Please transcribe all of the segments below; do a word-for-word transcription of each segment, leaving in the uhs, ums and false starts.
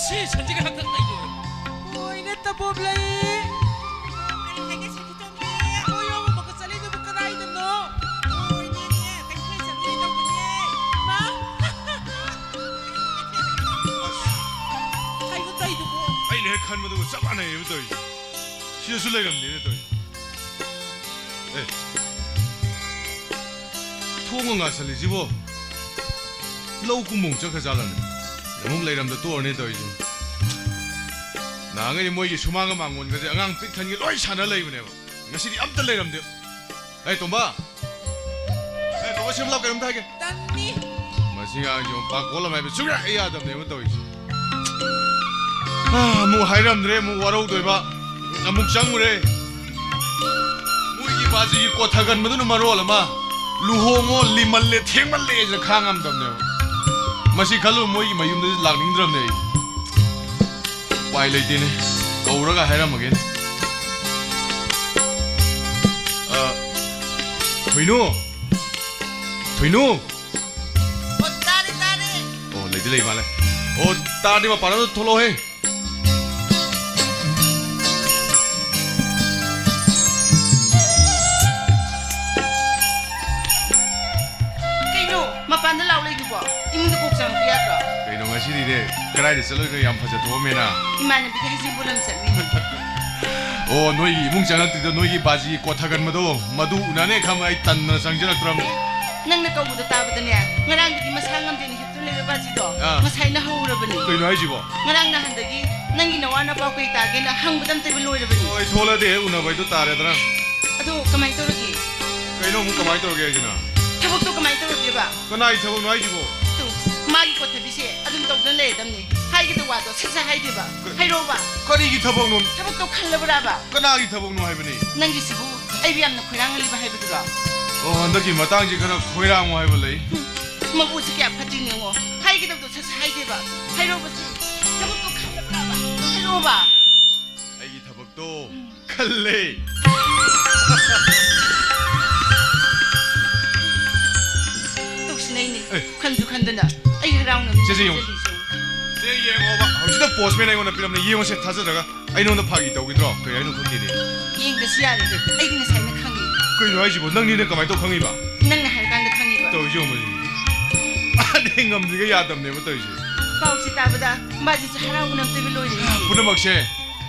ꯁꯤ ꯁꯟꯁꯤꯒ ꯍꯛꯇ ꯂꯩꯗꯣꯏꯔꯣ? ꯍꯣꯏꯅꯦ, ꯇꯕꯣꯞ ꯂꯩ꯫ ꯀꯔꯤ ꯍꯥꯏꯒꯦ, ꯁꯟꯁꯤ ꯇꯣꯝꯕꯤ? ꯍꯣꯏ, ꯌꯣꯝ ꯑꯃꯒ ꯆꯠꯂꯤꯗꯨꯕꯨ ꯀꯗꯥꯏꯗꯅꯣ? ꯍꯣꯏꯅꯦꯅꯦ, ꯀꯩꯊꯦꯜ ꯆꯠꯂꯨꯒꯦ ꯇꯧꯕꯅꯦ꯫ ꯃꯥ! ꯀꯩꯅꯣ ꯇꯧꯔꯤꯗꯨꯕꯨ? ꯑꯩꯅ ꯍꯦꯛ ꯈꯟꯕꯗꯨꯒ ꯆꯞ ꯃꯥꯟꯅꯩꯌꯦꯕ ꯇꯧꯔꯤꯁꯦ꯫ ꯁꯤꯗꯁꯨ ꯂꯩꯔꯝꯗꯦꯅꯦ ꯇꯧꯔꯤꯁꯦ꯫ ꯑꯦ, ꯊꯣꯡꯒ ꯉꯥꯁꯜꯂꯤꯁꯤꯕꯣ? ꯂꯧ ꯀꯨꯝꯕ ꯑꯃꯨꯛ ꯆꯠꯈ꯭ꯔꯖꯥꯠꯂꯅꯦ? ꯑꯃꯨꯛ ꯂꯩꯔꯝꯗ ꯇꯣꯛꯑꯅꯦ ꯇꯧꯔꯤꯁꯦ꯫ ꯅꯍꯥꯟꯈꯩꯗꯤ ꯃꯣꯏꯒꯤ ꯁꯨꯃꯥꯡꯒ ꯃꯥꯡꯒꯣꯟꯒꯁꯦ ꯑꯉꯥꯡ ꯄꯤꯛ ꯊꯟꯒꯤ ꯂꯣꯏ ꯁꯥꯟꯅ ꯂꯩꯕꯅꯦꯕ꯫ ꯉꯁꯤꯗꯤ ꯑꯝꯇ ꯂꯩꯔꯝꯗꯦ꯫ ꯑꯦ, ꯇꯣꯝꯕ! ꯑꯦ, ꯇꯣꯝꯕ, ꯁꯤ ꯑꯃ ꯂꯥꯎ, ꯀꯩꯅꯣꯝꯇ ꯍꯥꯏꯒꯦ꯫ ꯇꯟꯅꯤ꯫ ꯃꯁꯤ ꯑꯉꯥꯡꯁꯤ ꯑꯃꯨꯛ ꯄꯥꯛ ꯀꯣꯜ ꯑꯃ ꯍꯥꯏꯕ ꯁꯨꯡꯌꯥ ꯌꯥꯗꯕꯅꯦꯕ ꯇꯧꯔꯤꯁꯦ꯫ ꯑꯥ, ꯑꯃꯨꯛ ꯍꯥꯏꯔꯝꯗ꯭ꯔꯦ, ꯑꯃꯨꯛ ꯋꯥꯔꯧꯗꯣꯏꯕ꯫ ꯑꯃꯨꯛ ꯆꯪꯉꯨꯔꯦ꯫ ꯃꯣꯏꯒꯤ ꯕꯥꯖꯤꯒꯤ ꯀꯣꯠ ꯊꯥꯒꯟꯕꯗꯨꯅ ꯃꯔꯣꯜ ꯑꯃ, ꯂꯨꯍꯣꯡꯉꯣ, ꯂꯤꯃꯜꯂꯦ, ꯊꯦꯡꯃꯜꯂꯦꯁꯤꯅ ꯈꯥꯡ ꯉꯝꯗꯕꯅꯦꯕ꯫ ꯃꯁꯤ ꯈꯜꯂꯨ, ꯃꯣꯏꯒꯤ ꯃꯌꯨꯝꯗꯗꯤ ꯂꯥꯛꯅꯤꯡꯗ꯭ꯔꯕꯅꯦ ꯑꯩ꯫ ꯎꯄꯥꯏ ꯂꯩꯇꯦꯅꯦ, ꯀꯧꯔꯒ ꯍꯥꯏꯔꯝꯃꯒꯦꯅꯦ꯫ ꯑ, ꯊꯣꯏꯅꯨ! ꯊꯣꯏꯅꯨ! ꯑꯣ, ꯇꯥꯔꯦ, ꯇꯥꯔꯦ꯫ ꯑꯣ, ꯂꯩꯗꯤ ꯂꯩ ꯃꯥꯜꯂꯦ꯫ ꯑꯣ, ꯇꯥꯔꯗꯤ ꯃꯄꯥꯟ ꯑꯃꯗ ꯊꯣꯛꯂꯛꯑꯣꯍꯦ꯫ ꯀꯩꯅꯣ, ꯃꯄꯥꯟꯗ ꯂꯥꯎ ꯂꯩꯗꯨꯕꯣ? ꯏꯃꯨꯡꯗ ꯀꯣꯛ ꯆꯪꯉꯛꯄ ꯌꯥꯗ꯭ꯔꯣ? ꯀꯩꯅꯣ, ꯉꯁꯤꯗꯤꯅꯦ, ꯀꯗꯥꯏꯗ ꯆꯠꯂꯨꯏꯅꯣ? ꯌꯥꯝ ꯐꯖ ꯊꯣꯛꯑꯝꯃꯦꯅ꯫ ꯏꯃꯥꯟꯅꯕꯤꯒꯤ ꯍꯩꯖꯤꯡ ꯄꯣꯠꯂꯝ ꯆꯠꯂꯨꯏꯅꯦ꯫ ꯑꯣ, ꯅꯣꯏꯒꯤ ꯏꯃꯨꯡ ꯆꯪꯉꯛꯇ꯭ꯔꯤꯗꯣ, ꯅꯣꯏꯒꯤ ꯕꯥꯖꯤ ꯀꯣꯠ ꯊꯥꯒꯟꯕꯗꯣ, ꯃꯗꯨ ꯎꯅꯅꯦ ꯈꯪꯕ ꯑꯩ ꯇꯟꯗꯅ ꯆꯪꯖꯔꯛꯇ꯭ꯔꯕꯅꯤ꯫ ꯅꯪꯅ ꯀꯧꯕꯗꯣ ꯇꯥꯕꯗꯅꯦ, ꯉꯔꯥꯡꯗꯒꯤ ꯃꯁꯥ ꯉꯝꯗꯦꯅ ꯍꯤꯞꯇꯨꯅ ꯂꯩꯕ ꯕꯥꯖꯤꯗꯣ ꯑꯥ꯫ ꯉꯁꯥꯏꯅ ꯍꯧꯔꯕꯅꯦ꯫ ꯀꯩꯅꯣ ꯍꯥꯏꯁꯤꯕꯣ? ꯉꯔꯥꯡ ꯅꯍꯥꯟꯗꯒꯤ ꯅꯪꯒꯤ ꯅꯋꯥ ꯅꯄꯥꯎ ꯀꯩ ꯇꯥꯒꯦꯅ ꯍꯪꯕꯗ ꯑꯝꯇꯕ ꯂꯣꯏꯔꯕꯅꯦ꯫ ꯍꯣꯏ, ꯊꯣꯛꯂꯛꯑꯗꯤ ꯍꯦꯛ ꯎꯅꯕ ꯍꯥꯏꯗꯣ ꯇꯥꯔꯦꯗꯅ꯫ ꯑꯗꯣ ꯀꯃꯥꯏꯅ ꯇꯧꯔꯒꯦ? ꯀꯩꯅꯣ ꯑꯃꯨꯛ ꯀꯃꯥꯏꯅ ꯇꯧꯔꯒꯦ ꯍꯥꯏꯁꯤꯅ? ꯊꯕꯛꯇꯣ ꯀꯃꯥꯏꯅ ꯇꯧꯔꯒꯦꯕ? ꯀꯅꯥꯒꯤ ꯊꯕꯛꯅꯣ ꯍꯥꯏꯁꯤꯕꯣ? ꯇꯨ, ꯃꯥꯒꯤ ꯀꯣꯊꯕꯤꯁꯦ ꯑꯗꯨꯝ ꯇꯧꯗꯅ ꯂꯩꯔꯗꯝꯅꯤ꯫ ꯍꯥꯏꯒꯗꯧ ꯋꯥꯗꯣ ꯁꯠ ꯁꯠ ꯍꯥꯏꯗꯦꯕ꯫ ꯀ-, ꯍꯥꯏꯔꯛꯑꯣꯕ꯫ ꯀꯔꯤꯒꯤ ꯊꯕꯛꯅꯣ? ꯊꯕꯛꯇꯣ ꯈꯜꯂꯕ꯭ꯔꯥꯕ? ꯀꯅꯥꯒꯤ ꯊꯕꯛꯅꯣ ꯍꯥꯏꯕꯅꯤ? ꯅꯪꯒꯤꯁꯤꯕꯨ ꯑꯩꯕꯨ ꯌꯥꯝꯅ ꯈꯣꯏꯔꯥꯡꯍꯜꯂꯤꯕ ꯍꯥꯏꯕꯗꯨꯔꯣ? ꯑꯣ, ꯍꯟꯗꯛꯀꯤ ꯃꯇꯥꯡꯁꯤ ꯈꯔ ꯈꯣꯏꯔꯥꯡꯉꯨ ꯍꯥꯏꯕ ꯂꯩ꯫ ꯍꯨꯝ, ꯃꯕꯨꯛꯁꯤ ꯀꯌꯥ ꯐꯠꯇ꯭ꯔꯤꯅꯣ ꯌꯦꯡꯉꯣ꯫ ꯍꯥꯏꯒꯗꯕꯗꯣ ꯁꯠ ꯁꯠ ꯍꯥꯏꯗꯦꯕ꯫ ꯍꯥꯏꯔꯛꯑꯣꯕ ꯁꯤ꯫ ꯊꯕꯛꯇꯣ ꯈꯜꯂꯕ꯭ꯔꯥꯕ? ꯍꯥꯏꯔꯛꯑꯣꯕ꯫ ꯑꯩꯒꯤ ꯊꯕꯛꯇꯣ ꯎꯝ꯫ ꯈꯜꯂꯦ꯫ ꯇꯧꯁꯤꯟꯅꯩꯅꯦ꯫ ꯑꯦ꯫ ꯈꯟꯁꯨ ꯈꯟꯗꯅ ꯑꯩ ꯍꯔꯥꯎꯅꯕ ꯁꯦ, ꯁꯦ, ꯌꯦꯡꯉꯣ꯫ ꯆꯠꯂꯤꯁꯦ꯫ ꯁꯦ, ꯌꯦꯡꯉꯣꯕ꯫ ꯍꯧꯖꯤꯛꯇ ꯄꯣꯁꯃꯦꯟ ꯑꯩꯉꯣꯟꯗ ꯄꯤꯔꯝꯅꯦ, ꯌꯦꯡꯉꯨꯁꯦ, ꯊꯥꯖꯗ꯭ꯔꯒ꯫ ꯑꯩ ꯅꯉꯣꯟꯗ ꯐꯥꯒꯤ ꯇꯧꯈꯤꯗ꯭ꯔꯣ? ꯀꯩ ꯍꯥꯏꯅꯣ ꯈꯪꯗꯦꯅꯦ꯫ ꯌꯦꯡꯗ꯭ꯔꯁꯨ ꯌꯥꯔꯦ꯫ ꯑꯩꯗꯤ ꯉꯁꯥꯏꯅ ꯈꯪꯉꯤ꯫ ꯀꯩꯅꯣ ꯍꯥꯏꯁꯤꯕꯣ? ꯅꯪꯅꯤꯅ ꯀꯃꯥꯏꯅ ꯇꯧ ꯈꯪꯉꯤꯕ? ꯅꯪꯅ ꯍꯥꯏꯔꯀꯥꯟꯗ ꯈꯪꯉꯤꯕ꯫ ꯇꯧꯔꯤꯁꯦ ꯌꯦꯡꯉꯨ꯫ ꯑꯗꯩ ꯉꯝꯗ꯭ꯔꯤꯒ ꯌꯥꯗꯕꯅꯦꯕ ꯇꯧꯔꯤꯁꯦ꯫ ꯄꯥꯎꯁꯤ ꯇꯥꯕꯗ ꯃꯥꯁꯤꯁꯨ ꯍꯔꯥꯎꯕꯅ ꯑꯝꯇꯣꯏꯕ ꯂꯣꯏꯔꯦ꯫ ꯄꯨꯝꯅꯃꯛꯁꯦ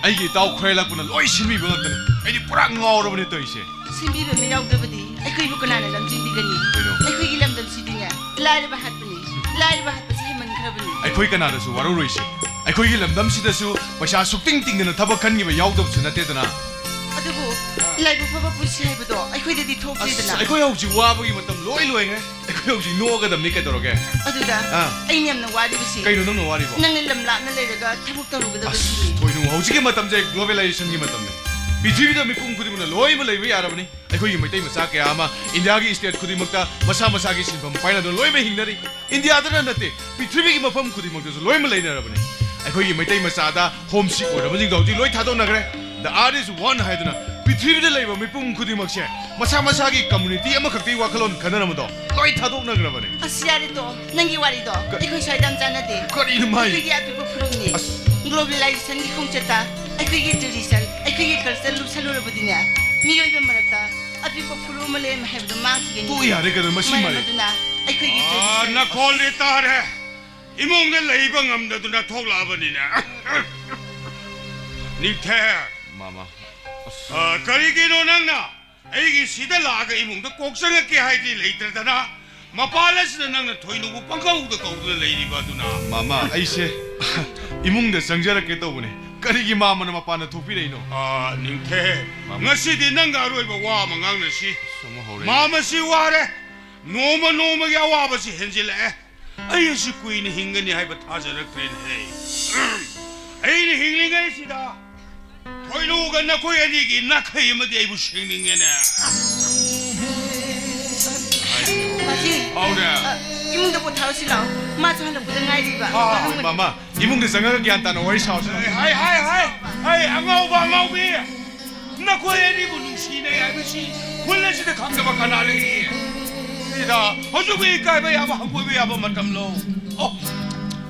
ꯑꯩꯒꯤ ꯏꯇꯥꯎ ꯈꯣꯏꯔꯦꯜꯂꯛꯄꯅ ꯂꯣꯏ ꯁꯤꯟꯕꯤꯕ ꯉꯥꯛꯇꯅꯦ꯫ ꯑꯩꯗꯤ ꯄꯨꯔꯥ ꯉꯥꯎꯔꯕꯅꯦ ꯇꯧꯔꯤꯁꯦ꯫ ꯁꯤꯟꯕꯤꯕ ꯑꯃ ꯌꯥꯎꯗ꯭ꯔꯕꯗꯤ ꯑꯩꯈꯣꯏꯕꯨ ꯀꯅꯥꯅ ꯂꯝꯖꯤꯡꯕꯤꯒꯅꯤ? ꯀꯩꯅꯣ? ꯑꯩꯈꯣꯏꯒꯤ ꯂꯝꯗꯝꯁꯤꯗꯤꯅꯦ, ꯂꯥꯏꯔꯕ ꯍꯥꯠꯄꯅꯤ꯫ ꯂꯥꯏꯔꯕ ꯍꯥꯠꯄꯁꯤ ꯍꯦꯟꯃꯟꯈ꯭ꯔꯕꯅꯤ꯫ ꯑꯩꯈꯣꯏ ꯀꯅꯥꯗꯁꯨ ꯋꯥꯔꯧꯔꯣꯏꯁꯦ꯫ ꯑꯩꯈꯣꯏꯒꯤ ꯂꯝꯗꯝꯁꯤꯗꯁꯨ ꯄꯩꯁꯥ ꯁꯨꯛꯇꯤꯡ ꯇꯤꯡꯗꯅ ꯊꯕꯛ ꯈꯟꯈꯤꯕ ꯌꯥꯎꯗꯕꯁꯨ ꯅꯠꯇꯦꯗꯅ꯫ ꯑꯗꯨꯕꯨ ꯂꯥꯏꯕꯛ ꯐꯕ ꯄꯨꯟꯁꯤ ꯍꯥꯏꯕꯗꯣ ꯑꯩꯈꯣꯏꯗꯗꯤ ꯑꯁ, ꯊꯣꯛꯇꯦꯗꯅ꯫ ꯑꯩꯈꯣꯏ ꯍꯧꯖꯤꯛ ꯋꯥꯕꯒꯤ ꯃꯇꯝ ꯂꯣꯏ ꯂꯣꯏꯈ꯭ꯔꯦ꯫ ꯑꯩꯈꯣꯏ ꯍꯧꯖꯤꯛ ꯅꯣꯛꯑꯒꯗꯕꯅꯤ ꯀꯩꯗꯧꯔꯒꯦ? ꯑꯗꯨꯗ ꯑꯥ꯫ ꯑꯩꯅ ꯌꯥꯝꯅ ꯋꯥꯔꯤꯕꯁꯤ ꯀꯩꯅꯣ ꯅꯪꯅ ꯋꯥꯔꯤꯕꯣ? ꯅꯪꯅ ꯂꯝ ꯂꯥꯞꯅ ꯂꯩꯔꯒ ꯊꯕꯛ ꯇꯧꯔꯨꯒꯗꯕ ꯑꯁ, ꯁꯤꯅꯤ꯫ ꯊꯣꯏꯅꯨ, ꯍꯧꯖꯤꯛꯀꯤ ꯃꯇꯝꯁꯦ globalizationꯒꯤ ꯃꯇꯝꯅꯦ꯫ ꯄ꯭ꯔꯤꯊꯤꯕꯤꯗ ꯃꯤꯄꯨꯝ ꯈꯨꯗꯤꯡꯃꯛꯅ ꯂꯣꯏꯅꯃꯛ ꯂꯩꯕ ꯌꯥꯔꯕꯅꯤ꯫ ꯑꯩꯈꯣꯏꯒꯤ ꯃꯩꯇꯩ ꯃꯆꯥ ꯀꯌꯥ ꯑꯃ ꯏꯟꯗꯤꯌꯥꯒꯤ state ꯈꯨꯗꯤꯡꯃꯛꯇ ꯃꯁꯥ ꯃꯁꯥꯒꯤ ꯁꯤꯟꯐꯝ ꯄꯥꯏꯅꯗꯨꯅ ꯂꯣꯏꯅꯃꯛ ꯍꯤꯡꯅꯔꯤ꯫ ꯏꯟꯗꯤꯌꯥꯗꯅ ꯅꯠꯇꯦ, ꯄ꯭ꯔꯤꯊꯤꯕꯤꯒꯤ ꯃꯐꯝ ꯈꯨꯗꯤꯡꯃꯛꯇꯁꯨ ꯂꯣꯏꯅꯃꯛ ꯂꯩꯅꯔꯕꯅꯤ꯫ ꯑꯩꯈꯣꯏꯒꯤ ꯃꯩꯇꯩ ꯃꯆꯥꯗ homesick ꯑꯣꯏꯔꯕꯁꯤꯡꯗꯣ ꯍꯧꯖꯤꯛ ꯂꯣꯏ ꯊꯥꯗꯣꯛꯅꯈ꯭ꯔꯦ꯫ The earth is one ꯍꯥꯏꯗꯨꯅ ꯄ꯭ꯔꯤꯊꯤꯕꯤꯗ ꯂꯩꯕ ꯃꯤꯄꯨꯝ ꯈꯨꯗꯤꯡꯃꯛꯁꯦ ꯃꯁꯥ ꯃꯁꯥꯒꯤ community ꯑꯃꯈꯛꯇꯒꯤ ꯋꯥꯈꯜꯂꯣꯟ ꯈꯟꯅꯔꯝꯕꯗꯣ ꯂꯣꯏ ꯊꯥꯗꯣꯛꯅꯈ꯭ꯔꯕꯅꯦ꯫ ꯑꯁ, ꯌꯥꯔꯦ ꯇꯣ, ꯅꯪꯒꯤ ꯋꯥꯔꯤꯗꯣ ꯑꯩꯈꯣꯏ ꯁ꯭ꯋꯥꯏꯗ ꯌꯥꯝ ꯆꯥꯟꯅꯗꯦ꯫ ꯀꯔꯤꯅꯣ ꯃꯥꯏ? ꯑꯩꯈꯣꯏꯒꯤ ꯑꯄꯤꯛꯄ ꯐꯨꯔꯨꯞꯅꯤ꯫ ꯑꯁ꯫ Globalizationꯒꯤ ꯈꯣꯡꯆꯠꯇ ꯑꯩꯈꯣꯏꯒꯤ tradition, ꯑꯩꯈꯣꯏꯒꯤ culture ꯂꯨꯞꯁꯜꯂꯨꯔꯕꯗꯤꯅꯦ, ꯃꯤꯑꯣꯏꯕ ꯃꯔꯛꯇ ꯑꯄꯤꯛꯄ ꯐꯨꯔꯨꯞ ꯑꯃ ꯂꯩꯔꯝꯃꯦ ꯍꯥꯏꯕꯗꯣ ꯃꯥꯡꯈꯤꯒꯅꯤ꯫ ꯇꯣꯛ ꯌꯥꯔꯦ ꯀꯩꯅꯣ, ꯃꯁꯤ ꯃꯔꯝ ꯃꯥꯏ꯫ ꯑꯗꯨꯅ ꯑꯩꯈꯣꯏꯒꯤ ꯑꯥ, tradition ꯅꯈꯣꯜꯗꯤ ꯇꯥꯔꯦ꯫ ꯏꯃꯨꯡꯗ ꯂꯩꯕ ꯉꯝꯗꯗꯨꯅ ꯊꯣꯛꯂꯛꯑꯕꯅꯤꯅꯦ꯫ ꯅꯤꯡꯊꯦꯝ, ꯃꯥꯃ꯫ ꯑꯥ, ꯀꯔꯤꯒꯤꯅꯣ ꯅꯪꯅ ꯑꯩꯒꯤ ꯁꯤꯗ ꯂꯥꯛꯑꯒ ꯏꯃꯨꯡꯗ ꯀꯣꯛ ꯆꯪꯉꯛꯀꯦ ꯍꯥꯏꯗꯤ ꯂꯩꯇ꯭ꯔꯗꯅ ꯃꯄꯥꯟ ꯑꯁꯤꯗ ꯅꯪꯅ ꯊꯣꯏꯅꯨꯕꯨ ꯄꯪꯀꯧꯗ ꯀꯧꯗꯨꯅ ꯂꯩꯔꯤꯕ ꯑꯗꯨꯅ? ꯃꯥꯃ, ꯑꯩꯁꯦ ꯏꯃꯨꯡꯗ ꯆꯪꯖꯔꯛꯀꯦ ꯇꯧꯕꯅꯦ꯫ ꯀꯔꯤꯒꯤ ꯃꯥꯃꯅ ꯃꯄꯥꯟꯗ ꯊꯣꯛꯄꯤꯔꯛꯏꯅꯣ? ꯑꯥ, ꯅꯤꯡꯊꯦꯝ, ꯃꯥꯃ꯫ ꯉꯁꯤꯗꯤ ꯅꯪꯒ ꯑꯔꯣꯏꯕ ꯋꯥ ꯑꯃ ꯉꯥꯡꯅꯁꯤ꯫ ꯑꯃꯨꯛ ꯍꯧꯔꯦ꯫ ꯃꯥꯃꯁꯤ ꯋꯥꯔꯦ꯫ ꯅꯣꯡꯃ ꯅꯣꯡꯃꯒꯤ ꯑꯋꯥꯕꯁꯤ ꯍꯦꯟꯖꯤꯜꯂꯛꯑꯦ꯫ ꯑꯩ ꯑꯁꯤ ꯀꯨꯏꯅ ꯍꯤꯡꯒꯅꯤ ꯍꯥꯏꯕ ꯊꯥꯖꯔꯛꯇ꯭ꯔꯦꯅꯦꯍꯦ꯫ ꯑꯩꯅ ꯍꯤꯡꯂꯤꯉꯩꯁꯤꯗ ꯊꯣꯏꯅꯨꯒ ꯅꯈꯣꯏ ꯑꯅꯤꯒꯤ ꯅꯥꯈꯩ ꯑꯃꯗꯤ ꯑꯩꯕꯨ ꯁꯦꯡꯅꯤꯡꯉꯦꯅꯦ꯫ ꯃꯁꯤ ꯍꯥꯎꯅꯦ꯫ ꯑ, ꯏꯃꯨꯡꯗ ꯄꯣꯊꯥꯔꯨꯁꯤ ꯂꯥꯛꯑꯣ꯫ ꯃꯥꯁꯨ ꯍꯜꯂꯛꯄꯗ ꯉꯥꯏꯔꯤꯕ꯫ ꯑꯥ, ꯃꯅꯨꯡ ꯃꯥꯃ, ꯏꯃꯨꯡꯗ ꯆꯪꯉꯒ ꯒ꯭ꯌꯥꯟ ꯇꯥꯅ ꯋꯥꯔꯤ ꯁꯥꯎꯁꯤ꯫ ꯍꯥꯏ, ꯍꯥꯏ, ꯍꯥꯏ, ꯍꯥꯏ, ꯑꯉꯥꯎꯕ ꯑꯉꯥꯎꯕꯤ! ꯅꯈꯣꯏ ꯑꯅꯤꯕꯨ ꯅꯨꯡꯁꯤꯅꯩ ꯍꯥꯏꯕꯁꯤ ꯈꯨꯜ ꯑꯁꯤꯗ ꯈꯪꯗꯕ ꯀꯅꯥ ꯂꯩꯔꯤ? ꯁꯤꯗ ꯍꯧꯖꯤꯛꯄꯨ ꯏꯀꯥꯏꯕ ꯌꯥꯕ, ꯍꯪꯒꯣꯏꯕ ꯌꯥꯕ ꯃꯇꯝꯂꯣ? ꯑꯣ,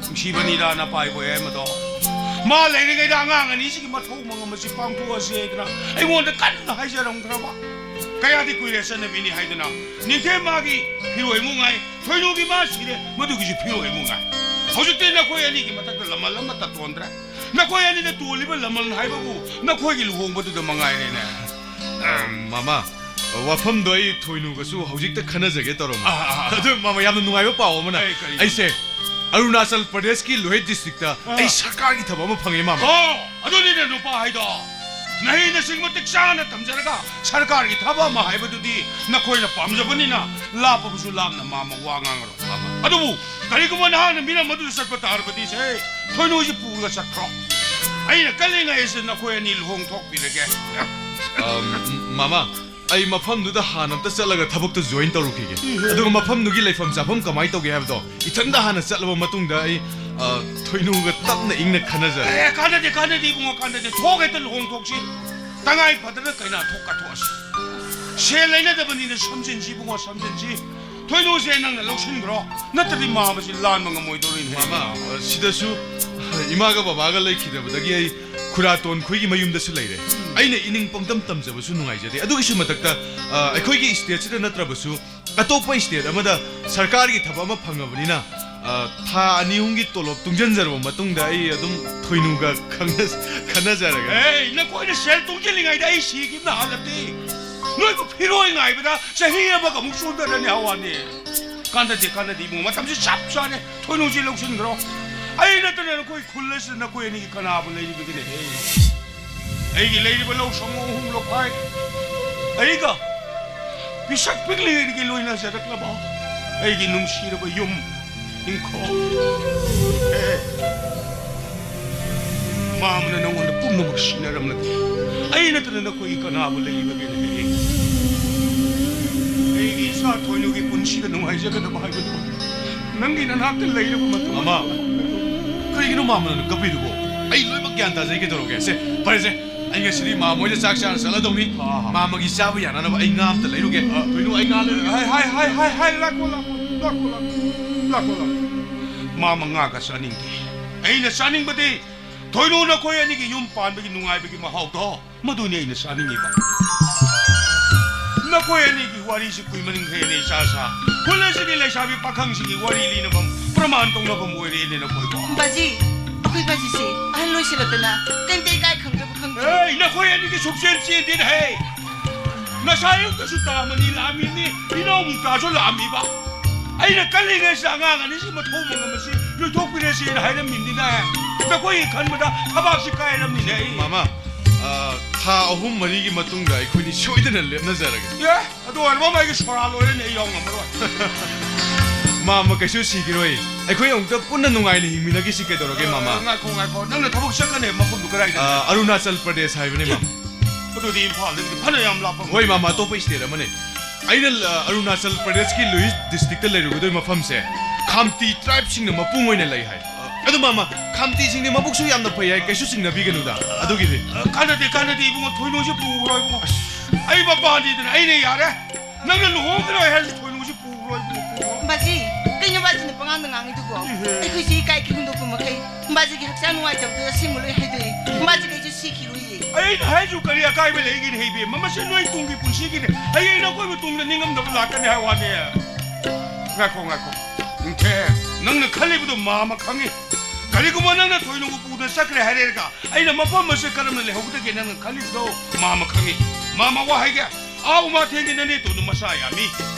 ꯅꯨꯡꯁꯤꯕꯅꯤꯗ ꯅꯄꯥꯏꯕꯣꯏ ꯍꯥꯏꯃꯗꯣ꯫ ꯃꯥ ꯂꯩꯔꯤꯉꯩꯗ ꯑꯉꯥꯡ ꯑꯅꯤꯁꯤꯒꯤ ꯃꯊꯧ ꯃꯉꯝ ꯑꯁꯤ ꯄꯥꯡꯊꯣꯛꯑꯁꯤ ꯍꯥꯏꯗꯅ ꯑꯩꯉꯣꯟꯗ ꯀꯟꯅ ꯍꯥꯏꯖꯔꯝꯈ꯭ꯔꯕ꯫ ꯀꯌꯥꯗꯤ ꯀꯨꯏꯔꯦ ꯆꯠꯅꯕꯤꯅꯤ ꯍꯥꯏꯗꯅ꯫ ꯅꯤꯡꯊꯦꯝ ꯃꯥꯒꯤ ꯐꯤꯔꯣꯏ ꯑꯃꯨꯛ ꯉꯥꯏ, ꯊꯣꯏꯅꯨꯒꯤ ꯃꯥ ꯁꯤꯔꯦ, ꯃꯗꯨꯒꯤꯁꯨ ꯐꯤꯔꯣꯏ ꯑꯃꯨꯛ ꯉꯥꯏ꯫ ꯍꯧꯖꯤꯛꯇꯤ ꯅꯈꯣꯏ ꯑꯅꯤꯒꯤ ꯃꯊꯛꯇ ꯂꯃꯜ ꯑꯃꯠꯇ ꯇꯣꯟꯗ꯭ꯔꯦ꯫ ꯅꯈꯣꯏ ꯑꯅꯤꯗ ꯇꯣꯜꯂꯤꯕ ꯂꯃꯜ ꯍꯥꯏꯕꯕꯨ ꯅꯈꯣꯏꯒꯤ ꯂꯨꯍꯣꯡꯕꯗꯨꯗ ꯃꯉꯥꯏꯔꯦꯅꯦ꯫ ꯑ, ꯃꯃꯥ, ꯋꯥꯐꯝꯗꯣ ꯑꯩ ꯊꯣꯏꯅꯨꯒꯁꯨ ꯍꯧꯖꯤꯛꯇ ꯈꯟꯅꯖꯒꯦ ꯇꯧꯔꯝꯕ꯫ ꯑꯥ, ꯑꯥ, ꯑꯥ꯫ ꯑꯗꯨ ꯃꯃꯥ, ꯌꯥꯝꯅ ꯅꯨꯡꯉꯥꯏꯕ ꯄꯥꯎ ꯑꯃꯅ, ꯑꯩ ꯀꯔꯤ? ꯑꯩꯁꯦ ꯑꯔꯨꯅꯥꯆꯜ ꯄ꯭ꯔꯗꯦꯁꯀꯤ ꯂꯣꯍꯦꯠ ꯗꯤꯁꯇ꯭ꯔꯤꯛꯇ ꯑꯥ꯫ ꯑꯩ ꯁꯔꯀꯥꯔꯒꯤ ꯊꯕꯛ ꯑꯃ ꯐꯪꯉꯦ, ꯃꯃꯥ꯫ ꯑꯣ, ꯑꯗꯨꯅꯤꯅꯦ ꯅꯨꯄꯥ ꯍꯥꯏꯗꯣ꯫ ꯃꯍꯩ ꯃꯁꯤꯡ ꯃꯇꯤꯛ ꯆꯥꯅ ꯇꯝꯖꯔꯒ ꯁꯔꯀꯥꯔꯒꯤ ꯊꯕꯛ ꯑꯃ ꯍꯥꯏꯕꯗꯨꯗꯤ ꯅꯈꯣꯏꯅ ꯄꯥꯝꯖꯕꯅꯤꯅ ꯂꯥꯞꯄꯕꯁꯨ ꯂꯥꯞꯅ ꯃꯥꯃ ꯋꯥ ꯉꯥꯡꯉꯔꯣꯏ꯫ ꯃꯃꯥ꯫ ꯑꯗꯨꯕꯨ ꯀꯔꯤꯒꯨꯝꯕ ꯅꯍꯥꯛꯅ ꯃꯤꯔꯝ ꯑꯗꯨꯗ ꯆꯠꯄ ꯇꯥꯔꯕꯗꯤ ꯁꯦ, ꯊꯣꯏꯅꯨꯁꯤ ꯄꯨꯔꯒ ꯆꯠꯈ꯭ꯔꯣ꯫ ꯑꯩꯅ ꯀꯜꯂꯤꯉꯩ ꯑꯁꯤꯗ ꯅꯈꯣꯏ ꯑꯅꯤ ꯂꯨꯍꯣꯡꯊꯣꯛꯄꯤꯔꯒꯦ꯫ ꯑ, ꯃꯃꯥ, ꯑꯩ ꯃꯐꯝꯗꯨꯗ ꯍꯥꯟꯅ ꯑꯝꯇ ꯆꯠꯂꯒ ꯊꯕꯛꯇ ꯖꯣꯏꯟ ꯇꯧꯔꯨꯈꯤꯒꯦ꯫ ꯎꯝ꯫ ꯑꯗꯨꯒ ꯃꯐꯝꯗꯨꯒꯤ ꯂꯩꯐꯝ ꯆꯥꯐꯝ ꯀꯃꯥꯏꯅ ꯇꯧꯒꯦ ꯍꯥꯏꯕꯗꯣ ꯏꯊꯟꯗ ꯍꯥꯟꯅ ꯆꯠꯂꯕ ꯃꯇꯨꯡꯗ ꯑꯩ, ꯑ, ꯊꯣꯏꯅꯨꯒ ꯇꯞꯅ ꯏꯪꯅ ꯈꯟꯅꯖꯔꯦ꯫ ꯑꯦ, ꯀꯥꯟꯅꯗꯦ, ꯀꯥꯟꯅꯗꯦ ꯏꯕꯨꯡꯉꯣ, ꯀꯥꯟꯅꯗꯦ꯫ ꯊꯣꯛ ꯍꯦꯛꯇ ꯂꯨꯍꯣꯡꯊꯣꯛꯁꯤ꯫ ꯇꯉꯥꯏ ꯐꯗꯅ ꯀꯩꯅꯥ ꯊꯣꯛ ꯀꯥꯊꯣꯛꯑꯁꯤ꯫ ꯁꯦꯜ ꯂꯩꯅꯗꯕꯅꯤꯅ ꯁꯝꯖꯤꯟꯁꯤ ꯏꯕꯨꯡꯉꯣ, ꯁꯝꯖꯤꯟꯁꯤ꯫ ꯊꯣꯏꯅꯨꯁꯦ ꯅꯪꯅ ꯂꯧꯁꯤꯟꯈ꯭ꯔꯣ, ꯅꯠꯇ꯭ꯔꯗꯤ ꯃꯥꯃꯁꯤ ꯂꯥꯟꯕ ꯉꯝꯃꯣꯏꯗꯧꯔꯤꯅꯦ꯫ ꯃꯃꯥ, ꯑ, ꯁꯤꯗꯁꯨ ꯏꯃꯥꯒ ꯕꯕꯥꯒ ꯂꯩꯈꯤꯗꯕꯗꯒꯤ ꯑꯩ ꯈꯨꯔꯥꯇꯣꯟ ꯈꯣꯏꯒꯤ ꯃꯌꯨꯝꯗꯁꯨ ꯂꯩꯔꯦ꯫ ꯑꯩꯅ ꯏꯅꯤꯡ ꯄꯪꯇꯝ ꯇꯝꯖꯕꯁꯨ ꯅꯨꯡꯉꯥꯏꯖꯗꯦ꯫ ꯑꯗꯨꯒꯤꯁꯨ ꯃꯊꯛꯇ, ꯑ, ꯑꯩꯈꯣꯏꯒꯤ ꯁ꯭ꯇꯦꯠꯁꯤꯗ ꯅꯠꯇ꯭ꯔꯕꯁꯨ ꯑꯇꯣꯞꯄ ꯁ꯭ꯇꯦꯠ ꯑꯃꯗ ꯁꯔꯀꯥꯔꯒꯤ ꯊꯕꯛ ꯑꯃ ꯐꯪꯉꯕꯅꯤꯅ, ꯑ, ꯊꯥ ꯑꯅꯤ ꯑꯍꯨꯝꯒꯤ ꯇꯣꯂꯣꯞ ꯇꯨꯡꯁꯤꯟꯖꯔꯕ ꯃꯇꯨꯡꯗ ꯑꯩ ꯑꯗꯨꯝ ꯊꯣꯏꯅꯨꯒ ꯈꯪꯅ-, ꯈꯟꯅꯖꯔꯒꯦ꯫ ꯑꯦ, ꯅꯈꯣꯏꯅ ꯁꯦꯜ ꯇꯨꯡꯁꯤꯜꯂꯤꯉꯩꯗ ꯑꯩ ꯁꯤꯈꯤꯕꯅ ꯍꯥꯜꯂꯕꯗꯤ ꯅꯣꯏꯕꯨ ꯐꯤꯔꯣꯏ ꯉꯥꯏꯕꯗ ꯆꯍꯤ ꯑꯃꯒ ꯑꯃꯨꯛ ꯆꯣꯟꯊꯔꯅꯤ ꯍꯋꯥꯅꯤ꯫ ꯀꯥꯟꯅꯗꯦ, ꯀꯥꯟꯅꯗꯦ ꯏꯕꯨꯡꯉꯣ, ꯃꯇꯝꯁꯤ ꯆꯞ ꯆꯥꯔꯦ꯫ ꯊꯣꯏꯅꯨꯁꯤ ꯂꯧꯁꯤꯟꯈ꯭ꯔꯣ꯫ ꯑꯩ ꯅꯠꯇꯅ ꯅꯈꯣꯏ ꯈꯨꯜ ꯑꯁꯤꯗ ꯅꯈꯣꯏ ꯑꯅꯤꯒꯤ ꯀꯅꯥꯕꯨ ꯂꯩꯔꯤꯕꯒꯦꯅꯦꯍꯦ? ꯑꯩꯒꯤ ꯂꯩꯔꯤꯕ ꯂꯧ ꯁꯪꯉꯣ ꯑꯍꯨꯝ ꯂꯣꯛꯈꯥꯏ꯫ ꯑꯩꯒ ꯄꯤꯁꯛ ꯄꯤꯛꯂꯤꯉꯩꯗꯒꯤ ꯂꯣꯏꯅꯖꯔꯛꯂꯕ ꯑꯩꯒꯤ ꯅꯨꯡꯁꯤꯔꯕ ꯌꯨꯝ ꯏꯪꯈꯣꯜ꯫ ꯑꯦ, ꯃꯥꯃꯅ ꯅꯉꯣꯟꯗ ꯄꯨꯝꯅꯃꯛ ꯁꯤꯟꯅꯔꯝꯂꯒꯦ꯫ ꯑꯩ ꯅꯠꯇꯅ ꯅꯈꯣꯏꯒꯤ ꯀꯅꯥꯕꯨ ꯂꯩꯔꯤꯕꯒꯦꯅꯦꯍꯦ? ꯑꯩꯒꯤ ꯏꯆꯥ ꯊꯣꯏꯅꯨꯒꯤ ꯄꯨꯟꯁꯤꯗ ꯅꯨꯡꯉꯥꯏꯖꯒꯗꯕ ꯍꯥꯏꯕꯗꯨ ꯅꯪꯒꯤ ꯅꯅꯥꯛꯇ ꯂꯩꯔꯕ ꯃꯇꯝ ꯃꯃꯥ, ꯀꯔꯤꯒꯤꯅꯣ ꯃꯥꯃꯅ ꯀꯞꯄꯤꯗꯨꯕꯣ? ꯑꯩ ꯂꯣꯏꯅꯃꯛ ꯒ꯭ꯌꯥꯟ ꯇꯥꯖꯩ꯫ ꯀꯩꯗꯧꯔꯒꯦ? ꯁꯦ, ꯐꯔꯦꯁꯦ, ꯑꯩ ꯉꯁꯤꯗꯤ ꯃꯥꯃ ꯍꯣꯏꯗ ꯆꯥꯛ ꯆꯥꯅ ꯆꯠꯂꯗꯧꯅꯤ꯫ ꯑꯥ, ꯑꯥ꯫ ꯃꯥꯃꯒꯤ ꯆꯥꯕ ꯌꯥꯅꯅꯕ ꯑꯩ ꯉꯥ ꯑꯝꯇ ꯂꯩꯔꯨꯒꯦ꯫ ꯑꯥ꯫ ꯊꯣꯏꯅꯨ, ꯑꯩ ꯉꯥ ꯂꯩꯔꯨꯒꯦ꯫ ꯍꯥꯏ, ꯍꯥꯏ, ꯍꯥꯏ, ꯍꯥꯏ, ꯍꯥꯏ, ꯂꯥꯛꯈꯣ, ꯂꯥꯛꯈꯣ, ꯂꯥꯛꯈꯣ, ꯂꯥꯛꯈꯣ, ꯂꯥꯛꯈꯣ꯫ ꯃꯥꯃ ꯉꯥꯒ ꯆꯥꯅꯤꯡꯗꯦ꯫ ꯑꯩꯅ ꯆꯥꯅꯤꯡꯕꯗꯤ ꯊꯣꯏꯅꯨ, ꯅꯈꯣꯏ ꯑꯅꯤꯒꯤ ꯌꯨꯝ ꯄꯥꯟꯕꯒꯤ ꯅꯨꯡꯉꯥꯏꯕꯒꯤ ꯃꯍꯥꯎꯗꯣ ꯃꯗꯨꯅꯤ ꯑꯩꯅ ꯆꯥꯅꯤꯡꯉꯤꯕ꯫ ꯅꯈꯣꯏ ꯑꯅꯤꯒꯤ ꯋꯥꯔꯤꯁꯤ ꯀꯨꯏꯃꯟꯈ꯭ꯔꯦꯅꯦ, ꯏꯆꯥ ꯁꯥ꯫ ꯈꯨꯜ ꯑꯁꯤꯒꯤ ꯂꯩꯁꯥꯕꯤ ꯄꯥꯈꯪꯁꯤꯡꯒꯤ ꯋꯥꯔꯤ ꯂꯤꯅꯐꯝ, ꯄ꯭ꯔꯃꯥꯟ ꯇꯧꯅꯐꯝ ꯑꯣꯏꯔꯦꯅꯦ ꯅꯈꯣꯏꯕꯣ꯫ ꯕꯥꯖꯤ, ꯑꯩꯈꯣꯏ ꯕꯥꯖꯤꯁꯦ ꯑꯍꯜ ꯑꯣꯏꯁꯤꯜꯂꯛꯇꯅ ꯀꯩꯝꯇ ꯏꯀꯥꯏ ꯈꯪꯗꯕ ꯈꯪꯗꯦ꯫ ꯑꯦ, ꯅꯈꯣꯏ ꯑꯅꯤꯒꯤ ꯁꯨꯛꯆꯦꯟ ꯆꯦꯟꯗꯦꯅꯦ ꯍꯦ꯫ ꯉꯁꯥꯏ ꯑꯌꯨꯛꯇꯁꯨ ꯇꯥ ꯑꯃꯅꯤ ꯂꯥꯛꯑꯝꯃꯤꯅꯤ, ꯏꯅꯥꯎ ꯃꯨꯛꯇꯥꯁꯨ ꯂꯥꯛꯑꯝꯃꯤꯕ꯫ ꯑꯩꯅ ꯀꯜꯂꯤꯉꯩꯁꯤꯗ ꯑꯉꯥꯡ ꯑꯅꯤꯁꯤ ꯃꯊꯧ ꯃꯉꯝ ꯑꯁꯤ ꯂꯣꯏꯊꯣꯛꯄꯤꯔꯁꯦꯅ ꯍꯥꯏꯔꯝꯃꯤꯅꯤꯅꯦ꯫ ꯅꯈꯣꯏꯒꯤ ꯈꯟꯕꯗ ꯊꯕꯥꯛꯁꯤ ꯀꯥꯏꯔꯝꯃꯤꯅꯦ ꯑꯩ꯫ ꯃꯥꯃ, ꯑ, ꯊꯥ ꯑꯍꯨꯝ ꯃꯔꯤꯒꯤ ꯃꯇꯨꯡꯗ ꯑꯩꯈꯣꯏꯅꯤ ꯁꯣꯏꯗꯅ ꯂꯦꯞꯅꯖꯔꯒꯦ꯫ ꯑꯦ, ꯑꯗꯨ ꯑꯣꯏꯔꯕ ꯑꯩꯒꯤ ꯁꯣꯔꯥ ꯂꯣꯏꯔꯦꯅꯦ, ꯑꯩ ꯌꯥꯎ ꯉꯝꯃꯔꯣꯏ꯫ ꯃꯥꯃ ꯀꯩꯁꯨ ꯁꯤꯈꯤꯔꯣꯏ꯫ ꯑꯩꯈꯣꯏ ꯑꯃꯨꯛꯇ ꯄꯨꯟꯅ ꯅꯨꯡꯉꯥꯏꯅ ꯍꯤꯡꯃꯤꯟꯅꯈꯤꯁꯤ ꯀꯩꯗꯧꯔꯒꯦ, ꯃꯥꯃ? ꯑ, ꯉꯥꯏꯈꯣ, ꯉꯥꯏꯈꯣ꯫ ꯅꯪꯅ ꯊꯕꯛ ꯆꯠꯀꯅꯤ ꯃꯐꯝꯗꯨ ꯀꯗꯥꯏꯗꯅꯣ? ꯑ, ꯑꯔꯨꯅꯥꯆꯜ ꯄ꯭ꯔꯗꯦꯁ ꯍꯥꯏꯕꯅꯤ, ꯃꯥꯃ꯫ ꯑꯗꯨꯗꯤ ꯏꯝꯐꯥꯜꯗꯒꯤꯗꯤ ꯐꯅ ꯌꯥꯝ ꯂꯥꯞꯄ꯫ ꯍꯣꯏ, ꯃꯥꯃ, ꯑꯇꯣꯞꯄ ꯁ꯭ꯇꯦꯠ ꯑꯃꯅꯤ꯫ ꯑꯩꯅ, ꯑ, ꯑꯔꯨꯅꯥꯆꯜ ꯄ꯭ꯔꯗꯦꯁꯀꯤ ꯂꯨꯏꯁ ꯗꯤꯁꯇ꯭ꯔꯤꯛꯇ ꯂꯩꯔꯨꯒꯗꯣꯏ ꯃꯐꯝꯁꯦ ꯈꯥꯝꯇꯤ ꯇ꯭ꯔꯥꯏꯕꯁꯤꯡꯅ ꯃꯄꯨꯡ ꯑꯣꯏꯅ ꯂꯩ ꯍꯥꯏ꯫ ꯑꯗꯨ ꯃꯥꯃ, ꯈꯥꯝꯇꯤꯁꯤꯡꯗꯤ ꯃꯕꯨꯛꯁꯨ ꯌꯥꯝꯅ ꯐꯩ ꯍꯥꯏ, ꯀꯩꯁꯨ ꯆꯤꯡꯅꯕꯤꯒꯅꯨꯗ꯫ ꯑꯗꯨꯒꯤꯗꯤ꯫ ꯑ, ꯀꯥꯟꯅꯗꯦ, ꯀꯥꯟꯅꯗꯦ ꯏꯕꯨꯡꯉꯣ, ꯊꯣꯏꯅꯨꯁꯤ ꯄꯨꯈ꯭ꯔꯣ ꯏꯕꯨꯡꯉꯣ꯫ ꯑꯁ꯫ ꯑꯩ ꯃꯄꯥꯟꯅꯤꯗꯅ, ꯑꯩꯅ ꯌꯥꯔꯦ꯫ ꯅꯪꯅ ꯂꯨꯍꯣꯡꯗ꯭ꯔꯣꯏ ꯍꯥꯏꯔꯁꯨ ꯊꯣꯏꯅꯨꯁꯤ ꯄꯨꯈ꯭ꯔꯣ ꯏꯕꯨꯡꯉꯣ, ꯄꯨꯈ꯭ꯔꯣ꯫ ꯕꯥꯖꯤ, ꯀꯩꯅꯣ ꯕꯥꯖꯤꯅ ꯄꯉꯥꯡꯗ ꯉꯥꯡꯉꯤꯗꯨꯕꯣ? ꯏꯍꯦ꯫ ꯑꯩꯈꯣꯏꯁꯦ ꯏꯀꯥꯏ ꯈꯪꯗꯣꯛꯄ ꯃꯈꯩ ꯕꯥꯖꯤꯒꯤ ꯍꯛꯆꯥꯡ ꯅꯨꯡꯉꯥꯏꯇꯕꯗꯨꯗ ꯑꯁꯦꯡꯕ ꯂꯣꯏ ꯍꯥꯏꯗꯣꯛꯑꯦ꯫ ꯕꯥꯖꯤ ꯀꯩꯁꯨ ꯁꯤꯈꯤꯔꯣꯏꯌꯦ꯫ ꯑꯩꯅ ꯍꯥꯏꯁꯨ ꯀꯔꯤ ꯑꯀꯥꯏꯕ ꯂꯩꯒꯦꯅꯦ ꯍꯦ ꯏꯕꯦꯝꯃ? ꯃꯁꯤ ꯅꯣꯏ ꯇꯨꯡꯒꯤ ꯄꯨꯟꯁꯤꯒꯤꯅꯦ꯫ ꯍꯌꯦꯡ ꯅꯈꯣꯏꯕꯨ ꯇꯨꯡꯗ ꯅꯤꯡꯉꯝꯗꯕ ꯂꯥꯛꯀꯅꯤ ꯍꯥꯏ ꯋꯥꯅꯦ꯫ ꯉꯥꯏꯈꯣ, ꯉꯥꯏꯈꯣ꯫ ꯅꯤꯡꯊꯦ, ꯅꯪꯅ ꯈꯜꯂꯤꯕꯗꯨ ꯃꯥꯃ ꯈꯪꯉꯤ꯫ ꯀꯔꯤꯒꯨꯝꯕ ꯅꯪꯅ ꯊꯣꯏꯅꯨꯕꯨ ꯄꯨꯗ ꯆꯠꯈ꯭ꯔꯦ ꯍꯥꯏꯔꯦꯔꯒ, ꯑꯩꯅ ꯃꯐꯝ ꯑꯁꯤ ꯀꯔꯝꯅ ꯂꯩꯍꯧꯒꯗꯒꯦ ꯅꯪꯅ ꯈꯜꯂꯤꯕꯗꯣ ꯃꯥꯃ ꯈꯪꯉꯤ꯫ ꯃꯥꯃ ꯋꯥ ꯍꯥꯏꯒꯦ, ꯑꯥ ꯎꯃꯥꯊꯦꯟꯒꯤ ꯅꯅꯦꯇꯣꯟꯗꯨ ꯃꯆꯥ ꯌꯥꯝꯃꯤ꯫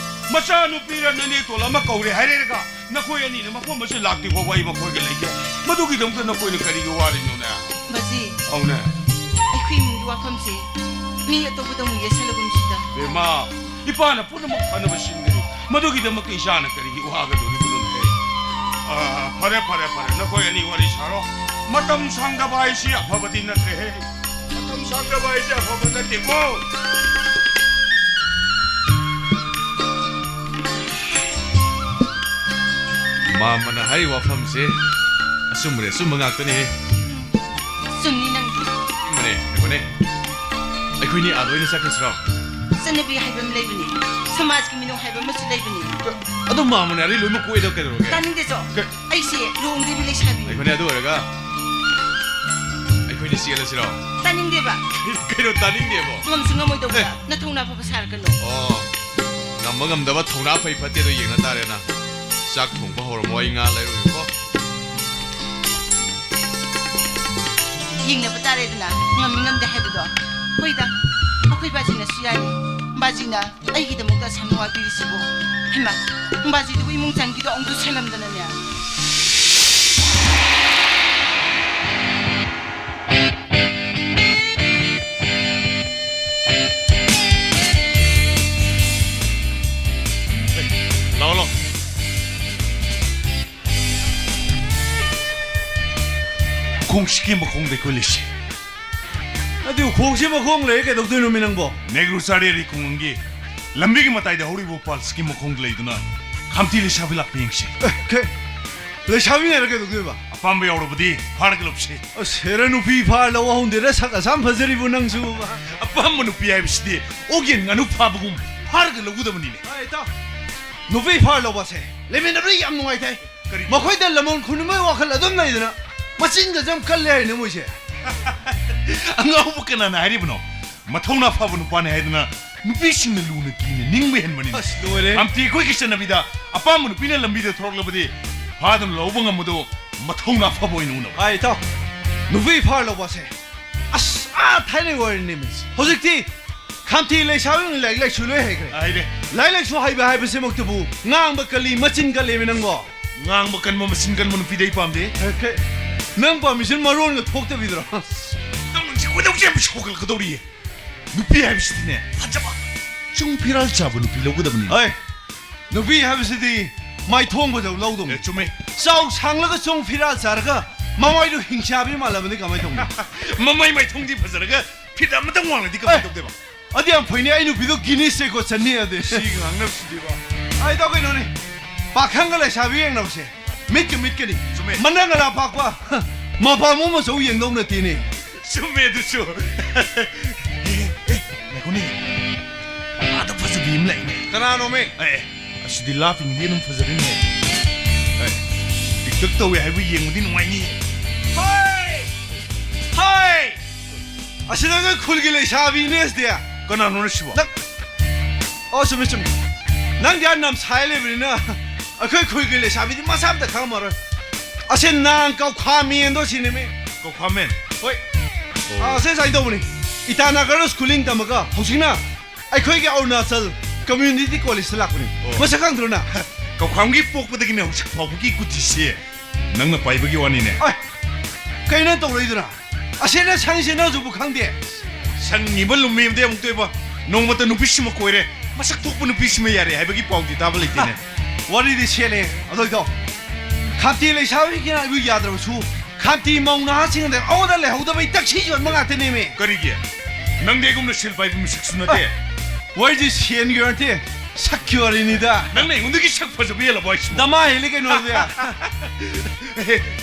ꯃꯆꯥꯅꯨꯄꯤꯔ ꯅꯅꯦꯇꯣꯟ ꯑꯃ ꯀꯧꯔꯦ ꯍꯥꯏꯔꯦꯔꯒ, ꯅꯈꯣꯏ ꯑꯅꯤꯅ ꯃꯐꯝ ꯑꯁꯤ ꯂꯥꯛꯇ꯭ꯔꯤ ꯐꯥꯎꯕ ꯑꯩ ꯃꯈꯣꯏꯒ ꯂꯩꯒꯦ꯫ ꯃꯗꯨꯒꯤꯗꯃꯛꯇ ꯅꯈꯣꯏꯅ ꯀꯔꯤꯒꯤ ꯋꯥꯔꯤꯅꯣꯅꯦ? ꯕꯥꯖꯤ, ꯑꯧꯅꯦ꯫ ꯑꯩꯈꯣꯏ ꯏꯃꯨꯡꯒꯤ ꯋꯥꯐꯝꯁꯦ ꯃꯤ ꯑꯇꯣꯞꯄꯗ ꯑꯃꯨꯛ ꯌꯦꯠꯁꯜꯂꯒꯨꯝꯁꯤꯗ꯫ ꯕꯦꯝꯃ, ꯏꯄꯥꯅ ꯄꯨꯝꯅꯃꯛ ꯐꯅꯕ ꯁꯤꯟꯒꯅꯤ꯫ ꯃꯗꯨꯒꯤꯗꯃꯛꯇ ꯏꯆꯥꯅ ꯀꯔꯤꯒꯤ ꯋꯥꯒꯗꯧꯔꯤꯕꯅꯣꯅꯦ? ꯑꯥ, ꯐꯔꯦ, ꯐꯔꯦ, ꯐꯔꯦ꯫ ꯅꯈꯣꯏ ꯑꯅꯤ ꯋꯥꯔꯤ ꯁꯥꯔꯣ꯫ ꯃꯇꯝ ꯁꯥꯡꯗꯕ ꯍꯥꯏꯁꯤ ꯑꯐꯕꯗꯤ ꯅꯠꯇ꯭ꯔꯦꯍꯦ꯫ ꯃꯇꯝ ꯁꯥꯡꯗꯕ ꯍꯥꯏꯁꯤ ꯑꯐꯕ ꯅꯠꯇꯦꯀꯣ꯫ ꯃꯥꯃꯅ ꯍꯥꯏꯔꯤꯕ ꯋꯥꯐꯝꯁꯦ ꯑꯆꯨꯝꯕꯅꯦ, ꯑꯆꯨꯝꯕ ꯉꯥꯛꯇꯅꯦꯍꯦ꯫ ꯆꯨꯝꯅꯤ ꯅꯪꯗꯤ꯫ ꯑꯆꯨꯝꯕꯅꯦ, ꯉꯥꯏꯈꯣꯅꯦ꯫ ꯑꯩꯈꯣꯏꯅꯤ ꯑꯥꯗ ꯑꯣꯏꯅ ꯆꯠꯈ꯭ꯔꯁꯤꯔꯣ? ꯆꯠꯅꯕꯤ ꯍꯥꯏꯕ ꯑꯃ ꯂꯩꯕꯅꯦ, ꯁꯃꯥꯖꯀꯤ ꯃꯤꯅꯨꯡ ꯍꯥꯏꯕ ꯑꯃꯁꯨ ꯂꯩꯕꯅꯦ꯫ ꯑꯗꯣ ꯃꯥꯃꯅ ꯑꯔꯩ ꯂꯣꯏꯃꯛ ꯀꯣꯏꯗꯧ ꯀꯩꯗꯧꯔꯒꯦ? ꯇꯥꯅꯤꯡꯗꯦ ꯆꯣ꯫ ꯀ- ꯑꯩꯁꯦ ꯂꯨꯍꯣꯡꯗ꯭ꯔꯤꯕꯤ ꯂꯩꯁꯥꯕꯤꯅꯦ꯫ ꯑꯩꯈꯣꯏꯅꯦ ꯑꯗꯨ ꯑꯣꯏꯔꯒ ꯆꯦꯜꯂꯁꯤꯔꯣ? ꯇꯥꯅꯤꯡꯗꯦꯕ꯫ ꯀꯩꯅꯣ ꯇꯥꯅꯤꯡꯗꯦꯕꯣ? ꯉꯝꯁꯨ ꯉꯝꯃꯣꯏꯗꯧꯕꯗ꯫ ꯑꯦ꯫ ꯅꯊꯧꯅꯥ ꯐꯕ ꯁꯥꯔꯛꯀꯅꯨ꯫ ꯑꯣ, ꯉꯝꯕ ꯉꯝꯗꯕ ꯊꯧꯅꯥ ꯐꯩ ꯐꯠꯇꯦꯗꯣ ꯌꯦꯡꯅ ꯇꯥꯔꯦꯅ꯫ ꯆꯥꯛ ꯊꯣꯡꯕ ꯍꯧꯔꯝꯃꯣ, ꯑꯩ ꯉꯥ ꯂꯩꯔꯨꯒꯦꯀꯣ꯫ ꯌꯦꯡꯅꯕ ꯇꯥꯔꯦꯗꯅ, ꯉꯝꯃꯤ ꯉꯝꯗꯦ ꯍꯥꯏꯕꯗꯣ꯫ ꯍꯣꯏꯗ, ꯑꯩꯈꯣꯏ ꯕꯥꯖꯤꯅꯁꯨ ꯌꯥꯔꯤ꯫ ꯕꯥꯖꯤꯅ ꯑꯩꯒꯤꯗꯃꯛꯇ ꯑꯁꯥꯝ ꯋꯥꯕꯤꯔꯤꯁꯤꯕꯨ? ꯍꯩꯃꯥ, ꯕꯥꯖꯤꯗꯨꯕꯨ ꯏꯃꯨꯡ ꯆꯪꯈꯤꯗꯣ ꯑꯃꯨꯛ ꯁꯦꯜꯂꯝꯗꯅꯅꯦ꯫ ꯂꯥꯛꯑꯣ, ꯂꯥꯛꯑꯣ꯫ ꯈꯣꯡꯁꯤꯒꯤ ꯃꯈꯣꯡꯗ ꯑꯩꯈꯣꯏ ꯂꯩꯁꯤ꯫ ꯑꯗꯨ ꯈꯣꯡꯁꯤ ꯃꯈꯣꯡ ꯂꯩ ꯀꯩꯗꯧꯗꯣꯏꯅꯣꯃꯤ ꯅꯪꯕꯣ? ꯅꯦꯒ꯭ꯔꯨ ꯆꯥꯔꯦꯔꯤ ꯈꯨꯡꯒꯪꯒꯤ ꯂꯝꯕꯤꯒꯤ ꯃꯇꯥꯏꯗ ꯍꯧꯔꯤꯕ ꯎꯄꯥꯜꯁꯤꯒꯤ ꯃꯈꯣꯡꯗ ꯂꯩꯗꯨꯅ ꯈꯥꯝꯇꯤ ꯂꯩꯁꯥꯕꯤ ꯂꯥꯛꯄ ꯌꯦꯡꯁꯤ꯫ ꯑꯦ, ꯀꯩ? ꯂꯩꯁꯥꯕꯤ ꯂꯩꯔ ꯀꯩꯗꯧꯗꯣꯏꯕ? ꯑꯄꯥꯝꯕ ꯌꯥꯎꯔꯕꯗꯤ ꯐꯥꯔꯒ ꯂꯧꯁꯤ꯫ ꯑꯁ, ꯍꯦꯔꯥ, ꯅꯨꯄꯤ ꯐꯥꯔ ꯂꯧ ꯍꯧꯗꯦꯔ ꯁꯛ ꯑꯁꯥꯝ ꯐꯖꯔꯤꯕꯨ ꯅꯪꯁꯨ? ꯑꯄꯥꯝꯕ ꯅꯨꯄꯤ ꯍꯥꯏꯕꯁꯤꯗꯤ ꯑꯣꯛ ꯌꯦꯟ ꯉꯥꯅꯨ ꯐꯥꯕꯒꯨꯝ ꯐꯥꯔꯒ ꯂꯧꯒꯗꯕꯅꯤꯅꯦ꯫ ꯑꯦ, ꯏꯇꯥꯎ, ꯅꯨꯄꯤ ꯐꯥꯔ ꯂꯧꯕꯁꯦ ꯂꯩꯃꯤꯟꯅꯕꯗ ꯌꯥꯝ ꯅꯨꯡꯉꯥꯏꯇꯦ꯫ ꯀꯔꯤ? ꯃꯈꯣꯏꯗ ꯂꯃꯣꯟ ꯈꯨꯅꯨꯡꯒꯤ ꯋꯥꯈꯜ ꯑꯗꯨꯝ ꯂꯩꯗꯅ ꯃꯆꯤꯟꯒꯁꯦ ꯌꯥꯝ ꯀꯜꯂꯦ ꯍꯥꯏꯅꯦ ꯃꯣꯏꯁꯦ꯫ ꯑꯉꯥꯎꯕ ꯀꯅꯥꯅ ꯍꯥꯏꯔꯤꯕꯅꯣ? ꯃꯊꯧꯅꯥ ꯐꯕ ꯅꯨꯄꯥꯅꯤ ꯍꯥꯏꯗꯅ ꯅꯨꯄꯤꯁꯤꯡꯅ ꯂꯨꯅ ꯀꯤꯅ ꯅꯤꯡꯕ ꯍꯦꯟꯕꯅꯤ꯫ ꯑꯁ, ꯂꯣꯏꯔꯦ꯫ ꯈꯥꯝꯇꯤ ꯑꯩꯈꯣꯏꯒꯤ ꯆꯠꯅꯕꯤꯗ ꯑꯄꯥꯝꯕ ꯅꯨꯄꯤꯅ ꯂꯝꯕꯤꯗ ꯊꯣꯔꯛꯂꯕꯗꯤ ꯐꯥꯗꯨꯅ ꯂꯧꯕ ꯉꯝꯕꯗꯣ ꯃꯊꯧꯅꯥ ꯐꯕ ꯑꯣꯏꯅ ꯎꯅꯕ꯫ ꯑꯥ, ꯏꯇꯥꯎ, ꯅꯨꯄꯤ ꯐꯥꯔ ꯂꯧꯕꯁꯦ, ꯑꯁ, ꯑꯥ, ꯊꯥꯏꯅꯒꯤ ꯋꯥꯔꯤꯅꯤ ꯃꯤꯁ꯫ ꯍꯧꯖꯤꯛꯇꯤ ꯈꯥꯝꯇꯤ ꯂꯩꯁꯥꯕꯤꯅ ꯂꯥꯏꯔꯤꯛ ꯂꯥꯏꯁꯨ ꯂꯣꯏ ꯍꯩꯈ꯭ꯔꯦ꯫ ꯍꯩꯔꯦ꯫ ꯂꯥꯏꯔꯤꯛ ꯂꯥꯏꯁꯨ ꯍꯩꯕ ꯍꯥꯏꯕꯁꯤꯃꯛꯇꯕꯨ ꯉꯥꯡꯕ ꯀꯜꯂꯤ, ꯃꯆꯤꯟ ꯀꯜꯂꯦꯃꯤ ꯅꯪꯕꯣ꯫ ꯉꯥꯡꯕ ꯀꯟꯕ, ꯃꯆꯤꯟ ꯀꯟꯕ ꯅꯨꯄꯤꯗꯤ ꯑꯩ ꯄꯥꯝꯗꯦ꯫ ꯑꯦ, ꯀꯩ? ꯅꯪ ꯄꯥꯝꯃꯤꯁꯤꯅ ꯃꯔꯣꯟꯒ ꯊꯣꯛꯇꯕꯤꯗꯨꯔꯣ? ꯅꯪꯁꯤ ꯈꯣꯏꯗꯧꯁꯦ ꯌꯥꯝ ꯁꯥꯎꯒꯠꯂꯛꯀꯗꯧꯔꯤꯌꯦ꯫ ꯅꯨꯄꯤ ꯍꯥꯏꯕꯁꯤꯗꯤꯅꯦ, ꯐꯖꯕ, ꯆꯨꯡ ꯐꯤꯔꯥꯜ ꯆꯥꯕ ꯅꯨꯄꯤ ꯂꯧꯒꯗꯕꯅꯤ꯫ ꯑꯩ, ꯅꯨꯄꯤ ꯍꯥꯏꯕꯁꯤꯗꯤ ꯃꯥꯏꯊꯣꯡ ꯐꯖꯕ ꯂꯧꯗꯧꯅꯤ꯫ ꯑꯦ, ꯆꯨꯝꯃꯦ꯫ ꯆꯥꯎ ꯁꯥꯡꯂꯒ ꯆꯨꯡ ꯐꯤꯔꯥꯜ ꯆꯥꯔꯒ ꯃꯃꯥꯏꯗꯨ ꯍꯤꯡꯆꯥꯕꯤ ꯃꯥꯜꯂꯕꯗꯤ ꯀꯃꯥꯏꯅ ꯇꯧꯅꯤ? ꯃꯃꯥꯏ ꯃꯥꯏꯊꯣꯡꯗꯤ ꯐꯖꯔꯒ ꯐꯤꯠ ꯑꯃꯇꯪ ꯋꯥꯡꯂꯗꯤ ꯀꯃꯥꯏꯅ ꯑꯦ, ꯇꯧꯗꯣꯏꯕ? ꯑꯗꯨ ꯌꯥꯝ ꯐꯩꯅꯦ, ꯑꯩ ꯅꯨꯄꯤꯗꯣ ꯒꯤꯅꯤꯁ ꯔꯦꯀꯣꯔꯗ ꯆꯟꯅꯤ ꯑꯗꯨꯗꯤ꯫ ꯁꯤ ꯉꯥꯡꯅꯕꯁꯤꯗꯤꯕ꯫ ꯑꯩ ꯇꯧ ꯀꯩꯅꯣꯅꯦ, ꯄꯥꯈꯪꯒ ꯂꯩꯁꯥꯕꯤ ꯌꯦꯡꯅꯕꯁꯦ ꯃꯤꯠꯀ ꯃꯤꯠꯀꯅꯤ꯫ ꯆꯨꯝꯃꯦ꯫ ꯃꯅꯪ ꯑꯔꯥ ꯄꯥꯛꯄ ꯃꯄꯥ ꯃꯣ ꯃꯆꯧ ꯌꯦꯡꯗꯧ ꯅꯠꯇꯦꯅꯦ꯫ ꯆꯨꯝꯃꯦ ꯑꯗꯨꯁꯨ꯫ ꯑꯦ, ꯑꯦ, ꯉꯥꯏꯈꯣꯅꯦ꯫ ꯑꯥꯗ ꯐꯖꯕꯤ ꯑꯃ ꯂꯩꯅꯦ꯫ ꯀꯅꯥꯅꯣꯃꯤ? ꯑꯦ, ꯑꯁꯤꯗꯤ ꯂꯥꯞꯄꯤꯉꯩꯗꯤ ꯑꯗꯨꯝ ꯐꯖꯔꯤꯅꯦ꯫ ꯑꯦ, ꯄꯤꯛꯇꯛ ꯇꯧꯋꯦ ꯍꯥꯏꯕ ꯌꯦꯡꯕꯗꯤ ꯅꯨꯡꯉꯥꯏꯅꯤ꯫ ꯍꯣꯏ! ꯍꯥ! ꯑꯩ! ꯑꯁꯤ ꯅꯪ ꯈꯨꯜꯒꯤ ꯂꯩꯁꯥꯕꯤꯅꯦ ꯁꯤꯗꯤ꯫ ꯀꯅꯥꯅꯣꯅꯦ ꯁꯤꯕꯣ? ꯅꯪ, ꯑꯣ, ꯆꯨꯝꯃꯤ, ꯆꯨꯝꯃꯤ꯫ ꯅꯪꯗꯤ ꯑꯥ ꯅꯝꯁꯥꯏ ꯂꯩꯕꯅꯤꯅ ꯑꯩꯈꯣꯏ ꯈꯨꯜꯒꯤ ꯂꯩꯁꯥꯕꯤꯗꯤ ꯃꯁꯥ ꯑꯝꯇ ꯈꯪꯉꯝꯃꯔꯣꯏ꯫ ꯑꯁꯤ ꯅꯥꯡ ꯀꯧꯈꯥꯃꯦꯟꯗꯣ ꯁꯤꯅꯦꯃꯤ꯫ ꯀꯧꯈꯥꯃꯦꯟ? ꯍꯣꯏ꯫ ꯑꯣ꯫ ꯑꯥ, ꯑꯁꯤ ꯁꯨꯃꯥꯏꯅ ꯇꯧꯕꯅꯤ꯫ ꯏꯇꯥꯅꯒꯔ schooling ꯇꯝꯃꯒ ꯍꯧꯖꯤꯛꯅ ꯑꯩꯈꯣꯏꯒꯤ ꯑꯔꯨꯅꯥꯆꯜ community college ꯇ ꯂꯥꯛꯄꯅꯤ꯫ ꯑꯣ꯫ ꯃꯁꯛ ꯈꯪꯗ꯭ꯔꯣ ꯅꯪ? ꯀꯧꯈꯥꯝꯒꯤ ꯄꯣꯛꯄꯗꯒꯤꯅ ꯍꯧꯖꯤꯛ ꯐꯥꯎꯕꯒꯤ ꯀꯨꯇꯤꯁꯦ ꯅꯪꯅ ꯄꯥꯏꯕꯒꯤ ꯋꯥꯅꯤꯅꯦ꯫ ꯑꯣꯏ! ꯀꯩꯅꯣ ꯇꯧꯔꯛꯏꯗꯨꯅ? ꯑꯁꯦꯡꯅ ꯁꯪꯉꯤꯁꯦ ꯅꯪꯁꯨꯕꯨ ꯈꯪꯗꯦ? ꯁꯪꯉꯤꯕ ꯂꯨꯝꯃꯤꯕꯗꯤ ꯑꯃꯨꯛꯇꯣꯏꯕ꯫ ꯅꯣꯡꯃꯇ ꯅꯨꯄꯤꯁꯤꯃ ꯀꯣꯏꯔꯦ, ꯃꯁꯛ ꯊꯣꯛꯄ ꯅꯨꯄꯤꯁꯤꯃ ꯌꯥꯔꯦ ꯍꯥꯏꯕꯒꯤ ꯄꯥꯎꯗꯤ ꯇꯥꯕ ꯂꯩꯇꯦꯅꯦ꯫ ꯋꯥꯔꯤꯗꯤ ꯁꯦꯠꯂꯦ꯫ ꯑꯗꯣ ꯏꯇꯥꯎ, ꯈꯥꯝꯇꯤ ꯂꯩꯁꯥꯕꯤꯒꯤꯅ ꯑꯩꯕꯨ ꯌꯥꯗ꯭ꯔꯕꯁꯨ, ꯈꯥꯝꯇꯤ ꯃꯧ ꯅꯍꯥꯁꯤꯡꯅ ꯑꯩꯉꯣꯟꯗ ꯂꯩꯍꯧꯗꯕꯩ ꯇꯛꯁꯤ ꯌꯣꯟꯕ ꯉꯥꯛꯇꯅꯦꯃꯤ꯫ ꯀꯔꯤꯒꯤ? ꯅꯪꯗꯤ ꯑꯩꯒꯨꯝꯅ ꯁꯦꯜ ꯄꯥꯏꯕ ꯃꯤꯁꯛꯁꯨ ꯅꯠꯇꯦ꯫ ꯋꯥꯔꯤꯁꯤ ꯁꯦꯟꯒꯤ ꯑꯣꯏꯔ ꯅꯠꯇꯦ, ꯁꯛꯀꯤ ꯋꯥꯔꯤꯅꯤꯗ꯫ ꯅꯪꯅ ꯑꯩꯉꯣꯟꯗꯒꯤ ꯁꯛ ꯐꯖꯕ ꯍꯦꯜꯂꯕꯣ ꯍꯥꯏꯁꯤꯕꯣ? ꯗꯃꯥ ꯍꯦꯜꯂꯤ ꯀꯩꯅꯣ ꯑꯗꯨꯗꯤ꯫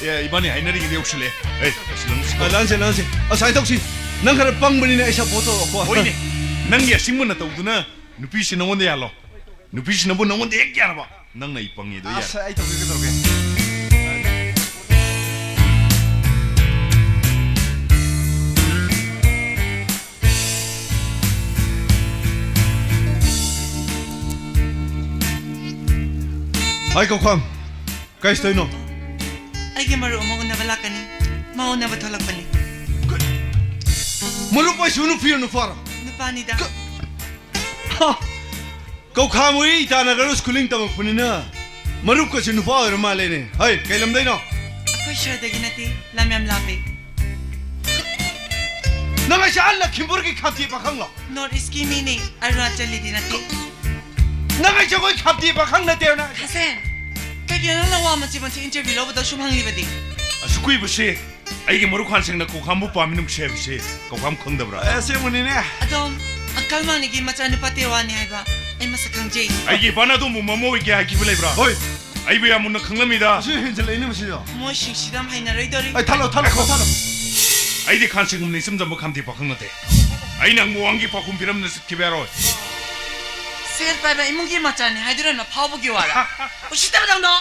ꯑꯦ, ꯏꯕꯥꯅꯤ ꯍꯥꯏꯅꯔꯤꯉꯩꯗ ꯌꯧꯁꯜꯂꯛꯑꯦ꯫ ꯑꯦ, ꯑꯁ, ꯅꯪ ꯁꯤ ꯑ, ꯂꯥꯟꯁꯦ, ꯂꯥꯟꯁꯦ꯫ ꯑꯁ, ꯁꯨꯃꯥꯏꯅ ꯇꯧꯁꯤ꯫ ꯅꯪ ꯈꯔ ꯄꯪꯕꯅꯤꯅ ꯑꯩ support ꯇꯧꯔꯛꯑꯣꯀꯣ꯫ ꯍꯣꯏꯅꯦ, ꯅꯪꯒꯤ ꯑꯁꯤꯡꯕ ꯅꯇꯧꯗꯨꯅ ꯅꯨꯄꯤꯁꯤꯅ ꯅꯪꯉꯣꯟꯗ ꯌꯥꯜꯂꯣ꯫ ꯅꯨꯄꯤꯁꯤꯅꯕꯨ ꯅꯪꯉꯣꯟꯗ ꯍꯦꯛ ꯌꯥꯔꯕ, ꯅꯪꯅ ꯑꯩ ꯄꯪꯉꯦꯗꯣ ꯌꯥꯔꯦ꯫ ꯑꯁ, ꯑꯩ ꯇꯧꯒꯦ, ꯀꯩꯗꯧꯔꯒꯦ? ꯍꯥꯏ, ꯀꯧꯈꯥꯝ, ꯀꯩ ꯇꯧꯔꯤꯅꯣ? ꯑꯩꯒꯤ ꯃꯔꯨꯞ ꯑꯃ ꯎꯅꯕ ꯂꯥꯛꯀꯅꯤ꯫ ꯃꯥ ꯎꯅꯕ ꯊꯣꯛꯂꯛꯄꯅꯤ꯫ ꯃꯔꯨꯞ ꯍꯥꯏꯁꯤꯕꯨ ꯅꯨꯄꯤꯔꯣ ꯅꯨꯄꯥꯔꯣ? ꯅꯨꯄꯥꯅꯤꯗ꯫ ꯀ-, ꯍꯥ! ꯀꯧꯈꯥꯝ ꯍꯣꯏ ꯏꯇꯥꯅꯒꯔ schooling ꯇꯝꯃꯛꯄꯅꯤꯅ ꯃꯔꯨꯞꯀꯁꯨ ꯅꯨꯄꯥ ꯑꯣꯏꯔ ꯃꯥꯜꯂꯦꯅꯦ꯫ ꯍꯩ, ꯀꯩ ꯂꯝꯗꯩꯅꯣ? ꯑꯩꯈꯣꯏ ꯁꯍꯔꯗꯒꯤ ꯅꯠꯇꯦ, ꯂꯝ ꯌꯥꯝ ꯂꯥꯞꯄꯦ꯫ ꯅꯪ ꯍꯥꯏꯁꯦ ꯑꯥ ꯂꯈꯤꯝꯄꯨꯔꯒꯤ ꯈꯥꯝꯇꯤ ꯄꯥꯈꯪꯂꯣ? North East ꯀꯤ ꯃꯤꯅꯤ, ꯑꯔꯨꯅꯥꯆꯜꯂꯤꯗꯤ ꯅꯠꯇꯦ꯫ ꯅꯪ ꯍꯥꯏꯁꯦ ꯑꯩꯈꯣꯏ ꯈꯥꯝꯇꯤ ꯄꯥꯈꯪ ꯅꯠꯇꯦꯕ ꯅꯪ ꯍꯥꯏꯁꯦ? ꯍꯁꯦꯟ, ꯀꯩꯒꯤꯅꯣ ꯅꯪꯅ ꯋꯥ ꯃꯆꯤꯠ ꯃꯆꯤꯠ interview ꯂꯧꯕꯗ ꯁꯨꯝ ꯍꯪꯂꯤꯕꯗꯤ? ꯑꯁꯨꯛ ꯀꯨꯏꯕꯁꯦ ꯑꯩꯒꯤ ꯃꯔꯨꯞ ꯈꯥꯟꯁꯦꯡꯅ ꯀꯧꯈꯥꯝꯕꯨ ꯄꯥꯝꯃꯤ ꯅꯨꯡꯁꯤ ꯍꯥꯏꯕꯁꯦ ꯀꯧꯈꯥꯝ ꯈꯪꯗꯕ꯭ꯔꯥ? ꯑꯦ, ꯑꯁꯦꯡꯕꯅꯤꯅꯦ꯫ ꯑꯗꯣꯝ, ꯑꯪꯀꯜ ꯃꯥꯅꯤꯒꯤ ꯃꯆꯥꯅꯨꯄꯥ ꯇꯦꯋꯥꯅꯤ ꯍꯥꯏꯕ ꯑꯩ ꯃꯁꯛ ꯈꯪꯖꯩ꯫ ꯑꯩꯒꯤ ꯏꯄꯥꯅ ꯑꯗꯣꯝꯕꯨ ꯃꯃꯧ ꯑꯣꯏꯒꯦ ꯍꯥꯏꯈꯤꯕ ꯂꯩꯕ꯭ꯔꯥ? ꯍꯣꯏ꯫ ꯑꯩꯕꯨ ꯌꯥꯝ ꯃꯨꯟꯅ ꯈꯪꯂꯝꯃꯤꯗ꯫ ꯑꯁꯤ ꯍꯦꯟꯖꯜꯂꯛꯏꯅꯦ ꯃꯁꯤꯗꯣ꯫ ꯃꯣꯏꯁꯤꯡꯁꯤꯗ ꯌꯥꯝ ꯍꯩꯅꯔꯣꯏꯗꯧꯔꯤ꯫ ꯑꯩ ꯊꯜꯂꯣ, ꯊꯜꯂꯣ, ꯊꯜꯂꯣ, ꯊꯜꯂꯣ꯫ ꯑꯩꯗꯤ ꯈꯥꯟꯁꯦꯡꯒꯨꯝꯅ ꯏꯆꯝ ꯆꯝꯕ ꯈꯥꯝꯇꯤ ꯄꯥꯈꯪ ꯅꯠꯇꯦ꯫ ꯑꯩꯅ ꯑꯃꯨꯛ ꯋꯥꯡꯒꯤ ꯄꯥꯎꯈꯨꯝ ꯄꯤꯔꯝꯗꯅ ꯆꯠꯈꯤꯕ ꯌꯥꯔꯣꯏ꯫ ꯁꯦꯜ ꯄꯥꯏꯕ ꯏꯃꯨꯡꯒꯤ ꯃꯆꯥꯅꯤ ꯍꯥꯏꯗꯨꯅ ꯐꯥꯎꯕꯒꯤ ꯋꯥꯔ? ꯎꯁꯤꯠꯇꯕ ꯅꯪꯗꯣ!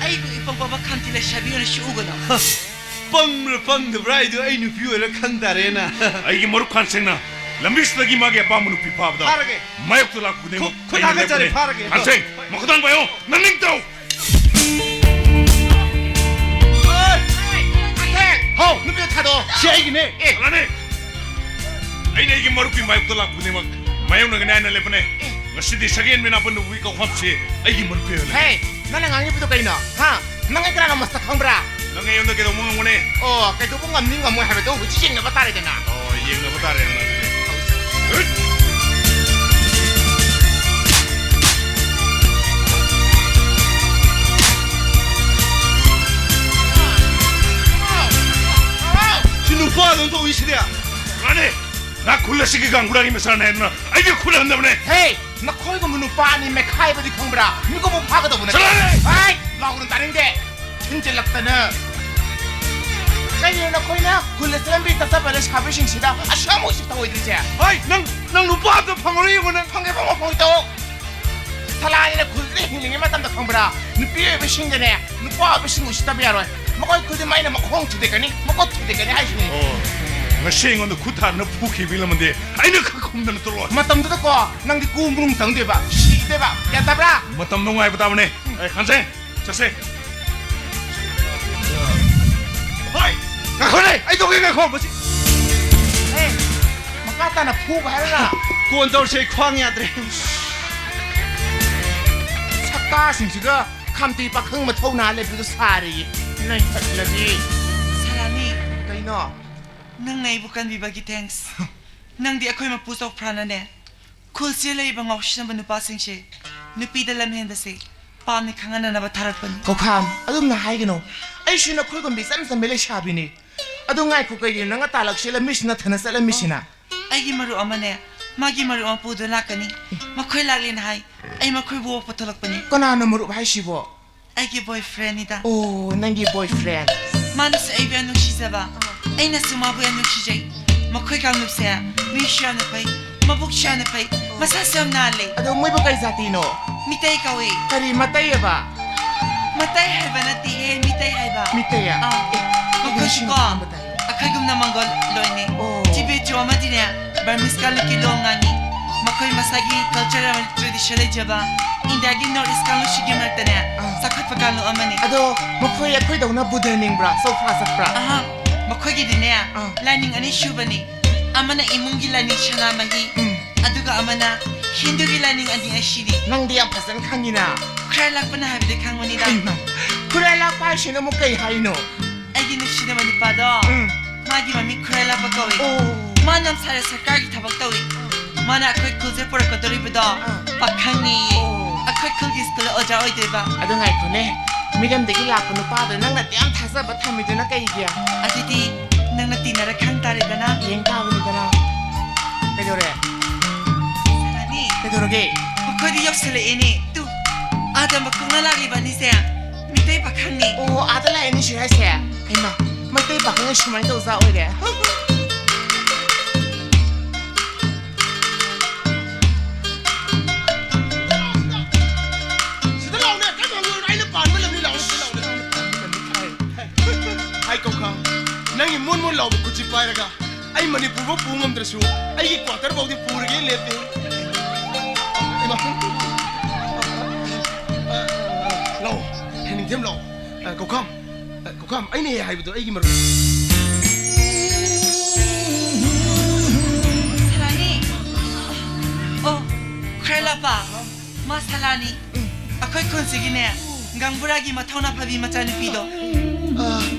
ꯑꯩꯕꯨ ꯏꯄꯪ ꯄꯪꯕ ꯈꯥꯝꯇꯤ ꯂꯩꯁꯥꯕꯤ ꯑꯣꯏꯅ ꯁꯤ ꯎꯒꯅꯨ꯫ ꯄꯪꯕ꯭ꯔꯥ ꯄꯪꯗꯕ꯭ꯔꯥ ꯍꯥꯏꯗꯨ ꯑꯩ ꯅꯨꯄꯤ ꯑꯣꯏꯔ ꯈꯪ ꯇꯥꯔꯦꯅ꯫ ꯑꯩꯒꯤ ꯃꯔꯨꯞ ꯈꯥꯟꯁꯦꯡꯅ ꯂꯝꯕꯤꯁꯤꯗꯒꯤ ꯃꯥꯒꯤ ꯑꯄꯥꯝꯕ ꯅꯨꯄꯤ ꯐꯥꯕꯗ ꯐꯥꯔꯒꯦ꯫ ꯃꯥꯌꯣꯛꯇ ꯂꯥꯛꯄ ꯈꯨꯗꯤꯡꯃꯛ ꯈꯨ-, ꯈꯨꯠ ꯑꯩꯅ ꯍꯥꯒꯠꯆꯔꯦ, ꯂꯦꯞꯄꯅꯦ꯫ ꯐꯥꯔꯒꯦ꯫ ꯈꯥꯟꯁꯦꯡ, ꯃꯈꯨꯗꯥꯡ ꯄꯥꯏꯌꯣ, ꯅꯪ ꯅꯤꯡ ꯇꯧ꯫ ꯍꯥꯎ, ꯅꯨꯄꯤ ꯊꯥꯗꯣꯛꯑꯣ꯫ ꯁꯤ ꯑꯩꯒꯤꯅꯦ꯫ ꯑꯦ, ꯀꯅꯥꯅꯦ? ꯑꯩꯅ ꯑꯩꯒꯤ ꯃꯔꯨꯞꯀꯤ ꯃꯥꯌꯣꯛꯇ ꯂꯥꯛꯄ ꯈꯨꯗꯤꯡꯃꯛ ꯃꯥꯌꯣꯛꯅꯒꯅꯤ ꯍꯥꯏꯅ ꯂꯦꯞꯄꯅꯦ꯫ ꯉꯁꯤꯗꯤ ꯁꯒꯦꯟ ꯃꯤꯅꯥꯄꯟ ꯅꯨꯄꯤ ꯀꯧꯐꯝꯁꯤ ꯑꯩꯒꯤ ꯃꯔꯨꯞꯀꯤ ꯑꯣꯏꯍꯜꯂꯦ꯫ ꯍꯦ, ꯅꯪꯅ ꯉꯥꯡꯉꯤꯕꯗꯨ ꯀꯩꯅꯣ? ꯍꯥ? ꯅꯪ ꯑꯩ ꯀꯅꯥꯅꯣ ꯃꯁꯛ ꯈꯪꯕ꯭ꯔꯥ? ꯅꯪ ꯑꯩꯉꯣꯟꯗ ꯀꯩꯗꯧꯕ ꯉꯝꯒꯅꯤ? ꯑꯣ, ꯀꯩꯗꯧꯕ ꯉꯝꯅꯤ ꯉꯝꯃꯣꯏ ꯍꯥꯏꯕꯗꯣ ꯍꯧꯖꯤꯛ ꯌꯦꯡꯅꯕ ꯇꯥꯔꯦꯗꯅ꯫ ꯑꯣ, ꯌꯦꯡꯅꯕ ꯇꯥꯔꯦꯗꯅ ꯑꯗꯨꯗꯤ꯫ ꯍꯨꯠ! ꯁꯤ ꯅꯨꯄꯥꯗꯧꯅ ꯇꯧꯏꯁꯤꯗꯤ꯫ ꯃꯥꯅꯦ, ꯅꯥ ꯈꯨꯜ ꯑꯁꯤꯒꯤ ꯒꯥꯡꯒꯨꯔꯥꯒꯤ ꯃꯆꯥꯅꯦ ꯍꯥꯏꯗꯨꯅ ꯑꯩꯗꯤ ꯈꯨꯜꯍꯟꯗꯕꯅꯦ꯫ ꯍꯦ! ꯅꯈꯣꯏꯒꯨꯝꯕ ꯅꯨꯄꯥ ꯑꯅꯤ ꯃꯦꯈꯥꯏꯕꯗꯤ ꯈꯪꯕ꯭ꯔꯥ? ꯃꯤꯀꯨꯞ ꯑꯃ ꯐꯥꯒꯗꯧꯕ ꯅꯠꯇꯦ꯫ ꯆꯠꯂꯣꯍꯦ! ꯍꯥꯏ! ꯂꯥꯎꯒꯅꯨ, ꯇꯥꯅꯤꯡꯗꯦ꯫ ꯊꯤꯟꯖꯤꯜꯂꯛꯇꯅ꯫ ꯀꯩꯅꯣ ꯅꯈꯣꯏꯅ ꯈꯨꯜ ꯑꯁꯤ ꯂꯝꯕꯤ ꯇꯠꯆꯕ ꯂꯩꯁꯥꯕꯤꯁꯤꯡꯁꯤꯗ ꯑꯁꯨꯛ ꯌꯥꯝ ꯎꯁꯤꯠꯇ ꯑꯣꯏꯗ꯭ꯔꯤꯁꯦ? ꯍꯥꯏ! ꯅꯪ, ꯅꯪ ꯅꯨꯄꯥ ꯑꯝꯇ ꯐꯪꯉꯔꯣꯏ ꯌꯦꯡꯉꯣ ꯅꯪ꯫ ꯐꯪꯒꯦ, ꯐꯪꯉꯣ, ꯐꯪꯉꯣꯏ ꯇꯧ꯫ ꯁꯂꯥꯅꯤꯅ ꯈꯨꯜꯁꯤꯗ ꯍꯤꯡꯂꯤꯉꯩ ꯃꯇꯝꯗ ꯈꯪꯕ꯭ꯔꯥ? ꯅꯨꯄꯤ ꯑꯣꯏꯕꯁꯤꯡꯗꯅꯦ, ꯅꯨꯄꯥ ꯑꯣꯏꯕꯁꯤꯡ ꯎꯁꯤꯠꯇꯕ ꯌꯥꯔꯣꯏ꯫ ꯃꯈꯣꯏ ꯈꯨꯗꯤꯡꯃꯛ ꯑꯩꯅ ꯃꯈꯣꯡ ꯊꯨꯗꯦꯛꯀꯅꯤ, ꯃꯈꯨꯠ ꯊꯨꯗꯦꯛꯀꯅꯤ ꯍꯥꯏꯁꯤꯅꯤ꯫ ꯑꯣ, ꯉꯁꯤ ꯑꯩꯉꯣꯟꯗ ꯈꯨꯠ ꯊꯥꯗꯨꯅ ꯐꯨꯈꯤꯕ ꯂꯃꯟꯗꯤ ꯑꯩꯅ ꯈꯛ ꯈꯨꯝꯗꯅ ꯇꯣꯛꯂꯣꯏ꯫ ꯃꯇꯝꯗꯨꯗꯀꯣ, ꯅꯪꯗꯤ ꯀꯨ ꯃꯔꯨꯝ ꯇꯪꯗꯣꯏꯕ, ꯁꯤꯗꯣꯏꯕ꯫ ꯒ꯭ꯌꯥꯟ ꯇꯥꯕ꯭ꯔꯥ? ꯃꯇꯝꯗꯣ ꯉꯥꯏꯕ ꯇꯥꯕꯅꯦ꯫ ꯑꯦ, ꯈꯥꯟꯁꯦ, ꯆꯠꯁꯦ꯫ ꯍꯣꯏ, ꯉꯥꯏꯈꯣꯅꯦ, ꯑꯩ ꯇꯧꯒꯦ, ꯉꯥꯏꯈꯣ, ꯃꯁꯤ꯫ ꯑꯦ, ꯃꯈꯥ ꯇꯥꯅ ꯐꯨꯕ ꯍꯥꯏꯔꯒ꯫ ꯀꯣꯟ ꯇꯧꯔꯁꯦ, ꯑꯩ ꯈ꯭ꯋꯥꯡ ꯌꯥꯗ꯭ꯔꯦ꯫ ꯁꯛꯇꯥꯁꯤꯡꯁꯤꯒ ꯈꯥꯝꯇꯤ ꯄꯥꯈꯪ ꯃꯊꯧꯅꯥ ꯂꯩꯕꯗꯨ ꯁꯥꯔꯤꯌꯦ꯫ ꯅꯩꯊꯠꯂꯒꯦ꯫ ꯁꯥꯔꯥꯅꯤ꯫ ꯀꯩꯅꯣ? ꯅꯪꯅ ꯑꯩꯕꯨ ꯀꯟꯕꯤꯕꯒꯤ thanks꯫ ꯅꯪꯗꯤ ꯑꯩꯈꯣꯏ ꯃꯄꯨ ꯆꯧꯐ꯭ꯔꯥꯅꯅꯦ, ꯈꯨꯜꯁꯤꯗ ꯂꯩꯔꯤꯕ ꯉꯥꯎꯁꯤꯟꯅꯕ ꯅꯨꯄꯥꯁꯤꯡꯁꯦ ꯅꯨꯄꯤꯗ ꯂꯝꯍꯦꯟꯕꯁꯦ ꯄꯥꯞꯅꯤ ꯈꯪꯍꯟꯅꯅꯕ ꯊꯥꯔꯛꯄꯅꯤ꯫ ꯀꯧꯈꯥꯝ, ꯑꯗꯨꯝꯅ ꯍꯥꯏꯒꯅꯨ꯫ ꯑꯩꯁꯨ ꯅꯈꯣꯏꯒꯨꯝꯕꯤ ꯏꯆꯝ ꯆꯝꯕꯤ ꯂꯩꯁꯥꯕꯤꯅꯤ꯫ ꯑꯗꯨ ꯉꯥꯏꯈꯣ, ꯀꯩꯒꯤꯅꯣ ꯅꯪ ꯇꯥꯂꯛꯁꯦ ꯂꯝꯕꯤꯁꯤ ꯅꯊꯟꯅ ꯆꯠꯂꯝꯃꯤꯁꯤꯅ? ꯑꯩꯒꯤ ꯃꯔꯨꯞ ꯑꯃꯅꯦ, ꯃꯥꯒꯤ ꯃꯔꯨꯞ ꯑꯃ ꯄꯨꯗꯨꯅ ꯂꯥꯛꯀꯅꯤ꯫ ꯃꯈꯣꯏ ꯂꯥꯛꯂꯦꯅ ꯍꯥꯏ꯫ ꯑꯩ ꯃꯈꯣꯏꯕꯨ ꯑꯣꯛꯄ ꯊꯣꯛꯂꯛꯄꯅꯤ꯫ ꯀꯅꯥꯅꯣ ꯃꯔꯨꯞ ꯍꯥꯏꯁꯤꯕꯣ? ꯑꯩꯒꯤ boyfriendꯅꯤꯗ꯫ ꯑꯣ, ꯅꯪꯒꯤ boyfriend꯫ ꯃꯥꯅꯁꯨ ꯑꯩꯕꯨ ꯌꯥꯝ ꯅꯨꯡꯁꯤꯖꯕ, ꯑꯩꯅꯁꯨ ꯃꯥꯕꯨ ꯌꯥꯝ ꯅꯨꯡꯁꯤꯖꯩ꯫ ꯃꯈꯣꯏ ꯀꯥꯡꯂꯨꯞꯁꯦ ꯃꯤꯁꯨ ꯌꯥꯝꯅ ꯐꯩ, ꯃꯕꯨꯛꯁꯨ ꯌꯥꯝꯅ ꯐꯩ, ꯃꯁꯥꯁꯨ ꯌꯥꯝ ꯅꯥꯜꯂꯤ꯫ ꯑꯗꯣ ꯃꯣꯏꯕꯨ ꯀꯩ ꯖꯥꯇꯤꯅꯣ? ꯃꯤꯇꯩ ꯀꯧꯏ꯫ ꯀꯔꯤ ꯃꯇꯩꯑꯕ? ꯃꯇꯩ ꯍꯥꯏꯕ ꯅꯠꯇꯦꯍꯦ, ꯃꯤꯇꯩ ꯍꯥꯏꯕ꯫ ꯃꯤꯇꯩ? ꯑꯥ꯫ ꯑꯦ, ꯑꯩꯗꯤ ꯃꯈꯣꯏꯁꯨ ꯉꯁꯤ ꯀꯣ, ꯈꯪꯕ ꯇꯥꯏ꯫ ꯑꯩꯈꯣꯏꯒꯨꯝꯅ ꯃꯪꯒꯣꯜ ꯂꯣꯏꯅꯦ꯫ ꯑꯣ꯫ ꯇꯤꯕꯦꯠꯁꯨ ꯑꯃꯗꯤꯅꯦ, ꯕꯔꯃꯤꯁ ꯀꯥꯡꯂꯨꯞꯀꯤ ꯂꯣꯟ ꯉꯥꯡꯉꯤ꯫ ꯃꯈꯣꯏ ꯃꯁꯥꯒꯤ culture ꯑꯃꯗꯤ tradition ꯂꯩꯖꯕ, ꯏꯟꯗꯤꯌꯥꯒꯤ North East ꯀꯥꯡꯂꯨꯞꯁꯤꯒꯤ ꯃꯔꯛꯇꯅꯦ, ꯑꯥ꯫ ꯆꯥꯎꯈꯠꯄ ꯀꯥꯡꯂꯨꯞ ꯑꯃꯅꯤ꯫ ꯑꯗꯣ ꯃꯈꯣꯏ ꯑꯩꯈꯣꯏꯗꯧꯅ ꯕꯨꯙ ꯅꯤꯡꯕ꯭ꯔꯥ? ꯆꯧꯐ꯭ꯔꯥ ꯆꯠꯄ꯭ꯔꯥ? ꯑꯍꯥ, ꯃꯈꯣꯏꯒꯤꯗꯤꯅꯦ, ꯑꯥ꯫ ꯂꯥꯏꯅꯤꯡ ꯑꯅꯤ ꯁꯨꯕꯅꯤ꯫ ꯑꯃꯅ ꯏꯃꯨꯡꯒꯤ ꯂꯥꯏꯅꯤꯡ ꯁꯅꯥꯃꯍꯤ, ꯎꯝ꯫ ꯑꯗꯨꯒ ꯑꯃꯅ ꯍꯤꯟꯗꯨꯒꯤ ꯂꯥꯏꯅꯤꯡ ꯑꯅꯤ ꯑꯁꯤꯅꯤ꯫ ꯅꯪꯗꯤ ꯌꯥꯝ ꯐꯖꯅ ꯈꯪꯉꯤꯅ꯫ ꯈꯨꯔꯥꯏ ꯂꯥꯛꯄꯅ ꯍꯥꯏꯕꯗꯤ ꯈꯪꯕꯅꯤꯗ꯫ ꯀꯩꯅꯣ? ꯈꯨꯔꯥꯏ ꯂꯥꯛꯄ ꯍꯥꯏꯁꯤꯅ ꯑꯃꯨꯛ ꯀꯩ ꯍꯥꯏꯅꯣ? ꯑꯩꯒꯤ ꯅꯨꯡꯁꯤꯅꯕ ꯅꯨꯄꯥꯗꯣ, ꯎꯝ꯫ ꯃꯥꯒꯤ ꯃꯃꯤꯡ ꯈꯨꯔꯥꯏ ꯂꯥꯛꯄ ꯀꯧꯏ꯫ ꯑꯣ꯫ ꯃꯥ ꯅꯝꯁꯥꯔꯦ ꯁꯔꯀꯥꯔꯒꯤ ꯊꯕꯛ ꯇꯧꯏ꯫ ꯃꯥꯅ ꯑꯩꯈꯣꯏ ꯈꯨꯜꯁꯦ ꯄꯨꯔꯛꯀꯗꯧꯔꯤꯕꯗꯣ, ꯑꯥ꯫ ꯄꯥꯈꯪꯅꯦꯌꯦ꯫ ꯑꯣ꯫ ꯑꯩꯈꯣꯏ ꯈꯨꯜꯒꯤ ꯁ꯭ꯀꯨꯜꯗ ꯑꯣꯖꯥ ꯑꯣꯏꯗꯣꯏꯕ꯫ ꯑꯗꯨ ꯉꯥꯏꯈꯣꯅꯦ, ꯃꯤꯔꯝꯗꯒꯤ ꯂꯥꯛꯄ ꯅꯨꯄꯥꯗꯣ ꯅꯪꯅ ꯑꯗꯨ ꯌꯥꯝ ꯊꯥꯖꯕ ꯊꯝꯃꯤꯗꯨꯅ ꯀꯩꯒꯤ? ꯑꯗꯨꯗꯤ ꯅꯪꯅ ꯇꯤꯟꯅꯔ ꯈꯪ ꯇꯥꯔꯦꯗꯅ꯫ ꯌꯦꯡ ꯇꯥꯕꯅꯤꯗꯅ꯫ ꯀꯩꯗꯧꯔꯦ? ꯁꯅꯥꯅꯤ꯫ ꯀꯩꯗꯧꯔꯒꯦ? ꯃꯈꯣꯏꯗꯤ ꯌꯧꯁꯤꯜꯂꯛꯑꯦꯅꯦ꯫ ꯇꯨ, ꯑꯥꯗ ꯃꯈꯣꯡꯅ ꯂꯥꯛꯂꯤꯕ ꯑꯅꯤꯁꯦ ꯃꯤꯇꯩ ꯄꯥꯈꯪꯅꯦ꯫ ꯑꯣ, ꯑꯥꯗ ꯂꯥꯛꯑꯦ ꯑꯅꯤꯁꯨ ꯍꯥꯏꯁꯦ? ꯍꯩꯃꯥ, ꯃꯩꯇꯩ ꯄꯥꯈꯪ ꯁꯨꯃꯥꯏꯅ ꯇꯧꯖꯥ ꯑꯣꯏꯔꯦ? ꯁꯤꯗ ꯂꯥꯎꯅꯦ, ꯀꯩꯝ ꯍꯪꯉꯨꯔꯅꯨ, ꯑꯩꯅ ꯄꯥꯟꯕ ꯂꯝꯅꯤ, ꯂꯥꯎꯅꯦ, ꯁꯤꯗ ꯂꯥꯎꯅꯦ꯫ ꯍꯥꯏ ꯀꯧꯈꯥꯝ, ꯅꯪꯒꯤ ꯃꯣꯟ ꯃꯣꯟ ꯂꯥꯎꯕ ꯈꯨꯠꯁꯤ ꯄꯥꯏꯔꯒ ꯑꯩ ꯃꯅꯤꯄꯨꯔ ꯐꯥꯎ ꯄꯨ ꯉꯝꯗ꯭ꯔꯁꯨ ꯑꯩꯒꯤ quarter ꯐꯥꯎꯗꯤ ꯄꯨꯔꯒꯦ ꯂꯦꯞꯄꯦ꯫ ꯏꯃꯥ, ꯂꯥꯎ, ꯅꯤꯡꯊꯦꯝ ꯂꯥꯎ꯫ ꯑ, ꯀꯧꯈꯥꯝ, ꯑ, ꯀꯧꯈꯥꯝ, ꯑꯩꯅ ꯍꯦꯛ ꯍꯥꯏꯕꯗꯣ ꯑꯩꯒꯤ ꯃꯔꯨꯞ꯫ ꯁꯂꯥꯅꯤ꯫ ꯑꯣ, ꯈ꯭ꯔꯦꯂꯥꯄꯥ꯫ ꯃꯥ ꯁꯂꯥꯅꯤ꯫ ꯑꯩꯈꯣꯏ ꯈꯨꯟꯁꯤꯒꯤꯅꯦ, ꯒꯪꯕꯨꯔꯥꯒꯤ ꯃꯊꯧꯅꯥ ꯐꯕꯤ ꯃꯆꯥꯅꯨꯄꯤꯗꯣ꯫ ꯑ,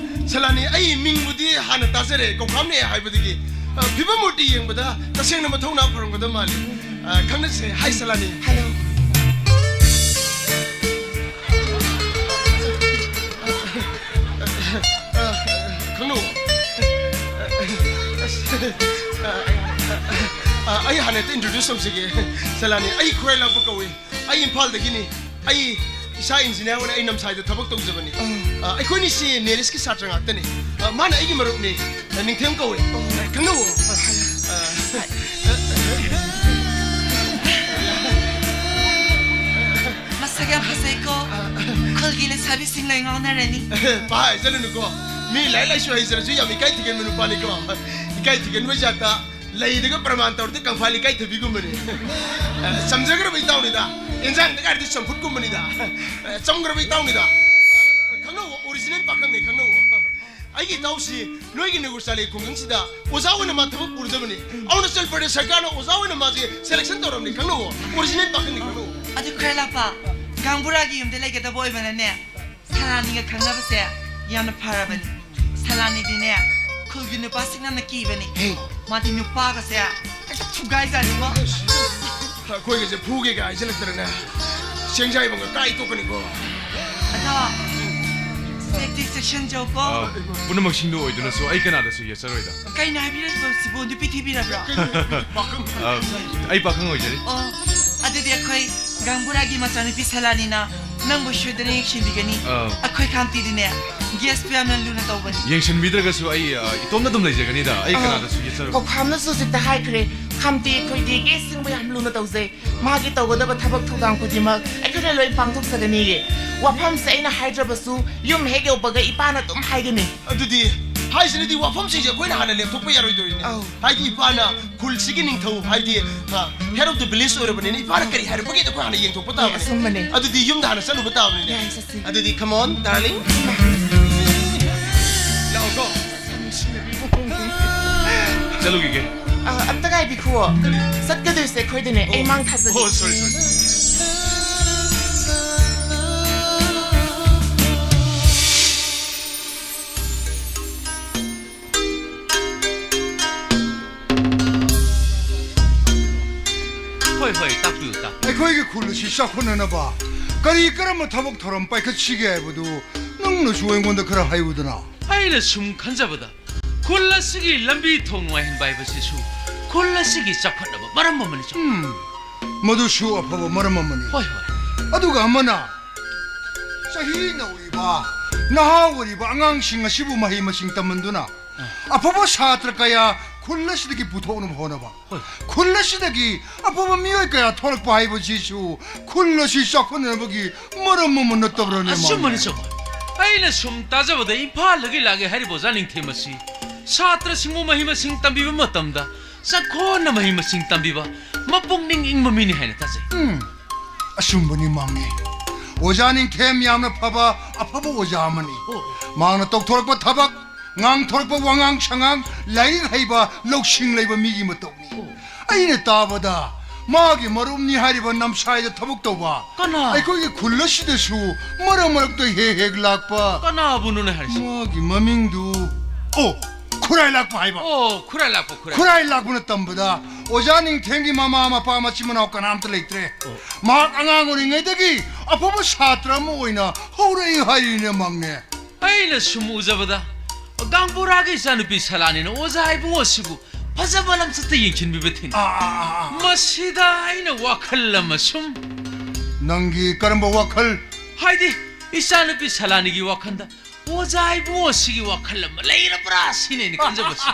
ꯁꯂꯥꯅꯤ, ꯑꯩ ꯃꯤꯡꯕꯨꯗꯤ ꯍꯥꯟꯅ ꯇꯥꯖꯔꯦ, ꯀꯧꯈꯥꯝꯅꯦ ꯍꯥꯏꯕꯗꯒꯤ꯫ ꯑ, ꯐꯤꯕꯝ ꯃꯨꯔꯇꯤ ꯌꯦꯡꯕꯗ ꯇꯁꯦꯡꯅ ꯃꯊꯧꯅꯥ ꯐꯔꯝꯒꯗꯕ ꯃꯥꯜꯂꯤ꯫ ꯑ, ꯈꯪꯅꯁꯦ꯫ ꯍꯥꯏ, ꯁꯂꯥꯅꯤ꯫ ꯍꯜꯂꯣ꯫ ꯑ, ꯈꯪꯅꯧ꯫ ꯑ, ꯑꯩ ꯍꯥꯟꯅ ꯍꯦꯛꯇ introduce ꯇꯧꯖꯒꯦ꯫ ꯁꯂꯥꯅꯤ, ꯑꯩ ꯈꯨꯔꯥꯏ ꯂꯥꯛꯄ ꯀꯧꯏ꯫ ꯑꯩ ꯏꯝꯐꯥꯜꯗꯒꯤꯅꯤ꯫ ꯑꯩ ꯏꯁꯥ engineer ꯑꯣꯏꯅ ꯑꯩ ꯅꯝꯁꯥꯏꯗ ꯊꯕꯛ ꯇꯧꯖꯕꯅꯤ꯫ ꯑ, ꯑꯩꯈꯣꯏꯅꯤꯁꯤ ꯅꯦꯔꯤꯁꯀꯤ ꯁꯥꯇ꯭ꯔ ꯉꯥꯛꯇꯅꯤ꯫ ꯑ, ꯃꯥꯅ ꯑꯩꯒꯤ ꯃꯔꯨꯞꯅꯤ꯫ ꯑ, ꯅꯤꯡꯊꯦꯝ ꯀꯧꯏ꯫ ꯈꯪꯅꯧꯋꯣ꯫ ꯑ, ꯃꯁꯛ ꯌꯥꯝ ꯐꯖꯩꯀꯣ꯫ ꯈꯨꯜꯒꯤ ꯂꯩꯁꯥ ꯇꯕꯤ ꯁꯤꯡ ꯂꯩ ꯉꯥꯎꯅꯔꯅꯤ꯫ ꯄꯥ ꯍꯥꯏꯖꯜꯂꯨꯅꯨꯀꯣ꯫ ꯃꯤ ꯂꯥꯏꯔꯤꯛ ꯂꯥꯏꯁꯨ ꯍꯩꯖꯔꯁꯨ ꯌꯥꯝ ꯏꯀꯥꯏ ꯊꯤꯒꯟꯕ ꯅꯨꯄꯥꯅꯤꯀꯣ꯫ ꯏꯀꯥꯏ ꯊꯤꯒꯟꯕ ꯖꯥꯠꯇ ꯂꯩꯗꯒ ꯄ꯭ꯔꯃꯥꯟ ꯇꯧꯔꯗꯤ ꯀꯪꯐꯥꯜ ꯏꯀꯥꯏ ꯊꯕꯤꯒꯨꯝꯕꯅꯤ꯫ ꯆꯝꯖꯈ꯭ꯔꯕ ꯏꯇꯥꯎꯅꯤꯗ꯫ ꯏꯟꯖꯥꯡꯗ ꯍꯥꯏꯔꯗꯤ ꯆꯝꯐꯨꯠꯀꯨꯝꯕꯅꯤꯗ꯫ ꯆꯝꯈ꯭ꯔꯕ ꯏꯇꯥꯎꯅꯤꯗ꯫ ꯈꯪꯅꯧꯋꯣ, ꯑꯣꯔꯤꯖꯤꯅꯦꯜ ꯄꯥꯈꯪꯅꯤ, ꯈꯪꯅꯧꯋꯣ꯫ ꯑꯩꯒꯤ ꯏꯇꯥꯎꯁꯤ ꯅꯣꯏꯒꯤ ꯅꯒꯨꯔ ꯆꯥꯂꯩ ꯈꯨꯡꯒꯪꯁꯤꯗ ꯑꯣꯖꯥ ꯑꯣꯏꯅ ꯃꯥ ꯊꯕꯛ ꯄꯨꯔꯗꯕꯅꯤ꯫ ꯑꯔꯨꯅꯥꯆꯜ ꯄ꯭ꯔꯗꯦꯁ ꯁꯔꯀꯥꯔꯅ ꯑꯣꯖꯥ ꯑꯣꯏꯅ ꯃꯥꯁꯦ ꯁꯦꯂꯦꯛꯁꯟ ꯇꯧꯔꯕꯅꯤ, ꯈꯪꯅꯧꯋꯣ꯫ ꯑꯣꯔꯤꯖꯤꯅꯦꯜ ꯄꯥꯈꯪꯅꯤ, ꯈꯪꯅꯧꯋꯣ꯫ ꯑꯗꯨ ꯈ꯭ꯋꯥꯏꯔꯥꯛꯄ, ꯒꯥꯡꯕꯨꯔꯥꯒꯤ ꯌꯨꯝꯗ ꯂꯩꯒꯗꯕ ꯑꯣꯏꯕꯅꯅꯦ, ꯁꯂꯥꯅꯤꯒ ꯈꯪꯅꯕꯁꯦ ꯌꯥꯝꯅ ꯐꯔꯕꯅꯤ꯫ ꯁꯂꯥꯅꯤꯗꯤꯅꯦ, ꯈꯨꯜꯒꯤ ꯅꯨꯄꯥꯁꯤꯡꯅ ꯌꯥꯝꯅ ꯀꯤꯕꯅꯤ꯫ ꯍꯦ꯫ ꯃꯥꯗꯤ ꯅꯨꯄꯥꯒꯁꯦ ꯍꯦꯛꯇ ꯊꯨꯒꯥꯏꯖꯥꯅꯤꯉꯣ꯫ ꯑꯩꯈꯣꯏꯒꯁꯦ ꯐꯨꯒꯦꯒ ꯍꯥꯏꯖꯜꯂꯛꯇꯅꯅꯦ, ꯆꯦꯡꯖꯥꯏꯕꯪꯒ ꯀꯥꯏ ꯇꯣꯛꯀꯅꯤꯀꯣ꯫ ꯑꯗꯣ, ꯁꯦꯛꯇꯤ ꯆꯦꯛꯁꯤꯟꯖꯧꯀꯣ꯫ ꯑ, ꯄꯨꯝꯅꯃꯛꯁꯤꯡꯗꯨ ꯑꯣꯏꯗꯨꯅꯁꯨ ꯑꯩ ꯀꯅꯥꯗꯁꯨ ꯌꯦꯠꯆꯔꯣꯏꯗ꯫ ꯀꯩꯅꯣ ꯍꯥꯏꯕꯤꯔꯤꯕꯁꯤꯕꯨ? ꯅꯨꯄꯤ ꯊꯤꯕꯤꯔꯕ꯭ꯔꯣ? ꯑ, ꯑꯩ ꯄꯥꯈꯪ ꯑꯣꯏꯖꯔꯤ꯫ ꯑꯣ, ꯑꯗꯨꯗꯤ ꯑꯩꯈꯣꯏ ꯒꯥꯡꯕꯨꯔꯥꯒꯤ ꯃꯆꯥꯅꯨꯄꯤ ꯁꯂꯥꯅꯤꯅ ꯅꯪꯕꯨ ꯁꯣꯏꯗꯅ ꯌꯦꯡꯁꯤꯟꯕꯤꯒꯅꯤ꯫ ꯑ꯫ ꯑꯩꯈꯣꯏ ꯈꯥꯝꯇꯤꯗꯤꯅꯦ, ꯒꯦꯁꯄꯨ ꯌꯥꯝꯅ ꯂꯨꯅ ꯇꯧꯕꯅꯤ꯫ ꯌꯦꯡꯁꯤꯟꯕꯤꯗ꯭ꯔꯒꯁꯨ ꯑꯩ, ꯑ, ꯏꯇꯣꯝꯅ ꯑꯗꯨꯝ ꯂꯩꯖꯒꯅꯤꯗ꯫ ꯑꯩ ꯑ, ꯀꯅꯥꯗꯁꯨ ꯌꯦꯠꯆꯔꯣꯏ꯫ ꯀꯧꯈꯥꯝꯅꯁꯨ ꯍꯧꯖꯤꯛꯇ ꯍꯥꯏꯈ꯭ꯔꯦ, ꯈꯥꯝꯇꯤ ꯑꯩꯈꯣꯏꯗꯤ ꯒꯦꯁꯁꯤꯡꯕꯨ ꯌꯥꯝ ꯂꯨꯅ ꯇꯧꯖꯩ꯫ ꯃꯥꯒꯤ ꯇꯧꯒꯗꯕ ꯊꯕꯛ ꯊꯧꯗꯥꯡ ꯈꯨꯗꯤꯡꯃꯛ ꯑꯩꯈꯣꯏꯅ ꯂꯣꯏ ꯄꯥꯡꯊꯣꯛꯆꯒꯅꯤꯌꯦ꯫ ꯋꯥꯐꯝꯁꯦ ꯑꯩꯅ ꯍꯥꯏꯗ꯭ꯔꯕꯁꯨ ꯌꯨꯝ ꯍꯦꯛ ꯌꯧꯕꯒ ꯏꯄꯥꯅ ꯑꯗꯨꯝ ꯍꯥꯏꯒꯅꯤ꯫ ꯑꯗꯨꯗꯤ ꯍꯥꯏꯁꯤꯅꯗꯤ ꯋꯥꯐꯝꯁꯤꯡꯁꯦ ꯑꯩꯈꯣꯏꯅ ꯍꯥꯟꯅ ꯂꯦꯞꯊꯣꯛꯄ ꯌꯥꯔꯣꯏꯗꯣꯏꯅꯦ꯫ ꯑꯧ꯫ ꯍꯥꯏꯗꯤ ꯏꯄꯥꯅ ꯈꯨꯜꯁꯤꯒꯤ ꯅꯤꯡꯊꯧ, ꯍꯥꯏꯗꯤ, ꯑ, head of the village ꯑꯣꯏꯔꯕꯅꯤꯅ ꯏꯄꯥꯅ ꯀꯔꯤ ꯍꯥꯏꯔꯛꯄꯒꯦꯗꯣ ꯑꯩꯈꯣꯏ ꯍꯥꯟꯅ ꯌꯦꯡꯊꯣꯛꯄ ꯇꯥꯕꯅꯦ꯫ ꯑꯆꯨꯝꯕꯅꯦ꯫ ꯑꯗꯨꯗꯤ ꯌꯨꯝꯗ ꯍꯥꯟꯅ ꯆꯠꯂꯨꯕ ꯇꯥꯕꯅꯤꯅꯦ꯫ ꯌꯥꯏ, ꯆꯠꯁꯤ꯫ ꯑꯗꯨꯗꯤ come on, darling꯫ ꯂꯥꯛꯑꯣꯀꯣ꯫ ꯆꯠꯂꯨꯈꯤꯒꯦ꯫ ꯑ, ꯑꯝꯇ ꯉꯥꯏꯕꯤꯈꯨꯑꯣ꯫ ꯀꯔꯤ? ꯆꯠꯀꯗꯣꯏꯁꯦ ꯑꯩꯈꯣꯏꯗꯅꯦ꯫ ꯑꯩ ꯑꯣ꯫ ꯃꯥꯡ ꯊꯥꯖꯒꯦ꯫ ꯑꯣ, sorry, sorry꯫ ꯍꯣꯏ, ꯍꯣꯏ, ꯇꯥꯛꯄꯤꯌꯨ, ꯇꯥꯛꯄꯤꯌꯨ꯫ ꯑꯩꯈꯣꯏꯒꯤ ꯈꯨꯜ ꯑꯁꯤ ꯆꯥꯎꯈꯠꯅꯅꯕ ꯀꯔꯤ ꯀꯔꯝꯕ ꯊꯕꯛ ꯊꯧꯔꯝ ꯄꯥꯏꯈꯠꯁꯤꯒꯦ ꯍꯥꯏꯕꯗꯨ ꯅꯪꯅꯁꯨ ꯑꯩꯉꯣꯟꯗ ꯈꯔ ꯍꯥꯏꯌꯨꯗꯅ꯫ ꯑꯩꯅ ꯁꯨꯝ ꯈꯟꯖꯕꯗ, ꯈꯨꯜ ꯑꯁꯤꯒꯤ ꯂꯝꯕꯤ ꯊꯣꯡ ꯅꯨꯡꯉꯥꯏꯍꯟꯕ ꯍꯥꯏꯕꯁꯤꯁꯨ ꯈꯨꯜ ꯑꯁꯤꯒꯤ ꯆꯥꯎꯈꯠꯅꯕ ꯃꯔꯝ ꯑꯃꯅꯤ, ꯆꯥꯎ꯫ ꯎꯝ, ꯃꯗꯨꯁꯨ ꯑꯐꯕ ꯃꯔꯝ ꯑꯃꯅꯤ꯫ ꯍꯣꯏ, ꯍꯣꯏ꯫ ꯑꯗꯨꯒ ꯑꯃꯅ, ꯆꯍꯤ ꯅꯧꯔꯤꯕ, ꯅꯍꯥ ꯑꯣꯏꯔꯤꯕ ꯑꯉꯥꯡꯁꯤꯡ ꯑꯁꯤꯕꯨ ꯃꯍꯩ ꯃꯁꯤꯡ ꯇꯝꯍꯟꯗꯨꯅ, ꯑꯐꯕ ꯁꯥꯇ꯭ꯔ ꯀꯌꯥ ꯈꯨꯜ ꯑꯁꯤꯗꯒꯤ ꯄꯨꯊꯣꯛꯅꯕ ꯍꯣꯠꯅꯕ꯫ ꯍꯣꯏ꯫ ꯈꯨꯜ ꯑꯁꯤꯗꯒꯤ ꯑꯐꯕ ꯃꯤꯑꯣꯏ ꯀꯌꯥ ꯊꯣꯛꯂꯛꯄ ꯍꯥꯏꯕꯁꯤꯁꯨ ꯈꯨꯜ ꯑꯁꯤ ꯆꯥꯎꯈꯠꯅꯅꯕꯒꯤ ꯃꯔꯝ ꯑꯃ ꯅꯠꯇꯕ꯭ꯔꯅꯦ, ꯑꯆꯨꯝꯕꯅꯤ, ꯃꯥꯝꯅꯦ? ꯆꯨꯝꯕꯅꯤ꯫ ꯑꯩꯅ ꯁꯨꯝ ꯇꯥꯖꯕꯗ ꯏꯝꯐꯥꯜꯗꯒꯤ ꯂꯥꯛꯑꯦ ꯍꯥꯏꯔꯤꯕ ꯑꯣꯖꯥ ꯅꯤꯡꯊꯦꯝ ꯑꯁꯤ ꯁꯥꯇ꯭ꯔꯁꯤꯡꯕꯨ ꯃꯍꯩ ꯃꯁꯤꯡ ꯇꯝꯕꯤꯕ ꯃꯇꯝꯗ ꯆꯪꯈꯣꯟꯅ ꯃꯍꯩ ꯃꯁꯤꯡ ꯇꯝꯕꯤꯕ, ꯃꯄꯨꯛꯅꯤꯡ ꯏꯪꯕ ꯃꯤꯅꯤ ꯍꯥꯏꯅ ꯇꯥꯖꯩ꯫ ꯎꯝ, ꯑꯆꯨꯝꯕꯅꯤ, ꯃꯥꯝꯅꯦ꯫ ꯑꯣꯖꯥ ꯅꯤꯡꯊꯦꯝ ꯌꯥꯝꯅ ꯐꯕ, ꯑꯐꯕ ꯑꯣꯖꯥ ꯑꯃꯅꯤ꯫ ꯑꯣ꯫ ꯃꯍꯥꯛꯅ ꯇꯧꯊꯣꯔꯛꯄ ꯊꯕꯛ, ꯉꯥꯡꯊꯣꯔꯛꯄ ꯋꯥꯉꯥꯡ ꯁꯉꯥꯡ, ꯂꯥꯏꯔꯤꯛ ꯍꯩꯕ, ꯂꯧꯁꯤꯡ ꯂꯩꯕ ꯃꯤꯒꯤ ꯃꯇꯧꯅꯤ꯫ ꯑꯣ꯫ ꯑꯩꯅ ꯇꯥꯕꯗ ꯃꯥꯒꯤ ꯃꯔꯨꯞꯅꯤ ꯍꯥꯏꯔꯤꯕ ꯅꯝꯁꯥꯏꯗ ꯊꯕꯛ ꯇꯧꯕ, ꯀꯅꯥ? ꯑꯩꯈꯣꯏꯒꯤ ꯈꯨꯜ ꯑꯁꯤꯗꯁꯨ ꯃꯔꯛ ꯃꯔꯛꯇ ꯍꯦꯛ ꯍꯦꯛ ꯂꯥꯛꯄ, ꯀꯅꯥꯕꯨꯅꯣꯅꯦ ꯍꯥꯏꯔꯤꯁꯤ? ꯃꯥꯒꯤ ꯃꯃꯤꯡꯗꯨ, ꯑꯣ, ꯈꯨꯔꯥꯏ ꯂꯥꯛꯄ ꯍꯥꯏꯕ꯫ ꯑꯣ, ꯈꯨꯔꯥꯏ ꯂꯥꯛꯄ, ꯈꯨꯔꯥꯏ꯫ ꯈꯨꯔꯥꯏ ꯂꯥꯛꯄꯅ ꯇꯝꯕꯗ ꯑꯣꯖꯥ ꯅꯤꯡꯊꯦꯝꯒꯤ ꯃꯃꯥ ꯃꯄꯥ ꯃꯆꯤꯟ ꯃꯅꯥꯎ ꯀꯅꯥꯝꯇ ꯂꯩꯇ꯭ꯔꯦ꯫ ꯑꯣ꯫ ꯃꯍꯥꯛ ꯑꯉꯥꯡ ꯑꯣꯏꯔꯤꯉꯩꯗꯒꯤ ꯑꯐꯕ ꯁꯥꯇ꯭ꯔ ꯑꯃ ꯑꯣꯏꯅ ꯍꯧꯔꯛꯏ ꯍꯥꯏꯔꯤꯅꯦ, ꯃꯥꯝꯅꯦ꯫ ꯑꯩꯅ ꯁꯨꯝ ꯎꯖꯕꯗ ꯒꯥꯡꯕꯨꯔꯥꯒꯤ ꯏꯆꯥꯅꯨꯄꯤ ꯁꯂꯥꯅꯤꯅ ꯑꯣꯖꯥ ꯏꯕꯨꯡꯉꯣꯁꯤꯕꯨ ꯐꯖꯕ ꯂꯝꯆꯠꯇ ꯌꯦꯡꯁꯤꯟꯕꯤꯕ ꯊꯦꯡꯅꯩ꯫ ꯑꯥ, ꯑꯥ, ꯑꯥ, ꯑꯥ꯫ ꯃꯁꯤꯗ ꯑꯩꯅ ꯋꯥꯈꯜ ꯑꯃ ꯁꯨꯝ, ꯅꯪꯒꯤ ꯀꯔꯝꯕ ꯋꯥꯈꯜ? ꯍꯥꯏꯗꯤ, ꯏꯆꯥꯅꯨꯄꯤ ꯁꯂꯥꯅꯤꯒꯤ ꯋꯥꯈꯜꯗ ꯑꯣꯖꯥ ꯏꯕꯨꯡꯉꯣꯁꯤꯒꯤ ꯋꯥꯈꯜ ꯑꯃ ꯂꯩꯔꯕ꯭ꯔꯥ ꯁꯤꯅꯦ ꯑꯩꯅ ꯈꯟꯖꯕꯁꯤ꯫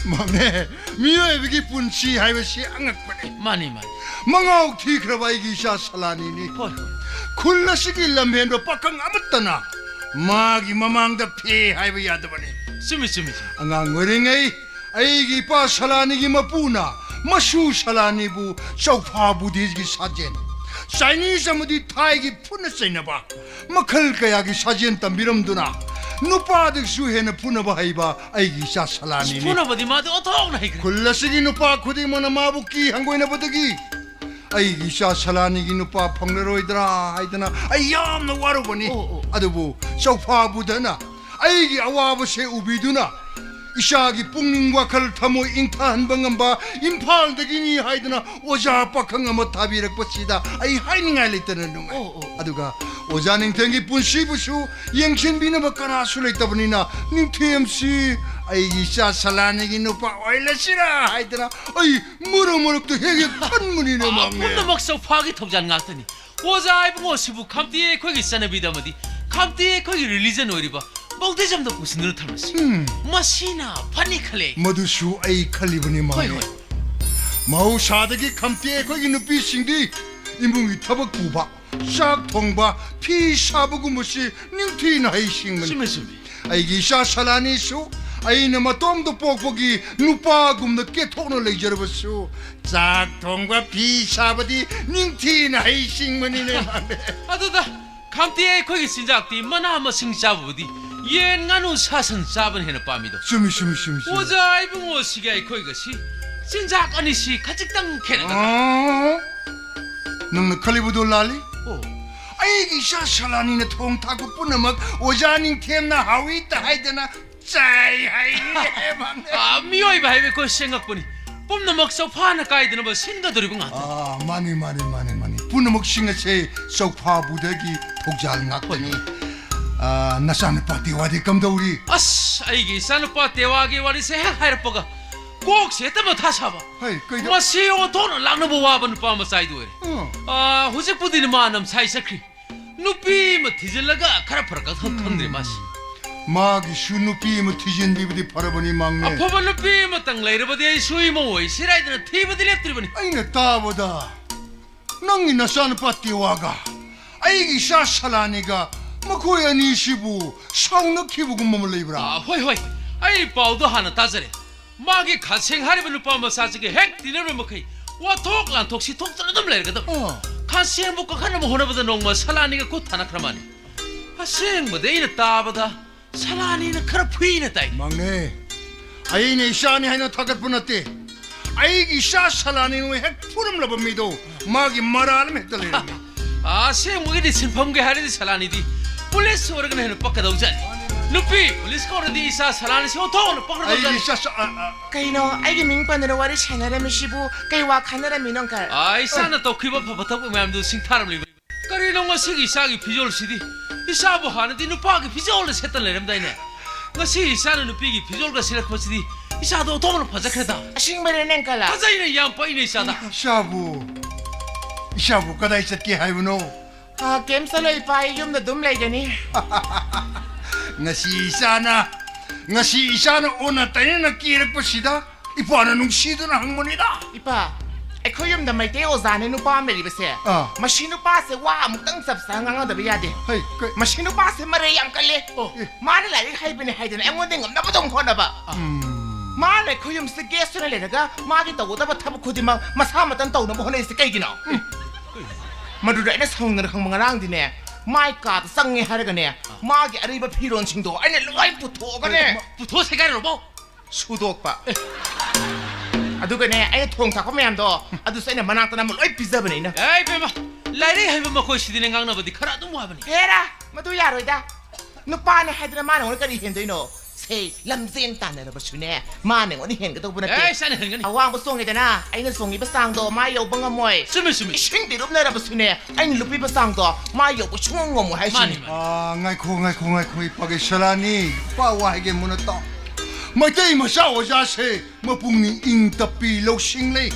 ꯃꯥꯝꯅꯦ, ꯃꯤꯑꯣꯏꯕꯒꯤ ꯄꯨꯟꯁꯤ ꯍꯥꯏꯕꯁꯤ ꯑꯉꯛꯄꯅꯤ꯫ ꯃꯥꯅꯤ, ꯃꯥꯅꯤ꯫ ꯃꯉꯥꯎ ꯊꯤꯈ꯭ꯔꯕ ꯑꯩꯒꯤ ꯏꯆꯥ ꯁꯂꯥꯅꯤꯅꯤ꯫ ꯍꯣꯏ, ꯍꯣꯏ꯫ ꯈꯨꯜ ꯑꯁꯤꯒꯤ ꯂꯝꯍꯦꯟꯕ ꯄꯥꯈꯪ ꯑꯃꯠꯇꯅ ꯃꯥꯒꯤ ꯃꯃꯥꯡꯗ ꯐꯦ ꯍꯥꯏꯕ ꯌꯥꯗꯕꯅꯤ꯫ ꯆꯨꯝꯃꯤ, ꯆꯨꯝꯃꯤ, ꯆꯨꯝꯃꯤ꯫ ꯑꯉꯥꯡ ꯑꯣꯏꯔꯤꯉꯩ ꯑꯩꯒꯤ ꯏꯄꯥ ꯁꯂꯥꯅꯤꯒꯤ ꯃꯄꯨꯅ ꯃꯁꯨ ꯁꯂꯥꯅꯤꯕꯨ ꯆꯧꯐꯥ ꯕꯨꯙꯤꯁꯒꯤ ꯁꯥꯖꯦꯜ, ꯆꯥꯏꯅꯤꯁ ꯑꯃꯗꯤ ꯊꯥꯏꯒꯤ ꯐꯨꯅ ꯆꯩꯅꯕ ꯃꯈꯜ ꯀꯌꯥꯒꯤ ꯁꯥꯖꯦꯜ ꯇꯝꯕꯤꯔꯝꯗꯨꯅ ꯅꯨꯄꯥꯗꯒꯤꯁꯨ ꯍꯦꯟꯅ ꯐꯨꯅꯕ ꯍꯩꯕ ꯑꯩꯒꯤ ꯏꯆꯥ ꯁꯂꯥꯅꯤꯅꯤ꯫ ꯐꯨꯅꯕꯗꯤ ꯃꯥꯗꯤ ꯑꯣꯟꯊꯣꯛꯅ ꯍꯩꯈ꯭ꯔꯦ꯫ ꯈꯨꯜ ꯑꯁꯤꯒꯤ ꯅꯨꯄꯥ ꯈꯨꯗꯤꯡꯃꯛꯅ ꯃꯥꯕꯨ ꯀꯤ ꯍꯪꯒꯣꯏꯅꯕꯗꯒꯤ ꯑꯩꯒꯤ ꯏꯆꯥ ꯁꯂꯥꯅꯤꯒꯤ ꯅꯨꯄꯥ ꯐꯪꯂꯔꯣꯏꯗ꯭ꯔꯥ ꯍꯥꯏꯗꯅ ꯑꯩ ꯌꯥꯝꯅ ꯋꯥꯔꯨꯕꯅꯤ꯫ ꯑꯣ, ꯑꯣ꯫ ꯑꯗꯨꯕꯨ ꯆꯧꯐꯥ ꯕꯨꯙꯅ ꯑꯩꯒꯤ ꯑꯋꯥꯕꯁꯦ ꯎꯕꯤꯗꯨꯅ ꯏꯆꯥꯒꯤ ꯄꯨꯛꯅꯤꯡ ꯋꯥꯈꯜ ꯊꯃꯣꯏ ꯏꯪꯊꯍꯟꯕ ꯉꯝꯕ ꯏꯝꯐꯥꯜꯗꯒꯤꯅꯤ ꯍꯥꯏꯗꯅ ꯑꯣꯖꯥ ꯄꯥꯈꯪ ꯑꯃ ꯊꯥꯕꯤꯔꯛꯄꯁꯤꯗ ꯑꯩ ꯍꯥꯏꯅꯤꯡꯉꯥꯏ ꯂꯩꯇꯅ ꯅꯨꯡꯉꯥꯏ꯫ ꯑꯣ, ꯑꯣ꯫ ꯑꯗꯨꯒ ꯑꯣꯖꯥ ꯅꯤꯡꯊꯦꯝꯒꯤ ꯄꯨꯟꯁꯤꯕꯨꯁꯨ ꯌꯦꯡꯁꯤꯟꯕꯤꯅꯕ ꯀꯅꯥꯁꯨ ꯂꯩꯇꯕꯅꯤꯅ ꯅꯤꯡꯊꯦꯝꯁꯤ ꯑꯩꯒꯤ ꯏꯆꯥ ꯁꯂꯥꯅꯤꯒꯤ ꯅꯨꯄꯥ ꯑꯣꯏꯍꯜꯂꯁꯤꯔꯥ ꯍꯥꯏꯗꯅ ꯑꯩ ꯃꯔꯛ ꯃꯔꯛꯇ ꯍꯦꯛ ꯍꯦꯛ ꯈꯟꯕꯅꯤꯅꯦ, ꯃꯥꯝꯅꯦ꯫ ꯄꯨꯝꯅꯃꯛ ꯆꯧꯐꯥꯒꯤ ꯊꯧꯖꯥꯜ ꯉꯥꯛꯇꯅꯤ꯫ ꯑꯣꯖꯥ ꯏꯕꯨꯡꯉꯣꯁꯤꯕꯨ ꯈꯝꯇꯦ ꯑꯩꯈꯣꯏꯒꯤ ꯆꯠꯅꯕꯤꯗ ꯑꯃꯗꯤ ꯈꯝꯇꯦ ꯑꯩꯈꯣꯏꯒꯤ religion ꯑꯣꯏꯔꯤꯕ ꯑꯣꯜꯗ ꯑꯦꯖ ꯍꯣꯝꯗ ꯄꯨꯁꯤꯟꯗꯨꯅ ꯊꯝꯂꯁꯤ꯫ ꯎꯝ꯫ ꯃꯁꯤꯅ ꯐꯅꯤ ꯈꯜꯂꯦ꯫ ꯃꯗꯨꯁꯨ ꯑꯩ ꯈꯜꯂꯤꯕꯅꯤ, ꯍꯣꯏ, ꯃꯥꯃꯅꯦ꯫ ꯍꯣꯏ꯫ ꯃꯍꯧꯁꯥꯗꯒꯤ ꯈꯝꯇꯦ ꯑꯩꯈꯣꯏꯒꯤ ꯅꯨꯄꯤꯁꯤꯡꯗꯤ ꯏꯃꯨꯡꯒꯤ ꯊꯕꯛ ꯄꯨꯕ, ꯆꯥꯛ ꯊꯣꯡꯕ, ꯐꯤ ꯁꯥꯕꯒꯨꯝꯕꯁꯤ ꯅꯤꯡꯊꯤꯅ ꯍꯩꯁꯤꯡꯕꯅꯤ꯫ ꯆꯨꯝꯃꯦ, ꯆꯨꯝꯃꯦ꯫ ꯑꯩꯒꯤ ꯏꯆꯥ ꯁꯂꯥꯅꯤꯁꯨ ꯑꯩꯅ ꯃꯇꯣꯝꯇ ꯄꯣꯛꯄꯒꯤ ꯅꯨꯄꯥꯒꯨꯝꯅ ꯀꯦꯊꯣꯛꯅ ꯂꯩꯖꯔꯕꯁꯨ, ꯆꯥꯛ ꯊꯣꯡꯕ, ꯐꯤ ꯁꯥꯕꯗꯤ ꯅꯤꯡꯊꯤꯅ ꯍꯩꯁꯤꯡꯕꯅꯤꯅꯦ, ꯃꯥꯃꯅꯦ꯫ ꯑꯗꯨꯗ ꯈꯝꯇꯦ ꯑꯩꯈꯣꯏꯒꯤ ꯆꯤꯟꯖꯥꯛꯇꯤ ꯃꯅꯥ ꯃꯁꯤꯡ ꯆꯥꯕꯕꯨꯗꯤ, ꯌꯦꯟ, ꯉꯥꯅꯨ, ꯁꯥ, ꯁꯟ ꯆꯥꯕꯅ ꯍꯦꯟꯅ ꯄꯥꯝꯃꯤꯗꯣ꯫ ꯆꯨꯝꯃꯤ, ꯆꯨꯝꯃꯤ, ꯆꯨꯝꯃꯤ, ꯆꯨꯝꯃꯤ꯫ ꯑꯣꯖꯥ ꯏꯕꯨꯡꯉꯣꯁꯤꯒ ꯑꯩꯈꯣꯏꯒꯁꯤ ꯆꯤꯟꯖꯥꯛ ꯑꯅꯤꯁꯤ ꯈꯖꯤꯛꯇꯪ ꯈꯦꯠꯅꯒꯗ꯭ꯔꯥ? ꯑꯣ, ꯅꯪꯅ ꯈꯜꯂꯤꯕꯗꯨ ꯂꯥꯜꯂꯤ꯫ ꯑꯣ꯫ ꯑꯩꯒꯤ ꯏꯆꯥ ꯁꯂꯥꯅꯤꯅ ꯊꯣꯡ ꯊꯥꯛꯄ ꯄꯨꯝꯅꯃꯛ ꯑꯣꯖꯥ ꯅꯤꯡꯊꯦꯝꯅ ꯍꯥꯎꯏ ꯇ ꯍꯥꯏꯗꯅ ꯆꯥꯏ ꯍꯥꯏꯌꯦ, ꯃꯥꯃꯅꯦ꯫ ꯑꯥ, ꯃꯤꯑꯣꯏꯕ ꯍꯥꯏꯕ ꯑꯩꯈꯣꯏ ꯁꯦꯝꯉꯛꯄꯅꯤ꯫ ꯄꯨꯝꯅꯃꯛ ꯆꯧꯐꯥꯅ ꯀꯥꯏꯗꯅꯕ ꯁꯤꯟꯒꯗꯧꯔꯤꯕ ꯉꯥꯛꯇꯅꯤ꯫ ꯑꯥ, ꯃꯥꯅꯤ, ꯃꯥꯅꯤ, ꯃꯥꯅꯤ, ꯃꯥꯅꯤ꯫ ꯄꯨꯝꯅꯃꯛꯁꯤꯡ ꯑꯁꯦ ꯆꯧꯐꯥꯕꯨꯗꯒꯤ ꯊꯧꯖꯥꯜ ꯉꯥꯛꯇꯅꯤ꯫ ꯍꯣꯏ꯫ ꯑꯥ, ꯅꯆꯥꯅꯨꯄꯥ ꯇꯦꯋꯥꯗꯤ ꯀꯝꯗꯧꯔꯤ? ꯑꯁ, ꯑꯩꯒꯤ ꯏꯆꯥꯅꯨꯄꯥ ꯇꯦꯋꯥꯒꯤ ꯋꯥꯔꯤꯁꯦ ꯍꯦꯛ ꯍꯥꯏꯔꯛꯄꯒ ꯀꯣꯛꯁꯦ ꯍꯦꯛꯇ ꯃꯊꯥ ꯁꯥꯕ꯫ ꯍꯩ, ꯀꯩꯗꯧ- ꯃꯁꯤ ꯑꯣꯟꯊꯣꯛꯅ ꯂꯥꯛꯅꯕ ꯋꯥꯕ ꯅꯨꯄꯥ ꯃꯆꯥ ꯍꯥꯏꯗꯨ ꯑꯣꯏꯔꯦ꯫ ꯑꯥ꯫ ꯑꯥ, ꯍꯧꯖꯤꯛꯄꯨꯗꯤ ꯃꯥ ꯅꯝꯁꯥꯏ ꯆꯠꯈ꯭ꯔꯤ꯫ ꯅꯨꯄꯤ ꯑꯃ ꯊꯤꯖꯤꯜꯂꯒ ꯈꯔ ꯐꯔꯛꯀ ꯈꯪ-, ꯈꯪꯗ꯭ꯔꯦ ꯃꯥꯁꯤ꯫ ꯃꯥꯒꯤꯁꯨ ꯅꯨꯄꯤ ꯑꯃ ꯊꯤꯖꯤꯟꯕꯤꯕꯗꯤ ꯐꯔꯕꯅꯤ, ꯃꯥꯃꯅꯦ꯫ ꯑꯐꯕ ꯅꯨꯄꯤ ꯑꯃꯇꯪ ꯂꯩꯔꯕꯗꯤ ꯑꯩꯁꯨ ꯏꯃꯧ ꯑꯣꯏꯁꯤꯔꯥ ꯍꯥꯏꯗꯅ ꯊꯤꯕꯗꯤ ꯂꯦꯞꯇ꯭ꯔꯤꯕꯅꯤ꯫ ꯑꯩꯅ ꯇꯥꯕꯗ ꯅꯪꯒꯤ ꯅꯆꯥꯅꯨꯄꯥ ꯇꯦꯋꯥꯒ ꯑꯩꯒꯤ ꯏꯆꯥ ꯁꯂꯥꯅꯤꯒ ꯃꯈꯣꯏ ꯑꯅꯤꯁꯤꯕꯨ ꯁꯥꯎꯅꯈꯤꯕꯒꯨꯝꯕ ꯑꯃ ꯂꯩꯕ꯭ꯔꯥ? ꯑꯥ, ꯍꯣꯏ, ꯍꯣꯏ, ꯑꯩ ꯄꯥꯎꯗꯣ ꯍꯥꯟꯅ ꯇꯥꯖꯔꯦ꯫ ꯃꯥꯒꯤ ꯈꯥꯁꯦꯡ ꯍꯥꯏꯔꯤꯕ ꯅꯨꯄꯥ ꯃꯆꯥꯁꯤꯒ ꯍꯦꯛ ꯇꯤꯟꯅꯔꯨꯕ ꯃꯈꯩ ꯋꯥꯊꯣꯛ ꯂꯥꯟꯊꯣꯛꯁꯤ ꯊꯣꯛꯇꯅ ꯑꯗꯨꯝ ꯂꯩꯔꯒꯗꯕ꯫ ꯑꯥ꯫ ꯈꯥꯁꯦꯡꯕꯨ ꯀꯥꯈꯠꯅꯕ ꯍꯣꯠꯅꯕꯗ ꯅꯣꯡꯃ ꯁꯂꯥꯅꯤꯒ ꯈꯨꯠ ꯊꯥꯅꯈ꯭ꯔ ꯃꯥꯜꯂꯤ꯫ ꯑꯁꯦꯡꯕꯗꯤ ꯑꯩꯅ ꯇꯥꯕꯗ ꯁꯂꯥꯅꯤꯅ ꯈꯔ ꯐꯨꯏꯅ ꯇꯥꯏ꯫ ꯃꯥꯃꯅꯦ, ꯑꯩꯅ ꯏꯆꯥꯅꯤ ꯍꯥꯏꯅ ꯊꯥꯒꯠꯄ ꯅꯠꯇꯦ꯫ ꯑꯩꯒꯤ ꯏꯆꯥ ꯁꯂꯥꯅꯤꯅ ꯍꯦꯛ ꯐꯨꯔꯝꯂꯕ ꯃꯤꯗꯣ ꯃꯥꯒꯤ ꯃꯔꯥꯜ ꯑꯃ ꯍꯦꯛꯇ ꯂꯩꯔꯝꯃꯤ꯫ ꯑꯁꯦꯡꯕꯒꯤꯗꯤ ꯁꯤꯟꯐꯝꯒꯤ ꯍꯥꯏꯔꯗꯤ ꯁꯂꯥꯅꯤꯗꯤ ꯄꯨꯂꯤꯁ ꯑꯣꯏꯔꯒꯅ ꯍꯦꯟꯅ ꯄꯛꯀꯗꯧꯖꯥꯠꯅꯤ꯫ ꯅꯨꯄꯤ ꯄꯨꯂꯤꯁ ꯀꯧꯔꯗꯤ ꯏꯆꯥ ꯁꯂꯥꯅꯤꯁꯤ ꯑꯣꯟꯊꯣꯛꯅ ꯑꯩꯒꯤ ꯄꯛꯀꯗꯧꯖꯥꯠꯅꯤ꯫ ꯏꯆꯥ ꯁ-, ꯑ, ꯑ, ꯀꯩꯅꯣ, ꯑꯩꯒꯤ ꯃꯤꯡ ꯄꯟꯗꯅ ꯋꯥꯔꯤ ꯁꯥꯟꯅꯔꯝꯃꯤꯁꯤꯕꯨ ꯀꯩ ꯋꯥ ꯈꯟꯅꯔꯝꯃꯤꯅꯣ, ꯑꯪꯀꯜ? ꯑꯥ, ꯏꯆꯥꯅ ꯇꯧꯈꯤꯕ ꯐꯕ ꯊꯕꯛ ꯃꯌꯥꯝꯗꯨ ꯁꯤꯡꯊꯥꯔꯝꯂꯤꯕꯅꯤ꯫ ꯀꯔꯤꯅꯣ ꯉꯁꯤꯒꯤ ꯏꯆꯥꯒꯤ ꯐꯤꯖꯣꯜꯁꯤꯗꯤ? ꯏꯆꯥꯕꯨ ꯍꯥꯟꯅꯗꯤ ꯅꯨꯄꯥꯒꯤ ꯐꯤꯖꯣꯜꯗ ꯁꯦꯠꯇꯅ ꯂꯩꯔꯝꯗꯥꯏꯅꯦ? ꯉꯁꯤ ꯏꯆꯥꯅ ꯅꯨꯄꯤꯒꯤ ꯐꯤꯖꯣꯜꯒ ꯁꯦꯠꯂꯛꯄꯁꯤꯗꯤ ꯏꯆꯥꯗꯣ ꯑꯣꯟꯊꯣꯛꯅ ꯐꯖꯈ꯭ꯔꯦꯗ꯫ ꯑꯁꯦꯡꯕꯩꯔꯅꯦ, ꯑꯪꯀꯜ? ꯐꯖꯩꯅꯦ, ꯌꯥꯝ ꯄꯛꯏꯅꯦ ꯏꯆꯥꯗ꯫ ꯏꯆꯥꯕꯨ, ꯏꯆꯥꯕꯨ ꯀꯗꯥꯏ ꯆꯠꯀꯦ ꯍꯥꯏꯕꯅꯣ? ꯑꯥ, ꯀꯩꯝ ꯆꯠꯂꯣꯏ, ꯏꯄꯥ, ꯑꯩ ꯌꯨꯝꯗ ꯑꯗꯨꯝ ꯂꯩꯒꯅꯤ꯫ ꯉꯁꯤ ꯏꯆꯥꯅ, ꯉꯁꯤ ꯏꯆꯥꯅ ꯑꯣꯟꯅ ꯇꯩꯅꯅ ꯀꯦꯔꯛꯄꯁꯤꯗ ꯏꯄꯥꯅ ꯅꯨꯡꯁꯤꯗꯨꯅ ꯍꯪꯕꯅꯤꯗ꯫ ꯏꯄꯥ, ꯑꯩꯈꯣꯏ ꯌꯨꯝꯗ ꯃꯩꯇꯩ ꯑꯣꯖꯥꯅꯦ ꯅꯨꯄꯥ ꯑꯃ ꯂꯩꯔꯤꯕꯁꯦ, ꯑꯥ꯫ ꯃꯁꯤ ꯅꯨꯄꯥꯁꯦ ꯋꯥ ꯑꯃꯨꯛꯇꯪ ꯆꯞ ꯆꯥꯅ ꯉꯥꯡꯅꯗꯕ ꯌꯥꯗꯦ꯫ ꯍꯩ, ꯀꯩ- ꯃꯁꯤ ꯅꯨꯄꯥꯁꯦ ꯃꯔꯩ ꯌꯥꯝ ꯀꯜꯂꯦ꯫ ꯑꯣ꯫ ꯑꯦ꯫ ꯃꯥꯅ ꯂꯥꯏꯔꯤꯛ ꯍꯩꯕꯅꯦ ꯍꯥꯏꯗꯅ ꯑꯩꯉꯣꯟꯗ ꯉꯝꯅꯕ ꯑꯗꯨꯝ ꯍꯣꯠꯅꯕ꯫ ꯎꯝ꯫ ꯃꯥꯅ ꯑꯩꯈꯣꯏ ꯌꯨꯝꯁꯤꯗ ꯒꯦꯁ ꯑꯣꯏꯅ ꯂꯩꯔꯒ ꯃꯥꯒꯤ ꯇꯧꯒꯗꯕ ꯊꯕꯛ ꯈꯨꯗꯤꯡꯃꯛ ꯃꯁꯥ ꯃꯇꯟ ꯇꯧꯅꯕ ꯍꯣꯠꯅꯩꯁꯦ ꯀꯩꯒꯤꯅꯣ? ꯎꯝ꯫ ꯃꯗꯨꯗ ꯑꯩꯅ ꯁꯥꯎꯅꯤꯡꯗꯅ ꯈꯪꯕ ꯉꯔꯥꯡꯗꯤꯅꯦ, ꯃꯥꯏ ꯀꯥꯗ ꯆꯪꯉꯦ ꯍꯥꯏꯔꯒꯅꯦ, ꯃꯥꯒꯤ ꯑꯔꯤꯕ ꯐꯤꯔꯣꯟꯁꯤꯡꯗꯣ ꯑꯩꯅ ꯂꯣꯏ ꯄꯨꯊꯣꯛꯑꯒꯅꯦ, ꯄꯨꯊꯣꯛꯑ ꯁꯦꯒꯥꯏꯔꯨꯔꯕꯣ? ꯁꯨꯗꯣꯛꯄ꯫ ꯑꯦ꯫ ꯑꯗꯨꯒꯅꯦ, ꯑꯩꯅ ꯊꯣꯡ ꯊꯥꯛꯄ ꯃꯌꯥꯝꯗꯣ, ꯑꯗꯨꯁꯨ ꯑꯩꯅ ꯃꯅꯥꯛꯇ ꯅꯝꯃ ꯂꯣꯏ ꯄꯤꯖꯕꯅꯦ ꯑꯩꯅ꯫ ꯑꯦ, ꯏꯕꯦꯝꯃ, ꯂꯥꯏꯔꯤꯛ ꯍꯩꯕ ꯃꯈꯣꯏꯁꯤꯗꯤꯅꯦ ꯉꯥꯡꯅꯕꯗꯤ ꯈꯔ ꯑꯗꯨꯝ ꯋꯥꯕꯅꯤ꯫ ꯍꯦꯔꯥ, ꯃꯗꯨ ꯌꯥꯔꯣꯏꯗ꯫ ꯅꯨꯄꯥꯅꯦ ꯍꯥꯏꯗꯅ ꯃꯥꯅ ꯑꯩꯉꯣꯟꯗ ꯀꯔꯤ ꯍꯦꯟꯗꯣꯏꯅꯣ? ꯁꯦ, ꯂꯝꯖꯦꯟ ꯇꯥꯟꯅꯔꯕꯁꯨꯅꯦ, ꯃꯥꯅ ꯑꯩꯉꯣꯟꯗ ꯍꯦꯟꯒꯗꯧꯕ ꯅꯠꯇꯦ꯫ ꯑꯦ, ꯏꯁꯥꯅ ꯍꯦꯟꯒꯅꯤ꯫ ꯑꯋꯥꯡꯕ ꯆꯣꯡꯉꯦꯗꯅ, ꯑꯩꯅ ꯆꯣꯡꯉꯤꯕ ꯆꯥꯡꯗꯣ ꯃꯥ ꯌꯧꯕ ꯉꯝꯃꯣꯏ꯫ ꯆꯨꯝꯃꯤ, ꯆꯨꯝꯃꯤ꯫ ꯏꯁꯤꯡ ꯂꯨꯞꯅꯔꯕꯁꯨꯅꯦ, ꯑꯩꯅ ꯂꯨꯞꯄꯤꯕ ꯆꯥꯡꯗꯣ ꯃꯥ ꯌꯧꯕ ꯁꯨꯡꯉꯝ ꯉꯝꯃꯣꯏ ꯍꯥꯏꯁꯤꯅꯤ꯫ ꯃꯥꯅꯤ, ꯃꯥꯅꯤ꯫ ꯑꯥ, ꯉꯥꯏꯈꯣ, ꯉꯥꯏꯈꯣ, ꯉꯥꯏꯈꯣ, ꯏꯄꯥꯒꯤ ꯁꯂꯥꯅꯤ, ꯏꯄꯥ ꯋꯥ ꯍꯥꯏꯒꯦ ꯃꯨꯟꯅ ꯇꯥꯎ꯫ ꯃꯩꯇꯩ ꯃꯆꯥ ꯑꯣꯖꯥꯁꯦ ꯃꯄꯨꯛꯅꯤꯡ ꯏꯪ ꯇꯞꯄꯤ, ꯂꯧꯁꯤꯡ ꯂꯩ꯫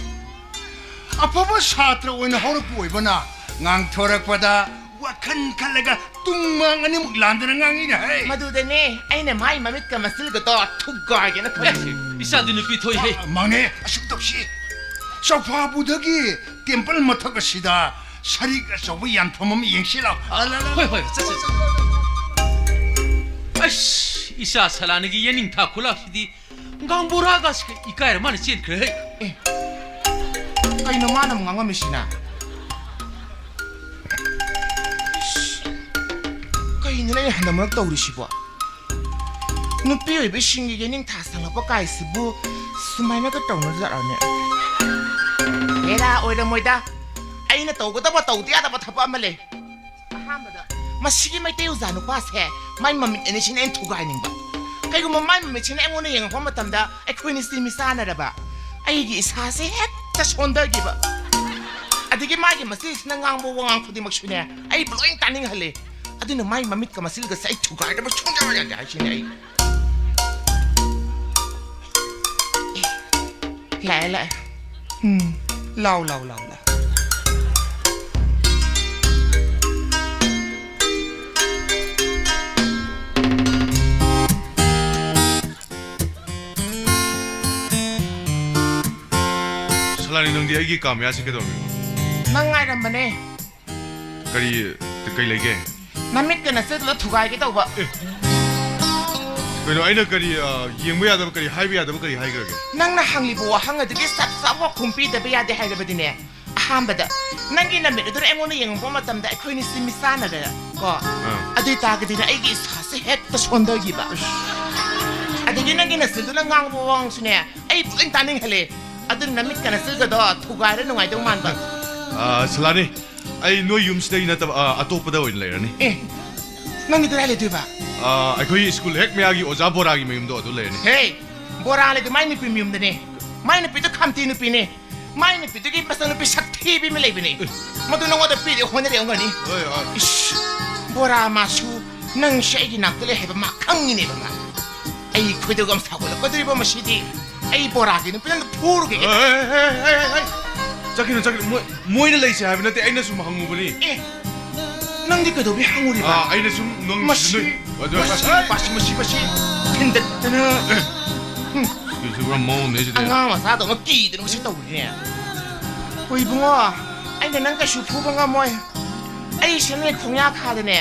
ꯑꯐꯕ ꯁꯥꯇ꯭ꯔ ꯑꯣꯏꯅ ꯍꯧꯔꯛꯄ ꯑꯣꯏꯕꯅ ꯉꯥꯡꯊꯣꯔꯛꯄꯗ ꯋꯥꯈꯜ ꯈꯜꯂꯒ ꯇꯨꯡ ꯃꯥꯡ ꯑꯅꯤꯃꯨꯛ ꯂꯥꯟꯗꯅ ꯉꯥꯡꯉꯤꯅꯦ ꯍꯦ꯫ ꯃꯗꯨꯗꯅꯦ ꯑꯩꯅ ꯃꯥꯏ ꯃꯃꯤꯠꯀ ꯃꯆꯤꯜꯒꯗꯣ ꯊꯨꯒꯥꯏꯒꯦꯅ ꯈꯜꯂꯤꯁꯦ꯫ ꯑꯦ, ꯏꯆꯥꯗꯤ ꯅꯨꯄꯤ ꯊꯣꯛꯏꯍꯦ꯫ ꯑ, ꯃꯥꯅꯦ, ꯑꯁꯨꯛ ꯇꯧꯁꯤ꯫ ꯆꯧꯐꯥꯕꯨꯗꯒꯤ ꯇꯦꯝꯄꯜ ꯃꯊꯛ ꯑꯁꯤꯗ ꯁꯔꯤꯛ ꯑꯆꯧꯕ ꯌꯥꯟꯐꯝ ꯑꯃ ꯌꯦꯡꯁꯤ ꯂꯥꯎ꯫ ꯑ, ꯂꯥ, ꯂꯥ, ꯂꯥ꯫ ꯍꯣꯏ, ꯍꯣꯏ, ꯆꯠꯁꯤ, ꯆꯠꯁꯤ꯫ ꯑꯁ, ꯏꯆꯥ ꯁꯂꯥꯅꯤꯒꯤ ꯌꯦꯅꯤꯡꯊꯥ ꯈꯨꯂꯥꯛꯁꯤꯗꯤ ꯒꯥꯡꯕꯨꯔꯥꯒꯁꯤꯒ ꯏꯀꯥꯏꯔ ꯃꯥꯅ ꯆꯦꯟꯈ꯭ꯔꯦ ꯍꯦ꯫ ꯑꯦ, ꯀꯩꯅꯣ ꯃꯥꯅ ꯑꯃꯨꯛ ꯉꯥꯡꯉꯝꯃꯤꯁꯤꯅ? ꯏꯁ, ꯀꯩꯅꯣꯅꯦ ꯑꯩꯅ ꯍꯟꯗꯛ ꯃꯔꯛ ꯇꯧꯔꯤꯁꯤꯕꯣ? ꯅꯨꯄꯤ ꯑꯣꯏꯕꯤꯁꯤꯡꯒꯤ ꯌꯦꯅꯤꯡꯊꯥ ꯁꯪꯂꯛꯄ ꯀꯥꯏꯁꯤꯕꯨ ꯁꯨꯃꯥꯏꯅꯒ ꯇꯧꯅꯖꯥꯠꯂꯅꯦ? ꯍꯦꯔꯥ, ꯑꯣꯏꯔꯝꯃꯣꯏꯗ꯫ ꯑꯩꯅ ꯇꯧꯒꯗꯕ, ꯇꯧꯗ ꯌꯥꯗꯕ ꯊꯕꯛ ꯑꯃ ꯂꯩ꯫ ꯑꯍꯥꯟꯕꯗ, ꯃꯁꯤꯒꯤ ꯃꯩꯇꯩ ꯑꯣꯖꯥ ꯅꯨꯄꯥꯁꯦ ꯃꯥꯏ ꯃꯃꯤꯠ ꯑꯅꯤꯁꯤꯅ ꯑꯩꯅ ꯊꯨꯒꯥꯏꯅꯤꯡꯕ꯫ ꯀꯩꯒꯨꯝꯕ ꯃꯥꯏ ꯃꯃꯤꯠꯁꯤꯅ ꯑꯩꯉꯣꯟꯗ ꯌꯦꯡꯉꯛꯄ ꯃꯇꯝꯗ ꯑꯩꯈꯣꯏꯅꯤꯁꯤ ꯃꯤꯆꯥꯟꯅꯔꯕ, ꯑꯩꯒꯤ ꯏꯁꯥꯁꯦ ꯍꯦꯛꯇ ꯁꯣꯟꯊꯈꯤꯕ꯫ ꯑꯗꯒꯤ ꯃꯥꯒꯤ ꯃꯆꯤꯟꯁꯤꯅ ꯉꯥꯡꯕ ꯋꯥꯉꯥꯡ ꯈꯨꯗꯤꯡꯃꯛꯁꯨꯅꯦ ꯑꯩꯕꯨ ꯂꯣꯏ ꯇꯥꯅꯤꯡꯍꯜꯂꯦ꯫ ꯑꯗꯨꯅ ꯃꯥꯏ ꯃꯃꯤꯠꯀ ꯃꯆꯤꯟꯒꯁꯦ ꯑꯩ ꯊꯨꯒꯥꯏꯗꯕ ꯁꯨꯡꯌꯥ ꯌꯥꯗꯦ ꯍꯥꯏꯁꯤꯅꯦ ꯑꯩ꯫ ꯂꯥꯛꯑꯦ, ꯂꯥꯛꯑꯦ꯫ ꯎꯝ꯫ ꯂꯥꯎ, ꯂꯥꯎ, ꯂꯥꯎ, ꯂꯥꯎ꯫ ꯁꯂꯥꯅꯤ, ꯅꯪꯗꯤ ꯑꯩꯒꯤ ꯀꯥ ꯃꯌꯥꯁꯤ ꯀꯩꯗꯧꯔꯝꯃꯤꯕ? ꯅꯪ ꯉꯥꯏꯔꯝꯕꯅꯦ꯫ ꯀꯔꯤ, ꯀꯩ ꯂꯩꯒꯦ? ꯅꯃꯤꯠꯀ ꯅꯆꯦꯗꯨꯗ ꯊꯨꯒꯥꯏꯒꯦ ꯇꯧꯕ꯫ ꯀꯩꯅꯣ, ꯑꯩꯅ ꯀꯔꯤ, ꯑ, ꯌꯦꯡꯕ ꯌꯥꯗꯕ ꯀꯔꯤ, ꯍꯥꯏꯕ ꯌꯥꯗꯕ ꯀꯔꯤ ꯍꯥꯏꯈ꯭ꯔꯒꯦ? ꯅꯪꯅ ꯍꯪꯂꯤꯕ ꯋꯥꯍꯪ ꯑꯗꯨꯒꯤ ꯆꯞ ꯆꯥꯕ ꯄꯥꯎꯈꯨꯝ ꯄꯤꯗꯕ ꯌꯥꯗꯦ ꯍꯥꯏꯔꯕꯗꯤꯅꯦ, ꯑꯍꯥꯟꯕꯗ ꯅꯪꯒꯤ ꯅꯃꯤꯠ ꯑꯗꯨꯅ ꯑꯩꯉꯣꯟꯗ ꯌꯦꯡꯉꯛꯄ ꯃꯇꯝꯗ ꯑꯩꯈꯣꯏꯅꯤꯁꯤ ꯃꯤꯆꯥꯟꯅꯔꯦ ꯀꯣ꯫ ꯑꯗꯨ ꯑꯣꯏꯇꯥꯔꯒꯗꯤꯅꯦ, ꯑꯩꯒꯤ ꯏꯁꯥꯁꯦ ꯍꯦꯛꯇ ꯁꯣꯟꯊꯈꯤꯕ꯫ ꯑꯗꯒꯤ ꯅꯪꯒꯤ ꯅꯆꯦꯗꯨꯅ ꯉꯥꯡꯕ ꯋꯥꯍꯪꯁꯤꯅꯦ, ꯑꯩ ꯂꯣꯏ ꯇꯥꯅꯤꯡꯍꯜꯂꯦ꯫ ꯑꯗꯨꯅ ꯅꯃꯤꯠꯀ ꯅꯆꯦꯒꯗꯣ ꯊꯨꯒꯥꯏꯔ ꯅꯨꯡꯉꯥꯏꯗꯧ ꯃꯥꯟꯕ꯫ ꯑ, ꯁꯂꯥꯅꯤ, ꯑꯩ ꯅꯣꯏ ꯌꯨꯝꯁꯤꯗꯩ ꯅꯠꯇꯕ, ꯑ, ꯑꯇꯣꯞꯄꯗ ꯑꯣꯏꯅ ꯂꯩꯔꯅꯤ꯫ ꯑꯦ, ꯅꯪꯗꯤ ꯀꯗꯥꯏ ꯂꯩꯗꯣꯏꯕ? ꯑ, ꯑꯩꯈꯣꯏ ꯁ꯭ꯀꯨꯜ ꯍꯦꯛ ꯃꯌꯥꯒꯤ ꯑꯣꯖꯥ ꯕꯣꯔꯥꯒꯤ ꯃꯌꯨꯝꯗꯣ ꯑꯗꯨ ꯂꯩꯔꯅꯤ꯫ ꯍꯦ, ꯕꯣꯔꯥ ꯂꯩꯗꯤ ꯃꯥꯏ ꯅꯨꯄꯤ ꯃꯌꯨꯝꯗꯅꯦ꯫ ꯃꯥꯏ ꯅꯨꯄꯤꯗꯣ ꯈꯝꯇꯤ ꯅꯨꯄꯤꯅꯦ꯫ ꯃꯥꯏ ꯅꯨꯄꯤꯗꯨꯒꯤ ꯃꯆꯥꯅꯨꯄꯤ ꯁꯛ ꯊꯤꯕꯤ ꯑꯃ ꯂꯩꯕꯅꯦ꯫ ꯃꯗꯨ ꯅꯉꯣꯟꯗ ꯄꯤꯔꯦ ꯍꯣꯠꯅꯔꯦ ꯑꯣꯏꯔꯝꯒꯅꯤ꯫ ꯍꯣꯏ, ꯍꯣꯏ꯫ ꯏꯁ, ꯕꯣꯔꯥ ꯃꯥꯁꯨ ꯅꯪꯁꯦ ꯑꯩꯒꯤ ꯅꯥꯛꯇ ꯂꯩ ꯍꯥꯏꯕ ꯃꯥ ꯈꯪꯉꯤꯅꯦꯕ ꯃꯥ꯫ ꯑꯩ ꯈꯣꯏꯗꯧ ꯌꯥꯝ ꯁꯥꯎꯒꯠꯂꯛꯀꯗꯧꯔꯤꯕ ꯃꯁꯤꯗꯤ꯫ ꯑꯩ ꯕꯣꯔꯥꯒꯤ ꯅꯨꯄꯤ ꯅꯪ ꯐꯨꯔꯨꯒꯦ꯫ ꯑꯦ, ꯑꯦ, ꯑꯦ, ꯑꯦ, ꯑꯦ, ꯑꯦ꯫ ꯆꯠꯈꯤꯅꯨ, ꯆꯠꯈꯤꯅꯨ꯫ ꯃꯣꯏ, ꯃꯣꯏꯅ ꯂꯩꯁꯦ ꯍꯥꯏꯕ ꯅꯠꯇꯦ, ꯑꯩꯅ ꯁꯨꯝ ꯍꯪꯉꯨꯕꯅꯤ꯫ ꯑꯦ, ꯅꯪꯗꯤ ꯀꯩꯗꯧꯕꯤ ꯍꯪꯉꯨꯔꯤꯕ? ꯑ, ꯑꯩꯅ ꯁꯨꯝ ꯅꯪ ꯃꯁꯤ, ꯅꯣꯏ-, ꯑꯗꯨ-, ꯃꯁꯤ, ꯑꯩ- ꯃꯁꯤ, ꯃꯁꯤ, ꯃꯁꯤ, ꯊꯤꯟꯗꯠꯇꯅ꯫ ꯁꯤꯁꯨ ꯄꯨꯔꯥ ꯃꯑꯣꯡꯅꯦ ꯁꯤꯗꯤ꯫ ꯑꯉꯥꯡ ꯃꯆꯥꯗꯧꯅ ꯀꯤꯗꯅ ꯃꯁꯤ ꯇꯧꯔꯤꯅꯦ꯫ ꯍꯣꯏ ꯏꯕꯨꯡꯉꯣ, ꯑꯩꯅ ꯅꯪ ꯀꯩꯁꯨ ꯐꯨꯕ ꯉꯝꯃꯣꯏ꯫ ꯑꯩ ꯁꯤꯅꯦ ꯈꯣꯡꯌꯥ ꯈꯥꯗꯅꯦ,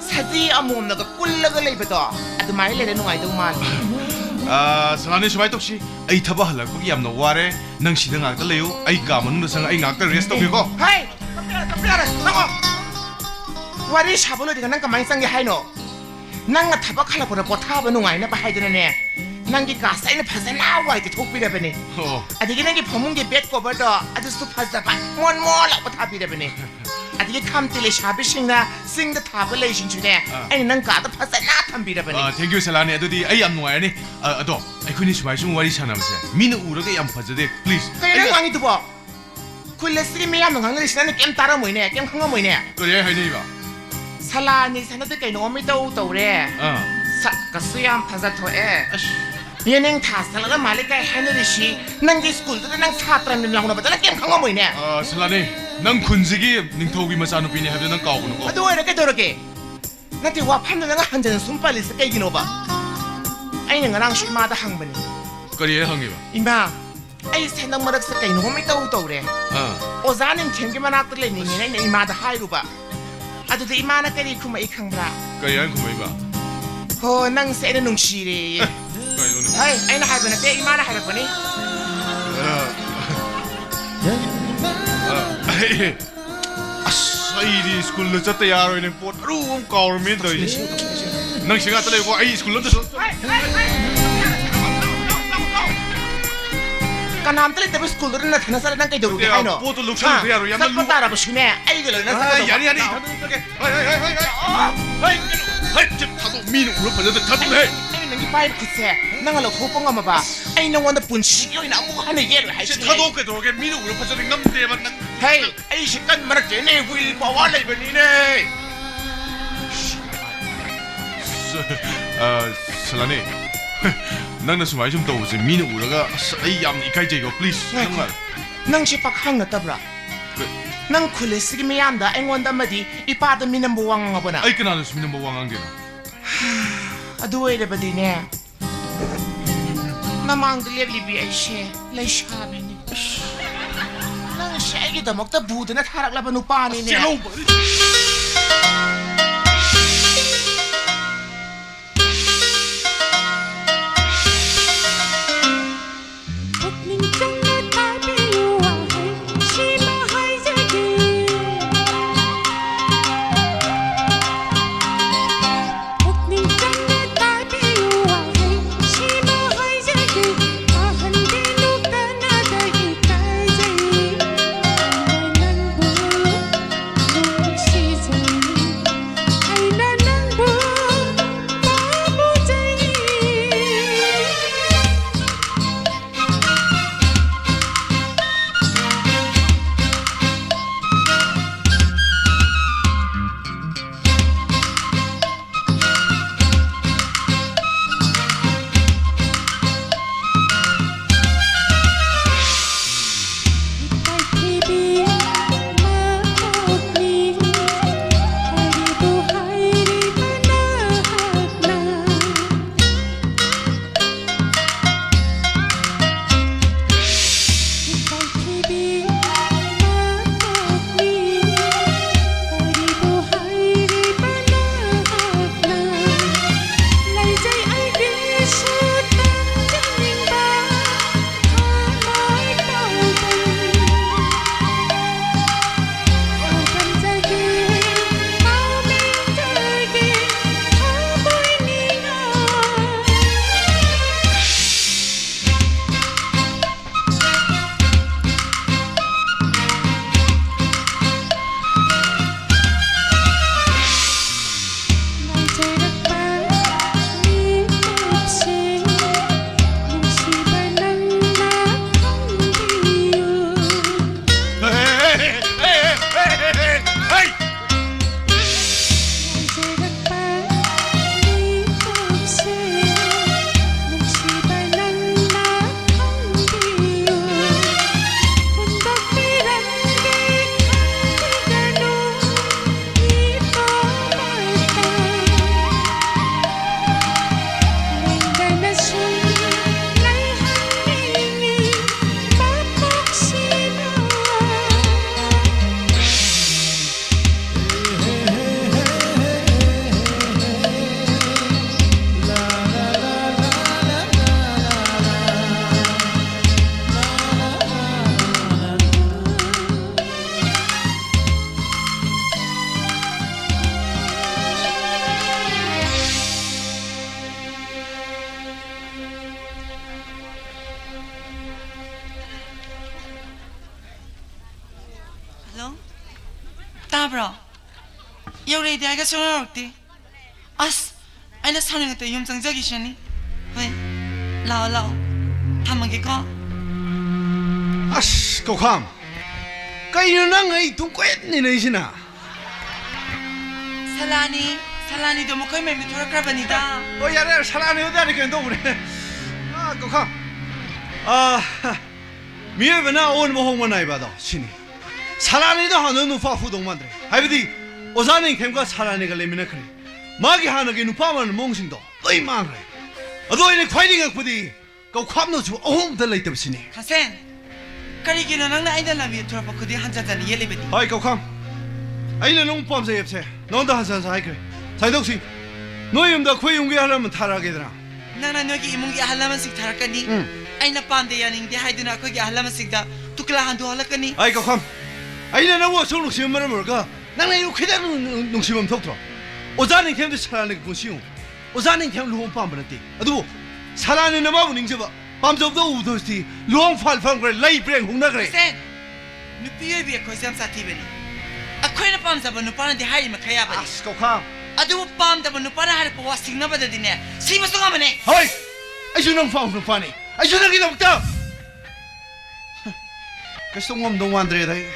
ꯁꯖꯤ ꯑꯃꯣꯝꯅꯒ ꯀꯨꯜꯂꯒ ꯂꯩꯕꯗꯣ, ꯑꯗꯨꯃꯥꯏꯅ ꯂꯩꯔ ꯅꯨꯡꯉꯥꯏꯗꯧ ꯃꯥꯜꯂꯦ꯫ ꯑ, ꯁꯂꯥꯅꯤ, ꯁꯨꯃꯥꯏꯅ ꯇꯧꯁꯤ꯫ ꯑꯩ ꯊꯕꯛ ꯍꯜꯂꯛꯄꯒꯤ ꯌꯥꯝꯅ ꯋꯥꯔꯦ꯫ ꯅꯪ ꯁꯤꯗ ꯉꯥꯛꯇ ꯂꯩꯌꯨ꯫ ꯑꯩ ꯀꯥ ꯃꯅꯨꯡꯗ ꯆꯪꯉ ꯑꯩ ꯉꯥꯛꯇ rest ꯇꯧꯒꯦꯀꯣ꯫ ꯍꯩ! ꯇꯞꯄ ꯌꯥꯔꯦ, ꯇꯞꯄ ꯌꯥꯔꯦ, ꯅꯪꯉꯣ꯫ ꯋꯥꯔꯤ ꯁꯥꯕ ꯂꯣꯏꯗ꯭ꯔꯤꯉꯩ ꯅꯪ ꯀꯃꯥꯏꯅ ꯆꯪꯒꯦ ꯍꯥꯏꯅꯣ? ꯅꯪꯅ ꯊꯕꯛ ꯍꯜꯂꯛꯄꯗ ꯄꯣꯊꯥꯕ ꯅꯨꯡꯉꯥꯏꯅꯕ ꯍꯥꯏꯗꯅꯅꯦ, ꯅꯪꯒꯤ ꯀꯥꯁꯦ ꯑꯩꯅ ꯐꯖꯅ ꯋꯥꯏ ꯇꯩꯊꯣꯛꯄꯤꯔꯕꯅꯦ꯫ ꯑꯣ꯫ ꯑꯗꯒꯤ ꯅꯪꯒꯤ ꯐꯃꯨꯡꯒꯤ bed cover ꯗꯣ ꯑꯗꯨꯁꯨ ꯐꯖꯕ ꯃꯣꯟ ꯃꯣꯟ ꯂꯥꯎꯕ ꯊꯥꯕꯤꯔꯕꯅꯦ꯫ ꯑꯗꯒꯤ ꯈꯝꯇꯤ ꯂꯩꯁꯥꯕꯤꯁꯤꯡꯅ ꯆꯤꯡꯗ ꯊꯥꯕ ꯂꯩꯁꯤꯡꯁꯨꯅꯦ, ꯑꯥ꯫ ꯑꯩꯅ ꯅꯪ ꯀꯥꯗ ꯐꯖꯅ ꯊꯝꯕꯤꯔꯕꯅꯦ꯫ ꯑ, thank you, ꯁꯂꯥꯅꯤ꯫ ꯑꯗꯨꯗꯤ ꯑꯩ ꯌꯥꯝ ꯅꯨꯡꯉꯥꯏꯔꯅꯤ꯫ ꯑ, ꯑꯗꯣ ꯑꯩꯈꯣꯏꯅꯤ ꯁꯨꯃꯥꯏ ꯁꯨꯝ ꯋꯥꯔꯤ ꯁꯥꯟꯅꯕꯁꯦ ꯃꯤꯅ ꯎꯔꯒ ꯌꯥꯝ ꯐꯖꯗꯦ, please꯫ ꯀꯩꯅꯣ ꯅꯪ ꯉꯥꯡꯉꯤꯗꯨꯕꯣ? ꯈꯨꯜ ꯑꯁꯤꯒꯤ ꯃꯤꯌꯥꯝꯅ ꯉꯥꯡꯅꯔꯤꯁꯤ ꯅꯪꯅ ꯀꯩꯝ ꯇꯥꯔꯝꯃꯣꯏꯅꯦ, ꯀꯩꯝ ꯈꯪꯉꯝꯃꯣꯏꯅꯦ꯫ ꯀꯔꯤ ꯍꯥꯏ ꯍꯥꯏꯅꯩꯕ? ꯁꯂꯥꯅꯤ ꯁꯅꯗꯤ ꯀꯩꯅꯣꯝ ꯏꯇꯧ ꯇꯧꯔꯦ꯫ ꯑꯥ꯫ ꯁꯛꯀꯁꯨ ꯌꯥꯝ ꯐꯖꯊꯣꯛꯑꯦ꯫ ꯑꯁ꯫ ꯌꯦꯅꯤꯡ ꯊꯥ ꯁꯠꯂꯒ ꯃꯥꯜꯂꯦ ꯀꯥꯏ ꯍꯥꯏꯅꯔꯤꯁꯤ ꯅꯪꯒꯤ ꯁ꯭ꯀꯨꯜꯗꯨꯗ ꯅꯪ ꯁꯥꯇ꯭ꯔ ꯃꯌꯥꯝ ꯂꯥꯎꯅꯕꯗ ꯅꯪ ꯀꯩꯝ ꯈꯪꯉꯝꯃꯣꯏꯅꯦ꯫ ꯑ, ꯁꯂꯥꯅꯤ, ꯅꯪ ꯈꯨꯟꯁꯤꯒꯤ ꯅꯤꯡꯊꯧꯒꯤ ꯃꯆꯥꯅꯨꯄꯤꯅꯦ ꯍꯥꯏꯕꯗꯣ ꯅꯪ ꯀꯥꯎꯒꯅꯨꯀꯣ꯫ ꯑꯗꯨ ꯑꯣꯏꯔ ꯀꯩꯗꯧꯔꯒꯦ? ꯅꯠꯇꯦ, ꯋꯥꯐꯝꯗ ꯅꯪ ꯍꯟꯖꯟꯅ ꯁꯨꯝ ꯄꯜꯂꯤꯁꯦ ꯀꯩꯒꯤꯅꯣꯕ? ꯑꯩꯅ ꯉꯔꯥꯡꯁꯨ ꯏꯃꯥꯗ ꯍꯪꯕꯅꯤ꯫ ꯀꯔꯤ ꯍꯥꯏ ꯍꯪꯉꯤꯕ? ꯏꯃꯥ, ꯑꯩꯁꯦ ꯍꯟꯗꯛ ꯃꯔꯛꯁꯦ ꯀꯩꯅꯣꯝ ꯏꯇꯧ ꯇꯧꯔꯦ꯫ ꯑꯥ꯫ ꯑꯣꯖꯥ ꯅꯤꯡꯊꯦꯝꯒꯤ ꯃꯅꯥꯛꯇ ꯂꯩꯅꯤꯡꯉꯦꯅ ꯑꯩꯅ ꯏꯃꯥꯗ ꯍꯥꯏꯔꯨꯕ꯫ ꯑꯗꯨꯗ ꯏꯃꯥꯅ ꯀꯔꯤ ꯈꯨꯝꯃꯛꯏ ꯈꯪꯕ꯭ꯔꯥ? ꯀꯔꯤ ꯍꯥꯏꯅ ꯈꯨꯝꯃꯛꯏꯕ? "ꯍꯣ, ꯅꯪꯁꯦ ꯑꯩꯅ ꯅꯨꯡꯁꯤꯔꯦꯌꯦ"꯫ ꯀꯩꯅꯣꯅꯦ? ꯍꯩ, ꯑꯩꯅ ꯍꯥꯏꯕ ꯅꯠꯇꯦ, ꯏꯃꯥꯅ ꯍꯥꯏꯔꯛꯄꯅꯤ꯫ ꯑ, ꯑ, ꯑꯩ, ꯑꯁ, ꯑꯩꯗꯤ ꯁ꯭ꯀꯨꯜꯗ ꯆꯠꯇ ꯌꯥꯔꯣꯏꯅꯦ, ꯄꯣꯠ ꯑꯔꯨꯕ ꯑꯃ ꯀꯥꯎꯔꯝꯃꯦꯅ ꯇꯧꯔꯤꯁꯦ꯫ ꯅꯪ ꯁꯤ ꯉꯥꯛꯇ ꯂꯩꯀꯣ, ꯑꯩ ꯁ꯭ꯀꯨꯜ ꯑꯝꯇ ꯆꯠ- ꯀꯅꯥꯝꯇ ꯂꯩꯇꯕ ꯁ꯭ꯀꯨꯜꯗꯨꯗ ꯅꯊꯟꯗ ꯆꯠꯂ ꯅꯪ ꯀꯩꯗꯧꯔꯨꯒꯦ ꯍꯥꯏꯅꯣ? ꯄꯣꯠꯇꯣ ꯂꯧꯁꯜꯂꯨꯕ ꯍꯥ? ꯌꯥꯔꯣꯏ, ꯌꯥꯝꯅ ꯆꯠꯄ ꯂꯨ- ꯇꯥꯔꯕꯁꯨꯅꯦ, ꯑꯩꯒ ꯂꯣꯏꯅ ꯑ, ꯆꯠꯀꯗꯧꯕ꯫ ꯌꯥꯅꯤ, ꯌꯥꯅꯤ, ꯏꯊꯟꯗ ꯆꯠꯀꯦ꯫ ꯍꯩ, ꯍꯩ, ꯍꯩ, ꯍꯩ, ꯑ, ꯍꯩ, ꯀꯩꯅꯣ? ꯍꯩ, ꯆꯤꯞ ꯊꯥꯗꯣꯛ, ꯃꯤꯅ ꯎꯔ ꯐꯖꯗꯦ, ꯊꯥꯗꯣꯛ, ꯍꯩ꯫ ꯑꯩꯅ ꯅꯪꯒꯤ ꯄꯥꯏꯕ ꯈꯨꯠꯁꯦ ꯅꯪꯅ ꯂꯧꯊꯣꯛꯄ ꯉꯝꯃꯕ, ꯑꯩ ꯅꯉꯣꯟꯗ ꯄꯨꯟꯁꯤꯒꯤ ꯑꯣꯏꯅ ꯑꯃꯨꯛ ꯍꯟꯅ ꯌꯦꯠꯂꯣꯏ ꯁꯤ ꯍꯥꯏꯁꯤꯅꯦ꯫ ꯊꯥꯗꯣꯛ ꯀꯩꯗꯧꯔꯒꯦ? ꯃꯤꯅ ꯎꯔ ꯐꯖꯗꯦ, ꯉꯝꯗꯦꯕ ꯅꯪ꯫ ꯍꯩ, ꯑꯩꯁꯦ ꯀꯟꯕ ꯅꯠꯇꯦꯅꯦ, will power ꯂꯩꯕꯅꯤꯅꯦ꯫ ꯑ, ꯁꯂꯥꯅꯤ, ꯅꯪꯅ ꯁꯨꯃꯥꯏ ꯁꯨꯝ ꯇꯧꯕꯁꯦ ꯃꯤꯅ ꯎꯔꯒ, ꯑꯁ, ꯑꯩ ꯌꯥꯝꯅ ꯏꯀꯥꯏꯖꯩꯀꯣ, please꯫ ꯉꯥꯏꯈꯣ꯫ ꯅꯪ ꯅꯪꯁꯦ ꯄꯥꯈꯪ ꯅꯠꯇꯕ꯭ꯔꯥ? ꯀ- ꯅꯪ ꯈꯨꯜ ꯑꯁꯤꯒꯤ ꯃꯤꯌꯥꯝꯗ ꯑꯩꯉꯣꯟꯗ ꯑꯃꯗꯤ ꯏꯄꯥꯗ ꯃꯤꯅꯝꯕ ꯋꯥ ꯉꯥꯡꯉꯕ ꯅꯪ? ꯑꯩ ꯀꯅꯥꯗꯁꯨ ꯃꯤꯅꯝꯕ ꯋꯥ ꯉꯥꯡꯗꯦꯅ꯫ ꯑꯗꯨ ꯑꯣꯏꯔꯕꯗꯤꯅꯦ, ꯅꯃꯥꯡꯗ ꯂꯦꯞꯂꯤꯕꯤ ꯑꯩꯁꯦ ꯂꯩꯁꯥꯕꯤꯅꯤ꯫ ꯅꯪꯁꯦ ꯑꯩꯒꯤꯗꯃꯛꯇ ꯕꯨꯗꯅ ꯊꯥꯔꯛꯂꯕ ꯅꯨꯄꯥꯅꯤꯅꯦ꯫ ꯆꯦꯜꯍꯧꯕ꯫ ꯄꯨꯛꯅꯤꯡ ꯆꯪꯅ ꯇꯥꯕꯤꯌꯨ, ꯋꯥꯍꯩ ꯁꯤꯃ ꯍꯥꯏꯖꯒꯦ꯫ ꯄꯨꯛꯅꯤꯡ ꯆꯪꯅ ꯇꯥꯕꯤꯌꯨ, ꯋꯥꯍꯩ ꯁꯤꯃ ꯍꯥꯏꯖꯒꯦ꯫ ꯑꯍꯟꯗꯤ ꯅꯨꯄꯥꯅꯗ ꯏꯀꯥꯏꯖꯩ, ꯅꯪꯕꯨ ꯅꯨꯡꯁꯤꯖꯩ꯫ ꯍꯜꯂꯣ? ꯇꯥꯕ꯭ꯔꯣ? ꯌꯧꯔꯛꯏꯗꯤ ꯍꯥꯏꯒ ꯁꯨꯡꯌꯧ ꯌꯧꯔꯛꯇꯦ꯫ ꯑꯁ, ꯑꯩꯅ ꯁꯥꯎꯅꯤꯡꯉꯛꯇ ꯌꯨꯝ ꯆꯪꯖꯈꯤꯁꯅꯤ꯫ ꯍꯣꯏ, ꯂꯥꯛꯑꯣ, ꯂꯥꯛꯑꯣ꯫ ꯊꯝꯃꯒꯦꯀꯣ꯫ ꯑꯁ, ꯀꯧꯈꯥꯝ, ꯀꯩꯅꯣ ꯅꯪ ꯑꯩ ꯇꯨꯡ ꯀꯣꯏꯅ ꯏꯟꯅꯩꯁꯤꯅ? ꯁꯂꯥꯅꯤ, ꯁꯂꯥꯅꯤꯗꯣ ꯃꯈꯣꯏ ꯃꯌꯨꯝꯗ ꯊꯣꯔꯛꯈ꯭ꯔꯕꯅꯤꯗ꯫ ꯑꯣ, ꯌꯥꯔꯦ, ꯌꯥꯔꯦ, ꯁꯂꯥꯅꯤ ꯑꯣꯏꯇꯥꯔꯗꯤ ꯀꯩꯅꯣ ꯇꯧꯕꯅꯦ꯫ ꯑꯥ, ꯀꯧꯈꯥꯝ꯫ ꯑꯥ, ꯃꯤꯑꯣꯏꯕꯅ ꯑꯑꯣꯟꯕ ꯍꯣꯡꯕ ꯅꯥꯏꯕ ꯑꯗꯣ ꯁꯤꯅꯤ꯫ ꯁꯂꯥꯅꯤꯗꯣ ꯍꯥꯟꯅ ꯅꯨꯄꯥ ꯐꯨꯗꯧ ꯃꯥꯟꯗ꯭ꯔꯦ꯫ ꯍꯥꯏꯕꯗꯤ ꯑꯣꯖꯥ ꯅꯤꯡꯊꯦꯝꯒ ꯁꯂꯥꯅꯤꯒ ꯂꯩꯃꯤꯟꯅꯈ꯭ꯔꯦ꯫ ꯃꯥꯒꯤ ꯍꯥꯟꯅꯒꯤ ꯅꯨꯄꯥ ꯃꯥꯟꯕ ꯃꯑꯣꯡꯁꯤꯡꯗꯣ ꯂꯣꯏ ꯃꯥꯡꯈ꯭ꯔꯦ꯫ ꯑꯗꯣ ꯑꯩꯅ ꯈ꯭ꯋꯥꯏꯗꯒꯤ ꯉꯛꯄꯗꯤ ꯀꯧꯈꯥꯝꯅꯁꯨ ꯑꯍꯣꯡꯕꯗ ꯂꯩꯇꯕꯁꯤꯅꯤ꯫ ꯈꯁꯦꯟ, ꯀꯔꯤꯒꯤꯅꯣ ꯅꯪꯅ ꯑꯩꯅ ꯂꯝꯕꯤꯗ ꯊꯣꯔꯛꯄ ꯈꯨꯗꯤꯡ ꯍꯟꯖꯟ ꯍꯟꯖꯟꯅ ꯌꯦꯠꯂꯤꯕꯗꯤ? ꯍꯥꯏ ꯀꯧꯈꯥꯝ, ꯑꯩꯅ ꯅꯪ ꯄꯥꯝꯖꯩ ꯍꯥꯏꯕꯁꯦ ꯅꯉꯣꯟꯗ ꯍꯟꯖꯟ ꯍꯟꯖꯟ ꯍꯥꯏꯈ꯭ꯔꯦ꯫ ꯁꯥꯏꯗꯧꯁꯤ, ꯅꯣꯏ ꯌꯨꯝꯗ ꯑꯩꯈꯣꯏ ꯌꯨꯝꯒꯤ ꯑꯍꯜ ꯂꯃꯟ ꯊꯥꯔꯛꯑꯒꯦꯗꯅ? ꯅꯪꯅ ꯅꯣꯏꯒꯤ ꯏꯃꯨꯡꯒꯤ ꯑꯍꯜ ꯂꯃꯟꯁꯤꯡ ꯊꯥꯔꯛꯀꯅꯤ? ꯎꯝ꯫ ꯑꯩꯅ ꯄꯥꯝꯗꯦ ꯌꯥꯅꯤꯡꯗꯦ ꯍꯥꯏꯗꯨꯅ ꯑꯩꯈꯣꯏꯒꯤ ꯑꯍꯜ ꯂꯃꯟꯁꯤꯡꯗ ꯇꯨꯀꯂꯥ ꯍꯟꯗꯣꯛꯍꯜꯂꯛꯀꯅꯤ? ꯑꯩ ꯀꯧꯈꯥꯝ, ꯑꯩꯅ ꯅꯪꯕꯨ ꯑꯁꯨꯛ ꯅꯨꯡꯁꯤꯕ ꯃꯔꯝ ꯑꯣꯏꯔꯒ ꯅꯪꯅ ꯑꯩꯕꯨ ꯈꯤꯇꯪ ꯅꯨꯡ-, ꯅꯨꯡ-, ꯅꯨꯡꯁꯤꯐꯝ ꯊꯣꯛꯇ꯭ꯔꯣ? ꯑꯣꯖꯥ ꯅꯤꯡꯊꯦꯝꯗꯤ ꯁꯂꯥꯅꯤꯒꯤ ꯄꯨꯟꯁꯤ ꯌꯦꯡꯉꯨ꯫ ꯑꯣꯖꯥ ꯅꯤꯡꯊꯦꯝ ꯂꯨꯍꯣꯡ ꯄꯥꯝꯕ ꯅꯠꯇꯦ, ꯑꯗꯨꯕꯨ ꯁꯂꯥꯅꯤꯅ ꯃꯥꯕꯨ ꯅꯤꯡꯖꯕ, ꯄꯥꯝꯖꯕꯗ ꯎꯕꯗ ꯍꯧꯖꯤꯛꯇꯤ ꯂꯨꯍꯣꯡ ꯐꯥꯜ ꯐꯝꯈ꯭ꯔꯦ, ꯂꯩ ꯄ꯭ꯔꯦꯡ ꯍꯨꯡꯅꯈ꯭ꯔꯦ꯫ ꯍꯨꯁꯦꯟ, ꯅꯨꯄꯤ ꯑꯣꯏꯕꯤ ꯑꯩꯈꯣꯏꯁꯦ ꯌꯥꯝ ꯁꯥꯊꯤꯕꯅꯤ꯫ ꯑꯩꯈꯣꯏꯅ ꯄꯥꯝꯖꯕ ꯅꯨꯄꯥꯅꯗꯤ ꯍꯥꯏꯔꯤ ꯃꯈꯩ ꯌꯥꯕꯅꯤ꯫ ꯑꯁ, ꯀꯧꯈꯥꯝ꯫ ꯑꯗꯨꯕꯨ ꯄꯥꯝꯗꯕ ꯅꯨꯄꯥꯅ ꯍꯥꯏꯔꯛꯄ ꯋꯥ ꯁꯤꯡꯅꯕꯗꯗꯤꯅꯦ, ꯁꯤꯕꯁꯨ ꯉꯝꯕꯅꯦ꯫ ꯍꯣꯏ! ꯑꯩꯁꯨ ꯅꯪ ꯐꯥꯎ ꯅꯨꯄꯥꯅꯤ꯫ ꯑꯩꯁꯨ ꯅꯪꯒꯤꯗꯃꯛꯇ ꯀꯩꯁꯨ ꯉꯝꯗꯧ ꯃꯥꯟꯗ꯭ꯔꯦꯗ ꯑꯩ꯫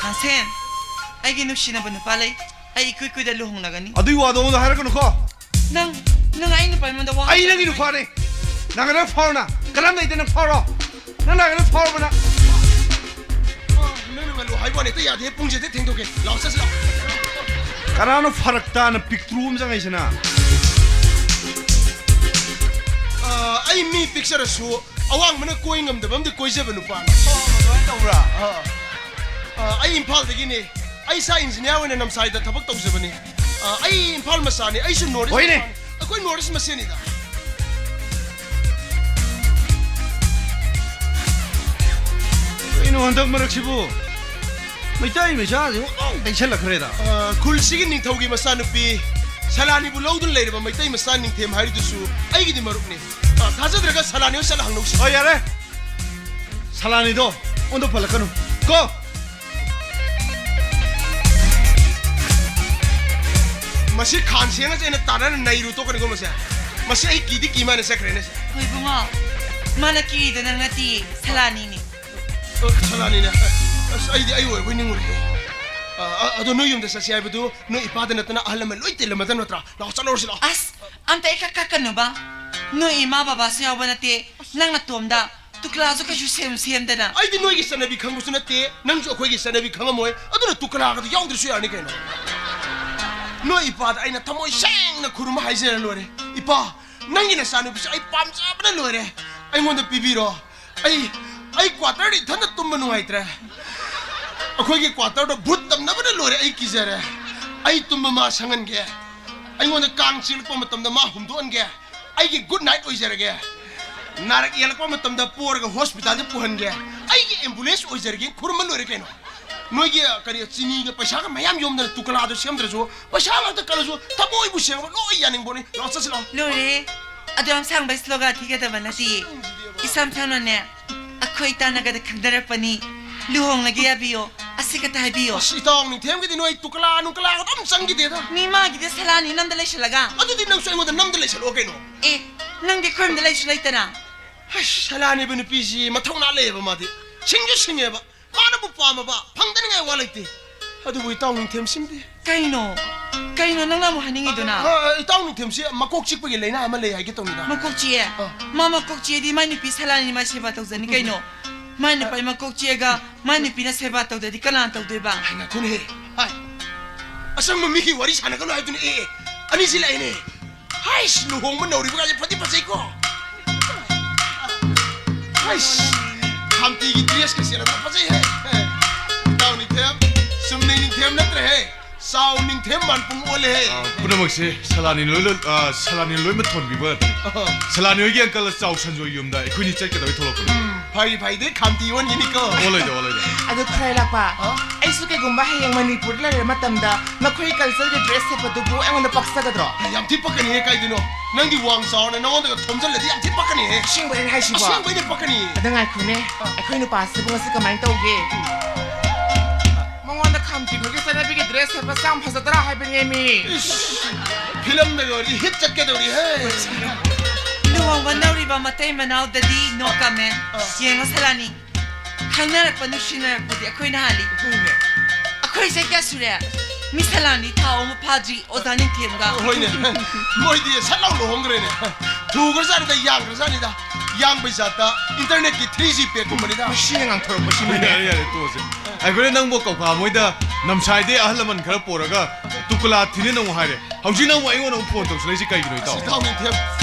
ꯍꯨꯁꯦꯟ, ꯑꯩꯒꯤ ꯅꯨꯡꯁꯤꯅꯕ ꯅꯨꯄꯥ ꯂꯩ꯫ ꯑꯩ ꯏꯀꯨꯏ ꯀꯨꯏꯗ ꯂꯨꯍꯣꯡꯂꯒꯅꯤ꯫ ꯑꯗꯨꯏ ꯋꯥꯗꯣ ꯑꯩꯉꯣꯟꯗ ꯍꯥꯏꯔꯛꯀꯅꯨꯀꯣ꯫ ꯅꯪ, ꯅꯪ ꯑꯩ ꯅꯨꯄꯥ ꯑꯩꯉꯣꯟꯗ ꯋꯥ ꯑꯩ ꯅꯪꯒꯤ ꯍꯥꯏꯔꯛꯀꯅꯨ꯫ ꯅꯨꯄꯥꯅꯦ꯫ ꯅꯪ ꯅꯪ ꯐꯥꯎꯔꯣꯅ꯫ ꯀꯔꯝ ꯂꯩꯗꯅ ꯐꯥꯎꯔꯣ꯫ ꯅꯪ ꯅꯪ ꯐꯥꯎꯔꯕꯅ꯫ ꯑ, ꯅꯪꯅ ꯉꯜꯂꯨ ꯍꯥꯏꯕ ꯋꯥꯅꯤ, ꯍꯦꯛꯇ ꯌꯥꯗꯦ꯫ ꯄꯨꯡꯁꯦ ꯍꯦꯛꯇ ꯊꯦꯡꯗꯣꯛꯀꯦ꯫ ꯂꯥꯛꯑꯣ, ꯆꯠꯁꯤ ꯂꯥꯛꯑꯣ꯫ ꯀꯅꯥꯅꯣ ꯐꯔꯛ ꯇꯥꯅ ꯄꯤꯛꯇ꯭ꯔꯨ ꯑꯃ ꯆꯪꯉꯛꯏꯁꯤꯅ? ꯑ, ꯑꯩ ꯃꯤ ꯄꯤꯛꯆꯔꯁꯨ ꯑꯋꯥꯡꯕꯅ ꯀꯣꯏ ꯉꯝꯗꯕ ꯑꯃꯗꯤ ꯀꯣꯏꯖꯕ ꯅꯨꯄꯥꯅꯤ꯫ ꯑꯗꯨꯃꯥꯏꯅ ꯇꯧꯕ꯭ꯔꯥ? ꯑ, ꯑ, ꯑꯩ ꯏꯝꯐꯥꯜꯗꯒꯤꯅꯤ꯫ ꯑꯩ ꯏꯁꯥ ꯏꯟꯖꯤꯅꯤꯌꯥꯔ ꯑꯣꯏꯅ ꯅꯝꯁꯥꯏꯗ ꯊꯕꯛ ꯇꯧꯖꯕꯅꯤ꯫ ꯑ, ꯑꯩ ꯏꯝꯐꯥꯜ ꯃꯆꯥꯅꯤ꯫ ꯑꯩꯁꯨ ꯅꯣꯔꯠ ꯏꯁ ꯍꯣꯏꯅꯦ꯫ ꯃꯆꯥꯅꯤ꯫ ꯑꯩꯈꯣꯏ ꯅꯣꯔꯠ ꯏꯁ ꯃꯁꯦꯟꯅꯤꯗ꯫ ꯀꯩꯅꯣ ꯍꯟꯗꯛ ꯃꯔꯛꯁꯤꯕꯨ ꯃꯩꯇꯩ ꯃꯆꯥꯁꯤꯡ ꯑꯃꯨꯛ ꯇꯩꯁꯜꯂꯛꯈ꯭ꯔꯦꯗ꯫ ꯑ, ꯈꯨꯜꯁꯤꯒꯤ ꯅꯤꯡꯊꯧꯒꯤ ꯃꯆꯥꯅꯨꯄꯤ ꯁꯂꯥꯅꯤꯕꯨ ꯂꯧꯗꯨꯅ ꯂꯩꯔꯕ ꯃꯩꯇꯩ ꯃꯆꯥ ꯅꯤꯡꯊꯦꯝ ꯍꯥꯏꯔꯤꯗꯨꯁꯨ ꯑꯩꯒꯤꯗꯤ ꯃꯔꯨꯞꯅꯤ꯫ ꯑ, ꯊꯥꯖꯗ꯭ꯔꯒ ꯁꯂꯥꯅꯤ ꯍꯣꯏ ꯆꯠꯂ ꯍꯪꯅꯧꯁꯤ꯫ ꯍꯣꯏ, ꯌꯥꯔꯦ꯫ ꯁꯂꯥꯅꯤꯗꯣ ꯑꯣꯟꯊꯣꯛ ꯄꯜꯂꯛꯀꯅꯨ ꯀꯣ꯫ ꯃꯁꯤ ꯈꯥꯟ ꯁꯦꯡꯉꯁꯦ ꯑꯩꯅ ꯇꯥꯟꯅꯅ ꯅꯩꯔꯨ ꯇꯣꯛꯀꯅꯤꯀꯣ ꯃꯁꯦ꯫ ꯃꯁꯤ ꯑꯩ ꯀꯤꯗꯤ ꯀꯤ ꯃꯥꯅ ꯆꯠꯈ꯭ꯔꯦꯅꯦ ꯁꯦ꯫ ꯍꯣꯏ ꯏꯕꯨꯡꯉꯣ, ꯃꯥꯅ ꯀꯤꯔꯤꯗꯣ ꯅꯪ ꯅꯠꯇꯤꯌꯦ, ꯁꯂꯥꯅꯤꯅꯦ꯫ ꯑ, ꯁꯂꯥꯅꯤꯅꯦ꯫ ꯑꯁ, ꯑꯩꯗꯤ ꯑꯩ ꯑꯣꯏꯔꯕꯣꯏ ꯅꯤꯡꯉꯨꯔꯦ꯫ ꯑ, ꯑ, ꯑꯗꯣ ꯅꯣꯏ ꯌꯨꯝꯗ ꯆꯠꯁꯦ ꯍꯥꯏꯕꯗꯨ ꯅꯣꯏ ꯏꯄꯥꯗ ꯅꯠꯇꯅ ꯑꯍꯜ ꯂꯃꯟ ꯂꯣꯏ ꯇꯤꯜꯂꯝꯃꯗ ꯅꯠꯇ꯭ꯔꯥ? ꯂꯥꯛꯑꯣ, ꯆꯠꯂꯨꯔꯁꯤ ꯂꯥꯛꯑꯣ꯫ ꯑꯁ, ꯑꯝꯇ ꯏꯀꯛ ꯀꯛꯀꯅꯨꯕ꯫ ꯅꯣꯏ ꯏꯃꯥ ꯕꯕꯥꯁꯨ ꯌꯥꯎꯕ ꯅꯠꯇꯦ, ꯅꯪ ꯅꯇꯣꯝꯗ꯫ ꯇꯨꯀꯂꯥꯁꯨ ꯀꯩꯁꯨ ꯁꯦꯝ ꯁꯦꯝꯗꯅ꯫ ꯑꯩꯗꯤ ꯅꯣꯏꯒꯤ ꯆꯠꯅꯕꯤ ꯈꯪꯕꯁꯨ ꯅꯠꯇꯦ, ꯅꯪꯁꯨ ꯑꯩꯈꯣꯏꯒꯤ ꯆꯠꯅꯕꯤ ꯈꯪꯉꯝꯃꯣꯏ, ꯑꯗꯨꯅ ꯇꯨꯀꯂꯥꯒꯗꯣ ꯌꯥꯎꯗ꯭ꯔꯁꯨ ꯌꯥꯔꯅꯤ ꯀꯩꯅꯣ꯫ ꯅꯣꯏ ꯏꯄꯥꯗ ꯑꯩꯅ ꯊꯃꯣꯏ ꯁꯦꯡꯅ ꯈꯨꯔꯨꯝꯃ ꯍꯥꯏꯖꯔ ꯂꯣꯏꯔꯦ꯫ ꯏꯄꯥ, ꯅꯪꯒꯤ ꯅꯆꯥꯅꯨꯄꯤꯁꯦ ꯑꯩ ꯄꯥꯝꯖꯕꯅ ꯂꯣꯏꯔꯦ꯫ ꯑꯩꯉꯣꯟꯗ ꯄꯤꯕꯤꯔꯣ꯫ ꯑꯩ, ꯑꯩ quarterꯗ ꯏꯊꯟꯗ ꯇꯨꯝꯕ ꯅꯨꯡꯉꯥꯏꯇ꯭ꯔꯦ꯫ ꯑꯩꯈꯣꯏꯒꯤ quarterꯗꯣ ꯚꯨꯠ ꯇꯝꯅꯕꯅ ꯂꯣꯏꯔꯦ, ꯑꯩ ꯀꯤꯖꯔꯦ꯫ ꯑꯩ ꯇꯨꯝꯕ ꯃꯥ ꯁꯪꯍꯟꯒꯦ꯫ ꯑꯩꯉꯣꯟꯗ ꯀꯥꯡ ꯆꯤꯛꯂꯛꯄ ꯃꯇꯝꯗ ꯃꯥ ꯍꯨꯝꯗꯣꯛꯍꯟꯒꯦ꯫ ꯑꯩꯒꯤ good night ꯑꯣꯏꯖꯔꯒꯦ꯫ ꯅꯥꯔꯛ ꯌꯦꯛꯂꯛꯄ ꯃꯇꯝꯗ ꯄꯣꯔꯒ hospitalꯗ ꯄꯨꯍꯟꯒꯦ꯫ ꯑꯩꯒꯤ ambulance ꯑꯣꯏꯖꯔꯒꯦ, ꯈꯨꯔꯨꯝꯕ ꯂꯣꯏꯔꯦ ꯀꯩꯅꯣ꯫ ꯅꯣꯏꯒꯤ, ꯀꯔꯤ, ꯆꯤꯅꯤꯒ ꯄꯩꯁꯥꯒ ꯃꯌꯥꯝ ꯌꯣꯝꯗꯅ ꯇꯨꯀꯂꯥꯗꯣ ꯁꯦꯝꯗ꯭ꯔꯁꯨ, ꯄꯩꯁꯥ ꯉꯥꯛꯇ ꯀꯜꯂꯁꯨ ꯊꯃꯣꯏꯕꯨ ꯁꯦꯡꯕ ꯂꯣꯏ ꯌꯥꯅꯤꯡꯕꯣꯅꯤ꯫ ꯂꯥꯛꯑꯣ, ꯆꯠꯁꯤ ꯂꯥꯛꯑꯣ꯫ ꯂꯣꯏꯔꯦ꯫ ꯑꯗꯨ ꯌꯥꯝ ꯁꯥꯡꯕ slogan ꯊꯤꯒꯗꯕ ꯅꯠꯇꯦ꯫ ꯏꯁꯝ ꯁꯝꯅꯅꯦ, ꯑꯩꯈꯣꯏ ꯇꯥꯟꯅꯒꯗ ꯈꯪꯅꯔꯛꯄꯅꯤ, ꯂꯨꯍꯣꯡꯂꯒꯦ ꯌꯥꯕꯤꯌꯣ, ꯑꯁꯤ ꯈꯛꯇ ꯍꯥꯏꯕꯤꯌꯣ꯫ ꯑꯁ, ꯏꯇꯥꯎ ꯅꯤꯡꯊꯦꯝꯒꯤꯗꯤ ꯅꯣꯏ ꯇꯨꯀꯂꯥ ꯅꯨꯡꯀꯂꯥꯒ ꯑꯗꯨꯝ ꯆꯪꯈꯤꯗꯦꯗ꯫ ꯃꯤ ꯃꯥꯒꯤꯗꯤ ꯁꯂꯥꯅꯤ ꯅꯝꯗ ꯂꯩꯁꯜꯂꯒ꯫ ꯑꯗꯨꯗꯤ ꯅꯪꯁꯨ ꯑꯩꯉꯣꯟꯗ ꯅꯝꯗ ꯂꯩꯁꯜꯂꯛꯑꯣ ꯀꯩꯅꯣ꯫ ꯑꯦ, ꯅꯪꯗꯤ ꯑꯩꯈꯣꯏꯔꯣꯝꯗ ꯂꯩꯁꯨ ꯂꯩꯇꯅ꯫ ꯑꯁ, ꯁꯂꯥꯅꯤꯕ ꯅꯨꯄꯤꯁꯤ ꯃꯊꯧꯅꯥ ꯂꯩꯌꯦꯕ ꯃꯥꯗꯤ꯫ ꯁꯤꯡꯁꯨ ꯁꯤꯡꯉꯦꯕ꯫ ꯃꯥꯅꯕꯨ ꯄꯥꯝꯃꯕ ꯐꯪꯗꯅꯤꯡꯉꯥꯏ ꯋꯥ ꯂꯩꯇꯦ꯫ ꯑꯗꯨꯕꯨ ꯏꯇꯥꯎ ꯅꯤꯡꯊꯦꯝꯁꯤꯝꯗꯤ꯫ ꯀꯩꯅꯣ? ꯀꯩꯅꯣ ꯅꯪꯅ ꯑꯃꯨꯛ ꯍꯥꯏꯅꯤꯡꯉꯤꯗꯨꯅ? ꯑ, ꯑ, ꯏꯇꯥꯎ ꯅꯤꯡꯊꯦꯝꯁꯤ ꯃꯀꯣꯛ ꯆꯤꯛꯄꯒꯤ ꯂꯥꯏꯅꯥ ꯑꯃ ꯂꯩ ꯍꯥꯏꯒꯦ ꯇꯧꯅꯤꯗ꯫ ꯃꯀꯣꯛ ꯆꯤꯛꯑꯦ? ꯑ꯫ ꯃꯥ ꯃꯀꯣꯛ ꯆꯤꯛꯑꯗꯤ ꯃꯥꯏ ꯅꯨꯄꯤ ꯁꯂꯥꯅꯤꯅ ꯃꯥ ꯁꯦꯕꯥ ꯇꯧꯖꯅꯤ ꯀꯩꯅꯣ? ꯃꯥꯏ ꯅꯨꯄꯥ ꯃꯀꯣꯛ ꯆꯤꯛꯑꯒ ꯃꯥꯏ ꯅꯨꯄꯤꯅ ꯁꯦꯕꯥ ꯇꯧꯗ꯭ꯔꯗꯤ ꯀꯅꯥꯅ ꯇꯧꯗꯣꯏꯕ? ꯍꯥꯏ, ꯉꯥꯏꯈꯣꯅꯦꯍꯦ꯫ ꯍꯥꯏ꯫ ꯑꯁꯪꯕ ꯃꯤꯒꯤ ꯋꯥꯔꯤ ꯁꯥꯟꯅꯒꯅꯨ ꯍꯥꯏꯗꯨꯅ, ꯑꯦ, ꯑꯦ, ꯑꯅꯤꯁꯤ ꯂꯥꯛꯑꯦꯅꯦ꯫ ꯍꯥꯏꯁ, ꯂꯨꯍꯣꯡꯕ ꯅꯧꯔꯤꯕ ꯀꯥꯁꯦ ꯐꯗꯤ ꯐꯖꯩꯀꯣ꯫ ꯍꯥꯏꯁ, ꯈꯥꯝꯇꯤꯒꯤ dressꯀ ꯁꯦꯠꯂꯒ ꯐꯖꯩꯍꯦ꯫ ꯏꯇꯥꯎ ꯅꯤꯡꯊꯦꯝ, ꯆꯨꯝꯅꯩ ꯅꯤꯡꯊꯦꯝ ꯅꯠꯇ꯭ꯔꯦꯍꯦ꯫ ꯆꯥꯎ ꯅꯤꯡꯊꯦꯝ ꯃꯥꯟꯄꯨꯡ ꯑꯣꯜꯂꯦꯍꯦ꯫ ꯑ, ꯄꯨꯝꯅꯃꯛꯁꯦ ꯁꯂꯥꯅꯤ ꯂꯣꯏ, ꯂꯣꯏ, ꯑ, ꯁꯂꯥꯅꯤ ꯂꯣꯏꯅ ꯊꯣꯟꯕꯤꯕ ꯉꯥꯛꯇꯅꯤ꯫ ꯑꯍ꯫ ꯁꯂꯥꯅꯤ ꯍꯣꯏꯒꯤ uncle ꯆꯥꯎ ꯁꯟꯖꯣꯏ ꯌꯨꯝꯗ ꯑꯩꯈꯣꯏꯅꯤ ꯆꯠꯀꯗꯕꯩ ꯊꯣꯛꯂꯛꯄꯅꯤ꯫ ꯎꯝ, ꯐꯩ, ꯐꯩ, ꯑꯗꯨꯗꯤ ꯈꯥꯝꯇꯤ ꯑꯣꯟꯈꯤꯅꯤꯀꯣ꯫ ꯑꯣꯜꯂꯣꯏꯗ, ꯑꯣꯜꯂꯣꯏꯗ꯫ ꯑꯗꯨ ꯈꯔ ꯂꯥꯛꯄ, ꯍꯥ? ꯑꯩꯁꯨ ꯀꯩꯒꯨꯝꯕ ꯍꯌꯦꯡ ꯃꯅꯤꯄꯨꯔꯗ ꯂꯩꯔ ꯃꯇꯝꯗ ꯅꯈꯣꯏꯒꯤ cultureꯒꯤ dress ꯁꯦꯠꯄꯗꯨꯕꯨ ꯑꯩꯉꯣꯟꯗ ꯄꯛꯆꯒꯗ꯭ꯔꯣ? ꯌꯥꯝ ꯊꯤ ꯄꯛꯀꯅꯤꯍꯦ, ꯀꯥꯏꯗꯅꯣ? ꯅꯪꯗꯤ ꯋꯥꯡ ꯆꯥꯎꯔꯅ ꯅꯉꯣꯟꯗꯒ ꯊꯣꯝꯖꯜꯂꯗꯤ ꯌꯥꯝ ꯊꯤ ꯄꯛꯀꯅꯤꯍꯦ꯫ ꯑꯁꯦꯡꯕꯩꯅꯦ ꯍꯥꯏꯁꯤꯕꯣ? ꯑꯁꯦꯡꯕꯩꯅꯦ ꯄꯛꯀꯅꯤ꯫ ꯑꯗ ꯉꯥꯏꯈꯣꯅꯦ, ꯑꯩꯈꯣꯏ ꯅꯨꯄꯥꯁꯤꯕꯨ ꯉꯁꯤ ꯀꯃꯥꯏꯅ ꯇꯧꯒꯦ? ꯃꯉꯣꯟꯗ ꯈꯥꯝꯇꯤ ꯈꯣꯏꯒꯤ ꯆꯠꯅꯕꯤꯒꯤ dress ꯁꯦꯠꯄꯁꯦ ꯌꯥꯝ ꯐꯖꯗ꯭ꯔꯥ ꯍꯥꯏꯕꯅꯦꯃꯤ꯫ ꯏꯁ, filmꯗꯒ ꯑꯣꯏꯔꯗꯤ hit ꯆꯠꯀꯗꯧꯔꯤꯍꯦ꯫ ꯂꯨꯍꯣꯡꯕ ꯅꯧꯔꯤꯕ ꯃꯇꯩ ꯃꯅꯥꯎꯗꯗꯤ no comment꯫ ꯑ꯫ ꯌꯦꯡꯉꯣ ꯁꯂꯥꯅꯤ, ꯈꯪꯅꯔꯛꯄ ꯅꯨꯡꯁꯤꯅꯔꯛꯄꯗꯤ ꯑꯩꯈꯣꯏꯅ ꯍꯥꯜꯂꯤ꯫ ꯑꯗꯨꯅꯦ꯫ ꯑꯩꯈꯣꯏ ꯆꯍꯤ ꯀꯌꯥ ꯁꯨꯔꯦ? ꯃꯤ ꯁꯂꯥꯅꯤ ꯊꯥ ꯑꯍꯨꯝ ꯐꯥꯗ꯭ꯔꯤ ꯑꯣꯖꯥ ꯅꯤꯡꯊꯦꯝꯒ꯫ ꯍꯣꯏꯅꯦ꯫ ꯃꯣꯏꯗꯤ ꯁꯠ ꯂꯥꯎ ꯂꯨꯍꯣꯡꯈ꯭ꯔꯦꯅꯦ꯫ ꯊꯨꯈ꯭ꯔꯖꯥꯠꯅꯤꯗ, ꯌꯥꯡꯈ꯭ꯔꯖꯥꯠꯅꯤꯗ꯫ ꯌꯥꯡꯕꯩ ꯖꯥꯠꯇ internetꯀꯤ three G packꯀꯨꯝꯕꯅꯤꯗ꯫ ꯃꯁꯤꯅ ꯉꯥꯡꯊꯣꯔꯛꯄꯁꯤꯅꯅꯦ꯫ ꯌꯥꯔꯦ, ꯌꯥꯔꯦ, ꯇꯣꯛꯑꯁꯦ꯫ ꯑꯩꯈꯣꯏꯅ ꯅꯪꯕꯨ ꯀꯧꯈꯥ ꯃꯣꯏꯗ ꯅꯝꯁꯥꯏꯗꯩ ꯑꯍꯜ ꯂꯃꯟ ꯈꯔ ꯄꯣꯔꯒ ꯇꯨꯀꯂꯥ ꯊꯤꯅꯦꯅ ꯑꯃꯨꯛ ꯍꯥꯏꯔꯦ꯫ ꯍꯧꯖꯤꯛꯅ ꯑꯃꯨꯛ ꯑꯩꯉꯣꯟꯗ ꯑꯃꯨꯛ phone ꯇꯧꯁꯤꯜꯂꯛꯏꯁꯦ ꯀꯩꯒꯤꯅꯣ, ꯏꯇꯥꯎ? ꯏꯇꯥꯎ ꯅꯤꯡꯊꯦꯝ,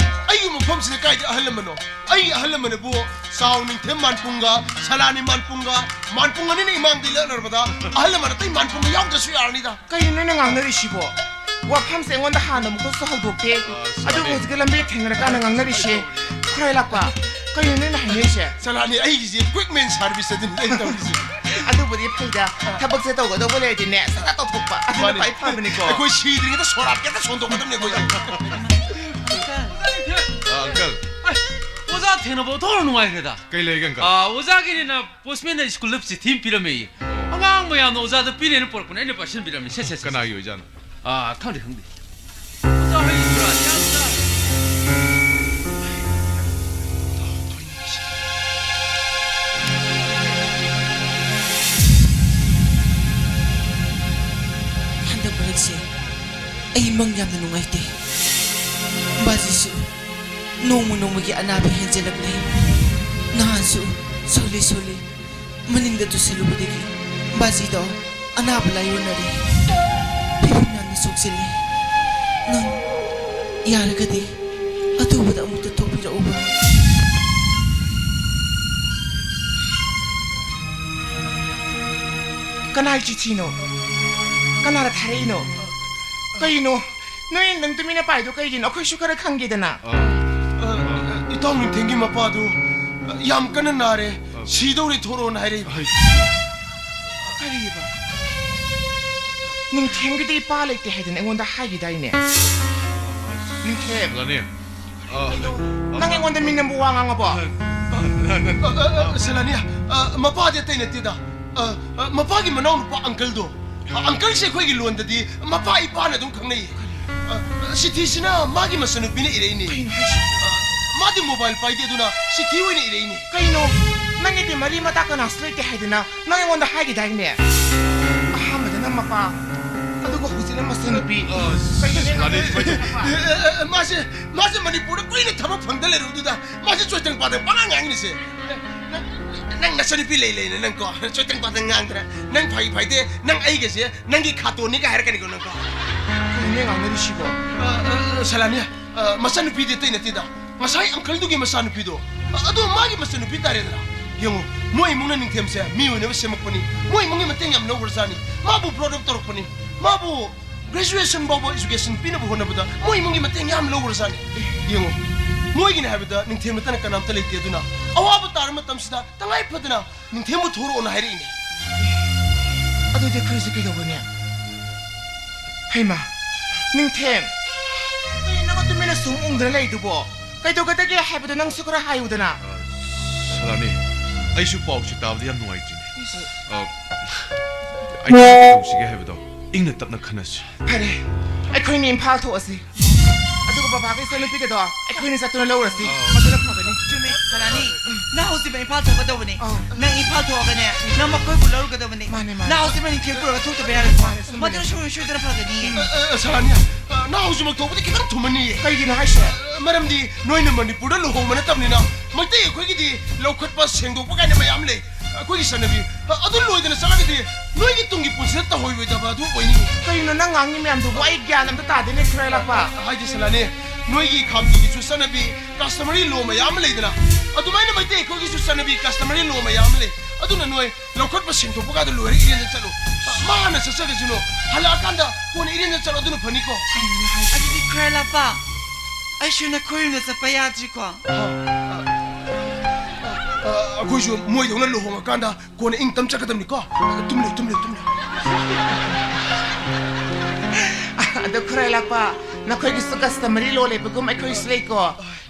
ꯑꯩꯒꯤ ꯑꯃꯨꯛ ꯃꯐꯝꯁꯤꯗ ꯀꯥꯏꯗ ꯑꯍꯜ ꯂꯃꯟꯅꯣ? ꯑꯩ ꯑꯍꯜ ꯂꯃꯟꯕꯨ ꯆꯥꯎ ꯅꯤꯡꯊꯦꯝ ꯃꯥꯟꯄꯨꯡꯒ ꯁꯂꯥꯅꯤ ꯃꯥꯟꯄꯨꯡꯒ, ꯃꯥꯟꯄꯨꯡ ꯑꯅꯤꯅ ꯏꯃꯥꯡꯗ ꯂꯦꯞꯅꯔꯕꯗ ꯑꯍꯜ ꯂꯃꯟ ꯑꯇꯩ ꯃꯥꯟꯄꯨꯡꯒ ꯌꯥꯎꯗ꯭ꯔꯁꯨ ꯌꯥꯔꯅꯤꯗ꯫ ꯀꯩꯅꯣ ꯅꯣꯏꯅ ꯉꯥꯡꯅꯔꯤꯁꯤꯕꯣ? ꯋꯥꯐꯝꯁꯦ ꯑꯩꯉꯣꯟꯗ ꯍꯥꯟꯅ ꯑꯃꯨꯛꯇꯁꯨ ꯍꯧꯗꯣꯛꯇꯦ꯫ ꯑꯗꯨꯕꯨ ꯍꯧꯖꯤꯛꯀꯤ ꯂꯝꯕꯤ ꯊꯦꯡꯅꯔꯀꯥꯟꯗ ꯉꯥꯡꯅꯔꯤꯁꯦ꯫ ꯈꯨꯔꯥꯏ ꯂꯥꯛꯄ, ꯀꯩꯅꯣ ꯅꯣꯏꯅ ꯍꯥꯏꯅꯔꯤꯁꯦ? ꯆꯂꯥꯅꯤ, ꯑꯩꯒꯤꯁꯦ quick man service ꯑꯗꯨꯅꯤ ꯑꯩꯅ ꯇꯧꯔꯤꯁꯦ꯫ ꯑꯗꯨꯕꯨꯗꯤ ꯐꯩꯗ, ꯊꯕꯛꯁꯦ ꯇꯧꯒꯗꯧꯕ ꯂꯩꯔꯗꯤꯅꯦ, ꯁꯠ ꯁꯠ ꯇꯧꯊꯣꯛꯄ꯫ ꯑꯗꯨꯅ ꯃꯥꯅꯤ꯫ ꯈ꯭ꯋꯥꯏ ꯐꯕꯅꯤꯀꯣ꯫ ꯑꯩꯈꯣꯏ ꯁꯤꯗ꯭ꯔꯤꯉꯩꯗ ꯁꯣꯔꯥꯠꯀꯤ ꯍꯦꯛꯇ ꯁꯣꯟꯗꯣꯛꯀꯗꯕꯅꯤ ꯑꯩꯈꯣꯏꯁꯦ꯫ ꯑ, uncle꯫ ꯑꯣꯖꯥ ꯊꯦꯡꯅꯕ ꯑꯣꯟꯊꯣꯛꯅ ꯅꯨꯡꯉꯥꯏꯈ꯭ꯔꯦꯗ꯫ ꯀꯩ ꯂꯩꯒꯦ, uncle? ꯑ, ꯑꯣꯖꯥꯒꯤꯅꯤꯅ postman ꯅ ꯁ꯭ꯀꯨꯜꯗ ꯆꯤꯊꯤ ꯑꯃ ꯄꯤꯔꯝꯃꯦ꯫ ꯑꯉꯥꯡ ꯃꯌꯥꯝꯅ ꯑꯣꯖꯥꯗ ꯄꯤꯅꯦꯅ ꯄꯨꯔꯛꯄꯅꯦ, ꯑꯩꯅ ꯄꯥꯏꯁꯤꯟꯕꯤꯔꯝꯃꯦ꯫ ꯁꯦ, ꯁꯦ, ꯁꯦ, ꯁꯦ꯫ ꯀꯅꯥꯒꯤ ꯑꯣꯏꯖꯥꯠꯅꯣ? ꯑꯥ, ꯈꯪꯗꯦ, ꯈꯪꯗꯦ꯫ ꯑꯣꯖꯥ ꯍꯩꯕ꯭ꯔꯥ? ꯌꯥꯝꯅ꯫ ꯍꯟꯗꯛ ꯃꯔꯛꯁꯦ ꯑꯩ ꯃꯪ ꯌꯥꯝꯅ ꯅꯨꯡꯉꯥꯏꯇꯦ꯫ ꯕꯥꯖꯤꯁꯨ ꯅꯣꯡꯃ ꯅꯣꯡꯃꯒꯤ ꯑꯅꯥꯕ ꯍꯦꯟꯖꯜꯂꯛꯂꯦ꯫ ꯅꯍꯥꯟꯁꯨ ꯁꯣꯜꯂꯤ ꯁꯣꯜꯂꯤ ꯃꯅꯤꯡꯗ ꯇꯨꯁꯜꯂꯨꯕꯗꯒꯤ ꯕꯥꯖꯤꯗꯣ ꯑꯅꯥꯕ ꯂꯥꯏꯑꯣꯟꯅꯔꯦ꯫ ꯐꯤꯕꯝ ꯌꯥꯝꯅ ꯁꯣꯛꯆꯤꯜꯂꯦ꯫ ꯅꯪ ꯌꯥꯔꯒꯗꯤ ꯑꯊꯨꯕꯗ ꯑꯃꯨꯛꯇ ꯊꯣꯛꯄꯤꯔꯛꯎꯕ꯫ ꯀꯅꯥꯒꯤ ꯆꯤꯊꯤꯅꯣ? ꯀꯅꯥꯅ ꯊꯥꯔꯛꯏꯅꯣ? ꯀꯩꯅꯣ? ꯅꯣꯏ ꯅꯪ ꯇꯨꯃꯤꯟꯅ ꯄꯥꯏꯗꯣ ꯀꯩꯒꯤꯅꯣ? ꯑꯩꯈꯣꯏꯁꯨ ꯈꯔ ꯈꯪꯒꯦꯗꯅ꯫ ꯑ, ꯑ, ꯏꯇꯥꯎ ꯅꯤꯡꯊꯦꯝꯒꯤ ꯃꯄꯥꯗꯨ, ꯑ, ꯌꯥꯝ ꯀꯟꯅ ꯅꯥꯔꯦ, ꯑ, ꯁꯤꯗꯧꯔꯦ, ꯊꯣꯔꯛꯑꯣꯅ ꯍꯥꯏꯔꯛꯏ꯫ ꯍꯩ꯫ ꯀꯔꯤꯕ? ꯅꯤꯡꯊꯦꯝꯒꯤꯗꯤ ꯏꯄꯥ ꯂꯩꯇꯦ ꯍꯥꯏꯗꯅ ꯑꯩꯉꯣꯟꯗ ꯍꯥꯏꯈꯤꯗꯥꯏꯅꯦ? ꯅꯤꯡꯊꯦꯝ꯫ ꯂꯥꯅꯤ꯫ ꯑ, ꯅꯪ ꯑꯩꯉꯣꯟꯗ ꯃꯤ ꯅꯝꯕ ꯋꯥ ꯉꯥꯡꯉꯕꯣ? ꯑ, ꯑ, ꯑ, ꯁꯂꯥꯅꯤ, ꯑ, ꯃꯄꯥꯗꯤ ꯑꯇꯩ ꯅꯠꯇꯦꯗ꯫ ꯑ, ꯑ, ꯃꯄꯥꯒꯤ ꯃꯅꯥꯎ ꯅꯨꯄꯥ uncle ꯗꯣ꯫ ꯑ, uncle ꯁꯦ ꯑꯩꯈꯣꯏꯒꯤ ꯂꯣꯟꯗꯗꯤ ꯃꯄꯥ ꯏꯄꯥꯅ ꯑꯗꯨꯝ ꯈꯪꯅꯩꯌꯦ꯫ ꯑ, ꯑ, ꯆꯤꯊꯤꯁꯤꯅ ꯃꯥꯒꯤ ꯃꯆꯟꯅꯨꯄꯤꯅ ꯏꯔꯛꯏꯅꯦ꯫ ꯀꯩꯅꯣ ꯍꯥꯏꯁꯤꯕꯣ? ꯑ, ꯃꯥꯗꯤ mobile ꯄꯥꯏꯗꯦ, ꯑꯗꯨꯅ ꯆꯤꯊꯤ ꯑꯣꯏꯅ ꯏꯔꯛꯏꯅꯦ꯫ ꯀꯩꯅꯣ? ꯅꯪꯒꯤꯗꯤ ꯃꯔꯤ ꯃꯇꯥ ꯀꯅꯥꯁꯨ ꯂꯩꯇꯦ ꯍꯥꯏꯗꯅ ꯅꯪ ꯑꯩꯉꯣꯟꯗ ꯍꯥꯏꯈꯤꯗꯥꯏꯅꯦ? ꯑꯍꯥꯟꯕꯗꯅ ꯃꯄꯥ, ꯑꯗꯨꯒ ꯍꯧꯖꯤꯛꯅ ꯃꯆꯟꯅꯨꯄꯤ꯫ ꯑ, ꯀꯩꯅꯣꯅꯦ ꯁꯂꯥꯅꯤ, ꯅꯪ ꯁꯨꯃꯥꯏꯅ ꯇꯧ-, ꯍꯥꯏꯁꯤꯕꯣ? ꯑ, ꯑ, ꯑ, ꯃꯥꯁꯦ, ꯃꯥꯁꯦ ꯃꯅꯤꯄꯨꯔꯗ ꯀꯨꯏꯅ ꯊꯕꯛ ꯐꯪꯗ ꯂꯩꯔꯨꯕꯗꯨꯗ ꯃꯥꯁꯦ ꯆꯣꯏꯇꯪ ꯄꯥꯇꯪ ꯄꯉꯥꯡ ꯉꯥꯡꯉꯤꯅꯦꯁꯦ꯫ ꯅꯪ, ꯅꯪ ꯅꯆꯟꯅꯨꯄꯤ ꯂꯩ ꯂꯩꯅ ꯅꯪ ꯀꯣ, ꯆꯣꯏꯇꯪ ꯄꯥꯇꯪ ꯉꯥꯡꯗ꯭ꯔꯦ꯫ ꯅꯪ ꯐꯩ ꯐꯩꯗꯦ, ꯅꯪ ꯑꯩꯒꯁꯦ ꯅꯪꯒꯤ ꯈꯥꯇꯣꯟꯅꯤꯒ ꯍꯥꯏꯔꯛꯀꯅꯤꯀꯣ ꯅꯪ ꯀꯣ꯫ ꯀꯩꯅꯣꯅꯦ ꯉꯥꯡꯅꯔꯤꯁꯤꯕꯣ? ꯑ, ꯑ, ꯑ, ꯁꯂꯥꯅꯤ, ꯑ, ꯃꯆꯟꯅꯨꯄꯤꯗꯤ ꯑꯇꯩ ꯅꯠꯇꯦꯗ꯫ ꯉꯁꯥꯏ ꯑꯪꯀꯜꯗꯨꯒꯤ ꯃꯆꯥꯅꯨꯄꯤꯗꯣ, ꯑ-, ꯑꯗꯣ ꯃꯥꯒꯤ ꯃꯆꯥꯅꯨꯄꯤ ꯇꯥꯔꯦꯗꯅ꯫ ꯌꯦꯡꯉꯨ, ꯃꯣꯏ ꯏꯃꯨꯡꯅ ꯅꯤꯡꯊꯦꯝꯁꯦ ꯃꯤ ꯑꯣꯏꯅꯕ ꯁꯦꯝꯃꯛꯄꯅꯤ꯫ ꯃꯣꯏ ꯏꯃꯨꯡꯒꯤ ꯃꯇꯦꯡ ꯌꯥꯝ ꯂꯧꯈ꯭ꯔꯖꯥꯠꯅꯤ꯫ ꯃꯥꯕꯨ ꯕ꯭ꯔꯣꯗ ꯑꯞ ꯇꯧꯔꯛꯄꯅꯤ꯫ ꯃꯥꯕꯨ ꯒ꯭ꯔꯦꯖꯨꯑꯦꯁꯟ ꯐꯥꯎꯕ ꯏꯖꯨꯀꯦꯁꯟ ꯄꯤꯅꯕ ꯍꯣꯠꯅꯕꯗ ꯃꯣꯏ ꯏꯃꯨꯡꯒꯤ ꯃꯇꯦꯡ ꯌꯥꯝ ꯂꯧꯈ꯭ꯔꯖꯥꯠꯅꯤ꯫ ꯌꯦꯡꯉꯨ, ꯃꯣꯏꯒꯤꯅꯤ ꯍꯥꯏꯕꯗ ꯅꯤꯡꯊꯦꯝ ꯅꯠꯇꯅ ꯀꯅꯥꯝꯇ ꯂꯩꯇꯦ꯫ ꯑꯗꯨꯅ ꯑꯋꯥꯕ ꯇꯥꯔ ꯃꯇꯝꯁꯤꯗ ꯇꯉꯥꯏ ꯐꯗꯅ ꯅꯤꯡꯊꯦꯝꯕꯨ ꯊꯣꯔꯛꯑꯣꯅ ꯍꯥꯏꯔꯛꯏꯅꯦ꯫ ꯑꯗꯨꯗꯤ ꯑꯩꯈꯣꯏꯁꯦ ꯀꯩꯗꯧꯕꯅꯦ? ꯍꯩꯃꯥ, ꯅꯤꯡꯊꯦꯝ, ꯀꯩ ꯅꯪ ꯇꯨꯃꯤꯟꯅ ꯁꯨꯝ ꯎꯪꯗꯅ ꯂꯩꯗꯨꯕꯣ? ꯀꯩꯗꯧꯒꯗꯒꯦ ꯍꯥꯏꯕꯗꯣ ꯅꯪꯁꯨ ꯈꯔ ꯍꯥꯏꯌꯨꯗꯅ꯫ ꯁꯂꯥꯅꯤ, ꯑꯩꯁꯨ ꯄꯥꯎꯁꯤ ꯇꯥꯕꯗ ꯌꯥꯝ ꯅꯨꯡꯉꯥꯏꯇ꯭ꯔꯤꯅꯦ꯫ ꯑ, ꯑꯩꯈꯣꯏ ꯀꯩꯗꯧꯁꯤꯒꯦ ꯍꯥꯏꯕꯗꯣ ꯏꯪꯅ ꯇꯞꯅ ꯈꯟꯅꯁꯤ꯫ ꯐꯔꯦ, ꯑꯩꯈꯣꯏꯅꯤ ꯏꯝꯐꯥꯜ ꯊꯣꯛꯑꯁꯤ꯫ ꯑꯗꯨꯒ ꯕꯕꯥꯒꯤ ꯏꯆꯥꯅꯨꯄꯤꯒꯗꯣ ꯑꯩꯈꯣꯏꯅꯤ ꯆꯠꯇꯨꯅ ꯂꯧꯔꯁꯤ꯫ ꯑꯥ꯫ ꯃꯗꯨꯅ ꯐꯒꯅꯤ꯫ ꯆꯨꯝꯃꯦ, ꯁꯂꯥꯅꯤ꯫ ꯅꯪ ꯍꯧꯖꯤꯛꯃꯛ ꯏꯝꯐꯥꯜ ꯊꯣꯛꯀꯗꯧꯕꯅꯤ꯫ ꯑꯥ꯫ ꯅꯪ ꯏꯝꯐꯥꯜ ꯊꯣꯛꯑꯒꯅꯦ, ꯅꯪ ꯃꯈꯣꯏꯕꯨ ꯂꯧꯔꯨꯒꯗꯕꯅꯤ꯫ ꯃꯥꯅꯦ, ꯃꯥꯅꯦ꯫ ꯅꯪ ꯍꯧꯖꯤꯛꯃꯛ ꯅꯤꯡꯊꯦꯝ ꯄꯨꯔꯒ ꯊꯣꯛꯇꯕ ꯌꯥꯔꯣꯏ꯫ ꯃꯥꯅꯦ, ꯆꯨꯝꯃꯦ꯫ ꯃꯗꯨꯅ ꯁꯣꯏ-, ꯁꯣꯏꯗꯅ ꯐꯒꯅꯤ꯫ ꯑ, ꯑ, ꯁꯂꯥꯅꯤ, ꯑ, ꯅꯪ ꯍꯧꯖꯤꯛꯃꯛ ꯊꯣꯛꯄꯗꯤ ꯈꯤꯇꯪ ꯊꯨꯃꯟꯅꯤꯌꯦ꯫ ꯀꯩꯒꯤꯅꯣ ꯍꯥꯏꯁꯦ? ꯑ, ꯃꯔꯝꯗꯤ ꯅꯣꯏꯅ ꯃꯅꯤꯄꯨꯔꯗ ꯂꯨꯍꯣꯡꯕ ꯅꯠꯇꯕꯅꯤꯅ, ꯃꯩꯇꯩ ꯑꯩꯈꯣꯏꯒꯤꯗꯤ ꯂꯧꯈꯠꯄ, ꯁꯦꯡꯗꯣꯛꯄ ꯀꯥꯏꯅ ꯃꯌꯥꯝ ꯂꯩ꯫ ꯑꯩꯈꯣꯏꯒꯤ ꯆꯠꯅꯕꯤ, ꯑ-, ꯑꯗꯨ ꯂꯣꯏꯗꯅ ꯆꯠꯂꯒꯗꯤ ꯅꯣꯏꯒꯤ ꯇꯨꯡꯒꯤ ꯄꯨꯟꯁꯤꯗ ꯇꯧꯍꯣꯏꯔꯣꯏꯗꯕ ꯑꯗꯨ ꯑꯣꯏꯅꯤ꯫ ꯀꯩꯅꯣ ꯅꯪ ꯉꯥꯡꯉꯤ ꯃꯌꯥꯝꯗꯨꯕꯨ? ꯑꯩ ꯒ꯭ꯌꯥꯟ ꯑꯝꯇ ꯇꯥꯗꯦꯅꯦ, ꯈꯨꯔꯥꯏ ꯂꯥꯛꯄ꯫ ꯍꯥꯏꯗꯤ ꯁꯂꯥꯅꯦ, ꯅꯣꯏꯒꯤ ꯈꯥꯝꯇꯤꯒꯤꯁꯨ ꯆꯠꯅꯕꯤ, customary law ꯃꯌꯥꯝ ꯑꯃ ꯂꯩꯗꯅ, ꯑꯗꯨꯃꯥꯏꯅ ꯃꯩꯇꯩ ꯑꯩꯈꯣꯏꯒꯤꯁꯨ ꯆꯠꯅꯕꯤ, customary law ꯃꯌꯥꯝ ꯑꯃ ꯂꯩ꯫ ꯑꯗꯨꯅ ꯅꯣꯏ ꯂꯧꯈꯠꯄ ꯁꯦꯡꯗꯣꯛꯄ ꯀꯥꯟꯗ ꯂꯣꯏꯔ ꯏꯔꯦꯟꯖꯅ ꯆꯠꯂꯣ꯫ ꯃꯥ ꯍꯥꯟꯅ ꯆꯠꯆꯔꯁꯅꯨ, ꯍꯜꯂꯛꯑꯀꯥꯟꯗ ꯀꯣꯟꯅ ꯏꯔꯦꯟꯖꯅ ꯆꯠꯂꯣ, ꯑꯗꯨꯅ ꯐꯅꯤꯀꯣ꯫ ꯑꯗꯨꯗꯤ ꯈꯨꯔꯥꯏ ꯂꯥꯛꯄ, ꯑꯩꯁꯨ ꯅꯈꯣꯏ ꯌꯨꯝꯗ ꯆꯠꯄ ꯌꯥꯗ꯭ꯔꯤꯀꯣ? ꯑ, ꯑ, ꯑ, ꯑꯩꯈꯣꯏꯁꯨ ꯃꯣꯏꯗꯧꯅ ꯂꯨꯍꯣꯡꯉꯀꯥꯟꯗ ꯀꯣꯟꯅ ꯏꯪ ꯇꯝ ꯆꯠꯀꯗꯕꯅꯤꯀꯣ꯫ ꯇꯨꯝꯂꯦ, ꯇꯨꯝꯂꯦ, ꯇꯨꯝꯂꯦ꯫ ꯑꯗꯣ ꯈꯨꯔꯥꯏ ꯂꯥꯛꯄ, ꯅꯈꯣꯏꯒꯤꯁꯨ customary law ꯂꯩꯕꯒꯨꯝ ꯑꯩꯈꯣꯏꯒꯤꯁꯨ ꯂꯩꯀꯣ꯫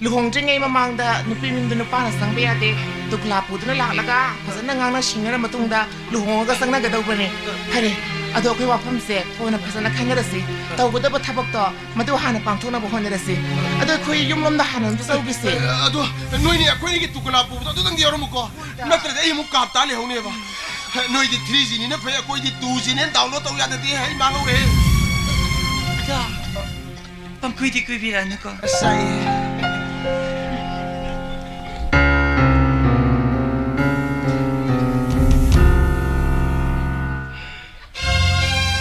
ꯂꯨꯍꯣꯡꯗ꯭ꯔꯤꯉꯩ ꯃꯃꯥꯡꯗ ꯅꯨꯄꯤ ꯃꯌꯨꯝꯗ ꯅꯨꯄꯥꯅ ꯆꯪꯕ ꯌꯥꯗꯦ꯫ ꯇꯨꯀꯂꯥ ꯄꯨꯗꯨꯅ ꯂꯥꯛꯂꯒ ꯐꯖꯅ ꯉꯥꯡꯅ ꯁꯤꯡꯅꯔ ꯃꯇꯨꯡꯗ ꯂꯨꯍꯣꯡꯉꯒ ꯆꯪꯅꯒꯗꯧꯕꯅꯦ꯫ ꯐꯔꯦ, ꯑꯗꯣ ꯑꯩꯈꯣꯏ ꯋꯥꯐꯝꯁꯦ ꯀꯣꯟꯅ ꯐꯖꯅ ꯈꯟꯅꯔꯁꯤ꯫ ꯇꯧꯒꯗꯕ ꯊꯕꯛꯇꯣ ꯃꯗꯨ ꯍꯥꯟꯅ ꯄꯥꯡꯊꯣꯛꯅꯕ ꯍꯣꯠꯅꯔꯁꯤ꯫ ꯑꯗꯣ ꯑꯩꯈꯣꯏ ꯌꯨꯝꯂꯣꯝꯗ ꯍꯥꯟꯅ ꯑꯝꯇ ꯆꯧꯈꯤꯁꯦ꯫ ꯑꯗꯣ ꯅꯣꯏꯅꯤ ꯑꯩꯈꯣꯏꯒꯤ ꯇꯨꯀꯂꯥ ꯄꯨꯕꯗꯣ ꯑꯗꯨꯗꯪꯗꯤ ꯌꯥꯎꯔꯝꯃꯨꯀꯣ꯫ ꯅꯠꯇ꯭ꯔꯗꯤ ꯑꯩ ꯑꯃꯨꯛ ꯀꯥꯞ ꯇꯥ ꯂꯩꯍꯧꯅꯦꯕ꯫ ꯅꯣꯏꯗꯤ three G ꯅꯤꯅ ꯐꯩ, ꯑꯩꯈꯣꯏꯗꯤ two G ꯅꯦꯅ download ꯇꯧ ꯌꯥꯗꯗꯤ ꯑꯩ ꯃꯥꯡꯍꯧꯔꯦ꯫ ꯑꯗꯣ, ꯄꯪꯀꯨꯏꯗꯤ ꯀꯨꯏꯕꯤꯔꯛꯑꯅꯨꯀꯣ꯫ ꯑꯁ, ꯑꯩ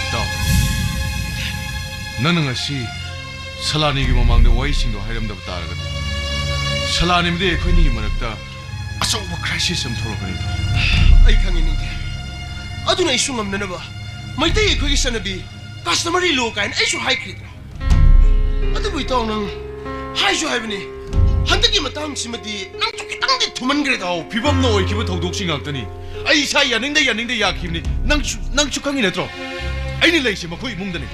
ꯏꯇꯥꯎ, ꯅꯪꯅ ꯉꯁꯤ ꯁꯂꯥꯅꯤꯒꯤ ꯃꯃꯥꯡꯗ ꯋꯥꯔꯤꯁꯤꯡꯗꯣ ꯍꯥꯏꯔꯝꯗꯕ ꯇꯥꯔꯒꯗꯤ, ꯁꯂꯥꯅꯤꯃꯗꯤ ꯑꯩꯈꯣꯏꯅꯤꯒꯤ ꯃꯔꯛꯇ ꯑꯆꯧꯕ crisis ꯑꯃ ꯊꯣꯛꯂꯛꯀꯅꯤ꯫ ꯑꯩ ꯈꯪꯉꯤ, ꯅꯤꯡꯊꯦꯝ꯫ ꯑꯗꯨꯅ ꯑꯩꯁꯨ ꯉꯝꯅꯅꯕ ꯃꯩꯇꯩ ꯑꯩꯈꯣꯏꯒꯤ ꯆꯠꯅꯕꯤ customary law ꯀꯥꯏꯅ ꯑꯩꯁꯨ ꯍꯥꯏꯈ꯭ꯔꯤꯗꯣ꯫ ꯑꯗꯨꯕꯨ ꯏꯇꯥꯎ, ꯅꯪ ꯍꯥꯏꯁꯨ ꯍꯥꯏꯕꯅꯤ, ꯍꯟꯗꯛꯀꯤ ꯃꯇꯥꯡꯁꯤꯃꯗꯤ ꯅꯪꯁꯨ ꯈꯤꯇꯪꯗꯤ ꯊꯨꯃꯟꯈ꯭ꯔꯦꯗ꯫ ꯑꯧ, ꯐꯤꯕꯝꯅ ꯑꯣꯏꯈꯤꯕ ꯊꯧꯗꯣꯛꯁꯤꯡ ꯉꯥꯛꯇꯅꯤ꯫ ꯑꯩ ꯏꯁꯥ ꯌꯥꯅꯤꯡꯗ ꯌꯥꯅꯤꯡꯗ ꯌꯥꯈꯤꯕꯅꯤ꯫ ꯅꯪꯁꯨ, ꯅꯪꯁꯨ ꯈꯪꯉꯤ ꯅꯠꯇ꯭ꯔꯣ? ꯑꯩꯅ ꯂꯩꯁꯦ ꯃꯈꯣꯏ ꯏꯃꯨꯡꯗꯅꯤ꯫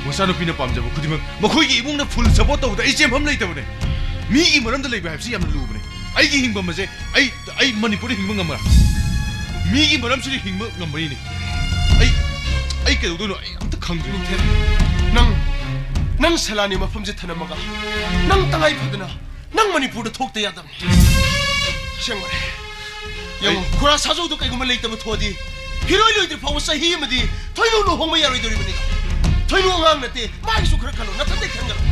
ꯃꯆꯥꯅꯨꯄꯤꯅ ꯄꯥꯝꯖꯕ ꯈꯨꯗꯤꯡꯃꯛ ꯃꯈꯣꯏꯒꯤ ꯏꯃꯨꯡꯅ full support ꯇꯧꯕꯗ ꯑꯩ ꯆꯦꯟꯐꯝ ꯂꯩꯇꯕꯅꯦ꯫ ꯃꯤꯒꯤ ꯃꯔꯝꯗ ꯂꯩꯕ ꯍꯥꯏꯕꯁꯤ ꯌꯥꯝꯅ ꯂꯨꯕꯅꯦ꯫ ꯑꯩꯒꯤ ꯍꯤꯡꯐꯝ ꯑꯁꯦ ꯑꯩ, ꯑꯩ ꯃꯅꯤꯄꯨꯔꯗ ꯍꯤꯡꯕ ꯉꯝꯃꯔꯣꯏ꯫ ꯃꯤꯒꯤ ꯃꯔꯝꯁꯤꯗ ꯍꯤꯡꯕ ꯉꯝꯃꯔꯤꯅꯦ꯫ ꯑꯩ, ꯑꯩ ꯀꯩꯗꯧꯗꯣꯏꯅꯣ? ꯑꯩ ꯑꯝꯇ ꯈꯪꯗ꯭ꯔꯦ꯫ ꯅꯤꯡꯊꯦꯝ, ꯅꯪ, ꯅꯪ ꯁꯂꯥꯅꯤ ꯃꯐꯝꯁꯦ ꯊꯅꯝꯃꯒ ꯅꯪ ꯇꯉꯥꯏ ꯐꯗꯅ ꯅꯪ ꯃꯅꯤꯄꯨꯔꯗ ꯊꯣꯛꯇ ꯌꯥꯗꯕꯅꯤ꯫ ꯑꯁꯦꯡꯕꯅꯦ꯫ ꯌꯦꯡꯉꯣ, ꯑꯩ ꯈꯨꯔꯥ ꯁꯥꯖꯧꯗꯣ ꯀꯩꯒꯨꯝꯕ ꯂꯩꯇꯕ ꯊꯣꯛꯑꯗꯤ ꯐꯤꯔꯣꯏ ꯂꯣꯏꯗ꯭ꯔꯤ ꯐꯥꯎꯕ ꯆꯍꯤ ꯑꯃꯗꯤ ꯊꯣꯏꯅꯨ ꯂꯨꯍꯣꯡꯕ ꯌꯥꯔꯣꯏꯗꯧꯔꯤꯕꯅꯤꯗꯣ꯫ ꯊꯣꯏꯅꯨ ꯑꯉꯥꯡ ꯅꯠꯇꯦ, ꯃꯥꯒꯤꯁꯨ ꯈꯔ ꯈꯜꯂꯣ, ꯅꯊꯟꯗꯩ ꯈꯟꯒꯅꯨ꯫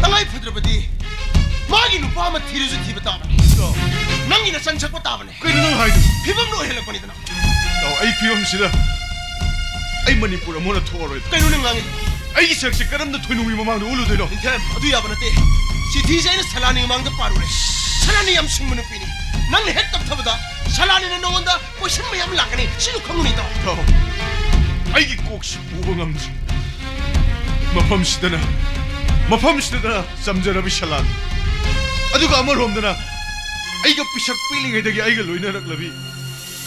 ꯇꯉꯥꯏ ꯐꯗ꯭ꯔꯕꯗꯤ ꯃꯥꯒꯤ ꯅꯨꯄꯥ ꯑꯃ ꯊꯤꯔꯁꯨ ꯊꯤꯕ ꯇꯥꯕꯅꯤ꯫ ꯅꯪꯒꯤ ꯅꯆꯟ ꯁꯛꯄ ꯇꯥꯕꯅꯦ꯫ ꯀꯩꯅꯣ ꯅꯪ ꯍꯥꯏꯗꯣ? ꯐꯤꯕꯝꯅ ꯑꯣꯏꯍꯜꯂꯛꯄꯅꯤꯗꯅ꯫ ꯇꯥꯎ, ꯑꯩ ꯐꯤꯕꯝꯁꯤꯗ ꯑꯩ ꯃꯅꯤꯄꯨꯔ ꯑꯃꯨꯛ ꯍꯟꯅ ꯊꯣꯛꯑꯔꯣꯏ꯫ ꯀꯩꯅꯣ ꯅꯪ ꯉꯥꯡꯉꯤ? ꯑꯩꯒꯤ ꯁꯛꯁꯦ ꯀꯔꯝꯅ ꯊꯣꯏꯅꯨꯒꯤ ꯃꯃꯥꯡꯗ ꯎꯠꯂꯨꯗꯣꯏꯅꯣ? ꯅꯤꯡꯊꯦꯝ, ꯑꯗꯨ ꯌꯥꯕ ꯅꯠꯇꯦ꯫ ꯆꯤꯊꯤꯁꯦ ꯑꯩꯅ ꯁꯂꯥꯅꯤ ꯃꯃꯥꯡꯗ ꯄꯥꯔꯨꯔꯦ꯫ ꯁꯂꯥꯅꯤ ꯌꯥꯝ ꯁꯤꯡꯕ ꯅꯨꯄꯤꯅꯤ꯫ ꯅꯪꯅ ꯍꯦꯛ ꯇꯞꯊꯕꯗ ꯁꯂꯥꯅꯤꯅ ꯅꯉꯣꯟꯗ question ꯃꯌꯥꯝ ꯂꯥꯛꯀꯅꯤ꯫ ꯁꯤꯁꯨ ꯈꯪꯉꯨꯅꯦ, ꯏꯇꯥꯎ꯫ ꯇꯥꯎ, ꯑꯩꯒꯤ ꯀꯣꯛꯁꯤ ꯄꯨꯕ ꯉꯝꯗ꯭ꯔꯦ꯫ ꯃꯐꯝꯁꯤꯗꯅ, ꯃꯐꯝꯁꯤꯗꯅ ꯆꯝꯖꯔꯕꯤ ꯁꯂꯥꯅꯤ꯫ ꯑꯗꯨꯒ ꯑꯃꯔꯣꯝꯗꯅ ꯑꯩꯒ ꯄꯤꯁꯛ ꯄꯤꯛꯂꯤꯉꯩꯗꯒꯤ ꯑꯩꯒ ꯂꯣꯏꯅꯔꯛꯂꯕꯤ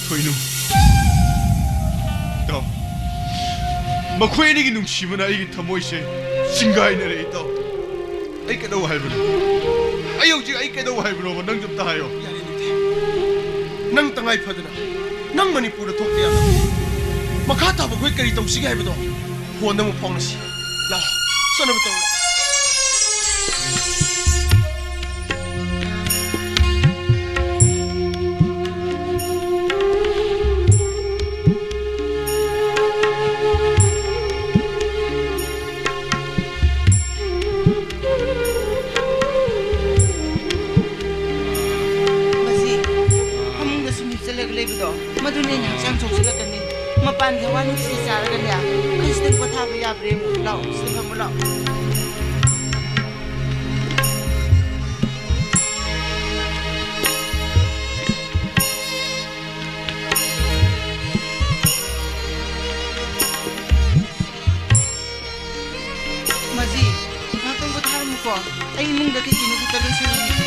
ꯊꯣꯏꯅꯨ꯫ ꯏꯇꯥꯎ, ꯃꯈꯣꯏ ꯑꯅꯤꯒꯤ ꯅꯨꯡꯁꯤꯕꯅ ꯑꯩꯒꯤ ꯊꯃꯣꯏꯁꯦ ꯆꯤꯡꯒꯥꯏꯅꯔꯦ, ꯏꯇꯥꯎ꯫ ꯑꯩ ꯀꯩꯗꯧ ꯍꯥꯏꯕꯅꯣ? ꯑꯩ ꯍꯧꯖꯤꯛ ꯑꯩ ꯀꯩꯗꯧ ꯍꯥꯏꯕꯅꯣꯕ? ꯅꯪꯁꯨ ꯑꯝꯇ ꯍꯥꯏꯌꯣ꯫ ꯌꯥꯔꯦ, ꯅꯤꯡꯊꯦꯝ꯫ ꯅꯪ ꯇꯉꯥꯏ ꯐꯗꯅ ꯅꯪ ꯃꯅꯤꯄꯨꯔꯗ ꯊꯣꯛꯇ ꯌꯥꯗꯕ꯫ ꯃꯈꯥ ꯇꯥꯕ ꯑꯩꯈꯣꯏ ꯀꯔꯤ ꯇꯧꯁꯤꯒꯦ ꯍꯥꯏꯕꯗꯣ ꯐꯣꯟꯗ ꯑꯃꯨꯛ ꯐꯥꯎꯅꯁꯤ꯫ ꯂꯥꯛꯑꯣ, ꯆꯠꯅꯕ ꯇꯧꯔꯣ꯫ ꯃꯁꯤ ꯐꯃꯨꯡꯗ ꯁꯨꯝ ꯍꯤꯞꯆꯜꯂꯒ ꯂꯩꯕꯗꯣ, ꯃꯗꯨꯅ ꯍꯦꯟꯅ ꯍꯛꯆꯥꯡ ꯁꯣꯛꯆꯜꯂꯛꯀꯅꯤ꯫ ꯃꯄꯥꯟꯒꯤ ꯍꯋꯥ ꯅꯨꯡꯁꯤꯠ ꯆꯥꯔꯒꯅꯦ, ꯈꯖꯤꯛꯇꯪ ꯄꯣꯊꯥꯕ ꯌꯥꯕ꯭ꯔꯥ ꯌꯦꯡꯉꯨ꯫ ꯂꯥꯛꯑꯣ, ꯁꯤꯗ ꯐꯝꯃꯨ ꯂꯥꯛꯑꯣ꯫ ꯑꯩ ꯏꯃꯨꯡꯗ ꯀꯩ ꯀꯩꯅꯣ ꯈꯤꯇ ꯂꯣꯏꯁꯜꯂꯨꯈꯤꯒꯦ꯫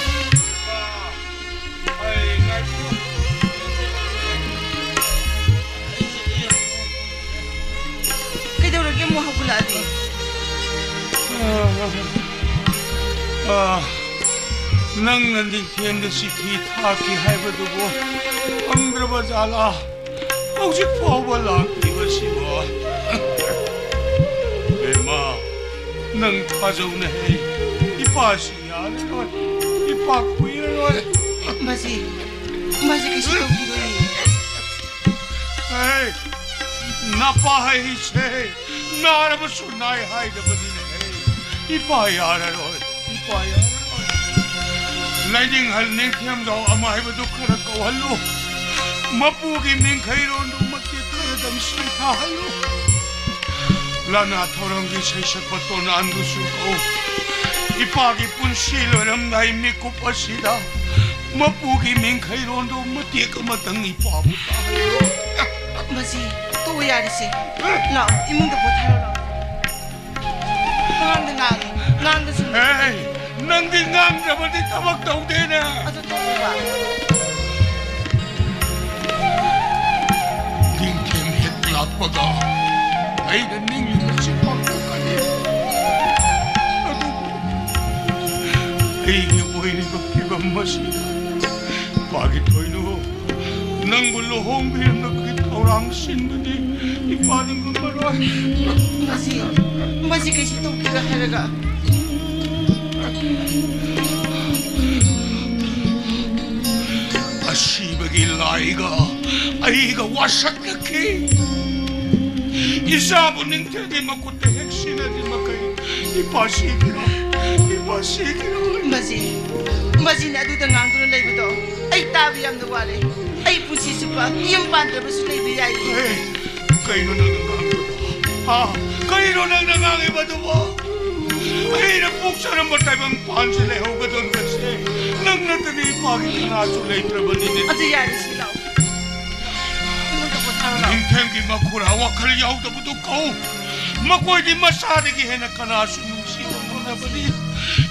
ꯀꯩꯗꯧꯔꯒꯦ ꯑꯃꯨꯛ ꯍꯧꯒꯠꯂꯛꯑꯗꯤ? ꯑꯥ, ꯅꯪꯅ ꯅꯤꯡꯊꯦꯝꯗ ꯆꯤꯊꯤ ꯊꯥꯈꯤ ꯍꯥꯏꯕꯗꯨꯕꯨ ꯐꯪꯗ꯭ꯔꯕ ꯖꯥꯠꯂꯥ? ꯍꯧꯖꯤꯛ ꯐꯥꯎꯕ ꯂꯥꯛꯇ꯭ꯔꯤꯕꯁꯤꯕꯣ? ꯕꯦꯝꯃ, ꯅꯪ ꯊꯥꯖꯧꯅꯦꯍꯦ꯫ ꯏꯄꯥꯁꯤ ꯌꯥꯔꯔꯣꯏ꯫ ꯏꯄꯥ ꯀꯨꯏꯔꯔꯣꯏ꯫ ꯃꯁꯤ, ꯃꯁꯤ ꯀꯩꯁꯨ ꯇꯧꯈꯤꯔꯣꯏꯌꯦ꯫ ꯍꯦ, ꯅꯄꯥ ꯍꯥꯏꯁꯦ ꯅꯥꯔꯕꯁꯨ ꯅꯥꯏ ꯍꯥꯏꯗꯕꯅꯤꯅꯦꯍꯦ꯫ ꯏꯄꯥ ꯌꯥꯔꯔꯣꯏ꯫ ꯏꯄꯥ ꯌꯥꯔꯔꯣꯏ꯫ ꯂꯥꯏꯅꯤꯡꯍꯜ ꯅꯤꯡꯊꯦꯝꯖꯥꯎ ꯑꯃ ꯍꯥꯏꯕꯗꯨ ꯈꯔ ꯀꯧꯍꯜꯂꯨ꯫ ꯃꯄꯨꯒꯤ ꯃꯤꯡꯈꯩꯔꯣꯟꯗꯨ ꯃꯇꯦꯛ ꯈꯔꯗꯪ ꯁꯩꯊꯥꯍꯜꯂꯨ꯫ ꯂꯥꯅꯥ ꯊꯧꯔꯝꯒꯤ ꯁꯩꯁꯛꯄ ꯇꯣꯅꯥꯟꯕꯨꯁꯨ ꯀꯧ꯫ ꯏꯄꯥꯒꯤ ꯄꯨꯟꯁꯤ ꯂꯣꯏꯔꯝꯗꯥꯏ ꯃꯤꯀꯨꯞ ꯑꯁꯤꯗ ꯃꯄꯨꯒꯤ ꯃꯤꯡꯈꯩꯔꯣꯟꯗꯨ ꯃꯇꯦꯛ ꯑꯃꯇꯪ ꯏꯄꯥꯕꯨ ꯇꯥꯍꯜꯂꯨ꯫ ꯃꯁꯤ ꯇꯣꯛꯑꯣ ꯌꯥꯔꯤꯁꯦ꯫ ꯂꯥꯛꯑꯣ, ꯏꯃꯨꯡꯗ ꯄꯣꯊꯥꯔꯣ ꯂꯥꯛꯑꯣ꯫ ꯉꯥꯡꯗ ꯉꯥꯡꯉꯦ, ꯉꯥꯡꯗ ꯁꯨꯝ ꯍꯦ, ꯅꯪꯗꯤ ꯉꯥꯡꯗ꯭ꯔꯕꯗꯤ ꯊꯕꯛ ꯇꯧꯗꯦꯅꯦ꯫ ꯑꯗꯨ ꯇꯣꯛꯑꯣꯕ꯫ ꯅꯤꯡꯊꯦꯝ ꯍꯦꯛ ꯂꯥꯛꯄꯒ ꯑꯩꯅ ꯅꯤꯡꯂꯤꯕꯁꯤ ꯄꯥꯡꯊꯣꯛꯀꯅꯤ꯫ ꯑꯗꯨꯕꯨ ꯑꯩꯒꯤ ꯑꯣꯏꯔꯤꯕ ꯐꯤꯕꯝ ꯑꯁꯤꯗ ꯏꯄꯥꯒꯤ ꯊꯣꯏꯅꯨ ꯅꯪꯕꯨ ꯂꯨꯍꯣꯡꯕꯤꯔꯝꯅꯕꯒꯤ ꯊꯧꯔꯥꯡ ꯁꯤꯟꯕꯗꯤ ꯏꯄꯥꯅ ꯉꯝꯃꯔꯣꯏ꯫ ꯃꯁꯤ, ꯃꯁꯤ ꯀꯩꯁꯨ ꯇꯧꯈꯤꯔꯣꯏ ꯍꯥꯏꯔꯒ꯫ ꯑꯁꯤꯕꯒꯤ ꯂꯥꯏꯒ ꯑꯩꯒ ꯋꯥꯁꯛꯅꯈꯤ꯫ ꯏꯆꯥꯕꯨ ꯅꯤꯡꯊꯦꯝꯒꯤ ꯃꯈꯨꯠꯇ ꯍꯦꯛ ꯁꯤꯟꯅꯗ꯭ꯔꯤ ꯃꯈꯩ ꯏꯄꯥ ꯁꯤꯈꯤꯔꯣꯏ, ꯏꯄꯥ ꯁꯤꯈꯤꯔꯣꯏ꯫ ꯃꯁꯤ, ꯃꯁꯤꯅ ꯑꯗꯨꯗ ꯉꯥꯡꯗꯨꯅ ꯂꯩꯕꯗꯣ ꯑꯩ ꯇꯥꯕ ꯌꯥꯝꯅ ꯋꯥꯔꯦ꯫ ꯑꯩ ꯄꯨꯟꯁꯤ ꯆꯨꯞꯄ ꯌꯨꯝ ꯄꯥꯟꯗ꯭ꯔꯕꯁꯨ ꯂꯩꯕ ꯌꯥꯏ꯫ ꯍꯦ, ꯀꯩꯅꯣ ꯅꯪꯅ ꯉꯥꯡꯕꯗꯣ? ꯍꯥ? ꯀꯩꯅꯣ ꯅꯪꯅ ꯉꯥꯡꯉꯤꯕꯗꯨꯕꯣ? ꯑꯩꯅ ꯄꯣꯛꯆꯔꯝꯕ ꯇꯥꯏꯕꯪ ꯄꯥꯟꯁꯤ ꯂꯩꯍꯧꯒꯗꯧꯔꯤꯕꯁꯦ ꯅꯪ ꯅꯠꯇꯅ ꯏꯄꯥꯒꯤ ꯀꯅꯥꯁꯨ ꯂꯩꯇ꯭ꯔꯕꯅꯤꯅꯦ꯫ ꯑꯗꯨ ꯌꯥꯔꯦ, ꯁꯤ ꯂꯥꯛꯑꯣ꯫ ꯏꯃꯨꯡꯗ ꯄꯣꯊꯥꯔꯣ ꯂꯥꯛꯑꯣ꯫ ꯅꯤꯡꯊꯦꯝꯒꯤ ꯃꯈꯨꯔꯥ ꯋꯥꯈꯜ ꯌꯥꯎꯗꯕꯗꯨ ꯀꯧ꯫ ꯃꯈꯣꯏꯗꯤ ꯃꯆꯥꯗꯒꯤ ꯍꯦꯟꯅ ꯀꯅꯥꯁꯨ ꯅꯨꯡꯁꯤꯕ ꯐꯪꯗꯕꯅꯤ꯫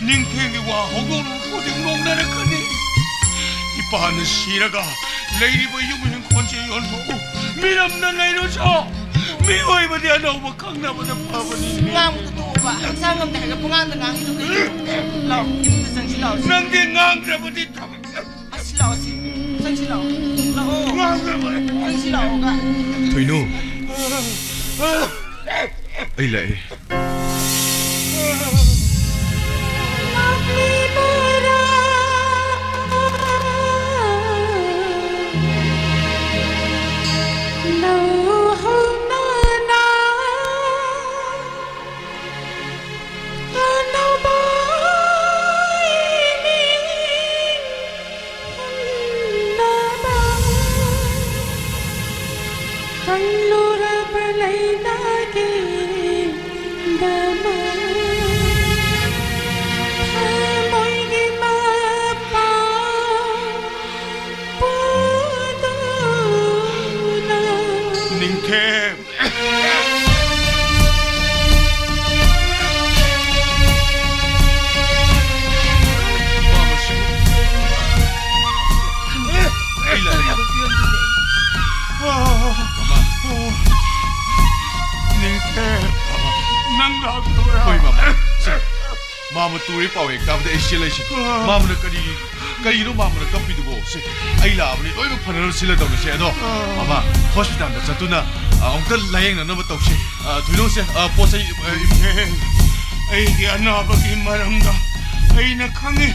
ꯅꯤꯡꯊꯦꯝꯒꯤ ꯋꯥ ꯍꯧꯗꯣꯛꯂꯨꯕ ꯈꯨꯗꯤꯡ ꯅꯣꯛꯅꯔꯛꯀꯅꯤ꯫ ꯏꯄꯥꯅ ꯁꯤꯔꯒ ꯂꯩꯔꯤꯕ ꯌꯨꯝ ꯏꯪꯈꯣꯜꯁꯦ ꯌꯣꯟꯊꯣꯛꯎ, ꯃꯤꯔꯝꯗ ꯂꯩꯔꯨꯆꯣ꯫ ꯃꯤꯑꯣꯏꯕꯗꯤ ꯑꯅꯧꯕ ꯈꯪꯅꯕꯅ ꯐꯕꯅꯤ꯫ ꯉꯥꯡꯕꯗꯣ ꯇꯣꯛꯑꯣꯕ꯫ ꯍꯛꯆꯥꯡ ꯉꯝꯗꯦ ꯍꯥꯏꯔꯒ ꯄꯨꯡꯉꯥꯡꯗ ꯉꯥꯡꯉꯤꯗꯣ ꯀꯩꯒꯤꯅꯣ? ꯂꯥꯛꯑꯣ, ꯏꯃꯨꯡꯗ ꯆꯪꯁꯤ ꯂꯥꯛꯑꯣ꯫ ꯅꯪꯗꯤ ꯉꯥꯡꯗ꯭ꯔꯕꯗꯤ ꯊꯕꯛ ꯑꯁꯤ ꯂꯥꯛꯑꯣꯁꯤ꯫ ꯆꯪꯁꯤ ꯂꯥꯛꯑꯣ꯫ ꯂꯥꯛꯑꯣ꯫ ꯆꯪꯁꯤ ꯂꯥꯛꯑꯣꯒ꯫ ꯊꯣꯏꯅꯨ꯫ ꯑꯩ ꯂꯥꯛꯑꯦ꯫ ꯈꯪꯂꯨꯔꯕ ꯂꯩꯅꯥꯒꯤꯗꯃꯛ ꯊꯃꯣꯏꯒꯤ ꯃꯄꯥ ꯄꯨꯗꯨꯅ꯫ ꯅꯤꯡꯊꯦꯝ꯫ ꯅꯪ ꯂꯥꯛꯄ꯭ꯔꯥ? ꯍꯣꯏ, ꯃꯃꯥ꯫ ꯁꯦ, ꯃꯥꯃ ꯇꯨꯔꯦ ꯄꯥꯎ ꯍꯦꯛ ꯇꯥꯕꯗ ꯑꯩ ꯆꯦꯜꯂꯛꯏꯁꯦ꯫ ꯃꯥꯃꯅ ꯀꯔꯤ ꯀꯩꯒꯤꯅꯣ ꯃꯥꯃꯅ ꯀꯞꯄꯤꯗꯨꯕꯣ? ꯁꯦ, ꯑꯩ ꯂꯥꯛꯑꯕꯅꯤ, ꯂꯣꯏꯅꯃꯛ ꯐꯅꯅꯕ ꯁꯤꯜꯂꯗꯧꯅꯤꯁꯦ꯫ ꯑꯗꯣ, ꯑꯥ꯫ ꯃꯃꯥ, ꯍꯣꯁꯄꯤꯇꯥꯜꯗ ꯆꯠꯇꯨꯅ, ꯑ, ꯑꯃꯨꯛꯇ ꯂꯥꯌꯦꯡꯅꯅꯕ ꯇꯧꯁꯤ꯫ ꯑ, ꯊꯣꯏꯅꯧꯁꯦ, ꯑ, ꯄꯣꯠ ꯆꯩ, ꯑ, ꯏꯝ- ꯍꯦ, ꯍꯦ, ꯑꯩꯒꯤ ꯑꯅꯥꯕꯒꯤ ꯃꯔꯝꯗ ꯑꯩꯅ ꯈꯪꯉꯤ,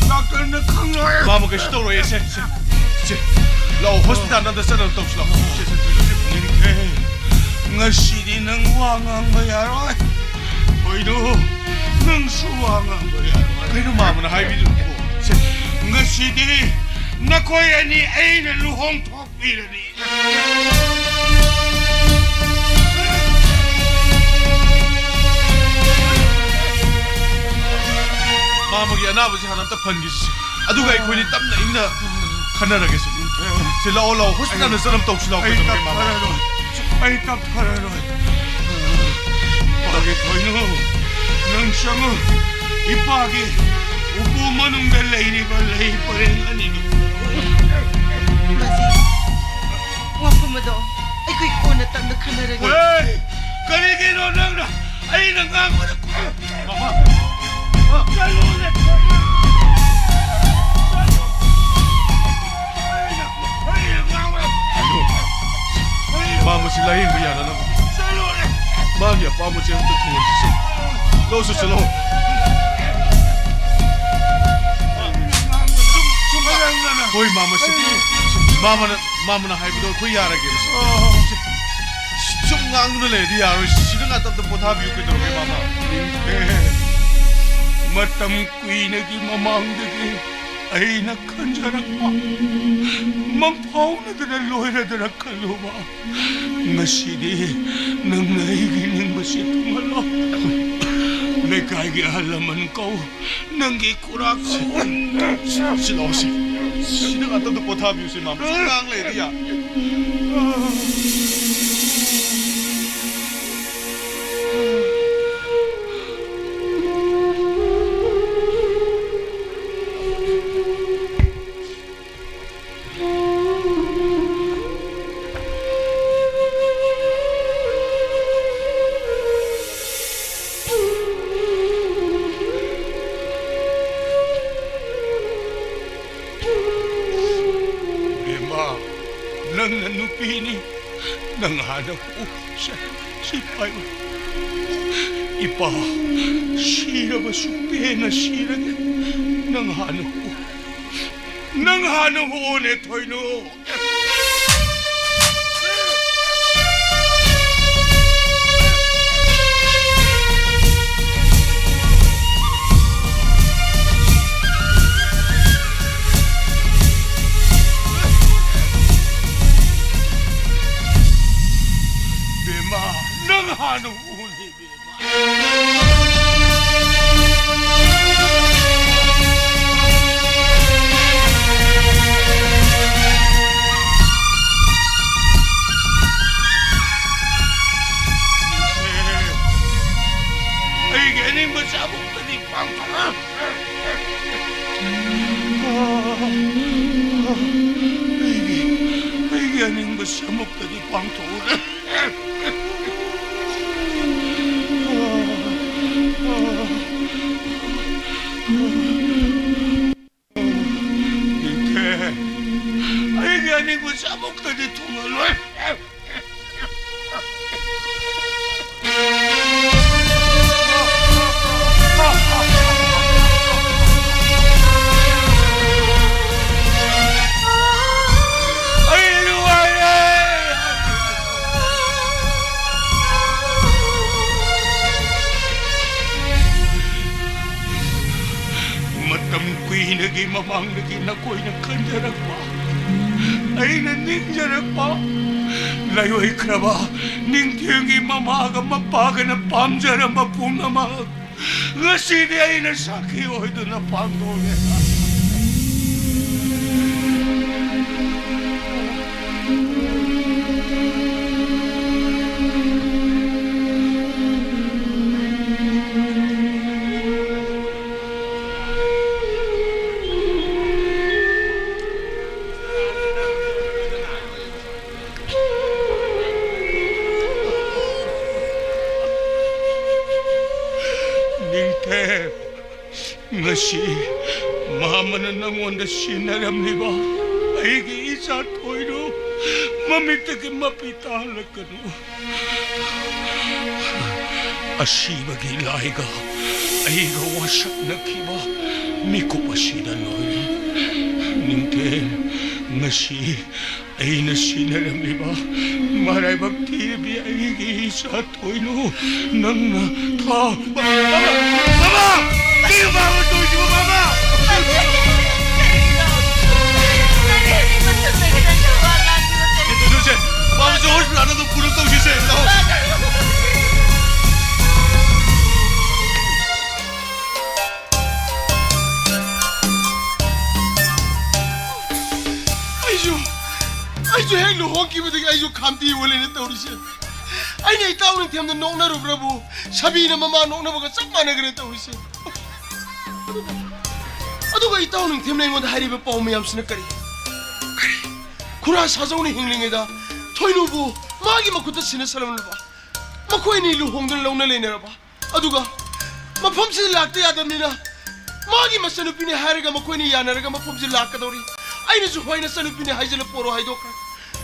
ꯗꯥꯛꯇꯔꯅ ꯈꯪꯂꯣꯏ꯫ ꯃꯥꯃ ꯀꯩꯁꯨ ꯇꯧꯔꯣꯏꯌꯦ, ꯁꯦ, ꯁꯦ, ꯁꯦ꯫ ꯂꯥꯛꯑꯣ, ꯍꯣꯁꯄꯤꯇꯥꯜꯗ ꯑꯝꯇ ꯆꯠꯅꯕ ꯇꯧꯁꯤ, ꯂꯥꯛꯑꯣ꯫ ꯁꯦ, ꯁꯦ, ꯊꯣꯏꯅꯧꯁꯦ, ꯊꯣꯏꯅꯧꯁꯦ꯫ ꯉꯁꯤꯗꯤ ꯅꯪ ꯋꯥ ꯉꯥꯡꯕ ꯌꯥꯔꯣꯏ꯫ ꯊꯣꯏꯅꯧ, ꯅꯪꯁꯨ ꯋꯥ ꯉꯥꯡꯕ ꯌꯥꯔꯣꯏ꯫ ꯀꯩꯅꯣ ꯃꯥꯃꯅ ꯍꯥꯏꯕꯤꯗꯨꯕꯣ? ꯁꯦ, ꯉꯁꯤꯗꯤ ꯅꯈꯣꯏ ꯑꯅꯤ ꯑꯩꯅ ꯂꯨꯍꯣꯡꯊꯣꯛꯄꯤꯔꯅꯤ꯫ ꯃꯥꯃꯒꯤ ꯑꯅꯥꯕꯁꯤ ꯍꯥꯟꯅ ꯑꯝꯇ ꯐꯍꯟꯈꯤꯁꯤ꯫ ꯑꯗꯨꯒ ꯑꯩꯈꯣꯏꯅꯤ ꯇꯞꯅ ꯏꯪꯅ ꯈꯟꯅꯔꯒꯦꯁꯦ꯫ ꯁꯦ, ꯂꯥꯛꯑꯣ, ꯂꯥꯛꯑꯣ꯫ ꯍꯣꯁꯄꯤꯇꯥꯜꯗ ꯆꯠꯅꯕ ꯇꯧꯁꯤ, ꯂꯥꯛꯑꯣ꯫ ꯑꯩ ꯀꯩꯗꯧꯔꯒꯦ, ꯃꯥꯃ? ꯇꯞꯊꯔꯔꯣꯏ꯫ ꯑꯩ ꯇꯞꯊꯔꯔꯣꯏ꯫ ꯄꯥꯒꯦ ꯊꯣꯏꯅꯨ, ꯅꯪ ꯆꯪꯉꯨ꯫ ꯏꯄꯥꯒꯤ ꯎꯄꯨ ꯃꯅꯨꯡꯗ ꯂꯩꯔꯤꯕ ꯂꯩ ꯄꯔꯦꯡ ꯑꯅꯤꯗꯨ꯫ ꯃꯁꯤ ꯋꯥꯐꯝ ꯑꯗꯣ ꯑꯩꯈꯣꯏ ꯀꯣꯟꯅ ꯇꯞꯅ ꯈꯟꯅꯔꯒꯦ꯫ ꯍꯦ! ꯀꯔꯤꯒꯤꯅꯣ ꯅꯪꯅ ꯑꯩꯅ ꯉꯥꯡꯕꯗ ꯃꯃꯥ! ꯆꯠꯂꯣꯅꯦ! ꯆꯠꯂꯣ! ꯑꯩꯅ, ꯑꯩꯅ ꯉꯥꯡꯕꯗ ꯑꯗꯨ, ꯃꯥ ꯃꯁꯤ ꯂꯥꯌꯦꯡꯕ ꯌꯥꯅꯅꯕ ꯆꯠꯂꯣꯅꯦ! ꯃꯥꯒꯤ ꯑꯄꯥꯝꯕꯁꯦ ꯑꯝꯇ ꯊꯨꯡꯍꯟꯁꯤꯁꯦ꯫ ꯂꯧꯁꯨ ꯆꯠꯂꯣ꯫ ꯍꯣꯏ, ꯃꯥꯃ, ꯁꯤ, ꯃꯥꯃꯅ, ꯃꯥꯃꯅ ꯍꯥꯏꯕꯗꯣ ꯑꯩꯈꯣꯏ ꯌꯥꯔꯒꯦ꯫ ꯁꯨꯝ ꯉꯥꯡꯗꯨꯅ ꯂꯩꯔꯗꯤ ꯌꯥꯔꯣꯏ꯫ ꯁꯤꯗ ꯉꯥꯛꯇ ꯑꯝꯇ ꯄꯣꯊꯥꯕꯤꯌꯨ꯫ ꯀꯩꯗꯧꯔꯒꯦ, ꯃꯥꯃ? ꯃꯇꯝ ꯀꯨꯏꯅꯒꯤ ꯃꯃꯥꯡꯗꯒꯤ ꯑꯩꯅ ꯈꯟꯖꯔꯛꯄ, ꯃꯪꯐꯥꯎꯅꯗꯅ ꯂꯣꯏꯔꯗꯅ ꯈꯜꯂꯨꯕ, ꯉꯁꯤꯗꯤ ꯅꯪꯅ ꯑꯩꯒꯤ ꯅꯤꯡꯕꯁꯤ ꯊꯨꯡꯍꯜꯂꯣ꯫ ꯂꯩꯀꯥꯏꯒꯤ ꯑꯍꯜ ꯂꯃꯟ ꯀꯧ, ꯅꯪꯒꯤ ꯈꯨꯔꯥ ꯀꯧ꯫ ꯁꯤ ꯂꯥꯛꯑꯣꯁꯦ꯫ ꯁꯤꯗ ꯉꯥꯛꯇꯪꯗ ꯄꯣꯊꯥꯕꯤꯌꯨꯁꯦ, ꯃꯥꯃ꯫ ꯁꯨꯝ ꯉꯥꯡ ꯂꯩꯔꯗꯤ ꯌꯥ- ꯕꯦꯝꯃ, ꯅꯪꯅ ꯅꯨꯄꯤꯅꯤ, ꯅꯪ ꯍꯥꯟꯅ ꯍꯨ-, ꯁꯤ, ꯁꯤ ꯄꯥꯏꯌꯨ꯫ ꯏꯄꯥ ꯁꯤꯔꯕꯁꯨ ꯄꯦꯟꯅ ꯁꯤꯔꯒꯦ, ꯅꯪ ꯍꯥꯟꯅ ꯍꯨ-, ꯅꯪ ꯍꯥꯟꯅ ꯍꯨꯅꯦ, ꯊꯣꯏꯅꯨ꯫ ꯕꯦꯝꯃ, ꯅꯪ ꯍꯥꯟꯅ ꯍꯨꯅꯦ꯫ ꯑꯩꯒꯤ ꯑꯅꯤꯡꯕ ꯆꯥꯕ ꯈꯨꯗꯤꯡ ꯑꯩꯒꯤ, ꯑꯩꯒꯤ ꯑꯅꯤꯡꯕꯁꯤ ꯑꯃꯨꯛꯇꯗꯤ ꯄꯥꯡꯊꯣꯛꯎꯅꯦ꯫ ꯅꯤꯡꯊꯦꯝ, ꯑꯩꯒꯤ ꯑꯅꯤꯡꯕꯁꯤ ꯑꯃꯨꯛꯇꯗꯤ ꯊꯨꯡꯍꯜꯂꯣꯏ꯫ ꯑꯩ ꯅꯨꯡꯉꯥꯏꯔꯦ꯫ ꯃꯇꯝ ꯀꯨꯏꯅꯒꯤ ꯃꯃꯥꯡꯗꯒꯤ ꯅꯈꯣꯏꯅ ꯈꯟꯖꯔꯛꯄ, ꯑꯩꯅ ꯅꯤꯡꯖꯔꯛꯄ, ꯂꯩꯔꯣꯏꯈ꯭ꯔꯕ ꯅꯤꯡꯊꯦꯝꯒꯤ ꯃꯃꯥꯒ ꯃꯄꯥꯒꯅ ꯄꯥꯝꯖꯔꯝꯕ ꯄꯨꯝꯅꯃꯛ ꯉꯁꯤꯗꯤ ꯑꯩꯅ ꯁꯥꯈꯤ ꯑꯣꯏꯗꯨꯅ ꯄꯥꯡꯊꯣꯛꯂꯦ꯫ ꯅꯤꯡꯊꯦꯝ, ꯉꯁꯤ ꯃꯥꯃꯅ ꯅꯪꯉꯣꯟꯗ ꯁꯤꯟꯅꯔꯝꯂꯤꯕ ꯑꯩꯒꯤ ꯏꯆꯥ ꯊꯣꯏꯔꯨ ꯃꯃꯤꯠꯇꯒꯤ ꯃꯄꯤ ꯇꯥꯍꯜꯂꯛꯀꯅꯨ꯫ ꯑꯁꯤꯕꯒꯤ ꯂꯥꯏꯒ ꯑꯩꯒ ꯋꯥꯁꯛꯅꯈꯤꯕ ꯃꯤꯀꯨꯞ ꯑꯁꯤꯅ ꯂꯣꯏꯔꯦ꯫ ꯅꯤꯡꯊꯦꯝ, ꯉꯁꯤ ꯑꯩꯅ ꯁꯤꯟꯅꯔꯝꯂꯤꯕ ꯃꯔꯥꯏꯕꯛ ꯊꯤꯔꯕꯤ ꯑꯩꯒꯤ ꯏꯆꯥ ꯊꯣꯏꯅꯨ, ꯅꯪꯅ ꯊꯥ-, ꯃꯃꯥ! ꯃꯃꯥ! ꯀꯔꯤꯅꯣ ꯃꯥꯅ ꯇꯧꯔꯤꯁꯤꯕꯣ, ꯃꯃꯥ? ꯀꯩꯗꯧꯗꯣꯏꯁꯦ? ꯃꯃꯥꯁꯦ ꯍꯣꯁꯄꯤꯇꯥꯜꯗ ꯑꯗꯨꯝ ꯄꯨꯔꯒ ꯇꯧꯁꯤꯁꯦ꯫ ꯂꯥꯛꯑꯣ꯫ ꯑꯩꯁꯨ, ꯑꯩꯁꯨ ꯍꯦꯛ ꯂꯨꯍꯣꯡꯈꯤꯕꯗꯒꯤ ꯑꯩꯁꯨ ꯈꯥꯝꯇꯤ ꯑꯣꯜꯂꯦꯅ ꯇꯧꯔꯤꯁꯦ꯫ ꯑꯩꯅ ꯏꯇꯥꯎ ꯅꯤꯡꯊꯦꯝꯗ ꯅꯣꯛꯅꯔꯨꯕ꯭ꯔꯕꯨ ꯁꯥꯕꯤꯅ ꯃꯃꯥ ꯅꯣꯛꯅꯕꯒ ꯆꯞ ꯃꯥꯟꯅꯈ꯭ꯔꯦ ꯇꯧꯔꯤꯁꯦ꯫ ꯑꯗꯨꯒ ꯏꯇꯥꯎ ꯅꯤꯡꯊꯦꯝꯅ ꯑꯩꯉꯣꯟꯗ ꯍꯥꯏꯔꯤꯕ ꯄꯥꯎ ꯃꯌꯥꯝꯁꯤꯅ ꯀꯔꯤ? ꯀꯔꯤ? ꯈꯨꯔꯥ ꯁꯥꯖꯧꯅ ꯍꯤꯡꯂꯤꯉꯩꯗ ꯊꯣꯏꯅꯨꯕꯨ ꯃꯥꯒꯤ ꯃꯈꯨꯠꯇ ꯁꯤꯟꯅꯁꯜꯂꯝꯂꯕ, ꯃꯈꯣꯏ ꯑꯅꯤ ꯂꯨꯍꯣꯡꯗꯨꯅ ꯂꯧꯅ ꯂꯩꯅꯔꯕ, ꯑꯗꯨꯒ ꯃꯐꯝꯁꯤꯗ ꯂꯥꯛꯇ ꯌꯥꯗꯕꯅꯤꯅ ꯃꯥꯒꯤ ꯃꯆꯟꯅꯨꯄꯤꯅꯤ ꯍꯥꯏꯔꯒ ꯃꯈꯣꯏꯅꯤ ꯌꯥꯅꯔꯒ ꯃꯐꯝꯁꯤ ꯂꯥꯛꯀꯗꯧꯔꯤ꯫ ꯑꯩꯅꯁꯨ ꯍꯣꯏ ꯅꯆꯟꯅꯨꯄꯤꯅꯤ ꯍꯥꯏꯖꯤꯜꯂ ꯄꯣꯔꯣ ꯍꯥꯏꯗꯣꯛꯈ꯭ꯔꯦ꯫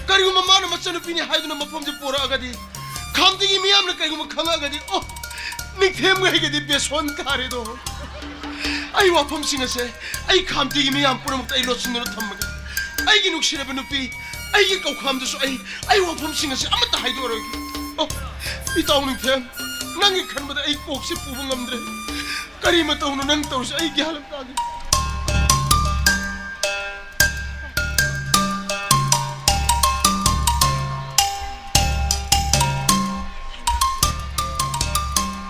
ꯀꯔꯤꯒꯨꯝꯕ ꯃꯥꯅ ꯃꯆꯟꯅꯨꯄꯤꯅꯤ ꯍꯥꯏꯗꯨꯅ ꯃꯐꯝꯁꯤ ꯄꯣꯔꯛꯑꯒꯗꯤ, ꯈꯥꯝꯇꯤꯒꯤ ꯃꯤꯌꯥꯝꯅ ꯀꯔꯤꯒꯨꯝꯕ ꯈꯪꯉꯛꯑꯒꯗꯤ, ꯑꯣ, ꯅꯤꯡꯊꯦꯝꯒ ꯑꯩꯒꯗꯤ ꯕꯦꯁꯣꯟ ꯇꯥꯔꯦꯗꯣ꯫ ꯑꯩ ꯋꯥꯐꯝꯁꯤꯡ ꯑꯁꯦ ꯑꯩ ꯈꯥꯝꯇꯤꯒꯤ ꯃꯤꯌꯥꯝ ꯄꯨꯝꯅꯃꯛꯇ ꯑꯩ ꯂꯣꯠꯁꯤꯟꯗꯨꯅ ꯊꯝꯃꯒꯦ꯫ ꯑꯩꯒꯤ ꯅꯨꯡꯁꯤꯔꯕ ꯅꯨꯄꯤ, ꯑꯩꯒꯤ ꯀꯧꯈꯥꯝꯗꯁꯨ ꯑꯩ, ꯑꯩ ꯋꯥꯐꯝꯁꯤꯡ ꯑꯁꯦ ꯑꯃꯠꯇ ꯍꯥꯏꯗꯣꯛꯑꯔꯣꯏꯒꯦ꯫ ꯑꯣ, ꯏꯇꯥꯎ ꯅꯤꯡꯊꯦꯝ, ꯅꯪꯒꯤ ꯈꯟꯕꯗ ꯑꯩ ꯀꯣꯛꯁꯦ ꯄꯨꯕ ꯉꯝꯗ꯭ꯔꯦ꯫ ꯀꯔꯤ ꯃꯇꯧꯅꯣ ꯅꯪ ꯇꯧꯔꯤꯁꯦ? ꯑꯩ ꯒ꯭ꯌꯥꯟ ꯑꯃ ꯇꯥꯗꯦ꯫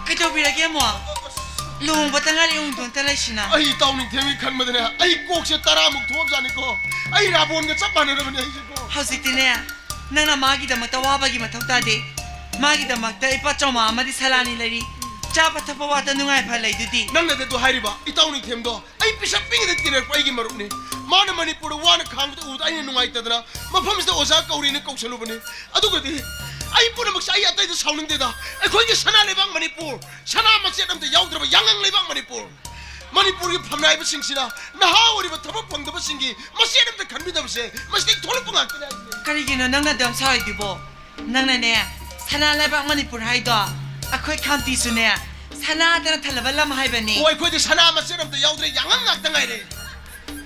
ꯀꯩꯗꯧꯕꯤꯔꯒꯦ ꯑꯃꯨꯛ? ꯂꯨꯍꯣꯡꯕꯇ ꯉꯥꯏꯔꯤ ꯎꯪꯗꯣꯟꯇ ꯂꯩꯁꯤꯅ꯫ ꯑꯩ ꯏꯇꯥꯎ ꯅꯤꯡꯊꯦꯝꯒꯤ ꯈꯟꯕꯗꯅꯦ, ꯑꯩ ꯀꯣꯛꯁꯦ ꯇꯔꯥꯃꯨꯛ ꯊꯣꯛꯑꯕꯖꯥꯠꯅꯤꯀꯣ꯫ ꯑꯩ ꯔꯥꯕꯣꯟꯒ ꯆꯞ ꯃꯥꯟꯅꯔꯕꯅꯦ ꯑꯩꯁꯦꯀꯣ꯫ ꯍꯧꯖꯤꯛꯇꯤꯅꯦ, ꯅꯪꯅ ꯃꯥꯒꯤꯗꯃꯛꯇ ꯋꯥꯕꯒꯤ ꯃꯊꯧ ꯇꯥꯗꯦ꯫ ꯃꯥꯒꯤꯗꯃꯛꯇ ꯏꯄꯥ ꯆꯥꯎꯃ ꯑꯃꯗꯤ ꯁꯂꯥꯅꯤ ꯂꯩꯔꯤ꯫ ꯆꯥꯕ ꯊꯛꯄ ꯋꯥꯠꯇ ꯅꯨꯡꯉꯥꯏ ꯐ ꯂꯩꯗꯨꯗꯤ꯫ ꯅꯪꯅꯗꯤ ꯑꯗꯨ ꯍꯥꯏꯔꯤꯕ? ꯏꯇꯥꯎ ꯅꯤꯡꯊꯦꯝꯗꯣ ꯑꯩ ꯄꯤꯁꯛ ꯄꯤꯛꯉꯩꯗ ꯇꯤꯟꯅꯔꯛꯄ ꯑꯩꯒꯤ ꯃꯔꯨꯞꯅꯤ꯫ ꯃꯥꯅ ꯃꯅꯤꯄꯨꯔꯗ ꯋꯥꯅ ꯈꯥꯡꯕꯗ ꯎꯕꯗ ꯑꯩꯅ ꯅꯨꯡꯉꯥꯏꯇꯗꯅ ꯃꯐꯝꯁꯤꯗ ꯑꯣꯖꯥ ꯀꯧꯔꯤꯅ ꯀꯧꯁꯜꯂꯨꯕꯅꯤ꯫ ꯑꯗꯨꯒꯗꯤ ꯑꯩ ꯄꯨꯝꯅꯃꯛꯁꯦ ꯑꯩ ꯑꯇꯩꯗ ꯁꯥꯎꯅꯤꯡꯗꯦꯗ꯫ ꯑꯩꯈꯣꯏꯒꯤ ꯁꯅꯥ ꯂꯩꯕꯥꯛ ꯃꯅꯤꯄꯨꯔ, ꯁꯅꯥ ꯃꯆꯦꯠ ꯑꯝꯇ ꯌꯥꯎꯗ꯭ꯔꯕ ꯌꯥꯉꯪ ꯂꯩꯕꯥꯛ ꯃꯅꯤꯄꯨꯔ, ꯃꯅꯤꯄꯨꯔꯒꯤ ꯐꯝꯅꯥꯏꯕꯁꯤꯡꯁꯤꯅ ꯅꯍꯥ ꯑꯣꯏꯔꯤꯕ ꯊꯕꯛ ꯐꯪꯗꯕꯁꯤꯡꯒꯤ ꯃꯆꯦꯠ ꯑꯝꯇ ꯈꯟꯕꯤꯗꯕꯁꯦ ꯃꯁꯤꯗꯒꯤ ꯊꯣꯛꯂꯛꯄ ꯉꯥꯛꯇꯅꯤ ꯍꯥꯏꯁꯤꯅꯤ꯫ ꯀꯔꯤꯒꯤꯅꯣ ꯅꯪꯅ ꯑꯗꯨꯝ ꯁꯥꯎꯔꯤꯗꯨꯕꯣ? ꯅꯪꯅꯅꯦ, ꯁꯅꯥ ꯂꯩꯕꯥꯛ ꯃꯅꯤꯄꯨꯔ ꯍꯥꯏꯗꯣ ꯑꯩꯈꯣꯏ ꯈꯥꯝꯇꯤꯁꯨꯅꯦ ꯁꯅꯥꯗꯅ ꯊꯜꯂꯕ ꯂꯝ ꯍꯥꯏꯕꯅꯤ꯫ ꯑꯣ, ꯑꯩꯈꯣꯏꯗꯤ ꯁꯅꯥ ꯃꯆꯦꯠ ꯑꯝꯇ ꯌꯥꯎꯗ꯭ꯔꯦ, ꯌꯥꯉꯪ ꯉꯥꯛꯇ ꯉꯥꯏꯔꯦ꯫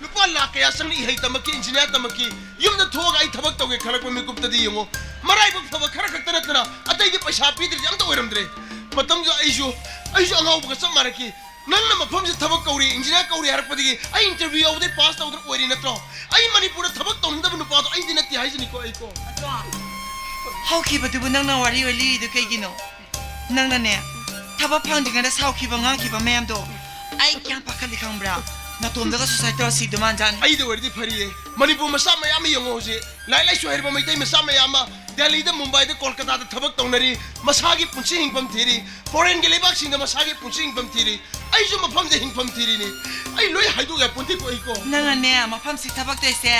ꯂꯨꯄꯥ ꯂꯥꯛ ꯀꯌꯥ ꯆꯪꯅ ꯏꯍꯩ ꯇꯝꯃꯛꯈꯤ, ꯏꯟꯖꯤꯅꯤꯌꯥꯔ ꯇꯝꯃꯛꯈꯤ, ꯌꯨꯝꯗ ꯊꯣꯛꯑꯒ ꯑꯩ ꯊꯕꯛ ꯇꯧꯒꯦ ꯈꯜꯂꯛꯄ ꯃꯤꯀꯨꯞꯇꯗꯤ ꯌꯦꯡꯉꯣ, ꯃꯔꯥꯏꯕꯛ ꯐꯕ ꯈꯔ ꯈꯛꯇ ꯅꯠꯇꯅ ꯑꯇꯩꯗꯤ ꯄꯩꯁꯥ ꯄꯤꯗ꯭ꯔꯗꯤ ꯑꯝꯇ ꯑꯣꯏꯔꯝꯗ꯭ꯔꯦ꯫ ꯃꯇꯝꯗꯨꯗ ꯑꯩꯁꯨ, ꯑꯩꯁꯨ ꯑꯉꯥꯎꯕꯒ ꯆꯞ ꯃꯥꯟꯅꯈꯤ꯫ ꯅꯪꯅ ꯃꯐꯝꯁꯤꯗ ꯊꯕꯛ ꯀꯧꯔꯤ, ꯏꯟꯖꯤꯅꯤꯌꯥꯔ ꯀꯧꯔꯤ ꯍꯥꯏꯔꯛꯄꯗꯒꯤ ꯑꯩ ꯏꯟꯇꯔꯚ꯭ꯌꯨ ꯌꯥꯎꯕꯗꯩ ꯄꯥꯁ ꯇꯧꯗꯅ ꯑꯣꯏꯔꯤ ꯅꯠꯇ꯭ꯔꯣ? ꯑꯩ ꯃꯅꯤꯄꯨꯔꯗ ꯊꯕꯛ ꯇꯧꯅꯤꯡꯗꯕ ꯅꯨꯄꯥꯗꯣ ꯑꯩꯗꯤ ꯅꯠꯇꯦ ꯍꯥꯏꯁꯤꯅꯤꯀꯣ ꯑꯩꯀꯣ꯫ ꯑꯗꯣ, ꯍꯧꯈꯤꯕꯗꯨꯕꯨ ꯅꯪꯅ ꯋꯥꯔꯤ ꯑꯣꯏ ꯂꯤꯔꯤꯗꯨ ꯀꯩꯒꯤꯅꯣ? ꯅꯪꯅꯅꯦ, ꯊꯕꯛ ꯐꯪꯗ꯭ꯔꯤꯉꯩꯗ ꯁꯥꯎꯈꯤꯕ ꯉꯥꯡꯈꯤꯕ ꯃꯌꯥꯝꯗꯣ ꯑꯩ ꯀꯌꯥꯝ ꯄꯥꯈꯠꯂꯤ ꯈꯪꯕ꯭ꯔꯥ? ꯅꯇꯣꯝꯗꯒ ꯁꯨꯁꯥꯏꯠ ꯇꯧꯔ ꯁꯤꯗꯣ ꯃꯥꯟꯖꯥꯠꯅꯤ꯫ ꯑꯩꯗ ꯑꯣꯏꯔꯗꯤ ꯐꯔꯤꯌꯦ꯫ ꯃꯅꯤꯄꯨꯔ ꯃꯆꯥ ꯃꯌꯥꯝ ꯑꯃ ꯌꯦꯡꯉꯣ ꯍꯧꯖꯤꯛ꯫ ꯂꯥꯏꯔꯤꯛ ꯂꯥꯏꯁꯨ ꯍꯩꯔꯕ ꯃꯩꯇꯩ ꯃꯆꯥ ꯃꯌꯥꯝ ꯑꯃ ꯗꯦꯜꯂꯤꯗ, ꯃꯨꯝꯕꯥꯏꯗ, ꯀꯣꯜꯀꯇꯥꯗ ꯊꯕꯛ ꯇꯧꯅꯔꯤ, ꯃꯁꯥꯒꯤ ꯄꯨꯟꯁꯤ ꯍꯤꯡꯐꯝ ꯊꯤꯔꯤ, ꯐꯣꯔꯦꯟꯒꯤ ꯂꯩꯕꯥꯛꯁꯤꯡꯗ ꯃꯁꯥꯒꯤ ꯄꯨꯟꯁꯤ ꯍꯤꯡꯐꯝ ꯊꯤꯔꯤ꯫ ꯑꯩꯁꯨ ꯃꯐꯝꯗ ꯍꯤꯡꯐꯝ ꯊꯤꯔꯤꯅꯤ꯫ ꯑꯩ ꯂꯣꯏ ꯍꯥꯏꯗꯣꯛ ꯌꯥꯄꯣꯟꯇꯦꯀꯣ ꯑꯩꯀꯣ꯫ ꯅꯪꯅꯅꯦ ꯃꯐꯝꯁꯤ ꯊꯕꯛ ꯇꯧꯔꯤꯁꯦ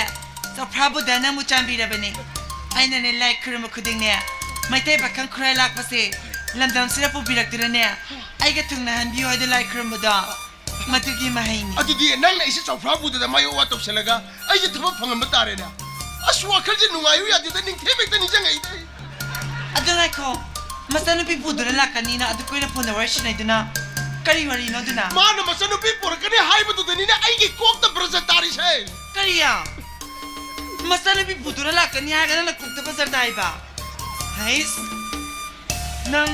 ꯆꯧꯐ꯭ꯔꯥ ꯕꯨꯙꯅ ꯑꯃꯨꯛ ꯆꯥꯟꯕꯤꯔꯕꯅꯤ꯫ ꯑꯩꯅꯅꯦ ꯂꯥꯏ ꯈꯨꯔꯨꯝꯕ ꯈꯨꯗꯤꯡꯅꯦ ꯃꯩꯇꯩ ꯄꯥꯈꯪ ꯈꯨꯔꯥꯏ ꯂꯥꯛꯄꯁꯦ ꯂꯝꯗꯝꯁꯤꯗ ꯄꯨꯕꯤꯔꯛꯇꯨꯅꯅꯦ ꯑꯩꯒ ꯊꯨꯡꯅꯍꯟꯕꯤꯌꯨ ꯍꯥꯏꯗ ꯂꯥꯏ ꯈꯨꯔꯨꯝꯕꯗꯣ ꯃꯗꯨꯒꯤ ꯃꯍꯩꯅꯤ꯫ ꯑꯗꯨꯗꯤ ꯅꯪꯅ ꯑꯩꯁꯦ ꯆꯧꯐ꯭ꯔꯥ ꯕꯨꯙꯗ ꯃꯥꯏ ꯑꯣꯋꯥ ꯇꯧꯁꯜꯂꯒ ꯑꯩꯁꯦ ꯊꯕꯛ ꯐꯪꯍꯟꯕ ꯇꯥꯔꯦꯅꯦ꯫ ꯑꯁ, ꯋꯥꯈꯜꯁꯦ ꯅꯨꯡꯉꯥꯏꯌꯨ ꯌꯥꯗꯦꯗ, ꯅꯤꯡꯊꯦꯝ ꯍꯦꯛꯇ ꯅꯤꯡꯁꯤꯡꯉꯛꯏꯗ ꯑꯩ꯫ ꯑꯗꯨ ꯉꯥꯏꯈꯣ, ꯃꯆꯥꯅꯨꯄꯤ ꯄꯨꯗꯨꯅ ꯂꯥꯛꯀꯅꯤꯅ ꯑꯗꯨ ꯀꯨꯏꯅ ꯐꯣꯟꯗ ꯋꯥꯔꯤ ꯁꯥꯟꯅꯩꯗꯨꯅ ꯀꯔꯤ ꯋꯥꯔꯤꯅꯣ ꯑꯗꯨꯅ? ꯃꯥꯅ ꯃꯆꯥꯅꯨꯄꯤ ꯄꯨꯔꯛꯀꯅꯤ ꯍꯥꯏꯕꯗꯨꯗꯅꯤꯅꯦ ꯑꯩꯒꯤ ꯀꯣꯛꯇ ꯕ꯭ꯔꯖ ꯇꯥꯔꯤꯁꯦ꯫ ꯀꯔꯤꯌꯥ? ꯃꯆꯥꯅꯨꯄꯤ ꯄꯨꯗꯨꯅ ꯂꯥꯛꯀꯅꯤ ꯍꯥꯏꯔꯒ ꯅꯪꯅ ꯀꯣꯛꯇ ꯕ꯭ꯔꯖ ꯇꯥꯏꯕ? ꯍꯩꯁ, ꯅꯪ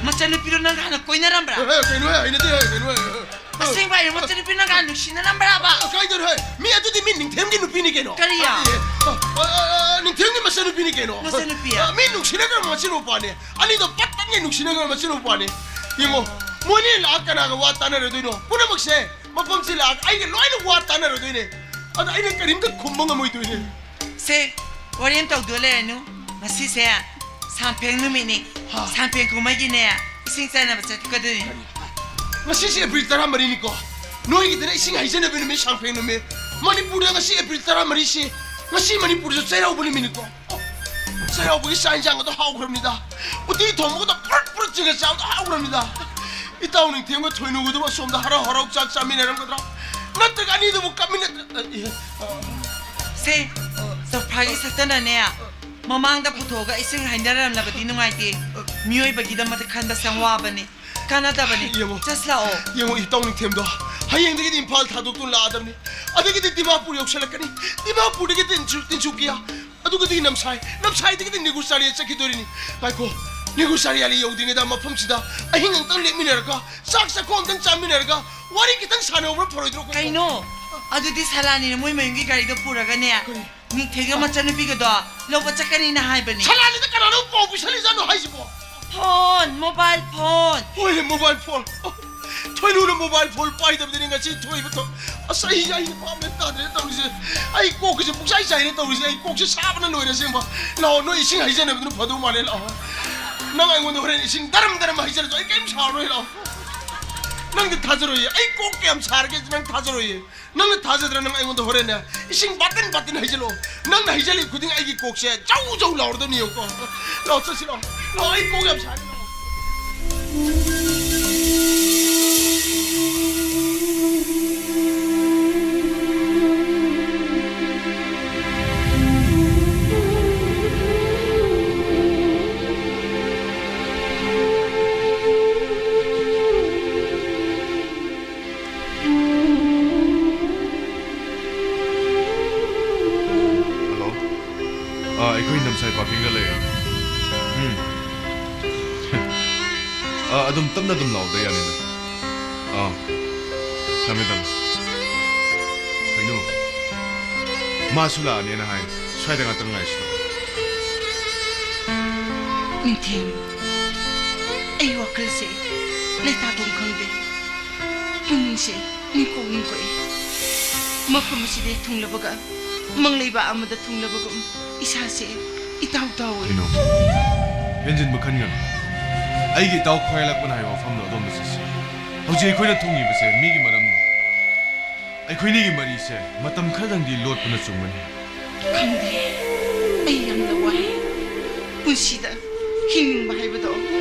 ꯃꯆꯥꯅꯨꯄꯤꯗꯣ ꯅꯪ ꯍꯥꯟꯅ ꯀꯣꯏꯅꯔꯝꯕ꯭ꯔꯥ? ꯑꯦ, ꯀꯩꯅꯣ ꯍꯦ, ꯍꯩꯅꯗꯦ ꯍꯦ, ꯀꯩꯅꯣ ꯍꯦ, ꯑꯦ, ꯑꯦ꯫ ꯑꯁꯦꯡꯕ ꯍꯥꯏꯔꯣ, ꯃꯆꯥꯅꯨꯄꯤ ꯅꯪ ꯍꯥꯟꯅ ꯅꯨꯡꯁꯤꯅꯔꯝꯕ꯭ꯔꯥꯕ? ꯑ, ꯀꯥꯏꯗꯅꯣ ꯍꯦ? ꯃꯤ ꯑꯗꯨꯗꯤ ꯃꯤ ꯅꯤꯡꯊꯦꯝꯒꯤ ꯅꯨꯄꯤꯅꯤ ꯀꯩꯅꯣ꯫ ꯀꯔꯤ? ꯑ, ꯑ, ꯑ, ꯅꯤꯡꯊꯦꯝꯒꯤ ꯃꯆꯥꯅꯨꯄꯤꯅꯤ ꯀꯩꯅꯣ꯫ ꯃꯆꯥꯅꯨꯄꯤ? ꯑ, ꯃꯤ ꯅꯨꯡꯁꯤꯅꯈ꯭ꯔꯕ ꯃꯆꯤꯟ ꯃꯧꯄꯥꯅꯤ꯫ ꯑꯅꯤꯗꯣ ꯄꯠ ꯇꯠꯉꯩ ꯅꯨꯡꯁꯤꯅꯈ꯭ꯔꯕ ꯃꯆꯤꯟ ꯃꯧꯄꯥꯅꯤ꯫ ꯌꯦꯡꯉꯣ, ꯃꯣꯏꯅꯤ ꯂꯥꯛꯑ ꯀꯅꯥꯒ ꯋꯥ ꯇꯥꯅꯔꯗꯣꯏꯅꯣ? ꯄꯨꯝꯅꯃꯛꯁꯦ ꯃꯐꯝꯁꯤ ꯂꯥꯛꯑꯒ ꯑꯩꯒ ꯂꯣꯏꯅ ꯋꯥ ꯇꯥꯅꯔꯗꯣꯏꯅꯦ꯫ ꯑꯗ ꯑꯩꯅ ꯀꯔꯤꯝꯇ ꯈꯨꯝꯕ ꯉꯝꯃꯣꯏꯗꯣꯏꯅꯦ꯫ ꯁꯦ, ꯋꯥꯔꯤ ꯑꯃ ꯇꯧꯗꯣꯏ ꯂꯩꯔꯅꯨ꯫ ꯉꯁꯤꯁꯦ ꯁꯥꯡꯐꯦꯡ ꯅꯨꯃꯤꯠꯅꯤ꯫ ꯍꯥ꯫ ꯁꯥꯡꯐꯦꯡ ꯀꯨꯝꯍꯩꯒꯤꯅꯦ, ꯏꯁꯤꯡ ꯆꯥꯏꯅꯕ ꯆꯠꯀꯗꯣꯏꯅꯤ꯫ ꯉꯁꯤꯁꯦ ꯑꯦꯄ꯭ꯔꯤꯜ ꯇꯔꯥꯃꯔꯤꯅꯤꯀꯣ꯫ ꯅꯣꯏꯒꯤꯗꯅ ꯏꯁꯤꯡ ꯍꯩꯖꯅꯕ ꯅꯨꯃꯤꯠ, ꯁꯥꯡꯐꯦꯡ ꯅꯨꯃꯤꯠ꯫ ꯃꯅꯤꯄꯨꯔꯗ ꯉꯁꯤ ꯑꯦꯄ꯭ꯔꯤꯜ ꯇꯔꯥꯃꯔꯤꯁꯤ, ꯉꯁꯤ ꯃꯅꯤꯄꯨꯔꯗꯁꯨ ꯆꯩꯔꯥꯎꯕ ꯅꯨꯃꯤꯠꯅꯤꯀꯣ꯫ ꯆꯩꯔꯥꯎꯕꯒꯤ ꯆꯥꯛ ꯏꯟꯁꯥꯡ ꯑꯗꯣ ꯍꯥꯎꯈ꯭ꯔꯕꯅꯤꯗ꯫ ꯎꯇꯤ ꯊꯣꯡꯕꯒꯗꯣ ꯄ꯭ꯔꯨꯠ ꯄ꯭ꯔꯨꯠ ꯆꯤꯡꯉ ꯆꯥꯕꯗꯣ ꯍꯥꯎꯈ꯭ꯔꯕꯅꯤꯗ꯫ ꯏꯇꯥꯎ ꯅꯤꯡꯊꯦꯝꯒ ꯊꯣꯏꯅꯨꯒꯗꯨꯕꯨ ꯑꯁꯣꯝꯗ ꯍꯔꯥꯎ ꯍꯔꯥꯎ ꯆꯥꯛ ꯆꯥꯃꯤꯟꯅꯔꯝꯒꯗ꯭ꯔꯥ? ꯅꯠꯇ꯭ꯔꯒ ꯑꯅꯤꯗꯨꯕꯨ ꯀꯞꯃꯤꯟꯅ-, ꯑ, ꯏꯍꯦ, ꯑ, ꯁꯦ, ꯆꯧꯐ꯭ꯔꯥꯒꯤ ꯁꯛꯇꯅꯅꯦ, ꯃꯃꯥꯡꯗ ꯄꯨꯊꯣꯛꯑꯒ ꯏꯁꯤꯡ ꯍꯩꯅꯔꯝꯂꯕꯗꯤ ꯅꯨꯡꯉꯥꯏꯇꯦ꯫ ꯃꯤꯑꯣꯏꯕꯒꯤꯗꯃꯛꯇ ꯈꯟꯕꯁꯦ ꯌꯥꯝ ꯋꯥꯕꯅꯤ, ꯀꯥꯟꯅꯗꯕꯅꯤ꯫ ꯌꯦꯡꯉꯣ꯫ ꯆꯠꯁꯤꯂꯥꯛꯑꯣ꯫ ꯌꯦꯡꯉꯣ, ꯏꯇꯥꯎ ꯅꯤꯡꯊꯦꯝꯗꯣ ꯍꯌꯦꯡꯗꯒꯤꯗꯤ ꯏꯝꯐꯥꯜ ꯊꯥꯗꯣꯛꯇꯨꯅ ꯂꯥꯛꯑꯗꯕꯅꯤ꯫ ꯑꯗꯒꯤꯗꯤ ꯗꯤꯃꯥꯄꯨꯔ ꯌꯧꯁꯜꯂꯛꯀꯅꯤ꯫ ꯗꯤꯃꯥꯄꯨꯔꯗꯒꯤ ꯇꯤꯟꯁꯨ-, ꯇꯤꯟꯁꯨꯀꯤꯌꯥ꯫ ꯑꯗꯨꯒꯗꯤ ꯅꯝꯁꯥꯏ, ꯅꯝꯁꯥꯏꯗꯒꯤꯗꯤ ꯅꯤꯒꯨꯔꯆꯥꯔꯤꯌꯥ ꯆꯠꯈꯤꯗꯣꯔꯤꯅꯤ꯫ ꯉꯥꯏꯈꯣ, ꯅꯤꯒꯨꯔꯆꯥꯔꯤꯌꯥ ꯌꯧꯗ꯭ꯔꯤꯉꯩꯗ ꯃꯐꯝꯁꯤꯗ ꯑꯍꯤꯡ ꯑꯃꯇꯪ ꯂꯦꯛꯃꯤꯟꯅꯔꯒ, ꯆꯥꯛ ꯆꯥꯛꯈꯣꯝ ꯑꯝꯇꯪ ꯆꯥꯃꯤꯟꯅꯔꯒ, ꯋꯥꯔꯤ ꯈꯤꯇꯪ ꯁꯥꯟꯅꯍꯧꯕꯅ ꯐꯔꯣꯏꯗ꯭ꯔꯣ? ꯀꯩꯅꯣ? ꯑꯗꯨꯗꯤ ꯁꯂꯥꯅꯤꯅ ꯃꯣꯏ ꯃꯌꯨꯝꯒꯤ ꯒꯥꯔꯤꯗꯣ ꯄꯨꯔꯒꯅꯦ, ꯀꯔꯤ? ꯅꯤꯡꯊꯦꯝꯒ ꯃꯆꯟꯅꯨꯄꯤꯒꯗꯣ ꯂꯧꯕ ꯆꯠꯀꯅꯤꯅ ꯍꯥꯏꯕꯅꯦ꯫ ꯁꯂꯥꯅꯤꯗ ꯀꯅꯥꯅꯣ ꯄꯥꯎ ꯄꯤꯁꯜꯂꯤꯖꯥꯠꯅꯣ ꯍꯥꯏꯁꯤꯕꯣ? Phone, mobile phone. ꯍꯣꯏꯅꯦ, ꯃꯣꯕꯥꯏꯜ ꯐꯣꯟ꯫ ꯊꯣꯏꯅꯨꯅ ꯃꯣꯕꯥꯏꯜ ꯐꯣꯟ ꯄꯥꯏꯗꯕꯗꯅꯤ ꯉꯁꯤ ꯊꯣꯛꯏꯕ ꯊꯧ-, ꯑꯁ, ꯑꯩ, ꯑꯩ ꯚꯥꯞ ꯑꯃ ꯇꯥꯗ꯭ꯔꯦ ꯇꯧꯔꯤꯁꯦ꯫ ꯑꯩ ꯀꯣꯛꯀꯁꯦ ꯄꯨꯡꯆꯥꯏ ꯆꯥꯏꯔꯦ ꯇꯧꯔꯤꯁꯦ꯫ ꯑꯩ ꯀꯣꯛꯁꯦ ꯁꯥꯕꯅ ꯂꯣꯏꯔꯦ ꯑꯁꯦꯡꯕ꯫ ꯂꯥꯛꯑꯣ, ꯅꯣꯏ ꯏꯁꯤꯡ ꯍꯩꯖꯅꯕꯗꯨꯅ ꯐꯗꯧ ꯃꯥꯜꯂꯦ꯫ ꯂꯥꯛꯑꯣ, ꯅꯪ ꯑꯩꯉꯣꯟꯗ ꯍꯣꯔꯦꯟ ꯏꯁꯤꯡ ꯗꯔꯝ ꯗꯔꯝ ꯍꯩꯖꯔꯁꯨ ꯑꯩ ꯀꯔꯤꯝ ꯁꯥꯎꯔꯣꯏ꯫ ꯂꯥꯛꯑꯣ, ꯅꯪꯗꯤ ꯊꯥꯖꯔꯣꯏꯌꯦ꯫ ꯑꯩ ꯀꯣꯛ ꯀꯌꯥꯝ ꯁꯥꯔꯒꯦ ꯅꯪ ꯊꯥꯖꯔꯣꯏꯌꯦ꯫ ꯅꯪꯅ ꯊꯥꯖꯗ꯭ꯔꯥ? ꯅꯪ ꯑꯩꯉꯣꯟꯗ ꯍꯣꯔꯦꯟꯅꯦ ꯏꯁꯤꯡ ꯕꯥꯇꯤꯟ ꯕꯥꯇꯤꯟ ꯍꯩꯖꯤꯜꯂꯛꯑꯣ꯫ ꯅꯪꯅ ꯍꯩꯖꯤꯜꯂꯤ ꯈꯨꯗꯤꯡ ꯑꯩꯒꯤ ꯀꯣꯛꯁꯦ ꯖꯧ ꯖꯧ ꯂꯥꯎꯔꯗꯕꯅꯤ꯫ ꯌꯦꯡꯉꯨꯀꯣ, ꯂꯥꯛꯑꯣ, ꯆꯠꯁꯤ ꯂꯥꯛꯑꯣ꯫ ꯂꯥꯛꯑꯣ, ꯑꯩ ꯀꯣꯛ ꯌꯥꯝ ꯁꯥꯔꯦ꯫ ꯍꯜꯂꯣ꯫ ꯑꯥ, ꯑꯩꯈꯣꯏ ꯅꯝꯁꯥꯏ ꯄꯥꯔꯀꯤꯡꯗ ꯂꯩꯔꯦ꯫ ꯎꯝ꯫ ꯑꯥ, ꯑꯗꯨꯝ ꯇꯞꯅ ꯑꯗꯨꯝ ꯂꯥꯎꯗ ꯌꯥꯅꯤꯗ꯫ ꯑꯥ, ꯊꯝꯃꯦ, ꯊꯝꯃꯦ꯫ ꯀꯩꯅꯣ? ꯃꯥꯁꯨ ꯂꯥꯛꯑꯅꯦꯅ ꯍꯥꯏ꯫ ꯁ꯭ꯋꯥꯏꯗ ꯉꯥꯛꯇꯪ ꯉꯥꯏꯁꯤꯀꯣ꯫ ꯅꯤꯡꯊꯦꯝ, ꯑꯩ ꯋꯥꯈꯜꯁꯦ ꯂꯩꯇꯥꯐꯝ ꯈꯪꯗꯦ꯫ ꯄꯨꯛꯅꯤꯡꯁꯦ ꯅꯤꯡꯀꯣꯛ ꯅꯤꯡꯀꯣꯛꯑꯦ꯫ ꯃꯐꯝ ꯑꯁꯤꯗ ꯊꯨꯡꯂꯕꯒ, ꯃꯪ ꯂꯩꯕꯥꯛ ꯑꯃꯗ ꯊꯨꯡꯂꯕꯒꯨꯝ ꯏꯁꯥꯁꯦ ꯏꯇꯥꯎ ꯇꯥꯎꯏ꯫ ꯀꯩꯅꯣ? ꯍꯦꯟꯖꯤꯟꯕ ꯈꯟꯒꯅꯨ꯫ ꯑꯩꯒꯤ ꯏꯇꯥꯎ ꯈ꯭ꯋꯥꯏꯔꯥꯛꯄꯅ ꯍꯥꯏꯕ ꯋꯥꯐꯝꯗꯣ ꯑꯗꯣꯝꯗ ꯆꯠꯁꯤ꯫ ꯍꯧꯖꯤꯛ ꯑꯩꯈꯣꯏꯅ ꯊꯨꯡꯉꯤꯕꯁꯦ ꯃꯤꯒꯤ ꯃꯔꯝꯅꯤ꯫ ꯑꯩꯈꯣꯏꯅꯤꯒꯤ ꯃꯔꯤꯁꯦ ꯃꯇꯝ ꯈꯔꯗꯪꯗꯤ ꯂꯣꯠꯄꯅ ꯆꯨꯝꯒꯅꯤ꯫ ꯈꯪꯗꯦ, ꯑꯩ ꯌꯥꯝꯅ ꯋꯥꯏ꯫ ꯄꯨꯟꯁꯤꯗ ꯍꯤꯡꯅꯤꯡꯕ ꯍꯥꯏꯕꯗꯣ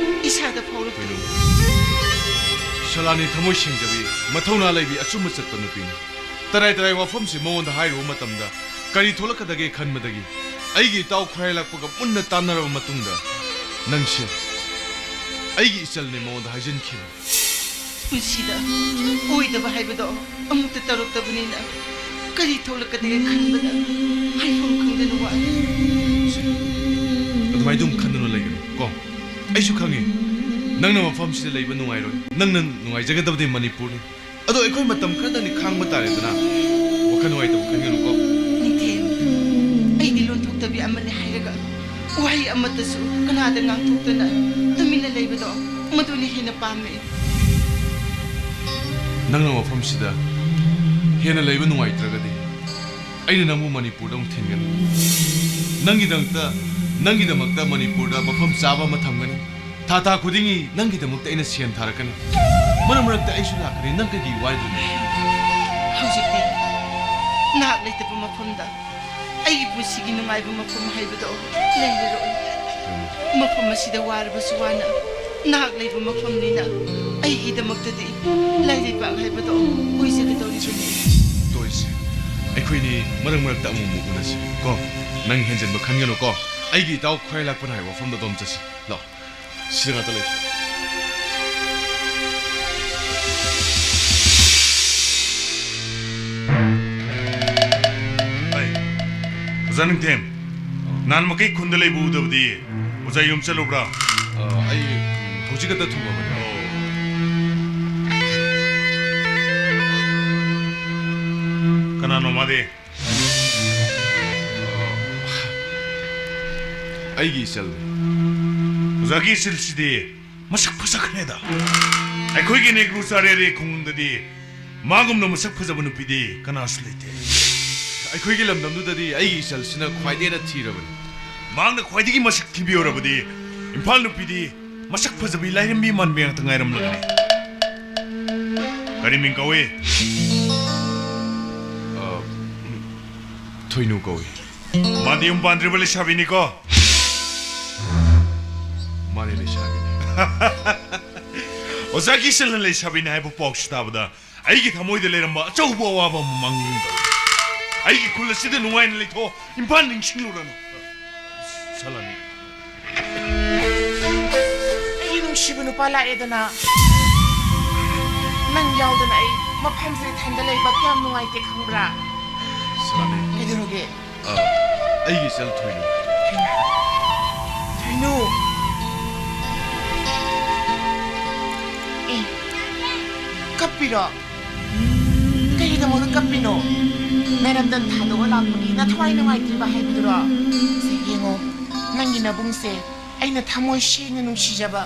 ꯏꯁꯥꯗ ꯐꯥꯎꯔꯛꯇ꯭ꯔꯦ꯫ ꯀꯩꯅꯣ? ꯁꯂꯥꯅꯤ ꯊꯃꯣꯏ ꯁꯦꯡꯖꯕꯤ, ꯃꯊꯧꯅꯥ ꯂꯩꯕꯤ, ꯑꯆꯨꯝꯕ ꯆꯠꯄ ꯅꯨꯄꯤꯅꯤ꯫ ꯇꯔꯥꯏ ꯇꯔꯥꯏ ꯋꯥꯐꯝꯁꯤ ꯃꯉꯣꯟꯗ ꯍꯥꯏꯔꯨꯕ ꯃꯇꯝꯗ ꯀꯔꯤ ꯊꯣꯛꯂꯛꯀꯗꯒꯦ ꯈꯟꯕꯗꯒꯤ ꯑꯩꯒꯤ ꯏꯇꯥꯎ ꯈ꯭ꯋꯥꯏꯔꯥꯛꯄꯒ ꯃꯨꯟꯅ ꯇꯥꯟꯅꯔꯕ ꯃꯇꯨꯡꯗ ꯅꯪꯁꯦ ꯑꯩꯒꯤ ꯏꯆꯜꯅꯦ ꯃꯉꯣꯟꯗ ꯍꯥꯏꯖꯤꯟꯈꯤꯕꯅꯤ꯫ ꯄꯨꯟꯁꯤꯗ ꯑꯣꯏꯗꯕ ꯍꯥꯏꯕꯗꯣ ꯑꯃꯨꯛꯇ ꯇꯧꯔꯛꯇꯕꯅꯤꯅ ꯀꯔꯤ ꯊꯣꯛꯂꯛꯀꯗꯒꯦ ꯈꯟꯕꯗ ꯍꯥꯏꯐꯝ ꯈꯪꯗꯅ ꯋꯥꯏ꯫ ꯑꯗꯨꯃꯥꯏꯅ ꯑꯗꯨꯝ ꯈꯟꯗꯨꯅ ꯂꯩꯒꯅꯨ ꯀꯣ꯫ ꯑꯩꯁꯨ ꯈꯪꯉꯤ, ꯅꯪꯅ ꯃꯐꯝꯁꯤꯗ ꯂꯩꯕ ꯅꯨꯡꯉꯥꯏꯔꯣꯏ꯫ ꯅꯪꯅ ꯅꯨꯡꯉꯥꯏꯖꯒꯗꯕꯗꯤ ꯃꯅꯤꯄꯨꯔꯅꯤ꯫ ꯑꯗꯣ ꯑꯩꯈꯣꯏ ꯃꯇꯝ ꯈꯔꯗꯪꯗꯤ ꯈꯥꯡꯕ ꯇꯥꯔꯦꯗꯅ꯫ ꯋꯥꯈꯜ ꯅꯨꯡꯉꯥꯏꯇꯕ ꯈꯟꯒꯅꯨꯀꯣ꯫ ꯅꯤꯡꯊꯦꯝ, ꯑꯩꯗꯤ ꯂꯣꯟꯊꯣꯛꯇꯕꯤ ꯑꯃꯅꯤ ꯍꯥꯏꯔꯒ ꯋꯥꯍꯩ ꯑꯃꯠꯇꯁꯨ ꯀꯅꯥꯗ ꯉꯥꯡꯊꯣꯛꯇꯅ ꯇꯨꯃꯤꯟꯅ ꯂꯩꯕꯗꯣ ꯃꯗꯨꯅ ꯍꯦꯟꯅ ꯄꯥꯝꯃꯦ꯫ ꯅꯪꯅ ꯃꯐꯝꯁꯤꯗ ꯍꯦꯟꯅ ꯂꯩꯕ ꯅꯨꯡꯉꯥꯏꯇ꯭ꯔꯒꯗꯤ, ꯑꯩꯅ ꯅꯪꯕꯨ ꯃꯅꯤꯄꯨꯔꯗ ꯑꯃꯨꯛ ꯊꯤꯟꯒꯅꯤ꯫ ꯅꯪꯒꯤꯗꯃꯛꯇ, ꯅꯪꯒꯤꯗꯃꯛꯇ ꯃꯅꯤꯄꯨꯔꯗ ꯃꯐꯝ ꯆꯥꯕ ꯑꯃ ꯊꯝꯒꯅꯤ꯫ ꯊꯥ ꯊꯥ ꯈꯨꯗꯤꯡꯒꯤ ꯅꯪꯒꯤꯗꯃꯛꯇ ꯑꯩꯅ ꯁꯦꯟ ꯊꯥꯔꯛꯀꯅꯤ꯫ ꯃꯔꯛ ꯃꯔꯛꯇ ꯑꯩꯁꯨ ꯂꯥꯛꯀꯅꯤ꯫ ꯅꯪ ꯀꯩꯒꯤ ꯋꯥꯔꯤꯗꯨꯅ? ꯍꯧꯖꯤꯛꯇꯤ ꯅꯍꯥꯛ ꯂꯩꯇꯕ ꯃꯐꯝꯗ ꯑꯩꯒꯤ ꯄꯨꯟꯁꯤꯒꯤ ꯅꯨꯡꯉꯥꯏꯕ ꯃꯐꯝ ꯍꯥꯏꯕꯗꯣ ꯂꯩꯔꯔꯣꯏ꯫ ꯃꯐꯝ ꯑꯁꯤꯗ ꯋꯥꯔꯕꯁꯨ ꯋꯥꯅ ꯅꯍꯥꯛ ꯂꯩꯕ ꯃꯐꯝꯅꯤꯅ ꯑꯩꯒꯤꯗꯃꯛꯇꯗꯤ ꯂꯥꯏꯔꯩꯕꯥꯛ ꯍꯥꯏꯕꯗꯣ ꯑꯣꯏꯖꯒꯗꯧꯔꯤꯕꯅꯤ꯫ ꯇꯣꯏꯁꯦ, ꯑꯩꯈꯣꯏꯅꯤ ꯃꯔꯛ ꯃꯔꯛꯇ ꯑꯃꯨꯛ ꯑꯃꯨꯛ ꯎꯅꯁꯤ ꯀꯣ꯫ ꯅꯪ ꯍꯦꯟꯖꯟꯕ ꯈꯟꯒꯅꯨ ꯀꯣ꯫ ꯑꯩꯒꯤ ꯏꯇꯥꯎ ꯈ꯭ꯋꯥꯏ ꯂꯥꯛꯄꯅ ꯍꯥꯏꯕ ꯋꯥꯐꯝꯗ ꯑꯗꯨꯝ ꯆꯠꯁꯤ꯫ ꯂꯥꯛꯑꯣ꯫ ꯁꯤꯗ ꯉꯥꯛꯇ ꯂꯩꯁꯤ꯫ ꯑꯩ, ꯑꯣꯖꯥ ꯅꯤꯡꯊꯦꯝ, ꯅꯍꯥꯟ ꯃꯈꯩ ꯈꯨꯟꯗ ꯂꯩꯕ ꯎꯗꯕꯗꯤ ꯑꯣꯖꯥ ꯌꯨꯝ ꯆꯠꯂꯨꯕ꯭ꯔꯥ? ꯑ, ꯑꯩ ꯍꯧꯖꯤꯛ ꯈꯛꯇ ꯊꯨꯡꯉꯕꯅꯦ꯫ ꯑꯣ꯫ ꯀꯅꯥꯅꯣ ꯃꯥꯗꯤ? ꯑꯩꯒꯤ ꯏꯆꯜꯅꯤ꯫ ꯑꯣꯖꯥꯒꯤ ꯏꯆꯜꯁꯤꯗꯤ ꯃꯁꯛ ꯐꯖꯈ꯭ꯔꯦꯗ꯫ ꯑꯩꯈꯣꯏꯒꯤ ꯅꯦꯒ꯭ꯔꯨ ꯆꯥꯔꯦꯔꯦ ꯈꯨꯡꯒꯪꯗꯗꯤ ꯃꯥꯒꯨꯝꯅ ꯃꯁꯛ ꯐꯖꯕ ꯅꯨꯄꯤꯗꯤ ꯀꯅꯥꯁꯨ ꯂꯩꯇꯦ꯫ ꯑꯩꯈꯣꯏꯒꯤ ꯂꯝꯗꯝꯗꯨꯗꯗꯤ ꯑꯩꯒꯤ ꯏꯆꯜꯁꯤꯅ ꯈ꯭ꯋꯥꯏꯗꯒꯤ ꯍꯦꯟꯅ ꯊꯤꯔꯕꯅꯤ꯫ ꯃꯍꯥꯛꯅ ꯈ꯭ꯋꯥꯏꯗꯒꯤ ꯃꯁꯛ ꯊꯤꯕꯤ ꯑꯣꯏꯔꯕꯗꯤ ꯏꯝꯐꯥꯜ ꯅꯨꯄꯤꯗꯤ ꯃꯁꯛ ꯐꯖꯕꯤ ꯂꯥꯏꯔꯦꯝꯕꯤ ꯃꯥꯟꯕꯤ ꯉꯥꯛꯇ ꯉꯥꯏꯔꯝꯂꯒꯅꯤ꯫ ꯀꯔꯤ ꯃꯤꯡ ꯀꯧꯏ? ꯑ, ꯊꯣꯏꯅꯨ ꯀꯧꯏ꯫ ꯃꯥꯗꯤ ꯌꯨꯝ ꯄꯥꯟꯗ꯭ꯔꯤꯕ ꯂꯩꯁꯥꯕꯤꯅꯤꯀꯣ? ꯃꯥꯅꯦ, ꯂꯩꯁꯥꯕꯤꯅꯤ꯫ ꯑꯣꯖꯥꯒꯤ ꯏꯆꯜꯅ ꯂꯩꯁꯥꯕꯤꯅꯤ ꯍꯥꯏꯕ ꯄꯥꯎꯁꯤ ꯇꯥꯕꯗ ꯑꯩꯒꯤ ꯊꯃꯣꯏꯗ ꯂꯩꯔꯝꯕ ꯑꯆꯧꯕ ꯑꯋꯥꯕ ꯑꯃ ꯃꯥꯡꯂꯨꯝ ꯇꯧꯏ꯫ ꯑꯩꯒꯤ ꯈꯨꯜ ꯑꯁꯤꯗ ꯅꯨꯡꯉꯥꯏꯅ ꯂꯩꯊꯣꯛ꯫ ꯏꯝꯐꯥꯜ ꯅꯤꯡꯁꯤꯡꯂꯨꯔꯅꯨ꯫ ꯁꯂꯥꯃꯤ꯫ ꯑꯩꯒꯤ ꯅꯨꯡꯁꯤꯕ ꯅꯨꯄꯥ ꯂꯥꯛꯑꯦꯗꯅ꯫ ꯅꯪ ꯌꯥꯎꯗꯅ ꯑꯩ ꯃꯐꯝꯁꯤꯗ ꯏꯊꯟꯗ ꯂꯩꯕ ꯀꯌꯥꯝ ꯅꯨꯡꯉꯥꯏꯇꯦ ꯈꯪꯕ꯭ꯔꯥ? ꯁꯂꯥꯃꯤ꯫ ꯀꯩꯗꯧꯔꯒꯦ? ꯑ, ꯑꯩꯒꯤ ꯏꯆꯜ ꯊꯣꯏꯅꯨ꯫ ꯊꯣꯏꯅꯨ꯫ ꯑꯦ, ꯀꯞꯄꯤꯔꯣ? ꯀꯩꯒꯤꯗꯃꯛꯇ ꯀꯞꯄꯤꯅꯣ? ꯅꯔꯝꯗꯝ ꯊꯥꯗꯣꯛꯑ ꯂꯥꯛꯄꯒꯤ ꯅꯊꯋꯥꯏ ꯅꯨꯡꯉꯥꯏꯇ꯭ꯔꯤꯕ ꯍꯥꯏꯕꯗꯨꯔꯣ? ꯁꯦ, ꯌꯦꯡꯉꯣ, ꯅꯪꯒꯤ ꯅꯕꯨꯡꯁꯦ ꯑꯩꯅ ꯊꯃꯣꯏ ꯁꯦꯡꯅ ꯅꯨꯡꯁꯤꯖꯕ,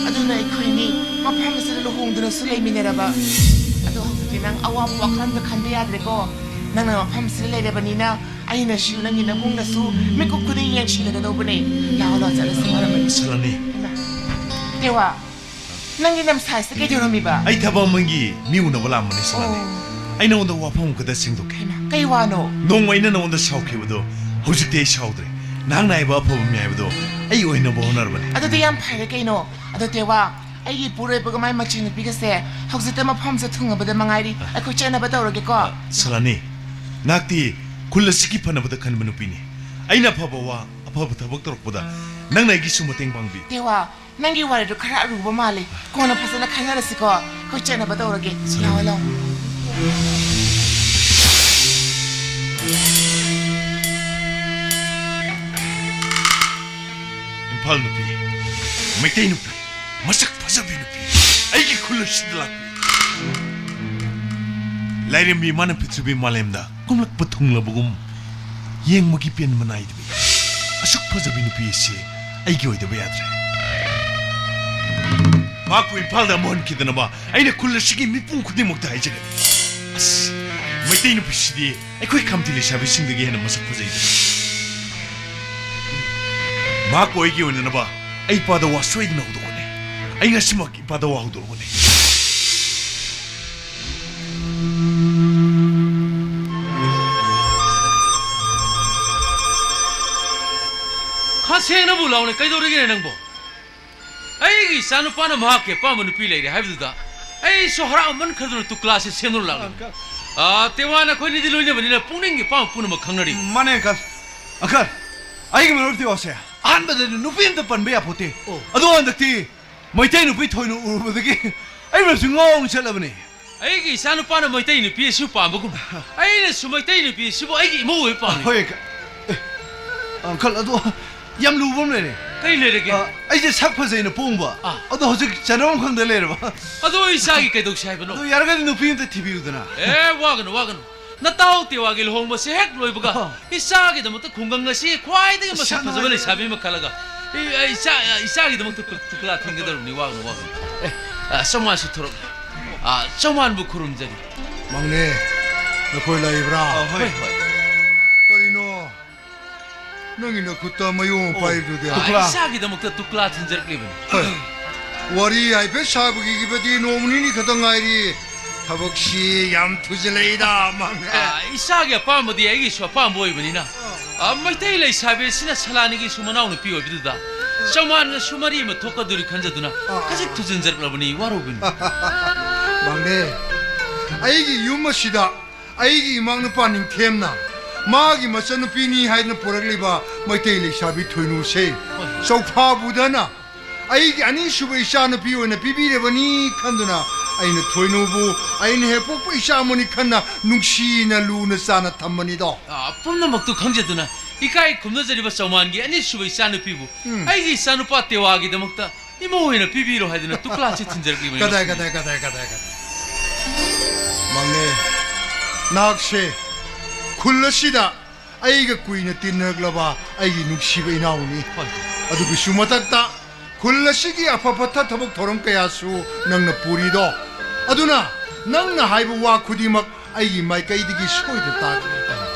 ꯑꯗꯨꯅ ꯑꯩꯈꯣꯏꯅꯤ ꯃꯐꯝ ꯑꯁꯤꯗ ꯂꯨꯍꯣꯡꯗꯨꯅꯁꯨ ꯂꯩꯃꯤꯟꯅꯔꯕ꯫ ꯅꯪ ꯑꯋꯥꯕ ꯋꯥꯈꯜ ꯑꯝꯇ ꯈꯟꯕ ꯌꯥꯗ꯭ꯔꯦꯀꯣ꯫ ꯅꯪꯅ ꯃꯐꯝꯁꯤꯗ ꯂꯩꯔꯕꯅꯤꯅ ꯑꯩꯅꯁꯨ ꯅꯪꯒꯤ ꯅꯕꯨꯡꯅꯁꯨ ꯃꯤꯀꯨꯞ ꯈꯨꯗꯤꯡ ꯌꯦꯡꯁꯤꯜꯂꯒꯗꯧꯕꯅꯦ꯫ ꯂꯥꯛꯑꯣ, ꯂꯥꯛꯑꯣ, ꯆꯠꯂꯁꯤ, ꯋꯥꯔꯝꯃꯅꯤ꯫ ꯁꯂꯥꯅꯤ꯫ ꯏꯃꯥ, ꯇꯦꯋꯥ, ꯅꯪꯒꯤ ꯅꯝꯁꯥꯏꯁꯤꯗ ꯀꯩꯗꯧꯔꯝꯃꯤꯕ? ꯑꯩ ꯊꯕꯛ ꯑꯃꯒꯤ ꯃꯤ ꯎꯅꯕ ꯂꯥꯛꯑꯝꯕꯅꯤ, ꯁꯂꯥꯅꯤ꯫ ꯑꯣ꯫ ꯑꯩ ꯅꯉꯣꯟꯗ ꯋꯥꯐꯝ ꯑꯃꯈꯛꯇ ꯁꯦꯡꯗꯣꯛꯀꯦ꯫ ꯍꯩꯃꯥ, ꯀꯩ ꯋꯥꯅꯣ? ꯅꯣꯡꯃ ꯑꯩꯅ ꯅꯉꯣꯟꯗ ꯁꯥꯎꯈꯤꯕꯗꯣ ꯍꯧꯖꯤꯛꯇꯤ ꯑꯩ ꯁꯥꯎꯗ꯭ꯔꯦ꯫ ꯅꯍꯥꯛꯅ ꯍꯥꯏꯕ ꯑꯐꯕ ꯃꯤ ꯍꯥꯏꯕꯗꯣ ꯑꯩ ꯑꯣꯏꯅꯕ ꯍꯣꯠꯅꯔꯕꯅꯤ꯫ ꯑꯗꯨꯗꯤ ꯌꯥꯝ ꯐꯔꯦ ꯀꯩꯅꯣ꯫ ꯑꯗꯣ ꯇꯦꯋꯥ, ꯑꯩꯒꯤ ꯏꯄꯨꯔꯣꯏꯕꯒ ꯃꯥꯏ ꯃꯆꯤꯟ ꯅꯨꯄꯤꯒꯁꯦ ꯍꯧꯖꯤꯛꯇ ꯃꯐꯝꯁꯦ ꯊꯨꯡꯉꯕꯗ ꯃꯉꯥꯏꯔꯤ꯫ ꯑꯩꯈꯣꯏ ꯆꯠꯅꯕ ꯇꯧꯔꯒꯦꯀꯣ꯫ ꯑ, ꯁꯂꯥꯅꯤ, ꯅꯍꯥꯛꯇꯤ ꯈꯨꯜ ꯑꯁꯤꯒꯤ ꯐꯅꯕꯗ ꯈꯟꯕ ꯅꯨꯄꯤꯅꯤ꯫ ꯑꯩꯅ ꯑꯐꯕ ꯋꯥ, ꯑꯐꯕ ꯊꯕꯛ ꯇꯧꯔꯛꯄꯗ ꯅꯪꯅ ꯑꯩꯒꯤꯁꯨ ꯃꯇꯦꯡ ꯄꯥꯡꯕꯤ꯫ ꯇꯦꯋꯥ, ꯅꯪꯒꯤ ꯋꯥꯔꯤꯗꯣ ꯈꯔ ꯑꯔꯨꯕ ꯃꯥꯜꯂꯦ꯫ ꯀꯣꯟꯅ ꯐꯖꯅ ꯈꯟꯅꯔꯁꯤꯀꯣ꯫ ꯑꯩꯈꯣꯏ ꯆꯠꯅꯕ ꯇꯧꯔꯒꯦ꯫ ꯁꯂꯥꯅꯤ꯫ ꯂꯥꯛꯑꯣ, ꯂꯥꯛꯑꯣ꯫ ꯏꯝꯐꯥꯜ ꯅꯨꯄꯤ, ꯃꯩꯇꯩ ꯅꯨꯄꯤ, ꯃꯁꯛ ꯐꯖꯕꯤ ꯅꯨꯄꯤ, ꯑꯩꯒꯤ ꯈꯨꯜ ꯑꯁꯤꯗ ꯂꯥꯛꯄꯤ꯫ ꯂꯥꯏꯔꯦꯝꯕꯤ ꯏꯃꯥꯅ ꯄ꯭ꯔꯤꯊꯤꯕꯤ ꯃꯥꯂꯦꯝꯗ ꯀꯨꯝꯂꯛꯄ ꯊꯨꯡꯂꯕꯒꯨꯝ ꯌꯦꯡꯕꯒꯤ ꯄꯦꯟꯕ ꯅꯥꯏꯗꯕꯤ ꯑꯁꯨꯛ ꯐꯖꯕꯤ ꯅꯨꯄꯤ ꯑꯁꯤ ꯑꯩꯒꯤ ꯑꯣꯏꯗꯕ ꯌꯥꯗ꯭ꯔꯦ꯫ ꯃꯍꯥꯛꯄꯨ ꯏꯝꯐꯥꯜꯗ ꯑꯃꯨꯛ ꯍꯟꯈꯤꯗꯅꯕ ꯑꯩꯅ ꯈꯨꯜ ꯑꯁꯤꯒꯤ ꯃꯤꯄꯨꯝ ꯈꯨꯗꯤꯡꯃꯛꯇ ꯍꯥꯏꯖꯒꯅꯤ꯫ ꯑꯁ, ꯃꯩꯇꯩ ꯅꯨꯄꯤꯁꯤꯗꯤ ꯑꯩꯈꯣꯏ ꯈꯝꯇꯤ ꯂꯩꯁꯥꯕꯤꯁꯤꯡꯗꯒꯤ ꯍꯦꯟꯅ ꯃꯁꯛ ꯐꯖꯩꯗꯅ꯫ ꯃꯍꯥꯛꯄꯨ ꯑꯩꯒꯤ ꯑꯣꯏꯅꯅꯕ ꯑꯩ ꯏꯄꯥꯗ ꯋꯥ ꯁꯣꯏꯗꯅ ꯍꯧꯗꯣꯛꯀꯅꯤ꯫ ꯑꯩ ꯉꯁꯤꯃꯛ ꯏꯄꯥꯗ ꯋꯥ ꯍꯧꯗꯣꯛꯀꯅꯤ꯫ ꯈꯔ ꯁꯦꯡꯅꯕꯨ ꯂꯥꯎꯅꯦ, ꯀꯩꯗꯧꯔꯒꯦꯅꯦ ꯅꯪꯕꯣ? ꯑꯩꯒꯤ ꯏꯆꯥꯅꯨꯄꯥꯅ ꯃꯍꯥꯛꯀꯤ ꯑꯄꯥꯝꯕ ꯅꯨꯄꯤ ꯂꯩꯔꯦ ꯍꯥꯏꯕꯗꯨꯗ ꯑꯩꯁꯨ ꯍꯔꯥꯎꯃꯟꯈ꯭ꯔꯗꯨꯅ ꯇꯨꯀ꯭ꯂꯥꯁꯦ ꯁꯦꯝꯗꯨꯅ ꯂꯥꯛꯂꯤꯕꯅꯤ꯫ ꯑꯪꯀꯜ꯫ ꯑꯥ, ꯇꯦꯋꯥ, ꯅꯈꯣꯏꯅꯤꯗꯤ ꯂꯣꯏꯅꯕꯅꯤꯅ ꯄꯨꯛꯅꯤꯡꯒꯤ ꯑꯄꯥꯝꯕ ꯄꯨꯝꯅꯃꯛ ꯈꯪꯅꯔꯤ꯫ ꯃꯥꯅꯦ, ꯑꯪꯀꯜ꯫ ꯑꯪꯀꯜ, ꯑꯩꯒꯤ ꯃꯔꯨꯞ ꯇꯦꯋꯥꯁꯦ ꯑꯍꯥꯟꯕꯗꯗꯤ ꯅꯨꯄꯤ ꯑꯝꯇ ꯄꯟꯕ ꯌꯥꯄꯣꯠꯇꯦ꯫ ꯑꯣ꯫ ꯑꯗꯣ ꯍꯟꯗꯛꯇꯤ ꯃꯩꯇꯩ ꯅꯨꯄꯤ ꯊꯣꯏꯅ ꯎꯔꯨꯕꯗꯒꯤ ꯑꯩ ꯃꯔꯨꯞꯁꯤ ꯉꯥꯎꯅ ꯆꯠꯂꯕꯅꯦ꯫ ꯑꯩꯒꯤ ꯏꯆꯥꯅꯨꯄꯥꯅ ꯃꯩꯇꯩ ꯅꯨꯄꯤ ꯑꯁꯤꯕꯨ ꯄꯥꯝꯕꯒꯨꯝ, ꯑꯩꯅꯁꯨ ꯃꯩꯇꯩ ꯅꯨꯄꯤ ꯑꯁꯤꯕꯨ ꯑꯩꯒꯤ ꯏꯃꯧ ꯑꯣꯏꯕ ꯄꯥꯝꯃꯤ꯫ ꯍꯣꯏ, ꯑꯪꯀ-, ꯑꯦ, ꯑꯪꯀꯜ, ꯑꯗꯣ ꯌꯥꯝ ꯂꯨꯕ ꯑꯃ ꯂꯩꯔꯦ꯫ ꯀꯔꯤ ꯂꯩꯔꯒꯦ? ꯑ, ꯑꯩꯁꯦ ꯁꯛ ꯐꯖꯩꯅ ꯄꯣꯡꯕ꯫ ꯑꯥ꯫ ꯑꯗꯣ ꯍꯧꯖꯤꯛ ꯆꯠꯅꯐꯝ ꯈꯪꯗ ꯂꯩꯔꯕ꯫ ꯑꯗꯣ ꯑꯩ ꯏꯆꯥꯒꯤ ꯀꯩꯗꯧꯁꯤ ꯍꯥꯏꯕꯅꯣ? ꯑꯗꯣ ꯌꯥꯔꯒꯗꯤ ꯅꯨꯄꯤ ꯑꯝꯇ ꯊꯤꯕꯤꯌꯨꯗꯅ꯫ ꯑꯦ, ꯋꯥꯒꯅꯨ, ꯋꯥꯒꯅꯨ꯫ ꯅꯇꯥꯎ ꯇꯦꯋꯥꯒꯤ ꯂꯨꯍꯣꯡꯕꯁꯦ ꯍꯦꯛ ꯂꯣꯏꯕꯒ ꯑꯥ꯫ ꯏꯆꯥꯒꯤꯗꯃꯛꯇ ꯈꯨꯡꯒꯪ ꯑꯁꯤ ꯈ꯭ꯋꯥꯏꯗꯒꯤ ꯑꯁ, ꯃꯁꯛ ꯌꯥꯝ ꯐꯖꯕ ꯅꯨꯡꯉꯥꯏꯖꯔꯦ꯫ ꯂꯩꯁꯥꯕꯤ ꯑꯃ ꯈꯜꯂꯒ ꯑꯩ, ꯑꯩ ꯏꯆꯥ-, ꯏꯆꯥꯒꯤꯗꯃꯛꯇ ꯇꯨ-, ꯇꯨꯀ꯭ꯂꯥ ꯊꯤꯟꯒꯗꯧꯔꯤꯕꯅꯤ꯫ ꯋꯥꯒꯅꯨ, ꯋꯥꯒꯅꯨ꯫ ꯑꯦ, ꯑ, ꯆꯥꯝꯃꯉꯥꯁꯤ ꯊꯣꯔꯛꯂꯦ꯫ ꯑꯥ, ꯆꯧꯃꯥꯟꯕꯨ ꯈꯨꯔꯨꯝꯖꯔꯤ꯫ ꯃꯥꯡꯅꯦ, ꯅꯈꯣꯏ ꯂꯩꯕ꯭ꯔꯥ? ꯑ, ꯍꯣꯏ꯫ ꯍꯣꯏ, ꯍꯣꯏ꯫ ꯀꯔꯤꯅꯣ? ꯅꯪꯒꯤ ꯅꯈꯨꯠꯇ ꯃꯌꯣꯝ ꯑꯃ ꯑꯣ, ꯄꯥꯏꯕꯗꯨꯗꯤ? ꯑꯥ, ꯇꯨꯀ꯭ꯂꯥ꯫ ꯏꯆꯥꯒꯤꯗꯃꯛꯇ ꯇꯨꯀ꯭ꯂꯥ ꯊꯤꯟꯖꯔꯛꯂꯤꯕꯅꯤ꯫ ꯍꯣꯏ꯫ ꯋꯥꯔꯤ ꯍꯥꯏꯐꯦꯠ ꯁꯥꯕꯒꯤꯕꯗꯤ ꯅꯣꯡꯃ ꯅꯤꯅꯤ ꯈꯛꯇ ꯉꯥꯏꯔꯤ꯫ ꯊꯕꯛꯁꯤ ꯌꯥꯝ ꯊꯨꯖꯤꯜꯂꯛꯏꯗ, ꯃꯥꯡꯅꯦ꯫ ꯑꯥ, ꯏꯆꯥꯒꯤ ꯑꯄꯥꯝꯕꯗꯤ ꯑꯩꯒꯤꯁꯨ ꯑꯄꯥꯝꯕ ꯑꯣꯏꯕꯅꯤꯅ, ꯑꯥ, ꯃꯩꯇꯩ ꯂꯩꯁꯥꯕꯤ ꯑꯁꯤꯅ ꯁꯂꯥꯅꯤꯒꯤꯁꯨ ꯃꯅꯥꯎꯅꯨꯄꯤ ꯑꯣꯏꯕꯗꯨꯗ ꯆꯧꯃꯥꯟꯒꯁꯨ ꯃꯔꯤ ꯑꯃ ꯊꯣꯛꯀꯗꯣꯔꯤ ꯈꯟꯖꯗꯨꯅ ꯑꯥ, ꯈꯖꯤꯛ ꯊꯨꯖꯤꯟꯖꯔꯛꯂꯕꯅꯤ, ꯋꯥꯔꯧꯕꯤꯅꯨ꯫ ꯃꯥꯡꯅꯦ, ꯑꯩꯒꯤ ꯌꯨꯝ ꯑꯁꯤꯗ ꯑꯩꯒꯤ ꯏꯃꯥ ꯅꯨꯄꯥ ꯅꯤꯡꯊꯦꯝꯅ ꯃꯥꯒꯤ ꯃꯆꯟꯅꯨꯄꯤꯅꯤ ꯍꯥꯏꯗꯨꯅ ꯄꯨꯔꯛꯂꯤꯕ ꯃꯩꯇꯩ ꯂꯩꯁꯥꯕꯤ ꯊꯣꯏꯅꯨꯁꯦ ꯍꯣꯏ, ꯍꯣꯏ꯫ ꯆꯧꯐꯥꯕꯨꯗꯅ ꯑꯩꯒꯤ ꯑꯅꯤꯁꯨꯕ ꯏꯆꯥꯅꯨꯄꯤ ꯑꯣꯏꯅ ꯄꯤꯕꯤꯔꯕꯅꯤ ꯈꯟꯗꯨꯅ ꯑꯩꯅ ꯊꯣꯏꯅꯨꯕꯨ ꯑꯩꯅ ꯍꯦꯛ ꯄꯣꯛꯄ ꯏꯆꯥ ꯑꯃꯅꯤ ꯈꯟꯅ ꯅꯨꯡꯁꯤꯅ ꯂꯨꯅ ꯆꯥꯅ ꯊꯝꯕꯅꯤꯗꯣ꯫ ꯑꯥ, ꯄꯨꯝꯅꯃꯛꯇꯨ ꯈꯪꯖꯗꯨꯅ ꯏꯀꯥꯏ ꯈꯨꯝꯅꯖꯔꯤꯕ ꯆꯧꯃꯥꯟꯒꯤ ꯑꯅꯤꯁꯨꯕ ꯏꯆꯥꯅꯨꯄꯤꯕꯨ ꯎꯝ꯫ ꯑꯩꯒꯤ ꯏꯆꯥꯅꯨꯄꯥ ꯇꯦꯋꯥꯒꯤꯗꯃꯛꯇ ꯏꯃꯧ ꯑꯣꯏꯅ ꯄꯤꯕꯤꯔꯣ ꯍꯥꯏꯗꯨꯅ ꯇꯨꯀ꯭ꯂꯥꯁꯤ ꯊꯤꯟꯖꯔꯛꯂꯤꯕꯅꯤ꯫ ꯀꯗꯥꯏ, ꯀꯗꯥꯏ, ꯀꯗꯥꯏ, ꯀꯗꯥꯏ, ꯀꯗꯥꯏ? ꯃꯥꯡꯅꯦ, ꯅꯍꯥꯛꯁꯦ ꯈꯨꯜ ꯑꯁꯤꯗ ꯑꯩꯒ ꯀꯨꯏꯅ ꯇꯤꯟꯅꯔꯛꯂꯕ ꯑꯩꯒꯤ ꯅꯨꯡꯁꯤꯕ ꯏꯅꯥꯎꯅꯤ꯫ ꯍꯣꯏ꯫ ꯑꯗꯨꯒꯤꯁꯨ ꯃꯊꯛꯇ ꯈꯨꯜ ꯑꯁꯤꯒꯤ ꯑꯐ ꯐꯠꯇ ꯊꯕꯛ ꯊꯧꯔꯝ ꯀꯌꯥꯁꯨ ꯅꯪꯅ ꯄꯨꯔꯤꯗꯣ꯫ ꯑꯗꯨꯅ ꯅꯪꯅ ꯍꯥꯏꯕ ꯋꯥ ꯈꯨꯗꯤꯡꯃꯛ ꯑꯩꯒꯤ ꯃꯥꯏꯀꯩꯗꯒꯤ ꯁꯣꯏꯗ ꯇꯥꯒꯅꯤ꯫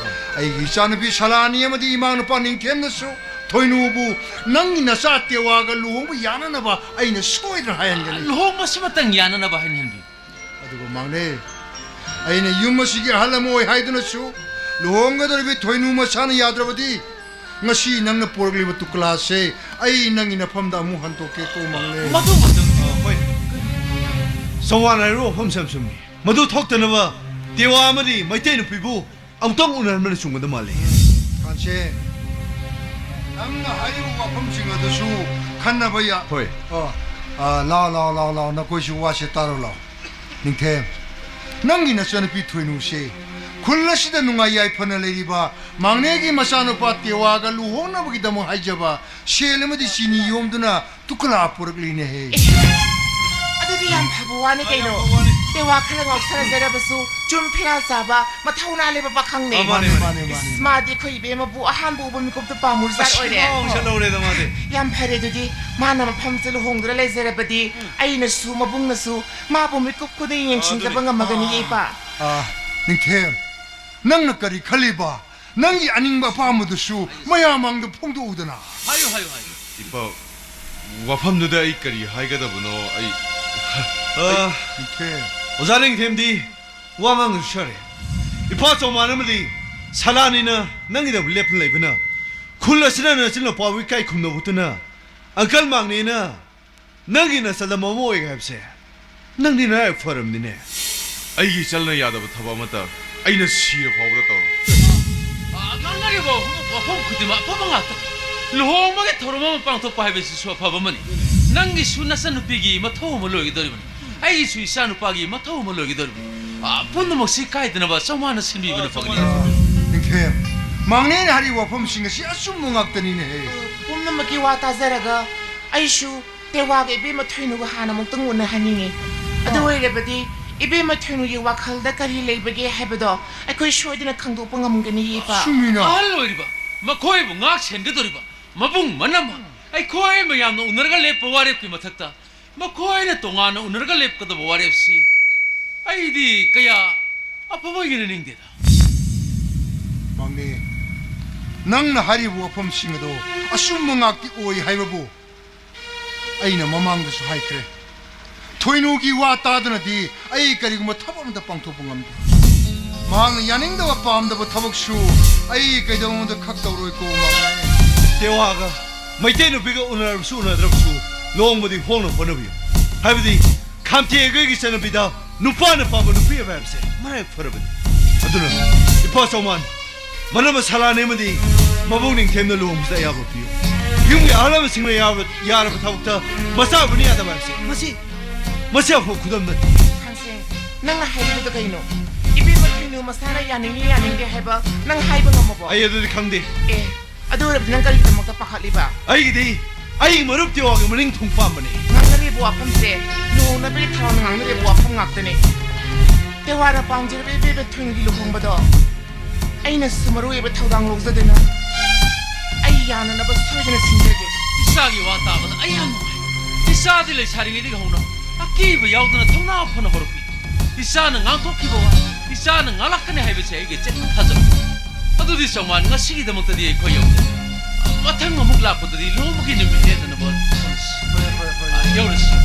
ꯑꯩꯒꯤ ꯏꯆꯥꯅꯨꯄꯤ ꯁꯂꯥꯅꯤ ꯑꯃꯗꯤ ꯏꯃꯥ ꯅꯨꯄꯥ ꯅꯤꯡꯊꯦꯝꯅꯁꯨ ꯊꯣꯏꯅꯨꯕꯨ ꯅꯪꯒꯤ ꯅꯆꯥ ꯇꯦꯋꯥꯒ ꯂꯨꯍꯣꯡꯕ ꯌꯥꯅꯅꯕ ꯑꯩꯅ ꯁꯣꯏꯗꯅ ꯍꯥꯏꯍꯟꯒꯅꯤ꯫ ꯂꯨꯍꯣꯡꯕꯁꯤꯃꯇꯪ ꯌꯥꯅꯅꯕ ꯍꯥꯏꯅꯍꯟꯕꯤꯌꯨ꯫ ꯑꯗꯨꯒ ꯃꯥꯡꯅꯦ, ꯑꯩꯅ ꯌꯨꯝ ꯑꯁꯤꯒꯤ ꯑꯍꯜ ꯑꯃ ꯑꯣꯏ ꯍꯥꯏꯗꯨꯅꯁꯨ ꯂꯨꯍꯣꯡꯒꯗꯧꯔꯤꯕꯤ ꯊꯣꯏꯅꯨ ꯃꯁꯥꯅ ꯌꯥꯗ꯭ꯔꯕꯗꯤ ꯉꯁꯤ ꯅꯪꯅ ꯄꯨꯔꯛꯂꯤꯕ ꯇꯨꯀ꯭ꯂꯥꯁꯦ ꯑꯩ ꯅꯪꯒꯤ ꯅꯐꯝꯗ ꯑꯃꯨꯛ ꯍꯟꯗꯣꯛꯀꯦꯀꯣ, ꯃꯥꯡꯅꯦ꯫ ꯃꯗꯨ, ꯃꯗꯨ, ꯑ, ꯍꯣꯏ꯫ ꯆꯧꯃꯥꯟ ꯍꯥꯏꯔꯤꯕ ꯋꯥꯐꯝꯁꯦ ꯌꯥꯝ ꯆꯨꯝꯃꯤ꯫ ꯃꯗꯨ ꯊꯣꯛꯇꯅꯕ ꯇꯦꯋꯥ ꯑꯃꯗꯤ ꯃꯩꯇꯩ ꯅꯨꯄꯤꯕꯨ ꯑꯃꯨꯛꯇꯪ ꯎꯅꯍꯟꯕꯅ ꯆꯨꯝꯒꯗꯕ ꯃꯥꯜꯂꯤ꯫ ꯈꯥꯟꯁꯦ, ꯅꯪꯅ ꯍꯥꯏꯔꯤꯕ ꯋꯥꯐꯝꯁꯤꯡ ꯑꯗꯨꯁꯨ ꯈꯟꯅꯕ ꯌꯥ-, ꯍꯣꯏ꯫ ꯑꯣ, ꯑ, ꯂꯥꯎ, ꯂꯥꯎ, ꯂꯥꯎ, ꯂꯥꯎ, ꯅꯈꯣꯏꯁꯨ ꯋꯥꯁꯦ ꯇꯥꯔꯣ ꯂꯥꯎ꯫ ꯅꯤꯡꯊꯦꯝ, ꯅꯪꯒꯤ ꯅꯆꯟꯅꯨꯄꯤ ꯊꯣꯏꯅꯨꯁꯦ ꯈꯨꯜ ꯑꯁꯤꯗ ꯅꯨꯡꯉꯥꯏ ꯌꯥꯏꯐꯅ ꯂꯩꯔꯤꯕ ꯃꯥꯡꯅꯦꯒꯤ ꯃꯆꯥꯅꯨꯄꯥ ꯇꯦꯋꯥꯒ ꯂꯨꯍꯣꯡꯅꯕꯒꯤꯗꯃꯛ ꯍꯥꯏꯖꯕ ꯁꯦꯜ ꯑꯃꯗꯤ ꯆꯤꯅꯤ ꯌꯣꯝꯗꯨꯅ ꯇꯨꯀꯂꯥ ꯄꯨꯔꯛꯂꯤꯅꯦꯍꯦ꯫ ꯑꯦ, ꯑꯗꯨꯗꯤ ꯌꯥꯝ ꯐꯕ ꯋꯥꯅꯤ ꯀꯩꯅꯣ꯫ ꯇꯦꯋꯥ ꯈꯔ ꯉꯥꯎꯁꯟꯅꯖꯔꯕꯁꯨ ꯆꯨꯝ ꯐꯤꯔꯥꯜ ꯆꯥꯕ ꯃꯊꯧꯅꯥ ꯂꯩꯕ ꯄꯥꯈꯪꯅꯦ꯫ ꯑꯥ, ꯃꯥꯅꯦ, ꯃꯥꯅꯦ, ꯃꯥꯅꯦ꯫ ꯏꯁ, ꯃꯥꯗꯤ ꯑꯩꯈꯣꯏ ꯏꯕꯦꯝꯃꯕꯨ ꯑꯍꯥꯟꯕ ꯎꯕ ꯃꯤꯀꯨꯞꯇ ꯄꯥꯝꯃꯨꯔꯖꯥꯠ ꯑꯁ, ꯑꯣꯏꯔꯦ꯫ ꯃꯥ ꯉꯥꯎꯁꯜꯍꯧꯔꯦꯗ ꯃꯥꯗꯤ꯫ ꯌꯥꯝ ꯐꯔꯦ ꯑꯗꯨꯗꯤ, ꯃꯥꯅ ꯃꯐꯝꯁꯤꯗ ꯂꯨꯍꯣꯡꯗꯨꯅ ꯂꯩꯖꯔꯕꯗꯤ ꯑꯩꯅꯁꯨ ꯃꯕꯨꯡꯅꯁꯨ ꯃꯥꯕꯨ ꯃꯤꯀꯨꯞ ꯈꯨꯗꯤꯡ ꯌꯦꯡꯁꯤꯟꯖꯕ ꯑꯗꯨꯅꯤ꯫ ꯉꯝꯃꯒꯅꯤ ꯏꯄꯥ꯫ ꯑꯥ, ꯅꯤꯡꯊꯦꯝ, ꯅꯪꯅ ꯀꯔꯤ ꯈꯜꯂꯤꯕ? ꯅꯪꯒꯤ ꯑꯅꯤꯡꯕ ꯑꯄꯥꯝꯕꯗꯨꯁꯨ ꯃꯌꯥꯝ ꯃꯥꯡꯗ ꯐꯣꯡꯗꯣꯛꯎꯗꯅ꯫ ꯍꯥꯏꯌꯨ, ꯍꯥꯏꯌꯨ, ꯍꯥꯏꯌꯨ꯫ ꯏꯄꯥ, ꯋꯥꯐꯝꯗꯨꯗ ꯑꯩ ꯀꯔꯤ ꯍꯥꯏꯒꯗꯕꯅꯣ? ꯑꯩ, ꯑ, ꯅꯤꯡꯊꯦꯝ꯫ ꯑꯣꯖꯥ ꯅꯤꯡꯊꯦꯝꯗꯤ ꯋꯥ ꯉꯥꯡꯉꯁꯨ ꯁꯥꯔꯦ꯫ ꯏꯄꯥ ꯆꯧꯃꯥꯟ ꯑꯃꯗꯤ ꯁꯂꯥꯅꯤꯅ ꯅꯪꯒꯤꯗꯃꯛ ꯂꯦꯞꯇꯨꯅ ꯂꯩꯕꯅ, ꯈꯨꯜ ꯑꯁꯤꯅ ꯅꯆꯤꯟ ꯅꯄꯥꯕꯨ ꯏꯀꯥꯏ ꯈꯨꯝꯅꯕ ꯎꯠꯇꯨꯅ, ꯑꯪꯀꯜ ꯃꯥꯡꯅꯦꯅ ꯅꯪꯒꯤ ꯅꯆꯜ ꯑꯃ ꯑꯣꯏꯒꯦ ꯍꯥꯏꯕꯁꯦ, ꯅꯪꯗꯤ ꯅꯔꯥꯏꯕꯛ ꯐꯔꯕꯅꯤꯅꯦ꯫ ꯑꯩꯒꯤ ꯏꯆꯜꯅ ꯌꯥꯗꯕ ꯊꯕꯛ ꯑꯃꯠꯇ ꯑꯩꯅ ꯁꯤꯔ ꯐꯥꯎꯕꯗ ꯇꯧꯔꯣꯏ꯫ ꯑ, ꯉꯥꯡꯅꯔꯤꯕ ꯋꯥꯐꯝ ꯈꯨꯗꯤꯡꯃꯛ ꯑꯐꯕ ꯉꯥꯛꯇ꯫ ꯂꯨꯍꯣꯡꯕꯒꯤ ꯊꯧꯔꯝ ꯑꯃ ꯄꯥꯡꯊꯣꯛꯄ ꯍꯥꯏꯕꯁꯤꯁꯨ ꯑꯐꯕ ꯑꯃꯅꯤ꯫ ꯅꯪꯒꯤꯁꯨ ꯅꯆꯟꯅꯨꯄꯤꯒꯤ ꯃꯊꯧ ꯑꯃ ꯂꯣꯏꯒꯗꯧꯔꯤꯕꯅꯤ꯫ ꯑꯩꯒꯤꯁꯨ ꯏꯆꯥꯅꯨꯄꯥꯒꯤ ꯃꯊꯧ ꯑꯃ ꯂꯣꯏꯒꯗꯧꯔꯤꯕꯅꯤ꯫ ꯑ, ꯄꯨꯝꯅꯃꯛꯁꯤ ꯀꯥꯏꯗꯅꯕ ꯆꯧꯃꯥꯟꯅ ꯁꯤꯟꯕꯤꯕꯅ ꯐꯒꯅꯤ꯫ ꯅꯤꯡꯊꯦꯝ, ꯃꯥꯡꯅꯦꯅ ꯍꯥꯏꯔꯤꯕ ꯋꯥꯐꯝꯁꯤꯡ ꯑꯁꯤ ꯑꯆꯨꯝꯕ ꯉꯥꯛꯇꯅꯤꯅꯦꯍꯦ꯫ ꯄꯨꯝꯅꯃꯛꯀꯤ ꯋꯥ ꯇꯥꯖꯔꯒ ꯑꯩꯁꯨ ꯇꯦꯋꯥꯒ ꯏꯕꯦꯝꯃ ꯊꯣꯏꯅꯨꯒ ꯍꯥꯟꯅ ꯑꯃꯨꯛꯇꯪ ꯎꯅꯍꯟꯅꯤꯡꯉꯤ꯫ ꯑꯗꯨ ꯑꯣ꯫ ꯑꯣꯏꯔꯕꯗꯤ ꯏꯕꯦꯝꯃ ꯊꯣꯏꯅꯨꯒꯤ ꯋꯥꯈꯜꯗ ꯀꯔꯤ ꯂꯩꯕꯒꯦ ꯍꯥꯏꯕꯗꯣ ꯑꯩꯈꯣꯏ ꯁꯣꯏꯗꯅ ꯈꯪꯗꯣꯛꯄ ꯉꯝꯒꯅꯤ, ꯏꯄꯥ꯫ ꯆꯨꯝꯃꯤꯅ꯫ ꯑꯍꯜ ꯑꯣꯏꯔꯤꯕ, ꯃꯈꯣꯏꯕꯨ ꯉꯥꯛ ꯁꯦꯟꯒꯗꯧꯔꯤꯕ ꯃꯕꯨꯡ ꯃꯅꯝꯃ, ꯑꯩꯈꯣꯏ ꯃꯌꯥꯝꯅ ꯎꯅꯔꯒ ꯂꯦꯞꯄ ꯋꯥꯔꯦꯞꯀꯤ ꯃꯊꯛꯇ ꯃꯈꯣꯏꯅ ꯇꯣꯉꯥꯟꯅ ꯎꯅꯔꯒ ꯂꯦꯞꯀꯗꯕ ꯋꯥꯔꯦꯞꯁꯤ ꯑꯩꯗꯤ ꯀꯌꯥ ꯑꯐꯕ ꯌꯦꯡꯅꯅꯤꯡꯗꯦꯗ꯫ ꯃꯥꯡꯅꯦ, ꯅꯪꯅ ꯍꯥꯏꯔꯤꯕ ꯋꯥꯐꯝꯁꯤꯡ ꯑꯗꯣ ꯑꯆꯨꯝꯕ ꯉꯥꯛꯇꯤ ꯑꯣꯏ ꯍꯥꯏꯕꯕꯨ ꯑꯩꯅ ꯃꯃꯥꯡꯗꯁꯨ ꯍꯥꯏꯈ꯭ꯔꯦ꯫ ꯊꯣꯏꯅꯨꯒꯤ ꯋꯥ ꯇꯥꯗꯅꯗꯤ ꯑꯩ ꯀꯔꯤꯒꯨꯝꯕ ꯊꯕꯛ ꯑꯃꯠꯇ ꯄꯥꯡꯊꯣꯛꯄ ꯉꯝꯗꯦ꯫ ꯃꯍꯥꯛꯅ ꯌꯥꯅꯤꯡꯗꯕ ꯄꯥꯝꯗꯕ ꯊꯕꯛꯁꯨ ꯑꯩ ꯀꯩꯗꯧꯅꯨꯡꯗ ꯈꯛ ꯇꯧꯔꯣꯏꯀꯣ, ꯃꯥꯡꯅꯦ꯫ ꯇꯦꯋꯥꯒ ꯃꯩꯇꯩ ꯅꯨꯄꯤꯒ ꯎꯅꯔꯕꯁꯨ ꯎꯅꯗ꯭ꯔꯕꯁꯨ ꯂꯨꯍꯣꯡꯕꯗꯤ ꯍꯣꯡꯅ ꯍꯣꯠꯅꯕꯤꯌꯨ꯫ ꯍꯥꯏꯕꯗꯤ ꯈꯥꯝꯇꯦ ꯑꯩꯈꯣꯏꯒꯤ ꯆꯠꯅꯕꯤꯗ ꯅꯨꯄꯥꯅ ꯄꯥꯝꯕ ꯅꯨꯄꯤ ꯑꯃ ꯍꯥꯏꯕꯁꯦ ꯃꯔꯥꯏꯕꯛ ꯐꯔꯕꯅꯤ꯫ ꯑꯗꯨꯅ ꯏꯄꯥ ꯆꯧꯃꯥꯟ, ꯃꯅꯝꯃ ꯁꯂꯥꯅꯦ ꯑꯃꯗꯤ ꯃꯕꯨꯡ ꯅꯤꯡꯊꯦꯝꯅ ꯂꯨꯍꯣꯡꯕꯁꯤꯗ ꯑꯌꯥꯕ ꯄꯤꯌꯨ꯫ ꯌꯨꯝꯒꯤ ꯑꯍꯜ ꯂꯃꯟꯁꯤꯡꯅ ꯌꯥꯕ-, ꯌꯥꯔꯕ ꯊꯕꯛꯇ ꯃꯆꯥ ꯑꯣꯏꯕꯅ ꯌꯥꯗꯕ ꯍꯥꯏꯕꯁꯦ ꯃꯁꯤ, ꯃꯁꯤ ꯑꯐꯕ ꯈꯨꯗꯝ ꯅꯠꯇꯦ꯫ ꯈꯥꯟꯁꯦ, ꯅꯪꯅ ꯍꯥꯏꯔꯤꯕꯗꯣ ꯀꯩꯅꯣ? ꯏꯕꯦꯝꯃ ꯊꯣꯏꯅꯨ ꯃꯁꯥꯅ ꯌꯥꯅꯤꯡꯉꯤ ꯌꯥꯅꯤꯡꯗꯦ ꯍꯥꯏꯕ ꯅꯪ ꯍꯥꯏꯕ ꯉꯝꯃꯕꯣ? ꯑꯩ ꯑꯗꯨꯗꯤ ꯈꯪꯗꯦ꯫ ꯑꯦ, ꯑꯗꯨ ꯑꯣꯏꯔꯕꯗꯤ ꯅꯪ ꯀꯔꯤꯒꯤꯗꯃꯛꯇ ꯄꯥꯈꯠꯂꯤꯕ? ꯑꯩꯒꯤꯗꯤ ꯑꯩꯒꯤ ꯃꯔꯨꯞ ꯇꯦꯋꯥꯒꯤ ꯃꯅꯤꯡ ꯊꯨꯡ ꯄꯥꯝꯕꯅꯤ꯫ ꯉꯥꯡꯅꯔꯤꯕ ꯋꯥꯐꯝꯁꯦ ꯂꯨꯍꯣꯡꯅꯕꯒꯤ ꯊꯧꯔꯥꯡ ꯉꯥꯡꯅꯔꯤꯕ ꯋꯥꯐꯝ ꯉꯥꯛꯇꯅꯤ꯫ ꯇꯦꯋꯥꯔ ꯄꯥꯝꯖꯔꯕ ꯏꯕꯦꯝꯃ ꯊꯣꯏꯅꯨꯒꯤ ꯂꯨꯍꯣꯡꯕꯗꯣ ꯑꯩꯅꯁꯨ ꯃꯔꯨ ꯑꯣꯏꯕ ꯊꯧꯗꯥꯡ ꯂꯧꯖꯗꯨꯅ ꯑꯩ ꯌꯥꯅꯅꯕ ꯁꯣꯏꯗꯅ ꯁꯤꯟꯖꯒꯦ꯫ ꯏꯆꯥꯒꯤ ꯋꯥ ꯇꯥꯕꯗ ꯑꯩ ꯌꯥꯝ ꯅꯨꯡꯉꯥꯏ꯫ ꯏꯆꯥꯗꯤ ꯂꯩꯁꯥꯔꯤꯉꯩꯗꯒꯤ ꯍꯧꯅ ꯑꯀꯤꯕ ꯌꯥꯎꯗꯅ ꯊꯧꯅꯥ ꯐꯅ ꯍꯧꯔꯛꯄꯤ꯫ ꯏꯆꯥꯅ ꯉꯥꯡꯊꯣꯛꯈꯤꯕ ꯋꯥ ꯏꯆꯥꯅ ꯉꯥꯛꯂꯛꯀꯅꯤ ꯍꯥꯏꯕꯁꯦ ꯑꯩꯒꯤ ꯑꯆꯦꯠꯄ ꯊꯥꯖꯕ꯫ ꯑꯗꯨꯗꯤ ꯆꯧꯃꯥꯟ, ꯉꯁꯤꯒꯤꯗꯃꯛꯇꯗꯤ ꯑꯩꯈꯣꯏ ꯌꯧꯖꯔꯦ꯫ ꯃꯊꯪ ꯑꯃꯨꯛ ꯂꯥꯛꯄꯗꯗꯤ ꯂꯨꯍꯣꯡꯕꯒꯤ ꯅꯨꯃꯤꯠ ꯂꯦꯟꯅꯅꯕ ꯍꯣꯠꯅꯁꯤ꯫ ꯐꯔꯦ, ꯐꯔꯦ, ꯐꯔꯦ꯫ ꯑ, ꯌꯧꯔꯁꯤ꯫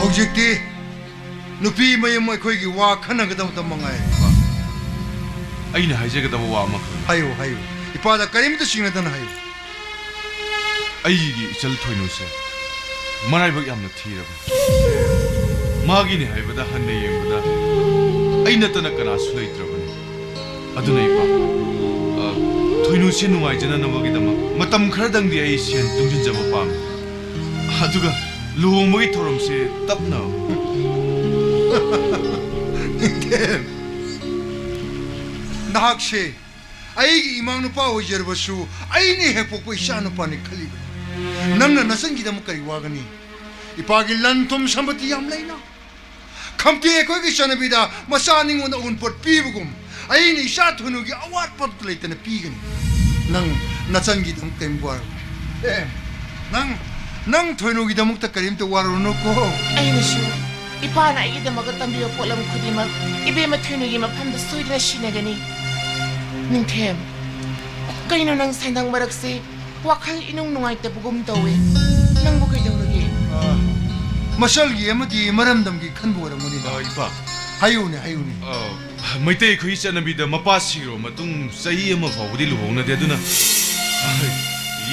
ꯍꯧꯖꯤꯛꯇꯤ ꯅꯨꯄꯤ ꯃꯌꯨꯝ ꯑꯩꯈꯣꯏꯒꯤ ꯋꯥ ꯈꯟꯅꯒꯗꯕꯇ ꯃꯉꯥꯏꯔꯦ꯫ ꯑꯩꯅ ꯍꯥꯏꯖꯒꯗꯕ ꯋꯥ ꯑꯃꯈꯛ꯫ ꯍꯥꯏꯌꯨ, ꯍꯥꯏꯌꯨ꯫ ꯏꯄꯥꯗ ꯀꯔꯤꯝꯇ ꯆꯤꯡꯅꯗꯅ ꯍꯥꯏꯌꯨ꯫ ꯑꯩꯒꯤ ꯏꯆꯜ ꯊꯣꯏꯅꯨꯁꯦ ꯃꯔꯥꯏꯕꯛ ꯌꯥꯝꯅ ꯊꯤꯔꯕꯅꯤ꯫ ꯃꯥꯒꯤꯅꯤ ꯍꯥꯏꯕꯗ ꯍꯟꯅ ꯌꯦꯡꯕꯗ ꯑꯩ ꯅꯠꯇꯅ ꯀꯅꯥꯁꯨ ꯂꯩꯇ꯭ꯔꯕꯅꯤ꯫ ꯑꯗꯨꯅ ꯏꯄꯥ, ꯑ, ꯊꯣꯏꯅꯨꯁꯦ ꯅꯨꯡꯉꯥꯏꯖꯅꯅꯕꯒꯤꯗꯃꯛ ꯃꯇꯝ ꯈꯔꯗꯪꯗꯤ ꯑꯩ ꯁꯦꯟ ꯇꯨꯡꯁꯤꯟꯖꯕ ꯄꯥꯝꯃꯤ꯫ ꯑꯗꯨꯒ ꯂꯨꯍꯣꯡꯕꯒꯤ ꯊꯧꯔꯝꯁꯦ ꯇꯞꯅ꯫ ꯅꯤꯡꯊꯦꯝ, ꯅꯍꯥꯛꯁꯦ ꯑꯩꯒꯤ ꯏꯃꯥ ꯅꯨꯄꯥ ꯑꯣꯏꯖꯔꯕꯁꯨ ꯑꯩꯅ ꯍꯦꯛ ꯄꯣꯛꯄ ꯏꯆꯥ ꯅꯨꯄꯥꯅꯤ ꯈꯜꯂꯤꯕꯅꯤ꯫ ꯅꯪꯅ ꯅꯆꯟꯒꯤꯗꯃꯛ ꯀꯔꯤ ꯋꯥꯒꯅꯤ? ꯏꯄꯥꯒꯤ ꯂꯟ ꯊꯨꯝ ꯁꯝꯄꯇꯤ ꯌꯥꯝ ꯂꯩꯅ꯫ ꯈꯝꯇꯦ ꯑꯩꯈꯣꯏꯒꯤ ꯆꯠꯅꯕꯤꯗ ꯃꯆꯥ ꯅꯤꯉꯣꯟꯗ ꯑꯎꯟꯄꯣꯠ ꯄꯤꯕꯒꯨꯝ ꯑꯩꯅ ꯏꯆꯥ ꯊꯣꯏꯅꯨꯒꯤ ꯑꯋꯥꯠꯄ ꯂꯩꯇꯅ ꯄꯤꯒꯅꯤ꯫ ꯅꯪ ꯅꯆꯟꯒꯤꯗꯃꯛ ꯀꯔꯤꯝ ꯋꯥꯔꯨꯅꯨ꯫ ꯑꯦ, ꯅꯪ, ꯅꯪ ꯊꯣꯏꯅꯨꯒꯤꯗꯃꯛꯇ ꯀꯔꯤꯝꯇ ꯋꯥꯔꯨꯅꯨꯀꯣ꯫ ꯑꯩꯅꯁꯨ ꯏꯄꯥꯅ ꯑꯩꯒꯤꯗꯃꯛꯇ ꯇꯝꯕꯤꯕ ꯄꯣꯠꯂꯝ ꯈꯨꯗꯤꯡꯃꯛ ꯏꯕꯦꯝꯃ ꯊꯣꯏꯅꯨꯒꯤ ꯃꯐꯝꯗ ꯁꯣꯏꯗꯅ ꯁꯤꯟꯅꯒꯅꯤ꯫ ꯅꯤꯡꯊꯦꯝ, ꯀꯩꯅꯣ ꯅꯪ ꯁꯟꯗꯪ ꯃꯔꯛꯁꯦ ꯋꯥꯈꯜ ꯏꯅꯨꯡ ꯅꯨꯡꯉꯥꯏꯇꯕꯒꯨꯝ ꯇꯧꯋꯦ꯫ ꯅꯪꯕꯨ ꯀꯩꯗꯧꯔꯒꯦ? ꯑ, ꯃꯆꯜꯒꯤ ꯑꯃꯗꯤ ꯃꯔꯝꯗꯝꯒꯤ ꯈꯟꯕ ꯑꯣꯏꯔꯝꯒꯅꯤꯗ꯫ ꯑ, ꯏꯄꯥ꯫ ꯍꯥꯏꯌꯨꯅꯦ, ꯍꯥꯏꯌꯨꯅꯦ꯫ ꯑ, ꯃꯩꯇꯩ ꯑꯩꯈꯣꯏꯒꯤ ꯆꯠꯅꯕꯤꯗ ꯃꯄꯥ ꯁꯤꯈ꯭ꯔꯕ ꯃꯇꯨꯡ ꯆꯍꯤ ꯑꯃ ꯐꯥꯎꯕꯗꯤ ꯂꯨꯍꯣꯡꯅꯗꯦ꯫ ꯑꯗꯨꯅ, ꯑ,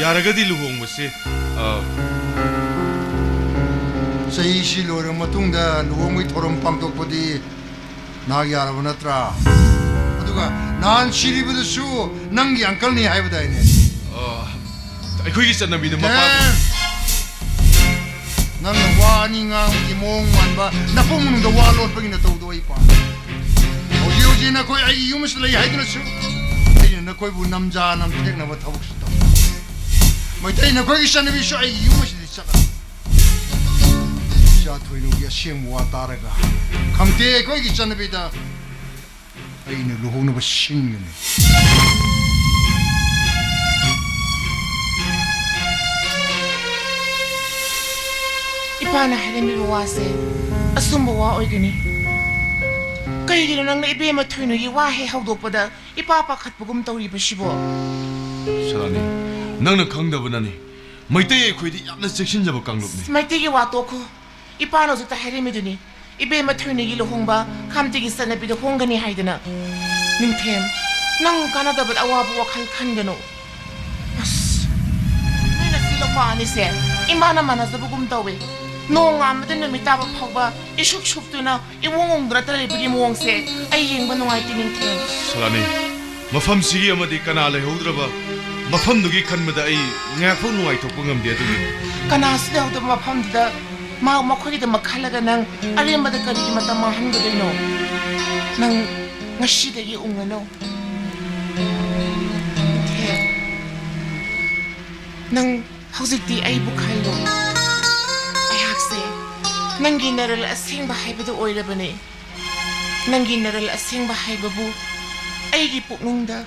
ꯌꯥꯔꯒꯗꯤ ꯂꯨꯍꯣꯡꯕꯁꯦ, ꯑ, ꯆꯍꯤꯁꯤ ꯂꯣꯏꯔꯕ ꯃꯇꯨꯡꯗ ꯂꯨꯍꯣꯡꯕꯒꯤ ꯊꯧꯔꯝ ꯄꯥꯡꯊꯣꯛꯄꯗꯤ ꯅꯍꯥꯛ ꯌꯥꯔꯕ ꯅꯠꯇ꯭ꯔꯥ? ꯑꯗꯨꯒ ꯅꯍꯥꯟ ꯁꯤꯔꯤꯕꯗꯨꯁꯨ ꯅꯪꯒꯤ ꯑꯪꯀꯜꯅꯤ ꯍꯥꯏꯕꯗꯥꯏꯅꯦ? ꯑ, ꯑꯩꯈꯣꯏꯒꯤ ꯆꯠꯅꯕꯤꯗ ꯃꯄꯥ ꯑꯦ! ꯅꯪꯅ ꯋꯥ ꯑꯅꯤ ꯉꯥꯡꯕꯒꯤ ꯃꯑꯣꯡ ꯃꯥꯟꯕ, ꯅꯄꯨꯡ ꯃꯅꯨꯡꯗ ꯋꯥ ꯂꯣꯠꯄꯒꯤ ꯅꯇꯧꯗꯣ ꯑꯩ ꯄꯥꯝꯃꯤ꯫ ꯍꯧꯖꯤꯛ ꯍꯧꯖꯤꯛ ꯅꯈꯣꯏ ꯑꯩꯒꯤ ꯌꯨꯝ ꯑꯁꯤꯗ ꯂꯩ ꯍꯥꯏꯗꯨꯅꯁꯨ ꯑꯩꯅ ꯅꯈꯣꯏꯕꯨ ꯅꯝꯖꯥ ꯅꯝꯊꯦꯛꯅꯕ ꯊꯕꯛꯁꯨ ꯇꯧ꯫ ꯃꯩꯇꯩ ꯅꯈꯣꯏꯒꯤ ꯆꯠꯅꯕꯤꯁꯨ ꯑꯩꯒꯤ ꯌꯨꯝ ꯑꯁꯤꯗ ꯆꯠꯂ꯫ ꯏꯆꯥ ꯊꯣꯏꯅꯨꯒꯤ ꯑꯁꯦꯡꯕ ꯋꯥ ꯇꯥꯔꯒ ꯈꯝꯇꯦ ꯑꯩꯈꯣꯏꯒꯤ ꯆꯠꯅꯕꯤꯗ ꯑꯩꯅ ꯂꯨꯍꯣꯡꯅꯕ ꯁꯤꯟꯒꯅꯤ꯫ ꯏꯄꯥꯅ ꯍꯥꯏꯔꯝꯃꯤꯕ ꯋꯥꯁꯦ ꯑꯆꯨꯝꯕ ꯋꯥ ꯑꯣꯏꯒꯅꯤ꯫ ꯀꯩꯒꯤꯅꯣ ꯅꯪꯅ ꯏꯕꯦꯝꯃ ꯊꯣꯏꯅꯨꯒꯤ ꯋꯥ ꯍꯦꯛ ꯍꯧꯗꯣꯛꯄꯗ ꯏꯄꯥ ꯄꯥꯈꯠꯄꯒꯨꯝ ꯇꯧꯔꯤꯕꯁꯤꯕꯣ? ꯁꯔꯥꯅꯤ, ꯅꯪꯅ ꯈꯪꯗꯕꯅꯅꯤ꯫ ꯃꯩꯇꯩ ꯑꯩꯈꯣꯏꯗꯤ ꯌꯥꯝꯅ ꯆꯦꯛꯁꯤꯟꯖꯕ ꯀꯥꯡꯂꯨꯞꯅꯤ꯫ ꯃꯩꯇꯩꯒꯤ ꯋꯥ ꯇꯣꯛꯈꯣ꯫ ꯏꯄꯥꯅ ꯍꯧꯖꯤꯛꯇ ꯍꯥꯏꯔꯝꯃꯤꯗꯨꯅꯤ, ꯏꯕꯦꯝꯃ ꯊꯣꯏꯅꯒꯤ ꯂꯨꯍꯣꯡꯕ ꯈꯥꯝꯇꯤꯒꯤ ꯆꯠꯅꯕꯤꯗ ꯍꯣꯡꯒꯅꯤ ꯍꯥꯏꯗꯅ꯫ ꯅꯤꯡꯊꯦꯝ, ꯅꯪ ꯀꯥꯟꯅꯗꯕꯗ ꯑꯋꯥꯕ ꯋꯥꯈꯜ ꯈꯟꯒꯅꯨ꯫ ꯑꯁ, ꯅꯣꯏ ꯅꯆꯦ ꯂꯧꯄꯥ ꯑꯅꯤꯁꯦ ꯏꯃꯥꯅ ꯃꯥꯟꯅꯖꯕꯒꯨꯝ ꯇꯧꯋꯦ꯫ ꯅꯣꯡ ꯉꯥꯟꯕꯗ ꯅꯨꯃꯤꯠ ꯇꯥꯕ ꯐꯥꯎꯕ ꯏꯁꯨꯛ ꯁꯨꯞꯇꯨꯅ ꯏꯋꯣꯡ ꯋꯣꯡꯗꯨꯅ ꯂꯩꯕꯒꯤ ꯃꯑꯣꯡꯁꯦ ꯑꯩ ꯌꯦꯡꯕ ꯅꯨꯡꯉꯥꯏꯇꯦ, ꯅꯤꯡꯊꯦꯝ꯫ ꯁꯂꯥꯅꯤ, ꯃꯐꯝꯁꯤꯒꯤ ꯑꯃꯗꯤ ꯀꯅꯥ ꯂꯩꯍꯧꯗ꯭ꯔꯕ ꯃꯐꯝꯗꯨꯒꯤ ꯈꯟꯕꯗ ꯑꯩ ꯉꯥꯏꯍꯥꯛꯐꯥꯎ ꯅꯨꯡꯉꯥꯏꯊꯣꯛꯄ ꯉꯝꯗꯦ꯫ ꯑꯗꯨꯒꯤ ꯀꯅꯥꯁꯨ ꯂꯩꯍꯧꯗꯕ ꯃꯐꯝꯗꯨꯗ ꯃꯥ ꯃꯈꯣꯏꯒꯤꯗꯃꯛ ꯈꯜꯂꯒ ꯅꯪ ꯑꯔꯦꯝꯕꯗ ꯀꯔꯤꯒꯤ ꯃꯇꯝ ꯃꯥꯡꯍꯟꯒꯗꯣꯏꯅꯣ? ꯅꯪ ꯉꯁꯤꯗꯒꯤ ꯎꯪꯉꯅꯨ꯫ ꯅꯤꯡꯊꯦꯝ, ꯅꯪ ꯍꯧꯖꯤꯛꯇꯤ ꯑꯩꯕꯨ ꯈꯜꯂꯨ꯫ ꯑꯩꯍꯥꯛꯁꯦ ꯅꯪꯒꯤ ꯅꯔꯜ ꯑꯁꯦꯡꯕ ꯍꯥꯏꯕꯗꯨ ꯑꯣꯏꯔꯕꯅꯦ꯫ ꯅꯪꯒꯤ ꯅꯔꯜ ꯑꯁꯦꯡꯕ ꯍꯥꯏꯕꯕꯨ ꯑꯩꯒꯤ ꯄꯨꯛꯅꯨꯡꯗ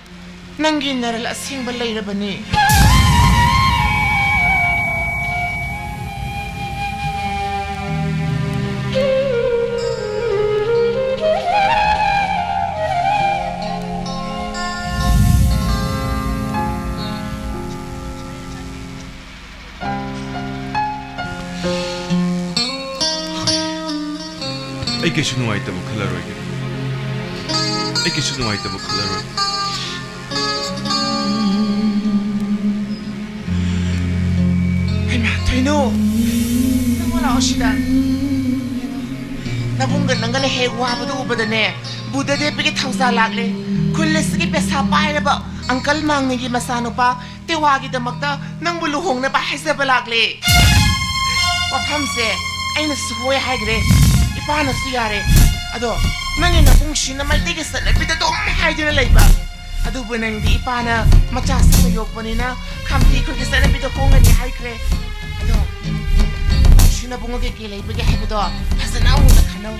ꯅꯪꯒꯤ ꯅꯔꯜ ꯑꯁꯦꯡꯕ ꯂꯩꯔꯕꯅꯦ꯫ ꯑꯩ ꯀꯩꯁꯨ ꯅꯨꯡꯉꯥꯏꯇꯕ ꯈꯜꯂꯔꯣꯏꯒꯦ꯫ ꯑꯩ ꯀꯩꯁꯨ ꯅꯨꯡꯉꯥꯏꯇꯕ ꯈꯜꯂꯔꯣꯏꯒꯦ꯫ ꯍꯩꯃꯥ, ꯊꯣꯏꯅꯨ, ꯅꯪ ꯂꯥꯛꯑꯣ ꯁꯤꯗ꯫ ꯅꯕꯨꯡꯒ ꯅꯪꯒꯅ ꯍꯦꯛ ꯋꯥꯕꯗꯨ ꯎꯕꯗꯅꯦ, ꯕꯨꯙꯗꯦꯕꯒꯤ ꯊꯧꯖꯥꯜ ꯂꯥꯛꯂꯦ꯫ ꯈꯨꯜ ꯑꯁꯤꯒꯤ ꯄꯩꯁꯥ ꯄꯥꯏꯔꯕ ꯑꯪꯀꯜ ꯃꯥꯡꯅꯤꯒꯤ ꯃꯆꯥꯅꯨꯄꯥ ꯇꯦꯋꯥꯒꯤꯗꯃꯛꯇ ꯅꯪꯕꯨ ꯂꯨꯍꯣꯡꯅꯕ ꯍꯥꯏꯖꯕ ꯂꯥꯛꯂꯦ꯫ ꯋꯥꯐꯝꯁꯦ ꯑꯩꯅꯁꯨ ꯍꯣꯏ ꯍꯥꯏꯈ꯭ꯔꯦ, ꯏꯄꯥꯅꯁꯨ ꯌꯥꯔꯦ꯫ ꯑꯗꯣ ꯅꯪꯒꯤ ꯅꯕꯨꯡꯁꯤꯅ ꯃꯩꯇꯩꯒꯤ ꯆꯠꯅꯕꯤꯗ ꯑꯗꯨꯝ ꯍꯥꯏꯗꯨꯅ ꯂꯩꯕ꯫ ꯑꯗꯨꯕꯨ ꯅꯪꯗꯤ ꯏꯄꯥꯅ ꯃꯆꯥ ꯁꯤꯡꯅ ꯌꯣꯛꯄꯅꯤꯅ ꯈꯥꯝꯇꯤ ꯈꯨꯜꯒꯤ ꯆꯠꯅꯕꯤꯗ ꯍꯣꯡꯒꯅꯤ ꯍꯥꯏꯈ꯭ꯔꯦ꯫ ꯑꯗꯣ ꯁꯤ ꯅꯕꯨꯡꯉꯣ ꯀꯩꯀꯩ ꯂꯩꯕꯒꯦ ꯍꯥꯏꯕꯗꯣ ꯐꯖꯅ ꯑꯃꯨꯛꯇ ꯈꯟꯅꯧ꯫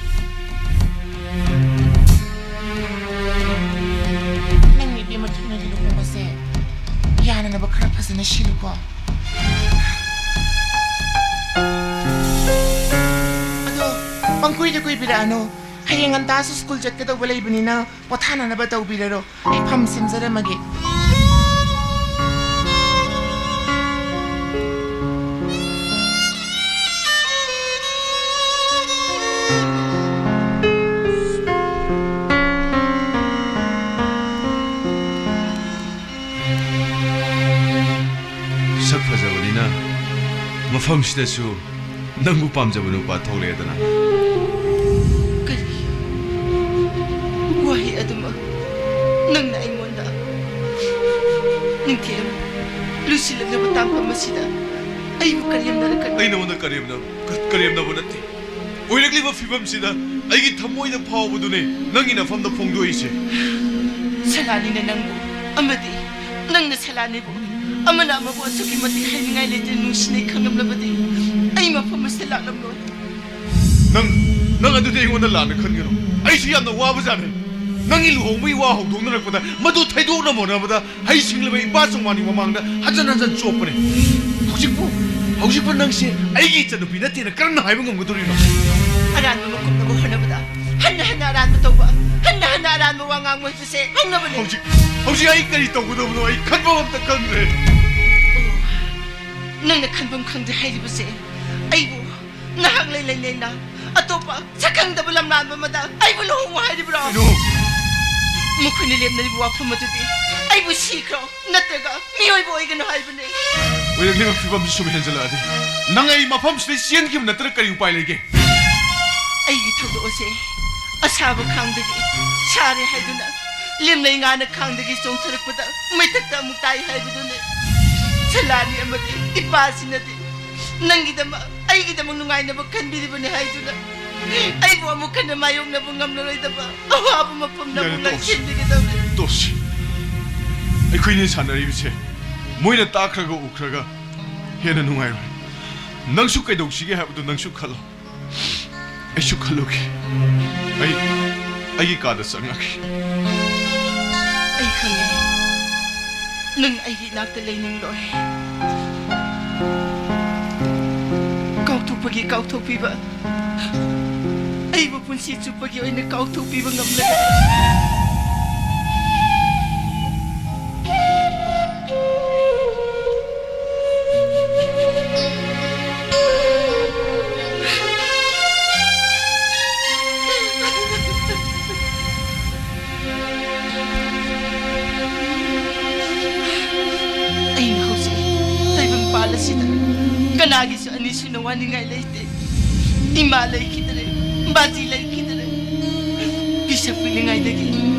ꯅꯪ ꯏꯕꯦꯝꯃ ꯊꯣꯏꯅꯒꯤ ꯂꯨꯍꯣꯡꯕꯁꯦ ꯌꯥꯅꯅꯕ ꯈꯔ ꯐꯖꯅ ꯁꯤꯜꯂꯨꯀꯣ꯫ ꯑꯗꯣ ꯄꯪꯀꯨꯏꯗ ꯀꯨꯏꯕꯤꯔꯛꯑꯅꯨ꯫ ꯍꯌꯦꯡ ꯉꯟꯇꯥꯁꯨ ꯁ꯭ꯀꯨꯜ ꯆꯠꯀꯗꯧꯕ ꯂꯩꯕꯅꯤꯅ ꯄꯣꯊꯥꯅꯅꯕ ꯇꯧꯕꯤꯔꯔꯣ꯫ ꯑꯩ ꯐꯝ ꯁꯦꯝꯖꯔꯝꯃꯒꯦ꯫ ꯁꯛ ꯐꯖꯕꯅꯤꯅ ꯃꯐꯝꯁꯤꯗꯁꯨ ꯅꯪꯕꯨ ꯄꯥꯝꯖꯕ ꯅꯨꯄꯥ ꯊꯣꯛꯂꯛꯑꯦꯗꯅ꯫ ꯀꯔꯤ? ꯋꯥꯍꯩ ꯑꯗꯨꯃꯛ ꯅꯪꯅ ꯑꯩꯉꯣꯟꯗ ꯅꯤꯡꯊꯤ ꯑꯃ ꯂꯣꯏꯁꯤꯜꯂꯛꯂꯕ ꯇꯥꯡꯐꯝ ꯑꯁꯤꯗ ꯑꯩꯕꯨ ꯀꯔꯦꯝꯅꯔꯛꯀꯅꯨ꯫ ꯑꯩ ꯅꯉꯣꯟꯗ ꯀꯔꯦꯝꯅ-, ꯀ-, ꯀꯔꯦꯝꯅꯕ ꯅꯠꯇꯦ꯫ ꯑꯣꯏꯔꯛꯂꯤꯕ ꯐꯤꯕꯝꯁꯤꯗ ꯑꯩꯒꯤ ꯊꯃꯣꯏꯗ ꯐꯥꯎꯕꯗꯨꯅꯦ ꯅꯪꯒꯤ ꯅꯐꯝꯗ ꯐꯣꯡꯗꯣꯛꯏꯁꯦ꯫ ꯁꯂꯥꯅꯤꯅ ꯅꯪꯕꯨ ꯑꯃꯗꯤ ꯅꯪꯅ ꯁꯂꯥꯅꯤꯕꯨ ꯑꯃꯅ ꯑꯃꯕꯨ ꯑꯁꯨꯛꯀꯤ ꯃꯇꯤꯛ ꯍꯥꯏꯅꯤꯡꯉꯥꯏ ꯂꯩꯇ꯭ꯔꯦ ꯅꯨꯡꯁꯤꯅꯩ ꯈꯪꯂꯝꯂꯕꯗꯤ ꯑꯩ ꯃꯐꯝ ꯑꯁꯤꯗ ꯂꯥꯛꯂꯝꯂꯣꯏ꯫ ꯅꯪ, ꯅꯪ ꯑꯗꯨꯗꯤ ꯑꯩꯉꯣꯟꯗ ꯂꯥꯟꯅ ꯈꯟꯒꯅꯨ꯫ ꯑꯩꯁꯨ ꯌꯥꯝꯅ ꯋꯥꯕꯖꯥꯠꯅꯤ꯫ ꯅꯪꯒꯤ ꯂꯨꯍꯣꯡꯕꯒꯤ ꯋꯥ ꯍꯧꯗꯣꯛꯅꯔꯛꯄꯗ ꯃꯗꯨ ꯊꯩꯗꯣꯛꯅꯕ ꯍꯣꯠꯅꯕꯗ ꯍꯩꯁꯤꯡꯂꯕ ꯏꯄꯥ ꯆꯧꯃꯥꯅꯤ ꯃꯃꯥꯡꯗ ꯍꯟꯖꯟ ꯍꯟꯖꯟ ꯆꯣꯞꯄꯅꯦ꯫ ꯍꯧꯖꯤꯛꯄꯨ, ꯍꯧꯖꯤꯛꯄꯨ ꯅꯪꯁꯦ ꯑꯩꯒꯤ ꯏꯆꯟꯅꯨꯄꯤ ꯅꯠꯇꯦꯅ ꯀꯔꯝꯅ ꯍꯥꯏꯕ ꯉꯝꯒꯗꯧꯔꯤꯅꯣ? ꯑꯔꯥꯟꯕ ꯃꯀꯨꯞꯅꯕ ꯍꯣꯠꯅꯕꯗ ꯍꯟꯅ ꯍꯟꯅ ꯑꯔꯥꯟꯕ ꯇꯧꯕ, ꯍꯟꯅ ꯍꯟꯅ ꯑꯔꯥꯟꯕ ꯋꯥ ꯉꯥꯡꯕ ꯍꯥꯏꯕꯁꯦ ꯍꯧꯅꯕꯅꯦ꯫ ꯍꯧꯖꯤꯛ, ꯍꯧꯖꯤꯛ ꯑꯩ ꯀꯔꯤ ꯇꯧꯒꯗꯕꯅꯣ ꯑꯩ ꯈꯟꯕ ꯑꯝꯇ ꯈꯪꯗ꯭ꯔꯦ꯫ ꯑꯣ, ꯅꯪꯅ ꯈꯟꯐꯝ ꯈꯪꯗ꯭ꯔꯦ ꯍꯥꯏꯔꯤꯕꯁꯦ ꯑꯩꯕꯨ ꯅꯍꯥꯛ ꯂꯩ ꯂꯩꯅ ꯑꯇꯣꯞꯄ ꯁꯛꯈꯪꯗꯕ ꯂꯝꯂꯥꯟꯕ ꯑꯃꯗ ꯑꯩꯕꯨ ꯂꯨꯍꯣꯡꯉꯨ ꯍꯥꯏꯔꯤꯕ꯭ꯔꯣ? ꯀꯩꯅꯣ? ꯃꯈꯣꯏꯅ ꯂꯦꯞꯅꯔꯤꯕ ꯋꯥꯐꯝ ꯑꯗꯨꯗꯤ ꯑꯩꯕꯨ ꯁꯤꯈ꯭ꯔꯣ ꯅꯠꯇ꯭ꯔꯒ ꯃꯤꯑꯣꯏꯕ ꯑꯣꯏꯒꯅꯨ ꯍꯥꯏꯕꯅꯦ꯫ ꯑꯣꯏꯔꯛꯂꯤꯕ ꯐꯤꯕꯝꯁꯤ ꯁꯨꯝ ꯍꯦꯟꯖꯜꯂꯛꯑꯗꯤ ꯅꯪ ꯑꯩ ꯃꯐꯝꯁꯤꯗ ꯆꯦꯟꯈꯤꯕ ꯅꯠꯇ꯭ꯔ ꯀꯔꯤ ꯎꯄꯥꯏ ꯂꯩꯒꯦ? ꯑꯩꯒꯤ ꯊꯧꯗꯣꯛ ꯑꯁꯦ ꯑꯁꯥꯕ ꯈꯥꯡꯗꯒꯤ ꯁꯥꯔꯦ ꯍꯥꯏꯗꯨꯅ ꯂꯦꯝꯂꯩ ꯉꯥꯅ ꯈꯥꯡꯗꯒꯤ ꯆꯣꯡꯊꯔꯛꯄꯗ ꯃꯩꯊꯛꯇ ꯑꯃꯨꯛ ꯇꯥꯏ ꯍꯥꯏꯕꯗꯨꯅꯦ꯫ ꯁꯂꯥꯅꯤ ꯑꯃꯗꯤ ꯏꯄꯥꯁꯤꯅꯗꯤ ꯅꯪꯒꯤꯗꯃꯛ, ꯑꯩꯒꯤꯗꯃꯛ ꯅꯨꯡꯉꯥꯏꯅꯕ ꯈꯟꯕꯤꯔꯤꯕꯅꯤ ꯍꯥꯏꯗꯨꯅ ꯑꯩꯕꯨ ꯑꯃꯨꯛ ꯍꯟꯅ ꯃꯥꯌꯣꯛꯅꯕ ꯉꯝꯂꯔꯣꯏꯗꯕ ꯑꯋꯥꯕ ꯃꯐꯝꯗ ꯌꯥꯔꯦ, ꯑꯃꯨꯛ ꯇꯣꯛꯁꯤ꯫ ꯂꯥꯛꯁꯤꯟꯕꯤꯒꯗꯕꯅꯤ꯫ ꯇꯣꯛꯁꯤ꯫ ꯑꯩꯈꯣꯏꯅꯤ ꯁꯥꯟꯅꯔꯤꯕꯁꯦ ꯃꯣꯏꯅ ꯇꯥꯈ꯭ꯔꯒ ꯎꯈ꯭ꯔꯒ ꯍꯦꯟꯅ ꯅꯨꯡꯉꯥꯏꯔꯣꯏ꯫ ꯅꯪꯁꯨ ꯀꯩꯗꯧꯁꯤꯒꯦ ꯍꯥꯏꯕꯗꯨ ꯅꯪꯁꯨ ꯈꯜꯂꯣ꯫ ꯑꯩꯁꯨ ꯈꯜꯂꯨꯒꯦ꯫ ꯑꯩ ꯑꯩꯒꯤ ꯀꯥꯗ ꯆꯪꯉꯒꯦ꯫ ꯑꯩ ꯈꯪꯉꯦ, ꯅꯪ ꯑꯩꯒꯤ ꯏꯅꯥꯛꯇ ꯂꯩꯅꯤꯡꯂꯣꯏ꯫ ꯀꯥꯎꯊꯣꯛꯄꯒꯤ ꯀꯥꯎꯊꯣꯛꯄꯤꯕ, ꯑꯩꯕꯨ ꯄꯨꯟꯁꯤ ꯆꯨꯞꯄꯒꯤ ꯑꯣꯏꯅ ꯀꯥꯎꯊꯣꯛꯄꯤꯕ ꯉꯝꯂꯒ꯫ ꯑꯩꯅ ꯍꯧꯖꯤꯛ ꯇꯥꯏꯕꯪꯄꯥꯜ ꯑꯁꯤꯗ ꯀꯅꯥꯒꯤꯁꯨ ꯑꯅꯤꯁꯨꯅ ꯋꯥꯅꯤꯡꯉꯥꯏ ꯂꯩꯇꯦ꯫ ꯏꯃꯥ ꯂꯩꯈꯤꯗ꯭ꯔꯦ, ꯕꯥꯖꯤ ꯂꯩꯈꯤꯗ꯭ꯔꯦ꯫ ꯄꯤꯁꯛ ꯄꯤꯛꯂꯤꯉꯩꯗꯒꯤ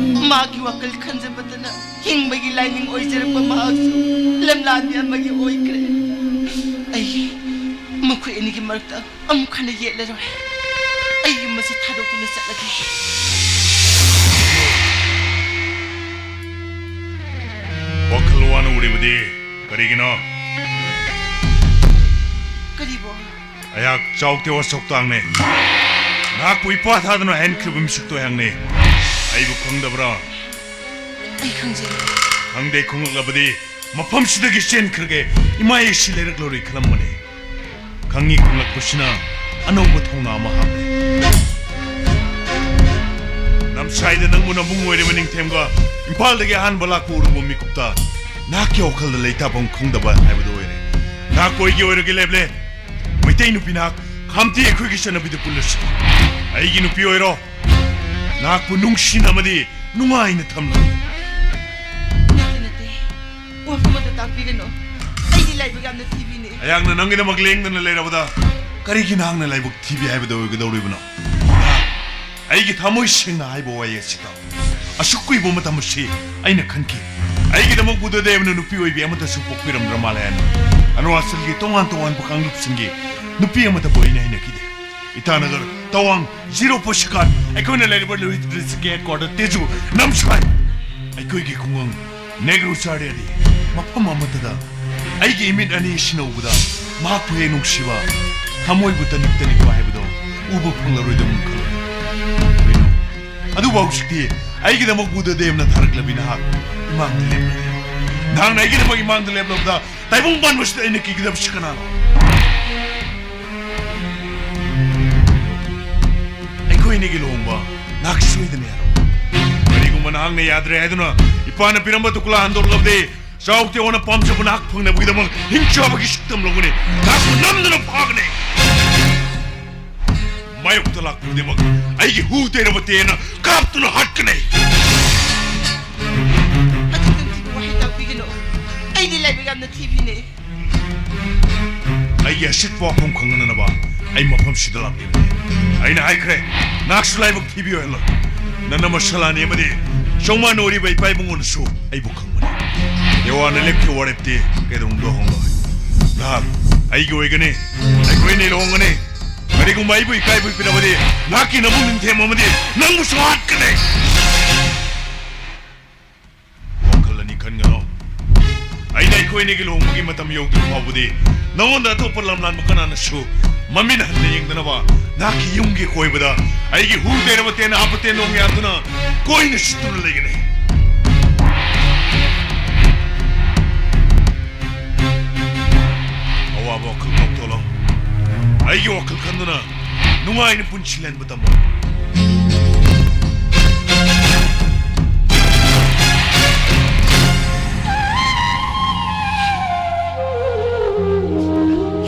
ꯃꯥꯒꯤ ꯋꯥꯈꯜ ꯈꯟꯖꯕꯗꯅ ꯍꯤꯡꯕꯒꯤ ꯂꯥꯏꯅꯤꯡ ꯑꯣꯏꯖꯔꯛꯄ ꯃꯍꯥꯛꯁꯨ ꯂꯝꯂꯥꯟꯕꯤ ꯑꯃꯒꯤ ꯑꯣꯏꯈ꯭ꯔꯦ꯫ ꯑꯩ ꯃꯈꯣꯏ ꯑꯅꯤꯒꯤ ꯃꯔꯛꯇ ꯑꯃꯨꯛ ꯍꯟꯅ ꯌꯦꯠꯂꯔꯣꯏ꯫ ꯑꯩ ꯌꯨꯝ ꯑꯁꯤ ꯊꯥꯗꯣꯛꯇꯨꯅ ꯆꯠꯂꯒꯦ꯫ ꯋꯥꯈꯜ ꯋꯥꯅ ꯎꯔꯤꯕꯗꯤ ꯀꯔꯤꯒꯤꯅꯣ? ꯀꯔꯤꯕꯣ? ꯑꯩꯍꯥꯛ ꯆꯥꯎꯇꯦꯋꯥ ꯁꯣꯛꯇꯥꯡꯅꯦ꯫ ꯅꯍꯥꯛꯄꯨ ꯏꯄꯥ ꯊꯥꯗꯨꯅ ꯍꯦꯟꯈ꯭ꯔꯤꯕ ꯃꯤꯁꯛꯇꯣ ꯑꯩꯍꯥꯛꯅꯦ꯫ ꯑꯩꯕꯨ ꯈꯪꯗꯕ꯭ꯔꯥ? ꯑꯩ ꯈꯪꯖꯩ꯫ ꯈꯪꯗꯦ ꯈꯪꯂꯛꯂꯕꯗꯤ ꯃꯐꯝꯁꯤꯗꯒꯤ ꯆꯦꯟꯈ꯭ꯔꯒꯦ꯫ ꯏꯃꯥ ꯑꯩꯁꯤ ꯂꯩꯔꯛꯂꯔꯣꯏ ꯈꯜꯂꯝꯕꯅꯦ꯫ ꯈꯪꯉꯤ ꯈꯪꯂꯛꯄꯁꯤꯅ ꯑꯅꯧꯕ ꯊꯧꯅꯥ ꯑꯃ ꯍꯥꯞꯂꯦ꯫ ꯅꯝꯁꯥꯏꯗ ꯅꯪꯕꯨ ꯅꯕꯨꯡ ꯑꯣꯏꯔꯤꯕ ꯅꯤꯡꯊꯦꯝꯒ ꯏꯝꯐꯥꯜꯗꯒꯤ ꯑꯍꯥꯟꯕ ꯂꯥꯛꯄ ꯎꯔꯨꯕ ꯃꯤꯀꯨꯞꯇ ꯅꯍꯥꯛꯀꯤ ꯋꯥꯈꯜꯗ ꯂꯩꯇꯥꯐꯝ ꯈꯪꯗꯕ ꯍꯥꯏꯕꯗꯨ ꯑꯣꯏꯔꯦ꯫ ꯅꯍꯥꯛ ꯀꯣꯏꯒꯤ ꯑꯣꯏꯔꯒꯦ ꯂꯦꯞꯂꯦ꯫ ꯃꯩꯇꯩ ꯅꯨꯄꯤ ꯅꯍꯥꯛ ꯈꯥꯝꯇꯤ ꯑꯩꯈꯣꯏꯒꯤ ꯆꯠꯅꯕꯤꯗ ꯄꯨꯜꯂꯁꯤ꯫ ꯑꯩꯒꯤ ꯅꯨꯄꯤ ꯑꯣꯏꯔꯣ꯫ ꯅꯍꯥꯛꯄꯨ ꯅꯨꯡꯁꯤꯅ ꯑꯃꯗꯤ ꯅꯨꯡꯉꯥꯏꯅ ꯊꯝꯂꯤ꯫ ꯅꯠꯇꯦ, ꯅꯠꯇꯦ꯫ ꯋꯥꯐꯝ ꯑꯗꯨ ꯇꯥꯛꯄꯤꯒꯅꯨ꯫ ꯑꯩꯗꯤ ꯂꯥꯏꯕꯛ ꯌꯥꯝꯅ ꯊꯤꯕꯤꯅꯦ꯫ ꯑꯩꯍꯥꯛꯅ ꯅꯪꯒꯤꯗꯃꯛ ꯂꯦꯡꯗꯅ ꯂꯩꯔꯕꯗ ꯀꯔꯤꯒꯤ ꯅꯍꯥꯛꯅ ꯂꯥꯏꯕꯛ ꯊꯤꯕꯤ ꯍꯥꯏꯕꯗꯨ ꯑꯣꯏꯒꯗꯧꯔꯤꯕꯅꯣ? ꯑꯩꯒꯤ ꯊꯃꯣꯏ ꯁꯦꯡꯅ ꯍꯥꯏꯕ ꯋꯥꯍꯩ ꯑꯁꯤꯗ ꯑꯁꯨꯛ ꯀꯨꯏꯕ ꯃꯇꯝ ꯑꯁꯤ ꯑꯩꯅ ꯈꯟꯈꯤ꯫ ꯑꯩꯒꯤꯗꯃꯛ ꯕꯨꯙꯗꯦꯕꯅ ꯅꯨꯄꯤ ꯑꯣꯏꯕꯤ ꯑꯃꯠꯇꯁꯨ ꯄꯣꯛꯄꯤꯔꯝꯗ꯭ꯔ ꯃꯥꯜꯂꯦ ꯍꯥꯏꯅ꯫ ꯑꯔꯨꯅꯥꯆꯜꯒꯤ ꯇꯣꯉꯥꯟ ꯇꯣꯉꯥꯟꯕ ꯀꯥꯡꯂꯨꯞꯁꯤꯡꯒꯤ ꯅꯨꯄꯤ ꯑꯃꯗꯕꯨ ꯑꯩꯅ ꯍꯩꯅꯈꯤꯗꯦ꯫ ꯏꯇꯥꯅꯒꯔ, ꯇꯋꯥꯡ, ꯖꯤꯔꯣ ꯄꯣꯁꯤꯀꯥꯠ, ꯑꯩꯈꯣꯏꯅ ꯂꯩꯔꯤꯕ ꯂꯨꯏꯠ ꯗꯤꯁꯇ꯭ꯔꯤꯛꯀꯤ ꯍꯦꯗꯀ꯭ꯋꯥꯇꯔ ꯇꯦꯖꯨ, ꯅꯝꯁꯥꯏ꯫ ꯑꯩꯈꯣꯏꯒꯤ ꯈꯨꯡꯒꯪ ꯅꯦꯒ꯭ꯔꯨ ꯆꯥꯔꯤꯌꯥꯗꯤ ꯃꯐꯝ ꯑꯃꯠꯇꯗ ꯑꯩꯒꯤ ꯏꯃꯤꯠ ꯑꯅꯤ ꯑꯁꯤꯅ ꯎꯕꯗ ꯃꯍꯥꯛꯄꯨ ꯍꯦꯛ ꯅꯨꯡꯁꯤꯕ, ꯊꯃꯣꯏꯕꯨ ꯇꯅꯤꯛ ꯇꯅꯤꯛꯄ ꯍꯥꯏꯕꯗꯣ ꯎꯕ ꯐꯪꯂꯔꯣꯏꯗꯕꯅꯤ ꯈꯜꯂꯤ꯫ ꯀꯩꯅꯣ? ꯑꯗꯨꯕꯨ ꯍꯧꯖꯤꯛꯇꯤ ꯑꯩꯒꯤꯗꯃꯛ ꯕꯨꯙꯗꯦꯕꯅ ꯊꯥꯔꯛꯂꯕꯤ ꯅꯍꯥꯛ ꯏꯃꯥꯡꯗ ꯂꯦꯞꯂꯔꯦ꯫ ꯅꯍꯥꯛꯅ ꯑꯩꯒꯤꯗꯃꯛ ꯏꯃꯥꯡꯗ ꯂꯦꯞꯂꯕꯗ ꯇꯥꯏꯕꯪ ꯄꯥꯟꯕꯁꯤꯗ ꯑꯩꯅ ꯀꯤꯒꯗꯕꯁꯤ ꯀꯅꯥꯅꯣ? ꯑꯩꯈꯣꯏ ꯑꯅꯤꯒꯤ ꯂꯨꯍꯣꯡꯕ ꯅꯍꯥꯛ ꯁꯣꯏꯗꯅ ꯌꯥꯔꯣ꯫ ꯀꯔꯤꯒꯨꯝꯕ ꯅꯍꯥꯛꯅ ꯌꯥꯗ꯭ꯔꯦ ꯍꯥꯏꯗꯨꯅ ꯏꯄꯥꯅ ꯄꯤꯔꯝꯕ ꯇꯨꯀꯨꯂꯥ ꯍꯟꯗꯣꯔꯛꯂꯕꯗꯤ, ꯆꯥꯎ ꯇꯦꯋꯥꯅ ꯄꯥꯝꯖꯕ ꯅꯍꯥꯛ ꯐꯪꯅꯕꯒꯤꯗꯃꯛ ꯍꯤꯡꯆꯥꯕꯒꯤ ꯁꯛꯇꯝ ꯂꯧꯒꯅꯤ꯫ ꯅꯍꯥꯛꯄꯨ ꯅꯝꯗꯨꯅ ꯐꯥꯒꯅꯤ꯫ ꯃꯥꯌꯣꯛꯇ ꯂꯥꯛꯄ ꯈꯨꯗꯤꯡꯃꯛ ꯑꯩꯒꯤ ꯍꯨ ꯇꯩꯔꯕ ꯇꯦꯟꯅ ꯀꯥꯞꯇꯨꯅ ꯍꯥꯠꯀꯅꯤ꯫ ꯑꯗꯨꯛꯇꯪ ꯊꯤꯕ ꯋꯥꯍꯩ ꯇꯥꯛꯄꯤꯒꯅꯨ꯫ ꯑꯩꯗꯤ ꯂꯥꯏꯕꯛ ꯌꯥꯝꯅ ꯊꯤꯕꯤꯅꯦ꯫ ꯑꯩꯒꯤ ꯑꯁꯤꯠꯄ ꯋꯥꯐꯝ ꯈꯪꯅꯅꯕ ꯑꯩ ꯃꯐꯝꯁꯤꯗ ꯂꯥꯛꯂꯤꯕꯅꯤ꯫ ꯑꯩꯅ ꯍꯥꯏꯈ꯭ꯔꯦ, ꯅꯍꯥꯛꯁꯨ ꯂꯥꯏꯕꯛ ꯊꯤꯕꯤ ꯑꯣꯏꯍꯜꯂꯣ꯫ ꯅꯅꯃ ꯁꯂꯥꯅꯤ ꯑꯃꯗꯤ ꯆꯧꯃꯥꯟ ꯑꯣꯏꯔꯤꯕ ꯏꯄꯥ ꯏꯕꯨꯡꯉꯣꯅꯁꯨ ꯑꯩꯕꯨ ꯈꯪꯕꯅꯤ꯫ ꯇꯦꯋꯥꯅ ꯂꯦꯞꯈꯤꯕ ꯋꯥꯔꯦꯞꯇꯤ ꯀꯩꯗꯧꯅꯨꯡꯗ ꯍꯣꯡꯂꯣꯏ꯫ ꯅꯍꯥꯛ ꯑꯩꯒꯤ ꯑꯣꯏꯒꯅꯤ꯫ ꯑꯩꯈꯣꯏ ꯑꯅꯤ ꯂꯨꯍꯣꯡꯒꯅꯤ꯫ ꯀꯔꯤꯒꯨꯝꯕ ꯑꯩꯕꯨ ꯏꯀꯥꯏꯕ ꯄꯤꯔꯕꯗꯤ ꯅꯍꯥꯛꯀꯤ ꯅꯕꯨꯡ ꯅꯤꯡꯊꯦꯝ ꯑꯃꯗꯤ ꯅꯪꯕꯨꯁꯨ ꯍꯥꯠꯀꯅꯤ꯫ ꯋꯥꯈꯜ ꯑꯅꯤ ꯈꯟꯒꯅꯨ꯫ ꯑꯩꯅ ꯑꯩꯈꯣꯏ ꯑꯅꯤꯒꯤ ꯂꯨꯍꯣꯡꯕꯒꯤ ꯃꯇꯝ ꯌꯧꯗ꯭ꯔꯤ ꯐꯥꯎꯕꯗꯤ ꯅꯉꯣꯟꯗ ꯑꯇꯣꯞꯄ ꯂꯝꯂꯥꯟꯕ ꯀꯅꯥꯅꯁꯨ ꯃꯃꯤꯠ ꯍꯟꯅ ꯌꯦꯡꯗꯅꯕ ꯅꯍꯥꯛꯀꯤ ꯌꯨꯝꯒꯤ ꯑꯀꯣꯏꯕꯗ ꯑꯩꯒꯤ ꯍꯨ ꯇꯩꯔꯕ ꯇꯦꯟ ꯍꯥꯞꯄ ꯇꯦꯟꯗꯣꯡ ꯌꯥꯟꯗꯨꯅ ꯀꯣꯏꯅ ꯁꯤꯠꯇꯨꯅ ꯂꯩꯒꯅꯤ꯫ ꯑꯋꯥꯕ ꯋꯥꯈꯜ ꯀꯥꯎꯊꯣꯛꯂꯣ꯫ ꯑꯩꯒꯤ ꯋꯥꯈꯜ ꯈꯟꯗꯨꯅ ꯅꯨꯡꯉꯥꯏꯅ ꯄꯨꯟꯁꯤ ꯂꯦꯟꯕ ꯇꯝꯃꯨ꯫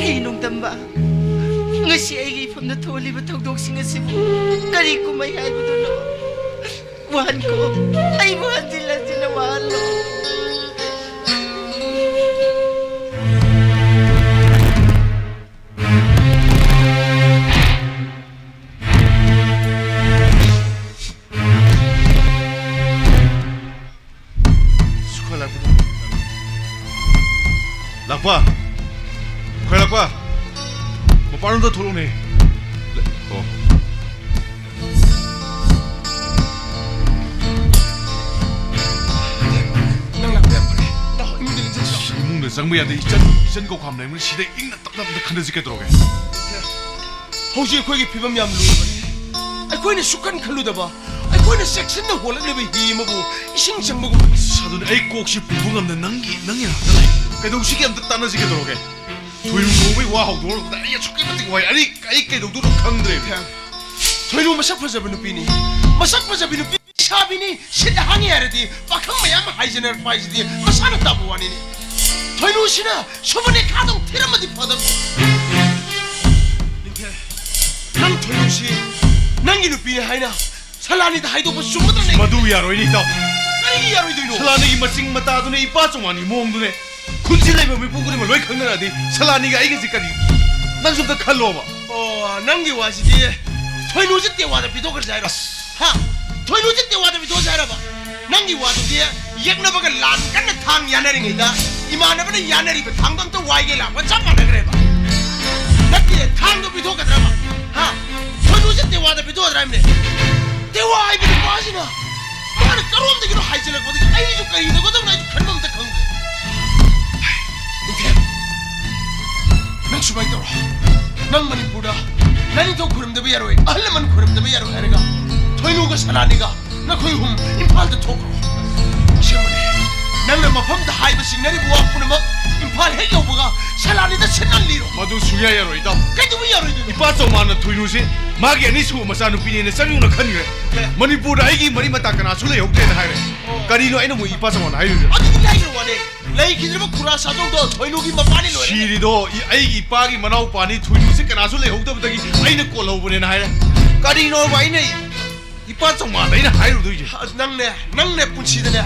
ꯍꯦ ꯅꯣꯡꯗꯝꯕ, ꯉꯁꯤ ꯑꯩꯒꯤ ꯏꯐꯝꯗ ꯊꯣꯛꯂꯤꯕ ꯊꯧꯗꯣꯛꯁꯤꯡ ꯑꯁꯤꯕꯨ ꯀꯔꯤ ꯀꯨꯝꯍꯩ ꯍꯥꯏꯕꯗꯨꯅꯣ? ꯋꯥꯍꯟꯈꯣ, ꯑꯩꯕꯨ ꯍꯟꯖꯤꯟ ꯍꯟꯖꯤꯟꯅ ꯋꯥꯍꯜꯂꯣ꯫ ꯁꯨꯈ ꯂꯥꯛꯄꯗ꯫ ꯂꯥꯛꯄ꯫ ꯃꯄꯥꯟꯂꯣꯝꯗ ꯊꯣꯛꯂꯛꯎꯅꯦ꯫ ꯑꯣ꯫ ꯅꯪ ꯂꯥꯛꯄ ꯌꯥꯝ ꯐꯔꯦ꯫ ꯇꯥꯎ, ꯏꯃꯨꯡꯗ ꯂꯦꯡꯁꯤꯟꯁꯤ ꯂꯥꯎ꯫ ꯏꯃꯨꯡꯗ ꯆꯪꯕ ꯌꯥꯗꯦ꯫ ꯏꯆꯟ, ꯏꯆꯟ ꯀꯧꯈꯥꯝ ꯂꯩꯕꯅꯤ꯫ ꯁꯤꯗ ꯏꯪꯅ ꯇꯞꯅ ꯑꯝꯇ ꯈꯟꯅꯁꯤ ꯀꯩꯗꯧꯔꯒꯦ? ꯍꯧꯖꯤꯛ ꯑꯩꯈꯣꯏꯒꯤ ꯐꯤꯕꯝ ꯌꯥꯝ ꯂꯨꯔꯕꯅꯤ꯫ ꯑꯩꯈꯣꯏꯅ ꯁꯨꯛꯈꯟ ꯈꯜꯂꯨꯗꯕ, ꯑꯩꯈꯣꯏꯅ ꯆꯦꯛꯁꯤꯟꯅ ꯍꯣꯜꯂꯛꯂꯤꯕ ꯍꯤ ꯑꯃꯕꯨ ꯏꯁꯤꯡ ꯆꯪꯕꯒꯨꯝ꯫ ꯑꯁ, ꯑꯗꯨꯅꯦ ꯑꯩ ꯀꯣꯛꯁꯤ ꯄꯨꯕ ꯉꯝꯗꯦ꯫ ꯅꯪꯒꯤ, ꯅꯪꯒꯤ ꯅꯥꯛꯇ ꯂꯩ꯫ ꯀꯩꯗꯧꯁꯤꯒꯦ ꯑꯝꯇ ꯇꯥꯟꯅꯁꯤ ꯀꯩꯗꯧꯔꯒꯦ? ꯊꯣꯏꯅꯨ ꯀꯧꯕꯩ ꯋꯥ ꯍꯧꯗꯣꯔꯛꯄꯗ ꯑꯩ ꯑꯁꯨꯛꯀꯤ ꯃꯇꯤꯛ ꯋꯥꯏ꯫ ꯑꯩ, ꯑꯩ ꯀꯩꯗꯧꯗꯣꯏꯅꯣ ꯈꯪꯗ꯭ꯔꯦ꯫ ꯊꯣꯏꯅꯨ ꯃꯁꯛ ꯐꯖꯕ ꯅꯨꯄꯤꯅꯤ꯫ ꯃꯁꯛ ꯐꯖꯕꯤ ꯅꯨꯄꯤ ꯂꯩꯁꯥꯕꯤꯅꯤ꯫ ꯁꯤꯠ ꯍꯥꯡꯉꯤ ꯍꯥꯏꯔꯗꯤ ꯄꯥꯈꯪ ꯃꯌꯥꯝ ꯍꯥꯏꯖꯅꯔꯛꯄ ꯍꯥꯏꯁꯤꯗꯤ ꯃꯁꯥꯅ ꯇꯥꯕ ꯋꯥꯅꯤꯅꯦ꯫ ꯊꯣꯏꯅꯨꯁꯤꯅ ꯁꯨꯕ ꯅꯦꯈꯥꯗꯧ ꯊꯤꯔꯝꯃꯗꯤ ꯐꯗꯧꯅꯤ꯫ ꯅꯤꯡꯊꯦ, ꯅꯪ ꯊꯣꯏꯅꯨꯁꯤ ꯅꯪꯒꯤ ꯅꯨꯄꯤꯅꯤ ꯍꯥꯏꯅ ꯁꯂꯥꯅꯤꯗ ꯍꯥꯏꯗꯣꯛꯄ ꯆꯨꯝꯒꯗ꯭ꯔꯅꯦ? ꯃꯗꯨ ꯌꯥꯔꯣꯏꯅꯦ, ꯏꯇꯥꯎ꯫ ꯀꯔꯤꯒꯤ ꯌꯥꯔꯣꯏꯗꯣꯏꯅꯣ? ꯁꯂꯥꯅꯤꯒꯤ ꯃꯆꯤꯡ ꯃꯇꯥꯗꯨꯅꯦ, ꯏꯄꯥ ꯆꯧꯉꯥꯟꯒꯤ ꯃꯑꯣꯡꯗꯨꯅꯦ꯫ ꯈꯨꯟꯁꯤ ꯂꯩꯕ ꯃꯤꯄꯨꯝ ꯈꯨꯗꯤꯡꯃꯛ ꯂꯣꯏ ꯈꯪꯅꯔꯛꯑꯗꯤ ꯁꯂꯥꯅꯤꯒ ꯑꯩꯒꯁꯤ ꯀꯔꯤ? ꯅꯪꯁꯨ ꯑꯝꯇ ꯈꯜꯂꯣꯕ꯫ ꯑꯣ, ꯅꯪꯒꯤ ꯋꯥꯁꯤꯗꯤ ꯊꯣꯏꯅꯨꯁꯤ ꯇꯦꯋꯥꯗ ꯄꯤꯊꯣꯛꯈ꯭ꯔꯁꯦ ꯍꯥꯏꯔꯣ? ꯍꯥ? ꯊꯣꯏꯅꯨꯁꯤ ꯇꯦꯋꯥꯗ ꯄꯤꯊꯣꯛꯈ꯭ꯔꯁꯦ ꯍꯥꯏꯔꯕ? ꯅꯪꯒꯤ ꯋꯥꯗꯨꯗꯤ ꯌꯦꯛꯅꯕꯒ ꯂꯥꯟ ꯀꯟꯅ ꯊꯥꯡ ꯌꯥꯅꯔꯤꯉꯩꯗ ꯏꯃꯥꯟꯅꯕꯅ ꯌꯥꯅꯔꯤꯕ ꯊꯥꯡꯗꯣ ꯑꯝꯇ ꯋꯥꯏꯒꯦ ꯂꯥꯛꯄꯒ ꯆꯞ ꯃꯥꯟꯅꯈ꯭ꯔꯦꯕ꯫ ꯅꯠꯇꯦ, ꯊꯥꯡꯗꯣ ꯄꯤꯊꯣꯛꯀꯗ꯭ꯔꯕ? ꯍꯥ? ꯊꯣꯏꯅꯨꯁꯦ ꯇꯦꯋꯥꯗ ꯄꯤꯊꯣꯛꯀꯗ꯭ꯔꯥ ꯍꯥꯏꯕꯅꯦ? ꯇꯦꯋꯥ ꯍꯥꯏꯕ ꯅꯨꯄꯥꯁꯤꯅ ꯃꯥꯅ ꯀꯔꯣꯝꯗꯒꯤꯅꯣ ꯍꯥꯏꯖꯤꯜꯂꯛꯄꯗꯒꯤ ꯑꯩꯁꯨ ꯀꯔꯤ ꯇꯧꯒꯗꯕꯅꯣ ꯑꯩꯁꯨ ꯈꯟꯕ ꯑꯝꯇ ꯈꯪꯗ꯭ꯔꯦ꯫ ꯅꯤꯡꯊꯦꯝ, ꯅꯪ ꯁꯨꯃꯥꯏꯅ ꯇꯧꯔꯣ꯫ ꯅꯪ ꯃꯅꯤꯄꯨꯔꯗ ꯂꯥꯏꯅꯤꯡꯊꯧ ꯈꯨꯔꯨꯝꯗꯕ ꯌꯥꯔꯣꯏ, ꯑꯍꯜ ꯂꯃꯟ ꯈꯨꯔꯨꯝꯗꯕ ꯌꯥꯔꯣꯏ ꯍꯥꯏꯔꯒ ꯊꯣꯏꯅꯨꯒ ꯁꯂꯥꯅꯤꯒ ꯅꯈꯣꯏ ꯑꯍꯨꯝ ꯏꯝꯐꯥꯜꯗ ꯊꯣꯛꯈ꯭ꯔꯣ꯫ ꯑꯁꯦꯡꯕꯅꯦ, ꯅꯪꯅ ꯃꯐꯝꯗ ꯍꯥꯏꯕ ꯆꯤꯡꯅꯔꯤꯕ ꯋꯥ ꯄꯨꯝꯅꯃꯛ ꯏꯝꯐꯥꯜ ꯍꯦꯛ ꯌꯧꯕꯒ ꯁꯂꯥꯅꯤꯗ ꯁꯤꯟꯍꯜꯂꯤꯔꯣ꯫ ꯃꯗꯨ ꯁꯨꯡꯌꯥ ꯌꯥꯔꯣꯏ, ꯏꯇꯥꯎ꯫ ꯀꯩꯗꯧꯕꯩ ꯌꯥꯔꯣꯏꯗꯣꯏꯅꯣ? ꯏꯄꯥ ꯆꯧꯉꯥꯟꯅ ꯊꯣꯏꯅꯨꯁꯤ ꯃꯥꯒꯤ ꯑꯅꯤꯁꯨꯕ ꯃꯆꯥꯅꯨꯄꯤꯅꯦꯅ ꯆꯞ ꯌꯨꯡꯅ ꯈꯟꯈ꯭ꯔꯦ꯫ ꯀꯌꯥ? ꯃꯅꯤꯄꯨꯔꯗ ꯑꯩꯒꯤ ꯃꯔꯤ ꯃꯇꯥ ꯀꯅꯥꯁꯨ ꯂꯩꯍꯧꯗ꯭ꯔꯦꯅ ꯍꯥꯏꯔꯦ꯫ ꯑꯣ꯫ ꯀꯔꯤꯅꯣ ꯑꯩꯅ ꯃꯣꯏ ꯏꯄꯥ ꯆꯧꯉꯥꯟꯅ ꯍꯥꯏꯔꯤꯁꯦ? ꯑꯗꯨꯗꯤ ꯂꯥꯏꯈ꯭ꯔ ꯋꯥꯅꯦ꯫ ꯂꯩꯈꯤꯗ꯭ꯔꯤꯕ ꯈꯨꯔꯥ ꯁꯥꯖꯧꯗꯣ ꯊꯣꯏꯅꯨꯒꯤ ꯃꯄꯥꯅꯤ ꯂꯣꯏꯔꯦ꯫ ꯁꯤꯔꯤꯗꯣ ꯏ-, ꯑꯩꯒꯤ ꯏꯄꯥꯒꯤ ꯃꯅꯥꯎꯄꯥꯅꯤ꯫ ꯊꯣꯏꯅꯨꯁꯤ ꯀꯅꯥꯁꯨ ꯂꯩꯍꯧꯗꯕꯗꯒꯤ ꯑꯩꯅ ꯀꯣꯜꯍꯧꯕꯅꯦꯅ ꯍꯥꯏꯔꯦ꯫ ꯀꯔꯤꯅꯣꯕ ꯑꯩꯅ ꯏꯄꯥ ꯆꯧꯉꯥꯟꯗ ꯑꯩꯅ ꯍꯥꯏꯔꯨꯗꯣꯏꯁꯦ? ꯑꯁ, ꯅꯪꯅꯦ, ꯅꯪꯅꯦ ꯄꯨꯟꯁꯤꯗꯅꯦ,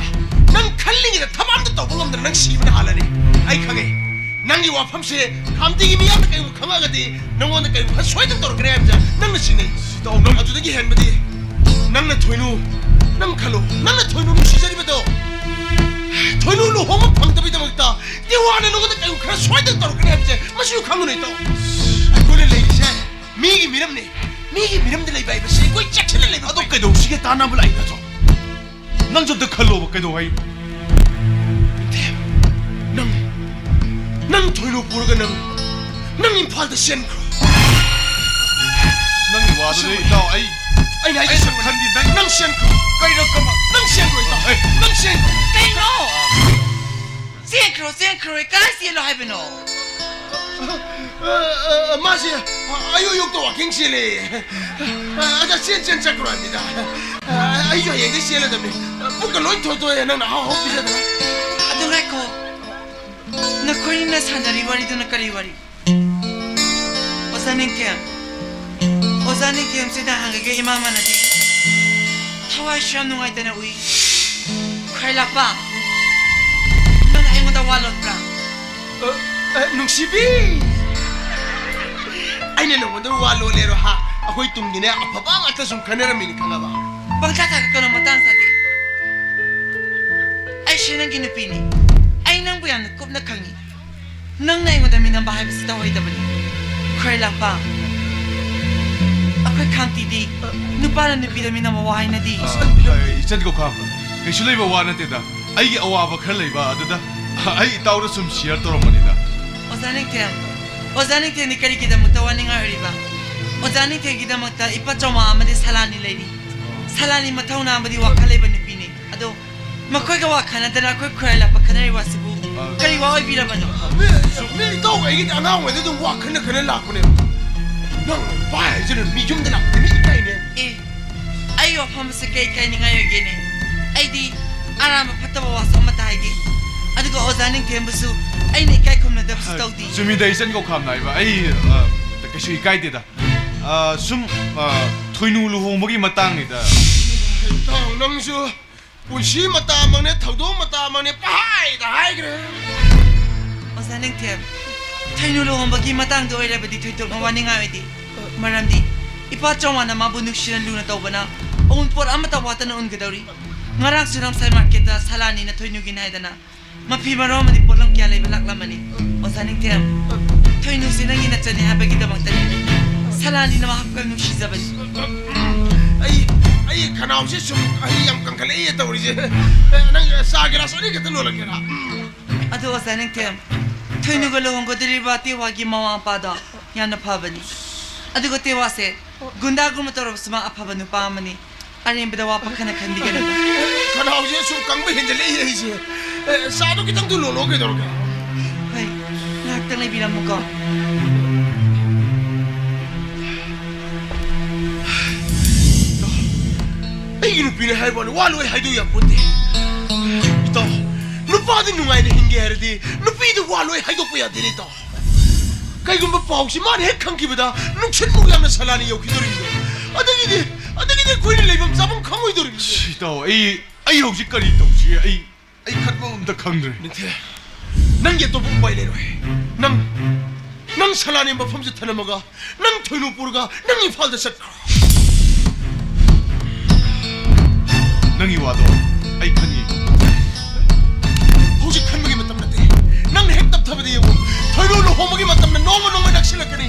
ꯅꯪ ꯈꯜꯂꯤꯉꯩꯗ ꯊꯕꯛ ꯑꯝꯇ ꯇꯧꯕ ꯉꯝꯗꯅ ꯅꯪ ꯁꯤꯕꯅ ꯍꯥꯜꯂꯅꯤ꯫ ꯑꯩ ꯈꯪꯉꯦ꯫ ꯅꯪꯒꯤ ꯋꯥꯐꯝꯁꯦ ꯈꯥꯝꯇꯤꯒꯤ ꯃꯤꯌꯥꯝꯅ ꯀꯩꯒꯨꯝꯕ ꯈꯪꯉꯛꯑꯒꯗꯤ ꯅꯪꯉꯣꯟꯗ ꯀꯩꯒꯨꯝꯕ ꯈꯔ ꯁꯣꯏꯗꯅ ꯇꯧꯔꯛꯀꯅꯤ ꯍꯥꯏꯕꯁꯦ ꯅꯪꯅ ꯆꯤꯡꯅꯩ꯫ ꯁꯤ ꯇꯧ, ꯅꯪ ꯑꯗꯨꯗꯒꯤ ꯍꯦꯟꯕꯗꯤ ꯅꯪꯅ ꯊꯣꯏꯅꯨ, ꯅꯪ ꯈꯜꯂꯣ, ꯅꯪꯅ ꯊꯣꯏꯅꯨ ꯅꯨꯡꯁꯤꯖꯔꯤꯕꯗꯣ, ꯊꯣꯏꯅꯨ ꯂꯨꯍꯣꯡꯕ ꯐꯪꯗꯕꯒꯤꯗꯃꯛꯇ ꯇꯦꯋꯥꯅ ꯅꯉꯣꯟꯗ ꯀꯩꯒꯨꯝꯕ ꯈꯔ ꯁꯣꯏꯗꯅ ꯇꯧꯔꯛꯀꯅꯤ ꯍꯥꯏꯕꯁꯦ ꯃꯁꯤꯁꯨ ꯈꯪꯒꯅꯨ ꯏꯇꯥꯎ꯫ ꯑꯩꯈꯣꯏꯅ ꯃꯤꯒꯤ ꯃꯤꯔꯝꯅꯦ꯫ ꯃꯤꯒꯤ ꯃꯤꯔꯝꯗ ꯂꯩꯕ ꯍꯥꯏꯕꯁꯤ ꯑꯩꯈꯣꯏ ꯆꯦꯛꯁꯤꯟꯅ ꯂꯩꯕ ꯑꯗꯣ ꯀꯩꯗꯧꯁꯤꯒꯦ? ꯇꯥꯟꯅꯕ ꯂꯥꯛꯏ ꯅꯠꯇ꯭ꯔꯣ? ꯅꯪꯁꯨ ꯑꯝꯇ ꯈꯜꯂꯣꯕ, ꯀꯩꯗꯧ ꯍꯥꯏ? ꯅꯪ, ꯅꯪ ꯊꯣꯏꯅꯨ ꯄꯨꯔꯒ ꯅꯪ, ꯅꯪ ꯏꯝꯐꯥꯜꯗ ꯆꯦꯟꯈ꯭ꯔꯣ꯫ ꯅꯪꯒꯤ ꯋꯥꯗꯨꯗꯤ ꯑꯁꯦꯡꯕꯅꯤ꯫ ꯏꯇꯥꯎ, ꯑꯩ ꯑꯩꯅ ꯍꯥꯏꯁꯦ ꯑꯩ ꯑꯁꯦꯡꯕꯅꯤ꯫ ꯈꯟꯗꯤ ꯅꯪ ꯅꯪ ꯆꯦꯟꯈ꯭ꯔꯣ꯫ ꯀꯩꯅꯣ ꯀꯃ-, ꯅꯪ ꯆꯦꯟꯈ꯭ꯔꯣ ꯏꯇꯥꯎ꯫ ꯑꯩ ꯅꯪ ꯆꯦꯟꯈ꯭ꯔꯣ꯫ ꯀꯩꯅꯣ? ꯆꯦꯟꯈ꯭ꯔꯣ, ꯆꯦꯟꯈ꯭ꯔꯣ, ꯀꯥꯏ ꯆꯦꯜꯂꯣ ꯍꯥꯏꯕꯅꯣ? ꯑ, ꯑ, ꯑ, ꯃꯥꯁꯦ ꯑꯌꯨꯛ ꯑꯌꯨꯛꯇ ꯋꯥꯀꯤꯡ ꯆꯦꯜꯂꯦ꯫ ꯑ, ꯑꯗ ꯆꯦꯟ ꯆꯦꯟ ꯆꯠꯈ꯭ꯔꯣ ꯍꯥꯏꯕꯅꯤꯗ꯫ ꯑ, ꯑꯩꯁꯨ ꯍꯌꯦꯡꯗꯩ ꯆꯦꯜꯂꯗꯕꯅꯤ꯫ ꯄꯨꯛꯀ ꯂꯣꯏ ꯊꯣꯠꯇꯣꯛꯑꯦ ꯅꯪꯅ ꯑꯍꯥꯎ ꯑꯍꯥꯎ ꯄꯤꯖꯗꯅ꯫ ꯑꯗꯨ ꯉꯥꯏꯈꯣ꯫ ꯅꯈꯣꯏꯅ ꯁꯥꯟꯅꯔꯤ ꯋꯥꯔꯤꯗꯨꯅ ꯀꯔꯤ ꯋꯥꯔꯤ? ꯑꯣꯖꯥ ꯅꯤꯡꯊꯦꯝ, ꯑꯣꯖꯥ ꯅꯤꯡꯊꯦꯝꯁꯤꯗ ꯍꯪꯉꯒꯦ, ꯏꯃꯥ ꯃꯥꯟꯅꯗꯦ꯫ ꯊꯋꯥꯏꯁꯨ ꯌꯥꯝ ꯅꯨꯡꯉꯥꯏꯇꯅ ꯎꯏ꯫ ꯈ꯭ꯋꯥꯏ ꯂꯥꯛꯄ, ꯅꯪ ꯑꯩꯉꯣꯟꯗ ꯋꯥ ꯂꯣꯠꯄ꯭ꯔꯥ? ꯑ, ꯑ, ꯅꯨꯡꯁꯤꯕꯤ! ꯑꯩꯅ ꯅꯉꯣꯟꯗ ꯋꯥ ꯂꯣꯜꯂꯦꯔꯣ ꯍꯥ? ꯑꯩꯈꯣꯏ ꯇꯨꯡꯒꯤꯅꯦ ꯑꯐꯕ ꯉꯥꯛꯇ ꯁꯨꯝ ꯈꯟꯅꯔꯝꯃꯤꯅꯤ ꯈꯪꯉꯕ? ꯄꯪꯇꯥ ꯇꯥꯒꯠꯀꯅꯣ, ꯃꯇꯥꯡ ꯆꯥꯗꯦ꯫ ꯑꯩꯁꯦ ꯅꯪꯒꯤ ꯅꯨꯄꯤꯅꯤ꯫ ꯑꯩ ꯅꯪꯕꯨ ꯌꯥꯝꯅ ꯀꯨꯞꯅ ꯈꯪꯉꯤ꯫ ꯅꯪꯅ ꯑꯩꯉꯣꯟꯗ ꯃꯤꯅꯝꯕ ꯍꯥꯏꯕꯁꯤ ꯇꯧꯍꯩꯗꯕꯅꯤ꯫ ꯈ꯭ꯋꯥꯏ ꯂꯥꯛꯄ, ꯑꯩꯈꯣꯏ ꯈꯥꯡꯇꯤꯗꯤ ꯅꯨꯄꯥꯅ ꯅꯨꯄꯤꯗ ꯃꯤꯅꯝꯕ ꯋꯥ ꯍꯥꯏꯅꯗꯤ꯫ ꯑ, ꯑ, ꯏꯆꯟ ꯀꯧꯈꯥꯝ, ꯀꯩꯁꯨ ꯂꯩꯕ ꯋꯥ ꯅꯠꯇꯦꯗ꯫ ꯑꯩꯒꯤ ꯑꯋꯥꯕ ꯈꯔ ꯂꯩꯕ ꯑꯗꯨꯗ ꯑꯩ ꯏꯇꯥꯎꯗ ꯁꯨꯝ ꯁꯤꯌꯔ ꯇꯧꯔꯝꯕꯅꯤꯗ꯫ ꯑꯣꯖꯥ ꯅꯤꯡꯊꯦꯝ, ꯑꯣꯖꯥ ꯅꯤꯡꯊꯦꯝꯗꯤ ꯀꯔꯤꯒꯤꯗꯃꯛꯇ ꯋꯥꯅꯤꯡꯉꯥꯏ ꯑꯣꯏꯔꯤꯕ? ꯑꯣꯖꯥ ꯅꯤꯡꯊꯦꯝꯒꯤꯗꯃꯛꯇ ꯏꯄꯥ ꯆꯥꯎꯃ ꯑꯃꯗꯤ ꯁꯂꯥꯅꯤ ꯂꯩꯔꯤ꯫ ꯁꯂꯥꯅꯤ ꯃꯊꯧꯅꯥ ꯑꯃꯗꯤ ꯋꯥꯈꯜ ꯂꯩꯕ ꯅꯨꯄꯤꯅꯤ꯫ ꯑꯗꯣ ꯃꯈꯣꯏꯒ ꯋꯥ ꯈꯟꯅꯗꯅ ꯑꯩꯈꯣꯏ ꯈꯨꯔꯥꯏ ꯂꯥꯛꯄ ꯈꯟꯅꯔꯤ ꯋꯥꯁꯤꯕꯨ ꯑ, ꯀꯔꯤ ꯋꯥ ꯑꯣꯏꯕꯤꯔꯕꯅꯣ? ꯃꯤ, ꯃꯤ ꯏꯇꯥꯎ ꯑꯩꯒꯤꯗꯤ ꯑꯉꯥꯡ ꯑꯣꯏꯗ ꯑꯗꯨꯝ ꯋꯥ ꯈꯟꯅ ꯈꯟꯅ ꯂꯥꯛꯄꯅꯦ꯫ ꯅꯪ ꯄꯥꯏ ꯍꯥꯏꯁꯤꯅ ꯃꯤ ꯌꯨꯝꯗ ꯂꯥꯛꯄꯗ ꯃꯤ ꯏꯀꯥꯏꯅꯦ꯫ ꯑꯦ, ꯑꯩ ꯋꯥꯐꯝ ꯑꯁꯤ ꯀꯩ ꯀꯥꯏꯅꯤꯡꯉꯥꯏ ꯑꯣꯏꯒꯦꯅꯦ? ꯑꯩꯗꯤ ꯑꯔꯥꯟꯕ ꯐꯠꯇꯕ ꯋꯥꯁꯨ ꯑꯃꯠꯇ ꯍꯥꯏꯗꯦ꯫ ꯑꯗꯨꯒ ꯑꯣꯖꯥ ꯅꯤꯡꯊꯦꯝꯕꯨꯁꯨ ꯑꯩꯅ ꯏꯀꯥꯏ ꯈꯨꯝꯅꯗꯕꯁꯨ ꯑ, ꯇꯧꯗꯦ꯫ ꯆꯨꯝꯃꯤꯗ, ꯏꯆꯟ ꯀꯧꯈꯥꯝ ꯅꯥꯏꯕ꯫ ꯑꯩ, ꯑ, ꯀꯩꯁꯨ ꯏꯀꯥꯏꯗꯦꯗ꯫ ꯑ, ꯁꯨꯝ, ꯑ, ꯊꯣꯏꯅꯨ ꯂꯨꯍꯣꯡꯕꯒꯤ ꯃꯇꯥꯡꯅꯤꯗ꯫ ꯏꯇꯥꯎ, ꯅꯪꯁꯨ ꯄꯨꯟꯁꯤ ꯃꯇꯥꯃꯛꯅꯦ, ꯊꯧꯗꯣꯛ ꯃꯇꯥꯃꯛꯅꯦ, ꯄꯍꯥꯏꯗ ꯍꯥꯏꯈ꯭ꯔꯦ꯫ ꯑꯣꯖꯥ ꯅꯤꯡꯊꯦꯝ, ꯊꯣꯏꯅꯨ ꯂꯨꯍꯣꯡꯕꯒꯤ ꯃꯇꯥꯡꯗ ꯑꯣꯏꯔꯕꯗꯤ ꯊꯣꯏꯗꯣꯛꯅ ꯋꯥꯅꯤꯡꯉꯥꯏ ꯑꯣꯏꯗꯦ꯫ ꯃꯔꯝꯗꯤ ꯏꯄꯥ ꯆꯥꯎꯃꯅ ꯃꯥꯕꯨ ꯅꯨꯡꯁꯤꯅ ꯂꯨꯅ ꯇꯧꯕꯅ ꯑꯎꯟꯄꯣꯠ ꯑꯃꯠꯇ ꯋꯥꯠꯇꯅ ꯎꯟꯒꯗꯧꯔꯤ꯫ ꯉꯔꯥꯡꯁꯨ ꯔꯝꯁꯥꯏ ꯃꯥꯔꯀꯦꯠꯇ ꯁꯂꯥꯅꯤꯅ ꯊꯣꯏꯅꯨꯒꯤꯅꯤ ꯍꯥꯏꯗꯅ ꯃꯐꯤ ꯃꯔꯣꯟ ꯑꯃꯗꯤ ꯄꯣꯠꯂꯝ ꯀꯌꯥ ꯂꯩꯕ ꯂꯥꯛꯂꯝꯃꯅꯤ꯫ ꯑꯣꯖꯥ ꯅꯤꯡꯊꯦꯝ, ꯊꯣꯏꯅꯨꯁꯤ ꯅꯪꯒꯤ ꯅꯆꯟꯅꯤ ꯍꯥꯏꯕꯒꯤꯗꯃꯛꯇꯅꯤ꯫ ꯁꯂꯥꯅꯤꯅ ꯃꯍꯥꯛꯄꯨ ꯌꯥꯝ ꯅꯨꯡꯁꯤꯖꯕꯅꯤ꯫ ꯑꯩ, ꯑꯩ ꯈꯅꯥꯎꯁꯦ ꯁꯨꯝ ꯑꯩ ꯌꯥꯝ ꯀꯟꯈꯠꯂꯛꯏ ꯇꯧꯔꯤꯁꯦ꯫ ꯑꯦ, ꯅꯪ ꯆꯥ ꯒꯤꯂꯥꯁ ꯑꯅꯤ ꯈꯛꯇ ꯂꯣꯜꯂꯛꯀꯦꯔꯥ? ꯑꯗꯣ ꯑꯣꯖꯥ ꯅꯤꯡꯊꯦꯝ, ꯊꯣꯏꯅꯨꯒ ꯂꯨꯍꯣꯡꯒꯗꯧꯔꯤꯕ ꯇꯦꯋꯥꯒꯤ ꯃꯃꯥ ꯃꯄꯥꯗꯣ ꯌꯥꯝꯅ ꯐꯕꯅꯤ꯫ ꯑꯗꯨꯒ ꯇꯦꯋꯥꯁꯦ ꯒꯨꯟꯗꯥꯒꯨꯝꯕ ꯇꯧꯔꯕꯁꯨ ꯃꯥ ꯑꯐꯕ ꯅꯨꯄꯥ ꯑꯃꯅꯤ꯫ ꯑꯔꯦꯝꯕꯗ ꯋꯥ ꯄꯥꯈꯟꯅ ꯈꯟꯕꯤꯒꯅꯨ꯫ ꯈꯅꯥꯎꯁꯦ ꯁꯨꯝ ꯀꯪꯕ ꯍꯦꯟꯖꯜꯂꯛꯏ ꯑꯩꯁꯦ꯫ ꯑꯦ, ꯆꯥꯗꯣ ꯈꯤꯇꯪꯗꯨ ꯂꯣꯜꯂꯣ ꯀꯩꯗꯧꯔꯒꯦ? ꯍꯣꯏ, ꯉꯥꯏꯍꯥꯛꯇꯪ ꯂꯩꯕꯤꯔꯝꯃꯨꯀꯣ꯫ ꯑꯩꯒꯤ ꯅꯨꯄꯤꯅꯦ ꯍꯥꯏꯕ ꯋꯥꯅꯤ, ꯋꯥ ꯂꯣꯏ ꯍꯥꯏꯗꯣꯛ ꯌꯥꯄꯣꯟꯇꯦ꯫ ꯏꯇꯥꯎ, ꯅꯨꯄꯥꯗꯤ ꯅꯨꯡꯉꯥꯏꯅ ꯍꯤꯡꯒꯦ ꯍꯥꯏꯔꯗꯤ ꯅꯨꯄꯤꯗ ꯋꯥ ꯂꯣꯏ ꯍꯥꯏꯗꯣꯛꯄ ꯌꯥꯗꯦꯅꯦ ꯏꯇꯥꯎ꯫ ꯀꯩꯒꯨꯝꯕ ꯄꯥꯎꯁꯤ ꯃꯥꯅ ꯍꯦꯛ ꯈꯪꯈꯤꯕꯗ ꯅꯨꯡꯁꯤꯠꯃꯨꯛ ꯌꯥꯝꯅ ꯁꯂꯥꯅꯤ ꯌꯧꯈꯤꯗꯣꯔꯤꯕꯅꯤ꯫ ꯑꯗꯒꯤꯗꯤ, ꯑꯗꯒꯤꯗꯤ ꯑꯩꯈꯣꯏꯅ ꯂꯩꯐꯝ ꯆꯥꯐꯝ ꯈꯪꯉꯣꯏꯗꯣꯔꯤꯕꯅꯤ꯫ ꯏꯁ, ꯏꯇꯥꯎ, ꯑꯩ, ꯑꯩ ꯍꯧꯖꯤꯛ ꯀꯔꯤ ꯇꯧꯁꯤ? ꯑꯩ, ꯑꯩ ꯈꯟꯕ ꯑꯝꯇ ꯈꯪꯗ꯭ꯔꯦ꯫ ꯅꯤꯡꯊꯦꯝ, ꯅꯪꯒꯤ ꯑꯇꯣꯞꯄ ꯎꯄꯥꯏ ꯂꯩꯔꯣꯏ꯫ ꯅꯪ, ꯅꯪ ꯁꯂꯥꯅꯤ ꯃꯐꯝꯁꯤ ꯊꯅꯝꯃꯒ ꯅꯪ ꯊꯣꯏꯅꯨ ꯄꯨꯔꯒ ꯅꯪ ꯏꯝꯐꯥꯜꯗ ꯆꯠꯈ꯭ꯔꯣ꯫ ꯅꯪꯒꯤ ꯋꯥꯗꯣ ꯑꯩ ꯈꯪꯉꯤ꯫ ꯍꯧꯖꯤꯛ ꯈꯟꯕꯒꯤ ꯃꯇꯝ ꯅꯠꯇꯦ꯫ ꯅꯪꯅ ꯍꯦꯛ ꯇꯞꯊꯕꯗ ꯌꯦꯡꯉꯨ, ꯊꯣꯏꯅꯨ ꯂꯨꯍꯣꯡꯕꯒꯤ ꯃꯇꯝꯅ ꯅꯣꯡꯃ ꯅꯣꯡꯃ ꯅꯛꯁꯤꯜꯂꯛꯀꯅꯤ꯫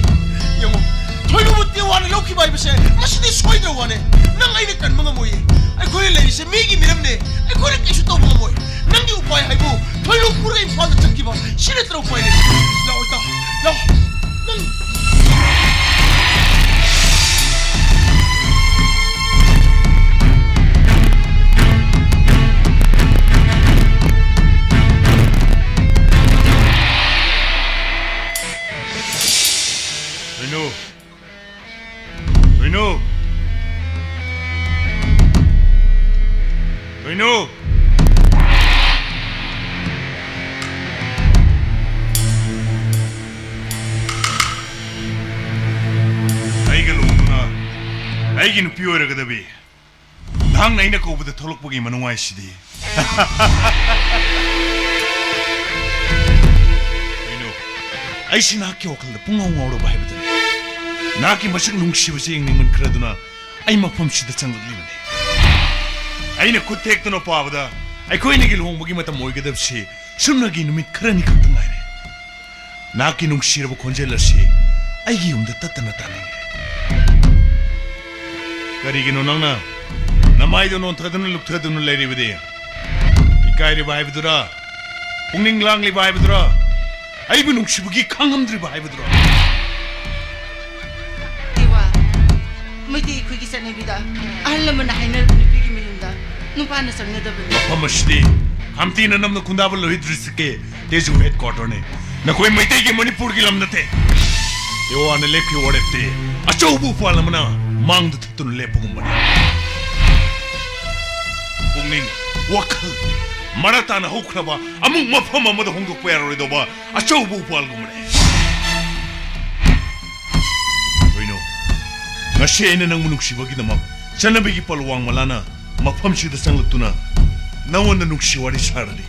ꯌꯦꯡꯉꯨ, ꯊꯣꯏꯅꯨꯕꯨ ꯇꯦꯋꯥꯅ ꯂꯧꯈꯤꯕ ꯍꯥꯏꯕꯁꯦ ꯃꯁꯤꯗꯤ ꯁꯣꯏꯗ꯭ꯔꯕ ꯋꯥꯅꯦ꯫ ꯅꯪ ꯑꯩꯅ ꯀꯟꯕ ꯉꯝꯃꯣꯏꯌꯦ꯫ ꯑꯩꯈꯣꯏꯅ ꯂꯩꯔꯤꯁꯦ ꯃꯤꯒꯤ ꯃꯤꯔꯝꯅꯦ꯫ ꯑꯩꯈꯣꯏꯅ ꯀꯩꯁꯨ ꯇꯧꯕ ꯉꯝꯃꯣꯏ꯫ ꯅꯪꯒꯤ ꯎꯄꯥꯏ ꯍꯥꯏꯕꯨ ꯊꯣꯏꯅꯨ ꯄꯨꯔꯒ ꯏꯝꯐꯥꯜꯗ ꯆꯠꯈꯤꯕ, ꯁꯤ ꯅꯠꯇ꯭ꯔ ꯎꯄꯥꯏ ꯂꯩ? ꯂꯥꯛꯑꯣ ꯏꯇꯥꯎ, ꯂꯥꯛꯑꯣ꯫ ꯅꯪ ꯊꯣꯏꯅꯨ! ꯊꯣꯏꯅꯨ! ꯊꯣꯏꯅꯨ! ꯑꯩꯒ ꯂꯨꯍꯣꯡꯗꯨꯅ ꯑꯩꯒꯤ ꯅꯨꯄꯤ ꯑꯣꯏꯔꯒꯗꯕꯤ ꯅꯍꯥꯛꯅ ꯑꯩꯅ ꯀꯧꯕꯗ ꯊꯣꯛꯂꯛꯄꯒꯤ ꯃꯅꯨꯡꯉꯥꯏꯁꯤꯗꯤ꯫ ꯀꯩꯅꯣ? ꯑꯩꯁꯤ ꯅꯍꯥꯛꯀꯤ ꯋꯥꯈꯜꯗ ꯄꯨꯡꯉꯥꯎ ꯉꯥꯎꯔꯕ ꯍꯥꯏꯕꯗꯨꯅꯤ꯫ ꯅꯍꯥꯛꯀꯤ ꯃꯁꯛ ꯅꯨꯡꯁꯤꯕꯁꯤ ꯌꯦꯡꯅꯤꯡꯃꯟꯈ꯭ꯔꯗꯨꯅ ꯑꯩ ꯃꯐꯝꯁꯤꯗ ꯆꯪꯂꯛꯂꯤꯕꯅꯤ꯫ ꯑꯩꯅ ꯈꯨꯠ ꯊꯦꯛꯇꯨꯅ ꯄꯥꯕꯗ ꯑꯩꯈꯣꯏ ꯑꯅꯤꯒꯤ ꯂꯨꯍꯣꯡꯕꯒꯤ ꯃꯇꯝ ꯑꯣꯏꯒꯗꯕꯁꯤ ꯁꯨꯞꯅꯒꯤ ꯅꯨꯃꯤꯠ ꯈꯔꯅꯤ ꯈꯛꯇ ꯉꯥꯏꯔꯦ꯫ ꯅꯍꯥꯛꯀꯤ ꯅꯨꯡꯁꯤꯔꯕ ꯈꯣꯟꯖꯦꯜ ꯑꯁꯤ ꯑꯩꯒꯤ ꯌꯨꯝꯗ ꯇꯠꯇꯅ ꯇꯥꯅꯤꯡꯉꯤ꯫ ꯀꯔꯤꯒꯤꯅꯣ ꯅꯪꯅ ꯅꯃꯥꯏꯗꯣ ꯅꯣꯟꯊꯗꯨꯅ ꯂꯨꯞꯊꯗꯨꯅ ꯂꯩꯔꯤꯕꯗꯤ? ꯏꯀꯥꯏꯔꯤꯕ ꯍꯥꯏꯕꯗꯨꯔꯥ? ꯄꯨꯛꯅꯤꯡ ꯂꯥꯡꯂꯤꯕ ꯍꯥꯏꯕꯗꯨꯔꯥ? ꯑꯩꯕꯨ ꯅꯨꯡꯁꯤꯕꯒꯤ ꯈꯪꯉꯝꯗ꯭ꯔꯤꯕ ꯍꯥꯏꯕꯗꯨꯔꯥ? ꯇꯦꯋꯥ, ꯃꯩꯇꯩ ꯑꯩꯈꯣꯏꯒꯤ ꯆꯠꯅꯕꯤꯗ ꯑꯍꯜ ꯂꯃꯟꯅ ꯍꯥꯏꯅꯔꯕ ꯅꯨꯄꯤꯒꯤ ꯃꯌꯨꯝꯗ ꯅꯨꯄꯥꯅ ꯆꯪꯅꯗꯕꯅꯤ꯫ ꯃꯐꯝ ꯑꯁꯤꯗꯤ ꯈꯝꯇꯤꯅ ꯅꯝꯅ ꯈꯨꯟꯗꯥꯕ ꯂꯣꯍꯤꯠ ꯗꯤꯁꯇ꯭ꯔꯤꯛꯀꯤ ꯇꯦꯖꯨ ꯍꯦꯗ ꯀ꯭ꯋꯥꯇꯔꯅꯤ꯫ ꯅꯈꯣꯏ ꯃꯩꯇꯩꯒꯤ ꯃꯅꯤꯄꯨꯔꯒꯤ ꯂꯝ ꯅꯠꯇꯦ꯫ ꯇꯦꯋꯥꯅ ꯂꯦꯞꯈꯤꯕ ꯋꯥꯔꯦꯞꯇꯤ ꯑꯆꯧꯕ ꯎꯄꯥꯜ ꯑꯃꯅ ꯃꯥꯡꯗ ꯊꯨꯠꯇꯨꯅ ꯂꯦꯞꯄꯒꯨꯝꯕꯅꯤ꯫ ꯄꯨꯛꯅꯤꯡ, ꯋꯥꯈꯜ ꯃꯔꯥ ꯇꯥꯅ ꯍꯧꯈ꯭ꯔꯕ ꯑꯃꯨꯛ ꯃꯐꯝ ꯑꯃꯗ ꯍꯣꯡꯗꯣꯛꯄ ꯌꯥꯔꯔꯣꯏꯗꯧꯕ ꯑꯆꯧꯕ ꯎꯄꯥꯜꯒꯨꯝꯕꯅꯤ꯫ ꯀꯩꯅꯣ, ꯉꯁꯤ ꯑꯩꯅ ꯅꯪꯕꯨ ꯅꯨꯡꯁꯤꯕꯒꯤꯗꯃꯛ ꯆꯠꯅꯕꯤꯒꯤ ꯄꯜ ꯋꯥꯡꯃ ꯂꯥꯟꯅ ꯃꯐꯝꯁꯤꯗ ꯆꯪꯂꯛꯇꯨꯅ ꯅꯉꯣꯟꯗ ꯅꯨꯡꯁꯤ ꯋꯥꯔꯤ ꯁꯥꯔꯅꯤ꯫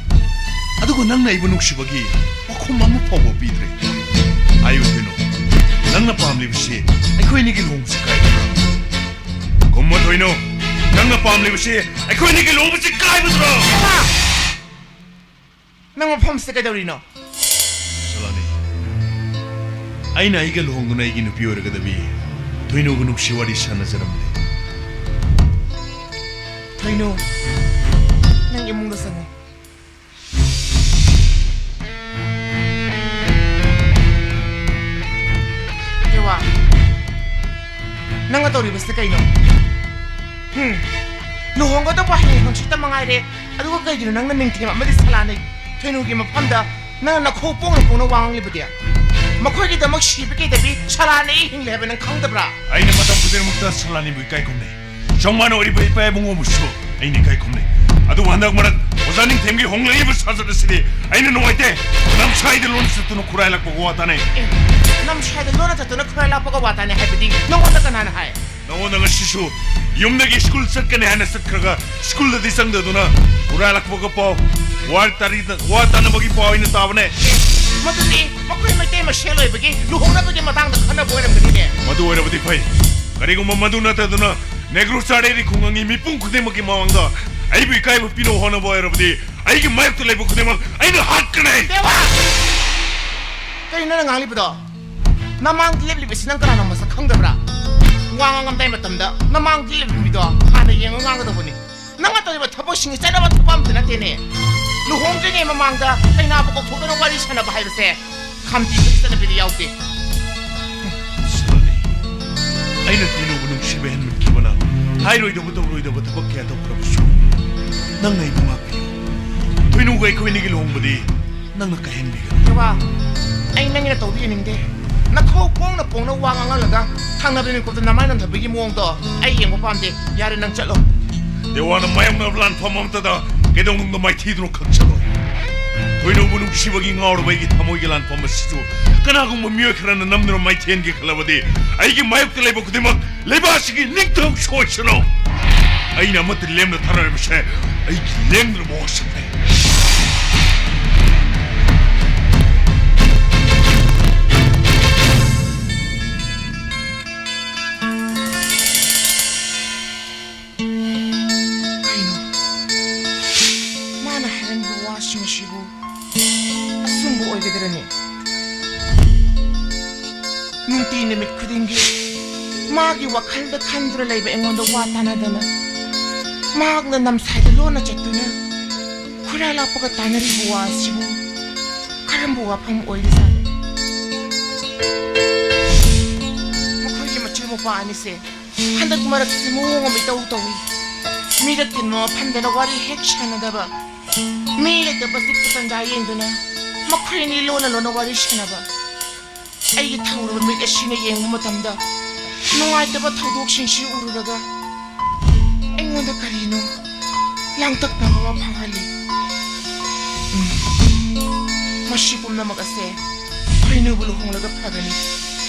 ꯑꯗꯨꯒ ꯅꯪꯅ ꯑꯩꯕꯨ ꯅꯨꯡꯁꯤꯕꯒꯤ ꯄꯥꯎꯈꯨꯝ ꯑꯃ ꯐꯥꯎꯕ ꯄꯤꯗ꯭ꯔꯦ꯫ ꯍꯥꯏꯌꯨ ꯊꯣꯏꯅꯣ, ꯅꯪꯅ ꯄꯥꯝꯂꯤꯕꯁꯤ ꯑꯩꯈꯣꯏꯅꯤꯒꯤ ꯂꯨꯍꯣꯡꯕꯁꯤ ꯀꯥꯏꯕꯗꯨꯔꯣ? ꯈꯨꯝꯃꯣ ꯊꯣꯏꯅꯣ, ꯅꯪꯅ ꯄꯥꯝꯂꯤꯕꯁꯤ ꯑꯩꯈꯣꯏꯅꯤꯒꯤ ꯂꯨꯍꯣꯡꯕꯁꯤ ꯀꯥꯏꯕꯗꯨꯔꯣ? ꯅꯪ ꯃꯐꯝꯁꯤꯗ ꯀꯩꯗꯧꯔꯤꯅꯣ? ꯁꯂꯥꯅꯤ, ꯑꯩꯅ ꯑꯩꯒ ꯂꯨꯍꯣꯡꯗꯨꯅ ꯑꯩꯒꯤ ꯅꯨꯄꯤ ꯑꯣꯏꯔꯒꯗꯕꯤ ꯊꯣꯏꯅꯨꯒ ꯅꯨꯡꯁꯤ ꯋꯥꯔꯤ ꯁꯥꯟꯅꯖꯔꯝꯕꯅꯤ꯫ ꯊꯣꯏꯅꯨ, ꯅꯪ ꯏꯃꯨꯡꯗ ꯆꯪꯉꯣ꯫ ꯌꯦꯋꯥ, ꯅꯪꯅ ꯇꯧꯔꯤꯕꯁꯤ ꯀꯩꯅꯣ? ꯍꯨꯝ, ꯂꯨꯍꯣꯡꯒꯗꯧꯕ ꯍꯌꯦꯡ ꯍꯪꯆꯤꯠꯇ ꯃꯉꯥꯏꯔꯦ, ꯑꯗꯨꯒ ꯀꯩꯒꯤꯅꯣ ꯅꯪꯅ ꯅꯤꯡꯊꯦꯝ ꯑꯃꯗꯤ ꯁꯂꯥꯅꯤ ꯊꯣꯏꯅꯨꯒꯤ ꯃꯐꯝꯗ ꯅꯪꯅ ꯅꯈꯣꯡ ꯄꯣꯡꯅ ꯄꯣꯡꯅ ꯋꯥ ꯉꯥꯡꯂꯤꯕꯗꯤ? ꯃꯈꯣꯏꯒꯤꯗꯃꯛ ꯁꯤꯕ ꯀꯩꯗꯕꯤ ꯁꯂꯥꯅꯤ ꯍꯤꯡꯂꯦ ꯍꯥꯏꯕ ꯅꯪ ꯈꯪꯗꯕ꯭ꯔꯥ? ꯑꯩꯅ ꯃꯇꯝ ꯈꯨꯗꯤꯡꯃꯛꯇ ꯁꯂꯥꯅꯤꯕꯨ ꯏꯀꯥꯏ ꯈꯨꯝꯅꯩ꯫ ꯆꯧꯃꯥꯅ ꯑꯣꯏꯔꯤꯕ ꯏꯄꯥ ꯏꯕꯨꯡꯉꯣꯕꯨꯁꯨ ꯑꯩꯅ ꯏꯀꯥꯏ ꯈꯨꯝꯅꯩ꯫ ꯑꯗꯨꯕꯨ ꯍꯟꯗꯛ ꯃꯔꯛ ꯑꯣꯖꯥ ꯅꯤꯡꯊꯦꯝꯒꯤ ꯍꯣꯡꯂꯛꯂꯤꯕ ꯁꯥꯖꯠ ꯑꯁꯤꯗꯤ ꯑꯩꯅ ꯅꯨꯡꯉꯥꯏꯇꯦ꯫ ꯅꯝꯁꯥꯏꯗ ꯂꯣꯟ ꯆꯠꯇꯨꯅ ꯈꯨꯔꯥꯏ ꯂꯥꯛꯄꯒ ꯋꯥ ꯇꯥꯅꯩ꯫ ꯑꯦ, ꯅꯝꯁꯥꯏꯗ ꯂꯣꯟꯅ ꯆꯠꯇꯨꯅ ꯈꯨꯔꯥꯏ ꯂꯥꯛꯄꯒ ꯋꯥ ꯇꯥꯅꯩ ꯍꯥꯏꯕꯗꯤ ꯅꯉꯣꯟꯗ ꯀꯅꯥꯅ ꯍꯥꯏ? ꯅꯉꯣꯟꯗ ꯉꯁꯤꯁꯨ ꯌꯨꯝꯗꯒꯤ ꯁ꯭ꯀꯨꯜ ꯆꯠꯀꯅꯤ ꯍꯥꯏꯅ ꯆꯠꯈ꯭ꯔꯒ ꯁ꯭ꯀꯨꯜꯗꯗꯤ ꯆꯪꯗꯗꯨꯅ ꯈꯨꯔꯥꯏ ꯂꯥꯛꯄꯒ ꯄꯥꯎ, ꯋꯥ ꯇꯥꯔꯤꯗ-, ꯋꯥ ꯇꯥꯅꯕꯒꯤ ꯄꯥꯎ ꯑꯩꯅ ꯇꯥꯕꯅꯦ꯫ ꯃꯗꯨꯗꯤ ꯃꯈꯣꯏ ꯃꯩꯇꯩ ꯃꯁꯦꯜ ꯑꯣꯏꯕꯒꯤ ꯂꯨꯍꯣꯡꯅꯕꯒꯤ ꯃꯇꯥꯡꯗ ꯈꯟꯅꯕ ꯑꯣꯏꯔꯝꯒꯅꯤꯅꯦ꯫ ꯃꯗꯨ ꯑꯣꯏꯔꯕꯗꯤ ꯐꯩ꯫ ꯀꯔꯤꯒꯨꯝꯕ ꯃꯗꯨ ꯅꯠꯇꯗꯨꯅ ꯅꯦꯒ꯭ꯔꯣ ꯆꯥꯔꯦꯗꯤ ꯈꯨꯡꯒꯪꯒꯤ ꯃꯤꯄꯨꯝ ꯈꯨꯗꯤꯡꯃꯛꯀꯤ ꯃꯃꯥꯡꯗ ꯑꯩꯕꯨ ꯏꯀꯥꯏꯕ ꯄꯤꯅꯕ ꯍꯣꯠꯅꯕ ꯑꯣꯏꯔꯕꯗꯤ ꯑꯩꯒꯤ ꯃꯥꯌꯣꯛꯇ ꯂꯩꯕ ꯈꯨꯗꯤꯡꯃꯛ ꯑꯩꯅ ꯍꯥꯠꯀꯅꯤ꯫ ꯗꯦꯋꯥ! ꯀꯔꯤꯅꯣ ꯅꯪ ꯉꯥꯡꯂꯤꯕꯗꯣ? ꯅꯃꯥꯡꯗ ꯂꯦꯞꯂꯤꯕꯁꯤ ꯅꯪ ꯀꯅꯥꯅꯣ ꯃꯁꯛ ꯈꯪꯗꯕ꯭ꯔꯥ? ꯋꯥ ꯉꯥꯡꯉꯝꯗꯥꯏ ꯃꯇꯝꯗ ꯅꯃꯥꯡꯗ ꯂꯦꯞꯂꯤꯕ ꯃꯤꯗꯣ ꯍꯥꯟꯅ ꯌꯦꯡꯉ ꯉꯥꯡꯒꯗꯧꯕꯅꯤ꯫ ꯅꯪꯅ ꯇꯧꯔꯤꯕ ꯊꯕꯛꯁꯤꯡꯁꯤ ꯆꯠꯅꯕ ꯊꯕꯛ ꯑꯝꯇ ꯅꯠꯇꯦꯅꯦ꯫ ꯂꯨꯍꯣꯡꯗ꯭ꯔꯤꯉꯩ ꯃꯃꯥꯡꯗ ꯀꯩꯅꯥꯕꯨ ꯀꯧꯊꯣꯛꯇꯅ ꯋꯥꯔꯤ ꯁꯥꯟꯅꯕ ꯍꯥꯏꯕꯁꯦ ꯈꯥꯝꯇꯤꯕꯒꯤ ꯆꯠꯅꯕꯤꯗ ꯌꯥꯎꯗꯦ꯫ ꯁꯅꯥꯅꯤ, ꯑꯩꯅ ꯊꯣꯏꯅꯨꯕꯨ ꯅꯨꯡꯁꯤꯕ ꯍꯦꯟꯃꯟꯈꯤꯕꯅ ꯍꯥꯏꯔꯣꯏꯗꯕ ꯇꯧꯔꯣꯏꯗꯕ ꯊꯕꯛ ꯀꯌꯥ ꯇꯧꯈ꯭ꯔꯕꯁꯨ ꯅꯪꯅ ꯑꯩꯕꯨ ꯉꯥꯛꯄꯤꯌꯨ꯫ ꯊꯣꯏꯅꯨꯒ ꯑꯩꯈꯣꯏ ꯑꯅꯤꯒꯤ ꯂꯨꯍꯣꯡꯕꯗꯤ ꯅꯪꯅ ꯀꯥꯏꯍꯟꯕꯤꯒꯅꯨ꯫ ꯌꯥꯋꯥ, ꯑꯩ ꯅꯪꯒꯤ ꯅꯇꯧꯗꯨ ꯌꯦꯡꯅꯤꯡꯗꯦ꯫ ꯅꯈꯧ ꯄꯣꯡꯅ ꯄꯣꯡꯅ ꯋꯥ ꯉꯥꯡꯍꯜꯂꯒ ꯊꯪꯅꯕ ꯃꯤꯀꯨꯞꯇ ꯅꯃꯥꯏ ꯅꯝꯊꯕꯒꯤ ꯃꯑꯣꯡꯗꯣ ꯑꯩ ꯌꯦꯡꯕ ꯄꯥꯝꯗꯦ꯫ ꯌꯥꯔꯦ, ꯅꯪ ꯆꯠꯂꯣ꯫ ꯗꯦꯋꯥꯅ ꯃꯥꯌꯣꯛꯅꯕ ꯂꯥꯟꯐꯝ ꯑꯃꯠꯇꯗ ꯀꯩꯗꯧꯅꯨꯡꯗ ꯃꯥꯏꯊꯤꯗꯨꯅ ꯈꯪꯖꯔꯣꯏ꯫ ꯊꯣꯏꯅꯧꯕꯨ ꯅꯨꯡꯁꯤꯕꯒꯤ ꯉꯥꯎꯔꯕ ꯑꯩꯒꯤ ꯊꯃꯣꯏꯒꯤ ꯂꯥꯟꯐꯝ ꯑꯁꯤꯁꯨ ꯀꯅꯥꯒꯨꯝꯕ ꯃꯤꯑꯣꯏ ꯈꯔꯅ ꯅꯝꯗꯨꯅ ꯃꯥꯏꯊꯦꯟꯒꯦ ꯈꯜꯂꯕꯗꯤ ꯑꯩꯒꯤ ꯃꯥꯌꯣꯛꯇ ꯂꯩꯕ ꯈꯨꯗꯤꯡꯃꯛ ꯂꯩꯕꯥꯛ ꯑꯁꯤꯒꯤ ꯅꯤꯡꯊꯧ ꯁꯣꯏꯁꯅꯨ꯫ ꯑꯩꯅ ꯑꯃꯠꯇ ꯂꯦꯝꯅ ꯊꯥꯔꯣꯏꯕꯁꯦ ꯑꯩꯒꯤ ꯂꯦꯡꯗ꯭ꯔꯕ ꯋꯥꯁꯛꯅꯤ꯫ ꯀꯩꯅꯣ? ꯃꯥꯅ ꯍꯥꯏꯔꯝꯃꯤꯕ ꯋꯥꯁꯤꯡ ꯑꯁꯤꯕꯨ ꯑꯆꯨꯝꯕ ꯑꯣꯏꯒꯗ꯭ꯔꯅꯦ? ꯅꯨꯡꯇꯤ ꯅꯨꯃꯤꯠ ꯈꯨꯗꯤꯡꯒꯤ ꯃꯥꯒꯤ ꯋꯥꯈꯜꯗ ꯈꯟꯗꯨꯅ ꯂꯩꯕ ꯑꯩꯉꯣꯟꯗ ꯋꯥ ꯇꯥꯅꯗꯅ, ꯃꯍꯥꯛꯅ ꯅꯝꯁꯥꯏꯗ ꯂꯣꯟꯅ ꯆꯠꯇꯨꯅ ꯈꯨꯔꯥꯏ ꯂꯥꯛꯄꯒ ꯇꯥꯅꯔꯤꯕ ꯋꯥ ꯑꯁꯤꯕꯨ ꯀꯔꯝꯕ ꯋꯥꯐꯝ ꯑꯣꯏꯔꯤꯖꯥꯠꯅꯣ? ꯃꯈꯣꯏꯒꯤ ꯃꯆꯤꯜ ꯃꯧꯄꯥ ꯑꯅꯤꯁꯦ ꯍꯟꯗꯛ ꯃꯔꯛꯁꯤ ꯃꯑꯣꯡ ꯑꯃ ꯏꯇꯧ ꯇꯧꯏ꯫ ꯃꯤꯔꯛ ꯇꯤꯟꯕ ꯃꯐꯝꯗꯅ ꯋꯥꯔꯤ ꯍꯦꯛ ꯁꯥꯟꯅꯗꯕ, ꯃꯤ ꯂꯩꯇꯕ ꯆꯤꯛꯄ ꯇꯟꯖꯥ ꯌꯦꯡꯗꯨꯅ ꯃꯈꯣꯏ ꯑꯅꯤ ꯂꯣꯟꯅ ꯂꯣꯟꯅ ꯋꯥꯔꯤ ꯁꯥꯟꯅꯕ꯫ ꯑꯩꯒꯤ ꯊꯧꯔꯕ ꯃꯤꯠ ꯑꯁꯤꯅ ꯌꯦꯡꯕ ꯃꯇꯝꯗ ꯅꯨꯡꯉꯥꯏꯇꯕ ꯊꯧꯗꯣꯛꯁꯤꯡꯁꯤ ꯎꯔꯨꯔꯒ ꯑꯩꯉꯣꯟꯗ ꯀꯔꯤꯅꯣ ꯂꯥꯡꯇꯛꯅꯕ ꯑꯃ ꯐꯥꯎꯍꯜꯂꯤ꯫ ꯎꯝ꯫ ꯃꯁꯤ ꯄꯨꯝꯅꯃꯛ ꯑꯁꯦ ꯊꯣꯏꯅꯨꯕꯨ ꯂꯨꯍꯣꯡꯂꯒ ꯐꯒꯅꯤ꯫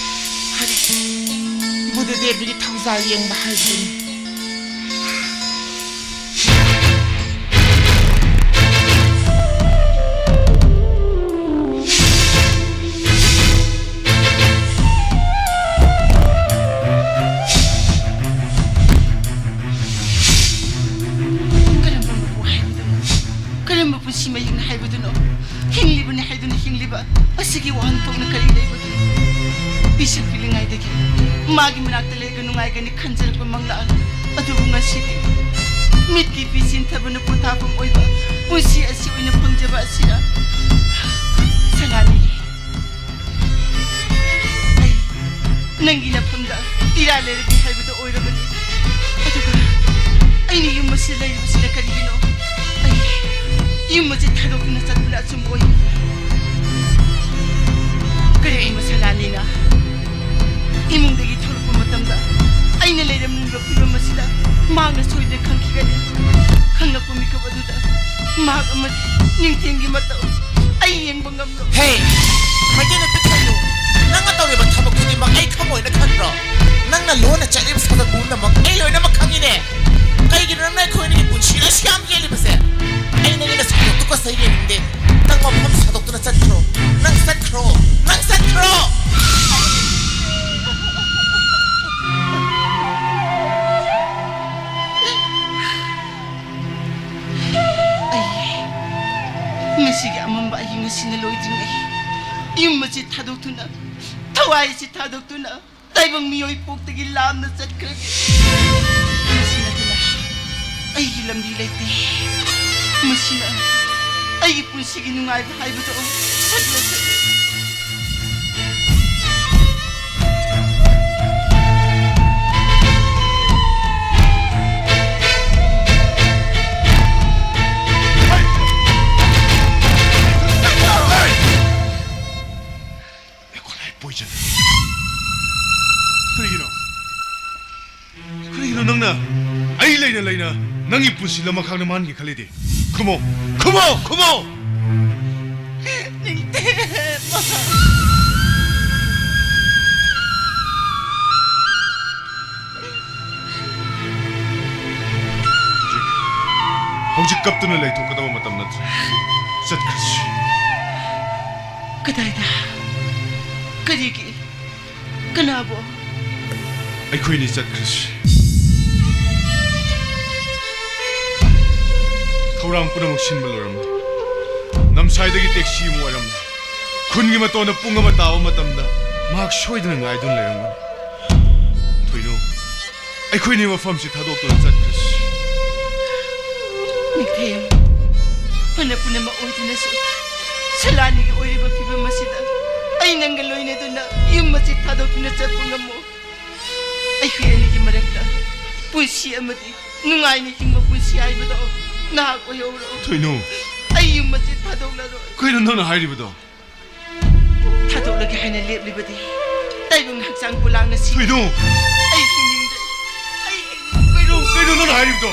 ꯍꯥꯏꯗꯤ ꯕꯨꯙꯗꯦꯕꯒꯤ ꯊꯧꯖꯥꯜ ꯌꯦꯡꯕ ꯍꯥꯏꯕꯗꯨꯅꯤ꯫ ꯀꯔꯝꯕ ꯃꯄꯨ ꯍꯥꯏꯕꯗꯨꯅꯣ? ꯀꯔꯝꯕ ꯄꯨꯟꯁꯤ ꯃꯍꯤꯡꯅ ꯍꯥꯏꯕꯗꯨꯅꯣ? ꯍꯤꯡꯂꯤꯕꯅꯤ ꯍꯥꯏꯗꯨꯅ ꯍꯤꯡꯂꯤꯕ ꯑꯁꯤꯒꯤ ꯋꯥꯍꯟꯊꯣꯛꯅ ꯀꯔꯤ ꯂꯩꯕꯒꯦ? ꯃꯥꯒꯤ ꯃꯅꯥꯛꯇ ꯂꯩꯔꯒ ꯅꯨꯡꯉꯥꯏꯒꯅꯤ ꯈꯟꯖꯔꯛꯄ ꯃꯪꯂꯥꯟ꯫ ꯑꯗꯨꯕꯨ ꯉꯁꯤꯗꯤ ꯃꯤꯠꯀꯤ ꯄꯤ ꯆꯤꯟꯊꯕꯅ ꯄꯣꯊꯥꯐꯝ ꯑꯣꯏꯕ ꯄꯨꯟꯁꯤ ꯑꯁꯤ ꯑꯣꯏꯅ ꯐꯪꯖꯕ ꯑꯁꯤꯅ ꯁꯅꯥꯅꯤ꯫ ꯑꯩ ꯅꯪꯒꯤ ꯅꯐꯝꯗ ꯏꯔꯥ ꯂꯩꯔꯒꯦ ꯍꯥꯏꯕꯗꯣ ꯑꯣꯏꯔꯕꯅꯤ꯫ ꯑꯗꯨꯒ ꯑꯩꯅ ꯌꯨꯝ ꯑꯁꯤꯗ ꯂꯩꯔꯤꯕꯁꯤꯅ ꯀꯔꯤꯒꯤꯅꯣ? ꯑꯩ ꯌꯨꯝ ꯑꯁꯤ ꯊꯥꯗꯣꯛꯇꯨꯅ ꯆꯠꯄꯅ ꯑꯆꯨꯝꯕ ꯑꯣꯏ꯫ ꯀꯔꯤꯒꯨꯝꯕ ꯁꯂꯥꯅꯤꯅ ꯏꯃꯨꯡꯗꯒꯤ ꯊꯣꯛꯂꯛꯄ ꯃꯇꯝꯗ ꯑꯩꯅ ꯂꯩꯔꯝꯂꯤꯕ ꯐꯤꯕꯝ ꯑꯁꯤꯗ ꯃꯍꯥꯛꯅ ꯁꯣꯏꯗꯅ ꯈꯪꯈꯤꯒꯅꯤ꯫ ꯈꯪꯂꯛꯄ ꯃꯤꯀꯨꯞ ꯑꯗꯨꯗ ꯃꯍꯥꯛ ꯑꯃꯗꯤ ꯅꯤꯡꯊꯦꯝꯒꯤ ꯃꯇꯧ ꯑꯩ ꯌꯦꯡꯕ ꯉꯝꯂꯣꯏ꯫ ꯍꯦ! ꯃꯩꯇꯩ ꯅꯨꯄꯤ ꯀꯩꯅꯣ? ꯅꯪꯅ ꯇꯧꯔꯤꯕ ꯊꯕꯛ ꯈꯨꯗꯤꯡꯃꯛ ꯑꯩ ꯈꯪꯉꯣꯏꯅ ꯈꯟꯕ꯭ꯔꯣ? ꯅꯪꯅ ꯂꯣꯟꯅ ꯆꯠꯂꯤꯕ ꯊꯕꯛ ꯄꯨꯝꯅꯃꯛ ꯑꯩ ꯂꯣꯏꯅꯃꯛ ꯈꯪꯉꯤꯅꯦ꯫ ꯀꯩꯒꯤꯅꯣ ꯅꯪꯅ ꯑꯩꯈꯣꯏ ꯑꯅꯤꯒꯤ ꯄꯨꯟꯁꯤꯗ ꯑꯁꯨꯛ ꯌꯥꯝ ꯌꯦꯠꯂꯤꯕꯁꯦ? ꯑꯩ ꯅꯪꯒꯤ ꯅꯁꯛꯇꯣ ꯇꯨꯀꯠꯆꯩ ꯌꯦꯡꯅꯤꯡꯗꯦ꯫ ꯅꯪ ꯃꯐꯝ ꯁꯥꯗꯣꯛꯇꯨꯅ ꯆꯠꯈ꯭ꯔꯣ꯫ ꯅꯪ ꯆꯠꯈ꯭ꯔꯣ꯫ ꯅꯪ ꯆꯠꯈ꯭ꯔꯣ꯫ ꯑꯩ ꯉꯁꯤꯒꯤ ꯑꯃꯝꯕ ꯑꯍꯤꯡ ꯑꯁꯤꯅ ꯂꯣꯏꯗ꯭ꯔꯤꯉꯩ ꯌꯨꯝ ꯑꯁꯤ ꯊꯥꯗꯣꯛꯇꯨꯅ, ꯊꯋꯥꯏ ꯑꯁꯤ ꯊꯥꯗꯣꯛꯇꯨꯅ ꯇꯥꯏꯕꯪ ꯃꯤꯑꯣꯏ ꯄꯣꯛꯇꯒꯤ ꯂꯥꯞꯅ ꯆꯠꯈ꯭ꯔꯒꯦ꯫ ꯃꯁꯤ ꯅꯠꯇꯅ ꯑꯩꯒꯤ ꯂꯝꯕꯤ ꯂꯩꯇꯦ꯫ ꯃꯁꯤꯅ ꯑꯩꯒꯤ ꯄꯨꯟꯁꯤꯒꯤ ꯅꯨꯡꯉꯥꯏꯕ ꯍꯥꯏꯕꯗꯣ꯫ ꯆꯠꯂꯣ, ꯆꯠꯂꯣ꯫ ꯑꯦꯀꯣꯂꯥꯏ ꯄꯣꯏꯖꯟ꯫ ꯀꯔꯤꯒꯤꯅꯣ? ꯀꯔꯤꯒꯤꯅꯣ ꯅꯪꯅ ꯑꯩ ꯂꯩꯅ ꯂꯩꯅ ꯅꯪꯒꯤ ꯄꯨꯟꯁꯤ ꯂꯃꯈꯥꯡꯗ ꯃꯥꯡꯍꯟꯒꯦ ꯈꯜꯂꯤꯗꯤ? ꯈꯨꯝꯃꯣ! ꯈꯨꯝꯃꯣ! ꯈꯨꯝꯃꯣ! ꯅꯤꯡꯊꯦꯝ! ꯍꯧꯖꯤꯛ, ꯍꯧꯖꯤꯛ ꯀꯞꯇꯨꯅ ꯂꯩꯊꯣꯛꯀꯗꯕ ꯃꯇꯝ ꯅꯠꯇ꯭ꯔꯦ꯫ ꯆꯠꯈ꯭ꯔꯁꯤ꯫ ꯀꯗꯥꯏꯗ? ꯀꯔꯤꯒꯤ? ꯀꯅꯥꯕꯨ? ꯑꯩꯈꯣꯏꯅꯤ ꯆꯠꯈ꯭ꯔꯁꯤ꯫ ꯊꯧꯔꯥꯡ ꯄꯨꯝꯅꯃꯛ ꯁꯤꯟꯕ ꯂꯣꯏꯔꯝꯂꯦ꯫ ꯅꯝꯁꯥꯏꯗꯒꯤ ꯇꯦꯛꯁꯤ ꯑꯃ ꯑꯣꯏꯔꯝꯂꯦ꯫ ꯈꯨꯟꯒꯤ ꯃꯇꯣꯟꯗ ꯄꯨꯡ ꯑꯃ ꯇꯥꯕ ꯃꯇꯝꯗ ꯃꯍꯥꯛ ꯁꯣꯏꯗꯅ ꯉꯥꯏꯗꯨꯅ ꯂꯩꯔꯝꯒꯅꯤ꯫ ꯊꯣꯏꯅꯨ, ꯑꯩꯈꯣꯏꯅꯤ ꯃꯐꯝꯁꯤ ꯊꯥꯗꯣꯛꯇꯨꯅ ꯆꯠꯈ꯭ꯔꯁꯤ꯫ ꯅꯤꯡꯊꯦꯝ, ꯐꯅ ꯄꯨꯝꯅꯃꯛ ꯑꯣꯏꯗꯨꯅꯁꯨ ꯁꯂꯥꯅꯤꯒꯤ ꯑꯣꯏꯔꯤꯕ ꯐꯤꯕꯝ ꯑꯁꯤꯗ ꯑꯩ ꯅꯪꯒ ꯂꯣꯏꯅꯗꯨꯅ ꯌꯨꯝ ꯑꯁꯤ ꯊꯥꯗꯣꯛꯇꯨꯅ ꯆꯠꯄ ꯉꯝꯃꯣ꯫ ꯑꯩꯈꯣꯏ ꯑꯅꯤꯒꯤ ꯃꯔꯛꯇ ꯄꯨꯟꯁꯤ ꯑꯃꯗꯤ ꯅꯨꯡꯉꯥꯏꯅ ꯍꯤꯡꯕ ꯄꯨꯟꯁꯤ ꯍꯥꯏꯕꯗꯣ ꯅꯍꯥꯛ ꯑꯣꯏꯍꯧꯔꯣ꯫ ꯊꯣꯏꯅꯨ꯫ ꯑꯩ ꯌꯨꯝ ꯑꯁꯤ ꯊꯥꯗꯣꯛꯂꯔꯣꯏ꯫ ꯀꯩꯅꯣ ꯅꯪꯅ ꯍꯥꯏꯔꯤꯕꯗꯣ? ꯊꯥꯗꯣꯛꯂꯒꯦ ꯍꯥꯏꯅ ꯂꯦꯞꯂꯤꯕꯗꯤ ꯇꯥꯏꯕꯪ ꯍꯛꯆꯥꯡ ꯄꯣꯂꯥꯡꯅ ꯁꯤ꯫ ꯊꯣꯏꯅꯨ! ꯑꯩ ꯍꯤꯡꯅꯤꯡꯗꯦ꯫ ꯑꯩ ꯍꯤꯡꯅꯤꯡꯗꯦ꯫ ꯀꯩꯅꯣ, ꯀꯩꯅꯣ ꯅꯪꯅ ꯍꯥꯏꯔꯤꯕꯗꯣ?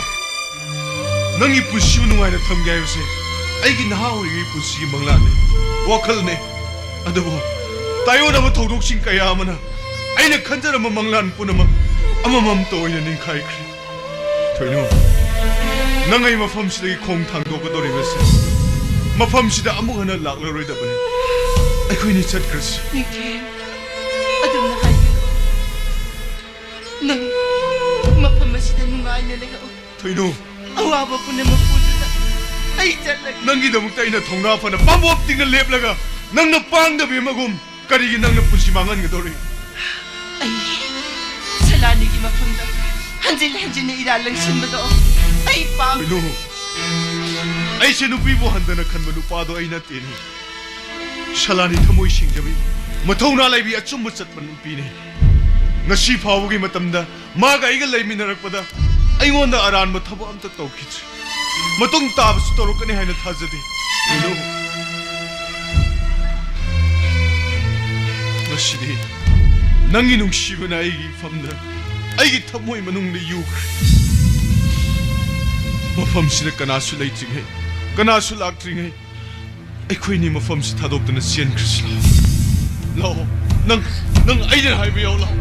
ꯅꯪꯒꯤ ꯄꯨꯟꯁꯤꯕꯨ ꯅꯨꯡꯉꯥꯏꯅ ꯊꯝꯒꯦ ꯍꯥꯏꯕꯁꯦ ꯑꯩꯒꯤ ꯅꯍꯥ ꯑꯣꯏꯔꯤꯉꯩ ꯄꯨꯟꯁꯤꯒꯤ ꯃꯪꯂꯥꯟꯅꯦ, ꯋꯥꯈꯜꯅꯦ꯫ ꯑꯗꯨꯕꯨ ꯇꯥꯏꯑꯣꯟꯅꯕ ꯊꯧꯗꯣꯛꯁꯤꯡ ꯀꯌꯥ ꯑꯃꯅ ꯑꯩꯅ ꯈꯟꯖꯔꯝꯕ ꯃꯪꯂꯥꯟ ꯄꯨꯝꯅꯃꯛ ꯑꯃꯃꯝꯇ ꯑꯣꯏꯅ ꯅꯤꯡꯈꯥꯏꯈ꯭ꯔꯦ꯫ ꯊꯣꯏꯅꯨ, ꯅꯪ ꯑꯩ ꯃꯐꯝꯁꯤꯗꯒꯤ ꯈꯣꯡ ꯊꯥꯡꯗꯣꯛꯀꯗꯧꯔꯤꯕꯁꯦ ꯃꯐꯝꯁꯤꯗ ꯑꯃꯨꯛ ꯍꯟꯅ ꯂꯥꯛꯂꯔꯣꯏꯗꯕꯅꯤ꯫ ꯑꯩꯈꯣꯏꯅꯤ ꯆꯠꯈ꯭ꯔꯁꯤ꯫ ꯅꯤꯡꯊꯦꯝ, ꯑꯗꯨꯝꯅ ꯍꯥꯏꯒꯅꯨ꯫ ꯅꯪ ꯃꯐꯝ ꯑꯁꯤꯗ ꯅꯨꯡꯉꯥꯏꯅ ꯂꯩꯍꯧ꯫ ꯊꯣꯏꯅꯨ꯫ ꯑꯋꯥꯕ ꯄꯨꯝꯅꯃꯛ ꯄꯨꯗꯨꯅ ꯑꯩ ꯆꯠꯂꯒꯦ꯫ ꯅꯪꯒꯤꯗꯃꯛꯇ ꯑꯩꯅ ꯊꯧꯅꯥ ꯐꯅ ꯄꯥꯝꯕꯣꯝ ꯇꯤꯡꯅ ꯂꯦꯞꯂꯒ ꯅꯪꯅ ꯄꯥꯡꯗꯕꯤ ꯑꯃꯒꯨꯝ ꯀꯔꯤꯒꯤ ꯅꯪꯅ ꯄꯨꯟꯁꯤ ꯃꯥꯡꯍꯟꯒꯗꯧꯔꯤ? ꯑꯩ ꯁꯂꯥꯅꯤꯒꯤ ꯃꯐꯝꯗ ꯍꯟꯖꯤꯟ ꯍꯟꯖꯤꯟꯅ ꯏꯔꯥꯜ ꯂꯪꯁꯤꯟꯕꯗꯣ ꯑꯩ ꯄꯥꯝ- ꯊꯣꯏꯅꯨ, ꯑꯩꯁꯦ ꯅꯨꯄꯤꯕꯨ ꯍꯟꯊꯅ ꯈꯟꯕ ꯅꯨꯄꯥꯗꯣ ꯑꯩ ꯅꯠꯇꯦꯅꯦ꯫ ꯁꯂꯥꯅꯤ ꯊꯃꯣꯏ ꯁꯦꯡꯖꯕꯤ, ꯃꯊꯧꯅꯥ ꯂꯩꯕꯤ, ꯑꯆꯨꯝꯕ ꯆꯠꯄ ꯅꯨꯄꯤꯅꯦ꯫ ꯉꯁꯤ ꯐꯥꯎꯕꯒꯤ ꯃꯇꯝꯗ ꯃꯥꯒ ꯑꯩꯒ ꯂꯩꯃꯤꯟꯅꯔꯛꯄꯗ ꯑꯩꯉꯣꯟꯗ ꯑꯔꯥꯟꯕ ꯊꯕꯛ ꯑꯝꯇ ꯇꯧꯈꯤꯗ꯭ꯔꯤ꯫ ꯃꯇꯨꯡ ꯇꯥꯕꯁꯨ ꯇꯧꯔꯛꯀꯅꯤ ꯍꯥꯏꯅ ꯊꯥꯖꯗꯦ꯫ ꯊꯣꯏꯅꯨ, ꯉꯁꯤꯗꯤ ꯅꯪꯒꯤ ꯅꯨꯡꯁꯤꯕꯅ ꯑꯩꯒꯤ ꯏꯐꯝꯗ, ꯑꯩꯒꯤ ꯊꯃꯣꯏ ꯃꯅꯨꯡꯗ ꯌꯨꯈ꯭ꯔꯦ꯫ ꯃꯐꯝꯁꯤꯗ ꯀꯅꯥꯁꯨ ꯂꯩꯇ꯭ꯔꯤꯉꯩ, ꯀꯅꯥꯁꯨ ꯂꯥꯛꯇ꯭ꯔꯤꯉꯩ, ꯑꯩꯈꯣꯏꯅꯤ ꯃꯐꯝꯁꯤ ꯊꯥꯗꯣꯛꯇꯨꯅ ꯆꯦꯟꯈ꯭ꯔꯁꯤ ꯂꯥꯛꯑꯣ꯫ ꯂꯥꯛꯑꯣ꯫ ꯅꯪ, ꯅꯪ ꯑꯩꯅ ꯍꯥꯏꯕ ꯌꯥꯎ ꯂꯥꯛꯑꯣ꯫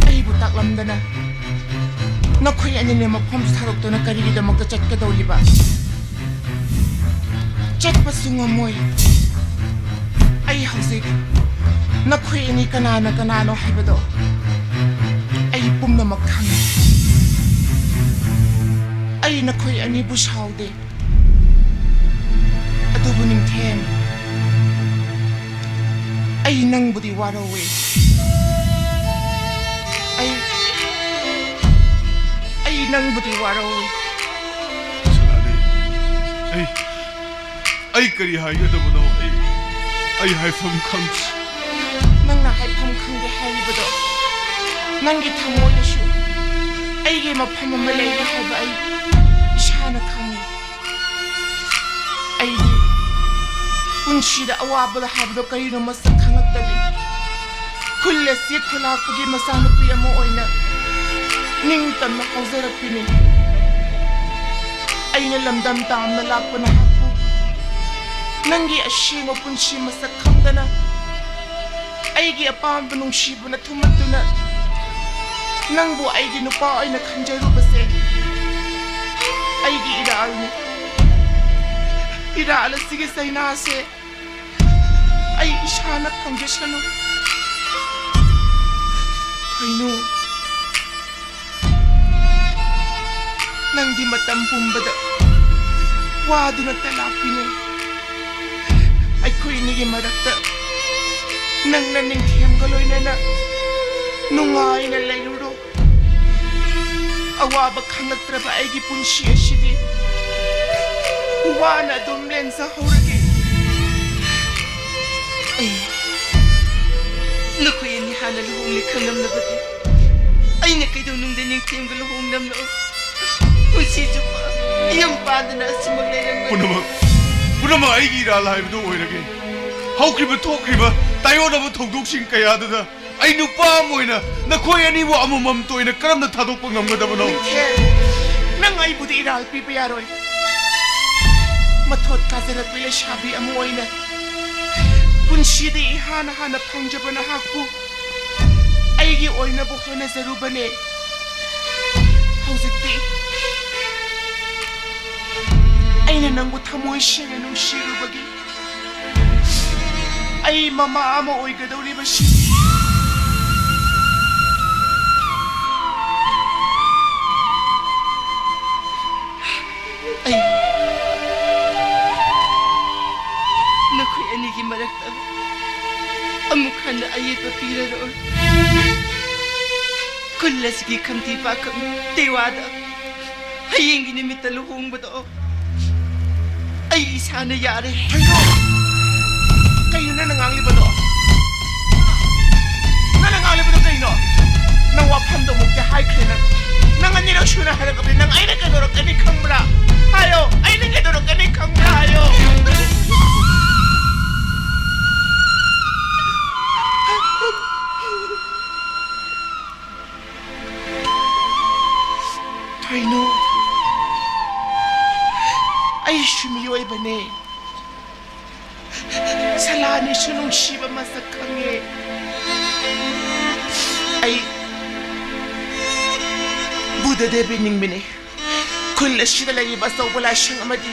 ꯑꯩꯕꯨ ꯇꯥꯛꯂꯝꯗꯅ ꯅꯈꯣꯏ ꯑꯅꯤꯅ ꯃꯐꯝꯁꯤ ꯊꯥꯗꯣꯛꯇꯨꯅ ꯀꯔꯤꯒꯤꯗꯃꯛꯇ ꯆꯠꯀꯗꯧꯔꯤꯕ? ꯆꯠꯄꯁꯨ ꯉꯝꯃꯣꯏ꯫ ꯑꯩ ꯍꯧꯖꯤꯛ ꯅꯈꯣꯏ ꯑꯅꯤ ꯀꯅꯥꯅ ꯀꯅꯥꯅꯣ ꯍꯥꯏꯕꯗꯣ ꯑꯩ ꯄꯨꯝꯅꯃꯛ ꯈꯪꯉꯤ꯫ ꯑꯩ ꯅꯈꯣꯏ ꯑꯅꯤꯕꯨ ꯁꯥꯎꯗꯦ꯫ ꯑꯗꯨꯕꯨ ꯅꯤꯡꯊꯦꯝ, ꯑꯩ ꯅꯪꯕꯨꯗꯤ ꯋꯥꯔꯧꯏ꯫ ꯑꯩ, ꯑꯩ ꯅꯪꯕꯨꯗꯤ ꯋꯥꯔꯧꯏ꯫ ꯁꯅꯥꯗꯤ, ꯑꯩ, ꯑꯩ ꯀꯔꯤ ꯍꯥꯏꯒꯗꯕꯅꯣ? ꯑꯩ, ꯑꯩ ꯍꯥꯏꯐꯝ ꯈꯪꯗ꯭ꯔꯦ꯫ ꯅꯪꯅ ꯍꯥꯏꯐꯝ ꯈꯪꯗꯦ ꯍꯥꯏꯔꯤꯕꯗꯣ, ꯅꯪꯒꯤ ꯊꯃꯣꯏꯗꯁꯨ ꯑꯩꯒꯤ ꯃꯐꯝ ꯑꯃ ꯂꯩꯔꯦ ꯍꯥꯏꯕ ꯑꯩ ꯏꯁꯥꯅ ꯈꯪꯏ꯫ ꯑꯩꯗꯤ ꯄꯨꯟꯁꯤꯗ ꯑꯋꯥꯕ ꯍꯥꯏꯕꯗꯣ ꯀꯔꯤꯅꯣ ꯃꯁꯛ ꯈꯪꯂꯛꯇꯕꯤ, ꯈꯨꯜ ꯑꯁꯤ ꯈꯨꯂꯥꯛꯄꯒꯤ ꯃꯆꯥꯅꯨꯄꯤ ꯑꯃ ꯑꯣꯏꯅ ꯅꯤꯡꯇꯝꯅ ꯍꯧꯖꯔꯛꯄꯤꯅꯤ꯫ ꯑꯩꯅ ꯂꯝꯗꯝ ꯇꯥꯝꯅ ꯂꯥꯛꯄ ꯅꯍꯥꯛꯄꯨ ꯅꯪꯒꯤ ꯑꯁꯦꯡꯕ ꯄꯨꯟꯁꯤ ꯃꯁꯛ ꯈꯪꯗꯅ, ꯑꯩꯒꯤ ꯑꯄꯥꯝꯕ ꯅꯨꯡꯁꯤꯕꯅ ꯊꯨꯝꯍꯠꯇꯨꯅ ꯅꯪꯕꯨ ꯑꯩꯒꯤ ꯅꯨꯄꯥ ꯑꯣꯏꯅ ꯈꯟꯖꯔꯨꯕꯁꯦ, ꯑꯩꯒꯤ ꯏꯔꯥꯜꯅꯤ꯫ ꯏꯔꯥꯜ ꯑꯁꯤꯒꯤ ꯆꯩꯅꯥꯁꯦ ꯑꯩ ꯏꯁꯥꯅ ꯐꯪꯖꯁꯅꯨ꯫ ꯊꯣꯏꯅꯨ, ꯅꯪꯗꯤ ꯃꯇꯝ ꯄꯨꯝꯕꯗ ꯋꯥꯗꯨꯅꯇ ꯂꯥꯛꯄꯤꯅꯦ꯫ ꯑꯩꯈꯣꯏ ꯑꯅꯤꯒꯤ ꯃꯔꯛꯇ ꯅꯪꯅ ꯅꯤꯡꯊꯦꯝꯒ ꯂꯣꯏꯅꯅ ꯅꯨꯡꯉꯥꯏꯅ ꯂꯩꯔꯨꯔꯣ꯫ ꯑꯋꯥꯕ ꯈꯪꯂꯛꯇ꯭ꯔꯕ ꯑꯩꯒꯤ ꯄꯨꯟꯁꯤ ꯑꯁꯤꯗꯤ ꯋꯥꯅ ꯑꯗꯨꯝ ꯂꯦꯟꯖꯍꯧꯔꯒꯦ꯫ ꯑꯩ, ꯅꯈꯣꯏ ꯑꯅꯤ ꯍꯥꯟꯅ ꯂꯨꯍꯣꯡꯂꯦ ꯈꯪꯂꯝꯂꯕꯗꯤ ꯑꯩꯅ ꯀꯩꯗꯧꯅꯨꯡꯗ ꯅꯤꯡꯊꯦꯝꯒ ꯂꯨꯍꯣꯡꯂꯝꯂꯣ? ꯄꯨꯟꯁꯤ ꯆꯨꯞꯄ ꯌꯨꯝ ꯄꯥꯟꯗꯅ ꯑꯁꯨꯃꯛ ꯂꯩꯔꯝꯒꯅꯤ꯫ ꯄꯨꯝꯅꯃꯛ, ꯄꯨꯝꯅꯃꯛ ꯑꯩꯒꯤ ꯏꯔꯥꯜ ꯍꯥꯏꯕꯗꯨ ꯑꯣꯏꯔꯒꯦ꯫ ꯍꯧꯈ꯭ꯔꯤꯕ ꯊꯣꯛꯈ꯭ꯔꯤꯕ ꯇꯥꯏꯑꯣꯟꯅꯕ ꯊꯧꯗꯣꯛꯁꯤꯡ ꯀꯌꯥꯗꯨꯗ ꯑꯩ ꯅꯨꯄꯥ ꯑꯃ ꯑꯣꯏꯅ ꯅꯈꯣꯏ ꯑꯅꯤꯕꯨ ꯑꯃꯃꯝꯇ ꯑꯣꯏꯅ ꯀꯔꯝꯅ ꯊꯥꯗꯣꯛꯄ ꯉꯝꯒꯗꯕꯅꯣ? ꯅꯤꯡꯊꯦꯝ, ꯅꯪ ꯑꯩꯕꯨꯗꯤ ꯏꯔꯥꯜ ꯄꯤꯕ ꯌꯥꯔꯣꯏ꯫ ꯃꯊꯣꯠ ꯀꯥꯖꯔꯛꯄꯤ ꯂꯩꯁꯥꯕꯤ ꯑꯃ ꯑꯣꯏꯅ ꯄꯨꯟꯁꯤꯗ ꯏꯍꯥꯟ ꯍꯥꯟꯅ ꯐꯪꯖꯕ ꯅꯍꯥꯛꯄꯨ ꯑꯩꯒꯤ ꯑꯣꯏꯅꯕ ꯍꯣꯠꯅꯖꯔꯨꯕꯅꯦ꯫ ꯍꯧꯖꯤꯛꯇꯤ ꯑꯩꯅ ꯅꯪꯕꯨ ꯊꯃꯣꯏ ꯁꯦꯡꯅ ꯅꯨꯡꯁꯤꯔꯨꯕꯒꯤ ꯑꯩ ꯃꯃꯥ ꯑꯃ ꯑꯣꯏꯒꯗꯧꯔꯤꯕꯁꯤ꯫ ꯍꯟꯅ ꯑꯌꯦꯠꯄ ꯄꯤꯔꯔꯣꯏ꯫ ꯈꯨꯜ ꯑꯁꯤꯒꯤ ꯈꯝꯇꯤ ꯄꯥꯈꯪ ꯇꯦꯋꯥꯗ ꯍꯌꯦꯡꯒꯤ ꯅꯨꯃꯤꯠꯇ ꯂꯨꯍꯣꯡꯕꯗꯣ ꯑꯩ ꯏꯁꯥꯅ ꯌꯥꯔꯦ꯫ ꯀꯩꯅꯣ? ꯀꯩꯅꯣ ꯅꯪꯅ ꯉꯥꯡꯂꯤꯕꯗꯣ? ꯅꯪꯅ ꯉꯥꯡꯂꯤꯕꯗꯣ ꯀꯩꯅꯣ? ꯅꯪ ꯋꯥꯐꯝꯗꯣ ꯑꯃꯨꯛꯇꯤ ꯍꯥꯏꯈ꯭ꯔꯦ ꯅꯪ꯫ ꯅꯪ ꯑꯅꯤꯔꯛ ꯁꯨꯅ ꯍꯥꯏꯔꯛꯂꯕꯅꯤ꯫ ꯅꯪ ꯑꯩꯅ ꯀꯩꯗꯧꯔꯛꯀꯅꯤ ꯈꯪꯕ꯭ꯔꯥ? ꯍꯥꯏꯌꯣ, ꯑꯩꯅ ꯀꯩꯗꯧꯔꯛꯀꯅꯤ ꯈꯪꯕ꯭ꯔꯥ? ꯍꯥꯏꯌꯣ꯫ ꯀꯩꯅꯣ? ꯑꯩꯁꯨ ꯃꯤꯑꯣꯏꯕꯅꯦ꯫ ꯁꯂꯥꯅꯤꯁꯨ ꯅꯨꯡꯁꯤꯕ ꯃꯁꯛ ꯈꯪꯉꯦ꯫ ꯑꯩ ꯕꯨꯙ ꯗꯦꯕꯤ ꯅꯤꯡꯕꯅꯦ꯫ ꯈꯨꯜ ꯑꯁꯤꯗ ꯂꯩꯔꯤꯕ ꯑꯆꯧꯕ ꯂꯥꯏꯁꯪ ꯑꯃꯗꯤ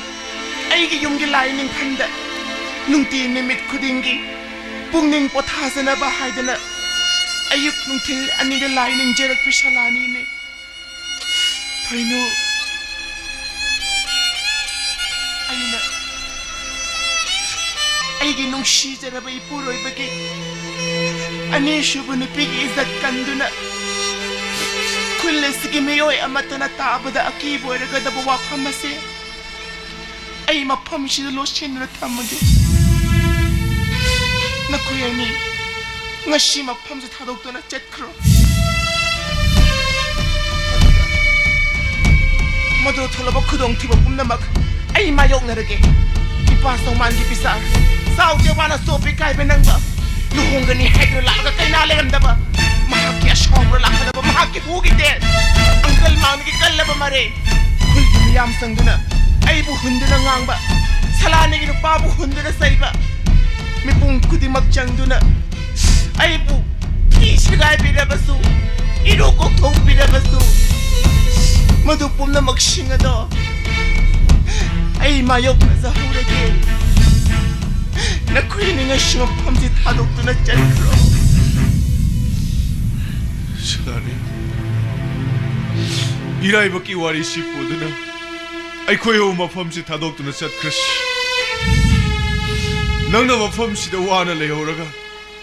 ꯑꯩꯒꯤ ꯌꯨꯝꯒꯤ ꯂꯥꯏ ꯅꯤꯡꯐꯝꯗ ꯅꯨꯡꯇꯤ ꯅꯨꯃꯤꯠ ꯈꯨꯗꯤꯡꯒꯤ ꯄꯨꯛꯅꯤꯡ ꯄꯣꯊꯥꯖꯅꯕ ꯍꯥꯏꯗꯅ ꯑꯌꯨꯛ ꯅꯨꯡꯊꯤꯜ ꯑꯅꯤꯗ ꯂꯥꯏ ꯅꯤꯡꯖꯔꯛꯄꯤ ꯁꯂꯥꯅꯤꯅꯦ꯫ ꯊꯣꯏꯅꯨ, ꯑꯩꯅ ꯑꯩꯒꯤ ꯅꯨꯡꯁꯤꯖꯔꯕ ꯏꯄꯨꯔꯣꯏꯕꯒꯤ ꯑꯅꯤꯁꯨꯕ ꯅꯨꯄꯤꯒꯤ ꯏꯖꯠ ꯀꯟꯗꯨꯅ ꯈꯨꯜ ꯑꯁꯤꯒꯤ ꯃꯤꯑꯣꯏ ꯑꯃꯠꯇꯅ ꯇꯥꯕꯗ ꯑꯀꯤꯕ ꯑꯣꯏꯔꯒꯗꯕ ꯋꯥꯐꯝ ꯑꯁꯦ ꯑꯩ ꯃꯐꯝꯁꯤꯗ ꯂꯣꯠꯁꯤꯟꯗꯨꯅ ꯊꯝꯃꯒꯦ꯫ ꯅꯈꯣꯏ ꯑꯅꯤ ꯉꯁꯤ ꯃꯐꯝꯁꯦ ꯊꯥꯗꯣꯛꯇꯨꯅ ꯆꯠꯈ꯭ꯔꯣ꯫ ꯃꯗꯨꯗ ꯊꯣꯛꯂꯕ ꯈꯨꯗꯣꯡꯊꯤꯕ ꯄꯨꯝꯅꯃꯛ ꯑꯩ ꯃꯥꯌꯣꯛꯅꯔꯒꯦ꯫ ꯏꯄꯥ ꯆꯧꯃꯥꯟꯒꯤ ꯄꯤꯁꯥ, ꯆꯥꯎ ꯆꯦꯋꯥꯅ ꯆꯣꯞꯄꯤ ꯀꯥꯏꯕ ꯅꯪꯕ, ꯂꯨꯍꯣꯡꯒꯅꯤ ꯍꯥꯏꯗꯨꯅ ꯂꯥꯛꯂꯒ ꯀꯩꯅꯥ ꯂꯩꯔꯝꯗꯕ, ꯃꯍꯥꯛꯀꯤ ꯑꯁꯥꯎꯕ ꯂꯥꯛꯀꯗꯕ, ꯃꯍꯥꯛꯀꯤ ꯍꯨꯒꯤ ꯇꯦꯟ, ꯑꯪꯀꯜ ꯃꯥꯡꯅꯒꯤ ꯀꯜꯂꯕ ꯃꯔꯩ, ꯈꯨꯜꯒꯤ ꯃꯤꯌꯥꯝ ꯆꯪꯗꯨꯅ ꯑꯩꯕꯨ ꯍꯨꯟꯗꯨꯅ ꯉꯥꯡꯕ, ꯁꯂꯥꯅꯤꯒꯤ ꯅꯨꯄꯥꯕꯨ ꯍꯨꯟꯗꯨꯅ ꯆꯩꯕ, ꯃꯤꯄꯨꯝ ꯈꯨꯗꯤꯡꯃꯛ ꯆꯪꯗꯨꯅ ꯑꯩꯕꯨ ꯊꯤ ꯁꯦꯒꯥꯏꯕꯤꯔꯕꯁꯨ, ꯏꯔꯨ ꯀꯣꯛꯊꯣꯛꯄꯤꯔꯕꯁꯨ, ꯃꯗꯨ ꯄꯨꯝꯅꯃꯛꯁꯤꯡ ꯑꯗꯣ ꯑꯩ ꯃꯥꯌꯣꯛꯅꯖꯍꯧꯔꯒꯦ꯫ ꯅꯈꯣꯏ ꯑꯅꯤ ꯉꯁꯤ ꯃꯐꯝꯁꯤ ꯊꯥꯗꯣꯛꯇꯨꯅ ꯆꯠꯈ꯭ꯔꯣ꯫ ꯁꯂꯥꯅꯤ, ꯏꯔꯥꯏꯕꯛꯀꯤ ꯋꯥꯔꯤꯁꯤ ꯄꯨꯗꯨꯅ ꯑꯩꯈꯣꯏ ꯑꯍꯨꯝ ꯃꯐꯝꯁꯤ ꯊꯥꯗꯣꯛꯇꯨꯅ ꯆꯠꯈ꯭ꯔꯁꯤ꯫ ꯅꯪꯅ ꯃꯐꯝꯁꯤꯗ ꯋꯥꯅ ꯂꯩꯍꯧꯔꯒ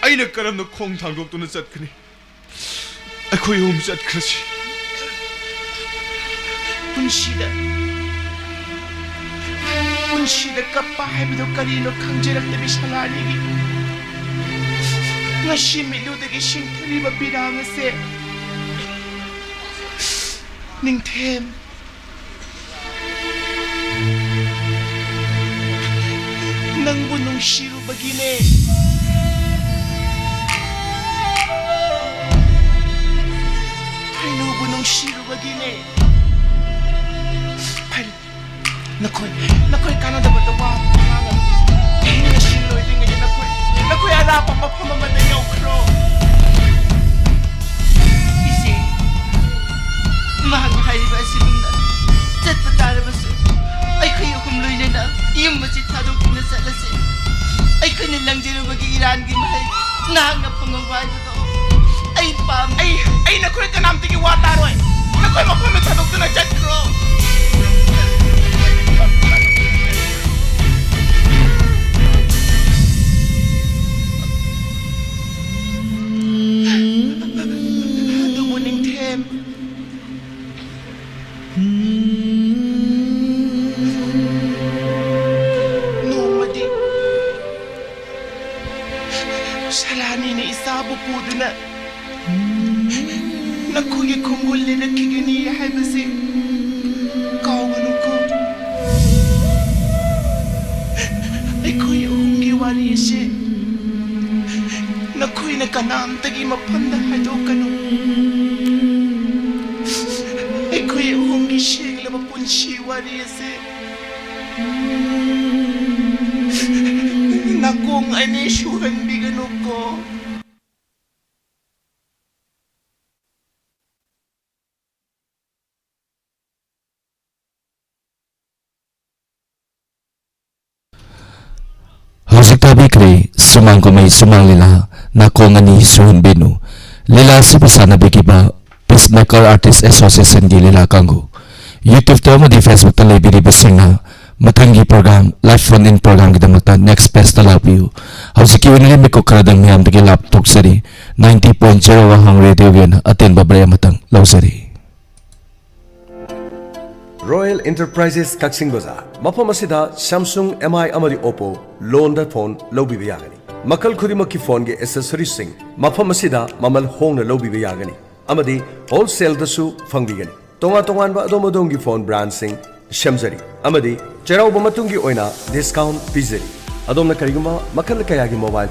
ꯑꯩꯅ ꯀꯔꯝꯅ ꯈꯣꯡ ꯊꯥꯡꯗꯣꯛꯇꯨꯅ ꯆꯠꯀꯅꯤ? ꯑꯩꯈꯣꯏ ꯑꯍꯨꯝ ꯆꯠꯈ꯭ꯔꯁꯤ꯫ ꯄꯨꯟꯁꯤꯗ, ꯄꯨꯟꯁꯤꯗ ꯀꯞꯄ ꯍꯥꯏꯕꯗꯨ ꯀꯔꯤꯅꯣ ꯈꯪꯖꯔꯛꯇꯕꯤ ꯁꯂꯥꯅꯤꯒꯤ ꯉꯁꯤ ꯃꯤꯠꯂꯨꯗꯒꯤ ꯁꯤꯡꯊꯔꯤꯕ ꯄꯤꯔꯥꯡ ꯑꯁꯦ ꯅꯤꯡꯊꯦꯝ, ꯅꯪꯕꯨ ꯅꯨꯡꯁꯤꯔꯨꯕꯒꯤꯅꯦ꯫ ꯍꯩꯅꯨꯕꯨ ꯅꯨꯡꯁꯤꯔꯨꯕꯒꯤꯅꯦ꯫ ꯐꯔꯦ, ꯅꯈꯣꯏ, ꯅꯈꯣꯏ ꯀꯥꯟꯅꯗꯕꯗ ꯋꯥ ꯉꯥꯡꯒꯅꯨ꯫ ꯑꯍꯤꯡ ꯑꯁꯤ ꯂꯣꯏꯗ꯭ꯔꯤꯉꯩꯗ ꯅꯈꯣꯏ, ꯅꯈꯣꯏ ꯑꯔꯥꯞꯄ ꯃꯐꯝ ꯑꯃꯗ ꯌꯧꯈ꯭ꯔꯣ꯫ ꯏꯆꯦ, ꯃꯍꯥꯛꯅ ꯍꯥꯏꯔꯤꯕ ꯑꯁꯤꯒꯨꯝꯅ ꯆꯠꯄ ꯇꯥꯔꯕꯁꯨ, ꯑꯩꯈꯣꯏ ꯑꯍꯨꯝ ꯂꯣꯏꯅꯅ ꯌꯨꯝ ꯑꯁꯤ ꯊꯥꯗꯣꯛꯇꯨꯅ ꯆꯠꯂꯁꯤ꯫ ꯑꯩꯈꯣꯏꯅ ꯂꯪꯖꯔꯨꯕꯒꯤ ꯏꯔꯥꯟꯒꯤ ꯃꯍꯩ ꯅꯍꯥꯛꯅ ꯐꯪꯍꯧꯕ ꯍꯥꯏꯕꯗꯣ ꯑꯩ ꯄꯥꯝꯃꯤ꯫ ꯑꯩ, ꯑꯩ ꯅꯈꯣꯏ ꯀꯅꯥꯝꯇꯒꯤ ꯋꯥ ꯇꯥꯔꯣꯏ꯫ ꯅꯈꯣꯏ ꯃꯐꯝꯗ ꯊꯥꯗꯣꯛꯇꯨꯅ ꯆꯠꯈ꯭ꯔꯣ꯫ ꯑꯗꯨꯕꯨ ꯅꯤꯡꯊꯦꯝ, ꯅꯣꯡꯃꯗꯤ ꯁꯂꯥꯅꯤꯅ ꯏꯆꯥꯕꯨ ꯄꯨꯗꯨꯅ ꯅꯈꯣꯏꯒꯤ ꯈꯣꯡꯒꯨꯜ ꯂꯦꯟꯅꯈꯤꯒꯅꯤ ꯍꯥꯏꯕꯁꯤ ꯀꯥꯎꯒꯅꯨꯀꯣ꯫ ꯑꯩꯈꯣꯏ ꯑꯍꯨꯝꯒꯤ ꯋꯥꯔꯤ ꯑꯁꯤ ꯅꯈꯣꯏꯅ ꯀꯅꯥꯝꯇꯒꯤ ꯃꯐꯝꯗ ꯍꯥꯏꯗꯣꯛꯀꯅꯨ꯫ ꯑꯩꯈꯣꯏ ꯑꯍꯨꯝꯒꯤ ꯁꯦꯡꯂꯕ ꯄꯨꯟꯁꯤ ꯋꯥꯔꯤ ꯑꯁꯤ ꯅꯥꯀꯣꯡ ꯑꯅꯤ ꯁꯨꯍꯟꯕꯤꯒꯅꯨꯀꯣ꯫ ꯍꯧꯖꯤꯛ ꯇꯥꯕꯤꯈ꯭ꯔꯦ ꯁꯨꯃꯥꯡ ꯀꯨꯝꯍꯩ ꯁꯨꯃꯥꯡ ꯂꯤꯂꯥ ꯅꯥꯀꯣꯡ ꯑꯅꯤ ꯁꯨꯍꯟꯕꯤꯅꯨ꯫ ꯂꯤꯂꯥ ꯑꯁꯤꯕꯨ ꯁꯥꯟꯅꯕꯤꯈꯤꯕ Peacemaker Artist Associationꯒꯤ ꯂꯤꯂꯥ ꯀꯥꯡꯕꯨ꯫ YouTubeꯇ ꯑꯃꯗꯤ Facebookꯇ ꯂꯩꯕꯤꯔꯤꯕꯁꯤꯡꯅ ꯃꯊꯪꯒꯤ program, live phone in programꯒꯤꯗꯃꯛꯇ next pageꯇ ꯂꯥꯛꯄꯤꯌꯨ꯫ ꯍꯧꯖꯤꯛꯀꯤ ꯑꯣꯏꯅꯗꯤ ꯃꯤꯀꯨꯞ ꯈꯔꯗꯪ ꯃꯌꯥꯝꯗꯒꯤ ꯂꯥꯞꯊꯣꯛꯆꯔꯤ꯫ Ninety point zero ꯋꯥꯍꯪ radioꯒꯤ ꯑꯣꯏꯅ ꯑꯇꯦꯟꯕ break ꯑꯃꯇꯪ ꯂꯧꯖꯔꯤ꯫ Royal Enterprises ꯀꯛꯆꯤꯡ ꯕꯖꯥꯔ꯫ ꯃꯐꯝ ꯑꯁꯤꯗ Samsung, M I ꯑꯃꯗꯤ Oppo loanꯗ phone ꯂꯧꯕꯤꯕ ꯌꯥꯒꯅꯤ꯫ ꯃꯈꯜ ꯈꯨꯗꯤꯡꯃꯛꯀꯤ phoneꯒꯤ accessoriesꯁꯤꯡ ꯃꯐꯝ ꯑꯁꯤꯗ ꯃꯃꯜ ꯍꯣꯡꯅ ꯂꯧꯕꯤꯕ ꯌꯥꯒꯅꯤ ꯑꯃꯗꯤ wholesaleꯗꯁꯨ ꯐꯪꯕꯤꯒꯅꯤ꯫ ꯇꯣꯉꯥꯟ ꯇꯣꯉꯥꯟꯕ ꯑꯗꯣꯝ ꯑꯗꯣꯝꯒꯤ phone brandꯁꯤꯡ ꯁꯦꯝꯖꯔꯤ ꯑꯃꯗꯤ ꯆꯩꯔꯥꯎꯕ ꯃꯇꯨꯡꯒꯤ ꯑꯣꯏꯅ discount ꯄꯤꯖꯔꯤ꯫ ꯑꯗꯣꯝꯅ ꯀꯔꯤꯒꯨꯝꯕ ꯃꯈꯜ ꯀꯌꯥꯒꯤ mobile phone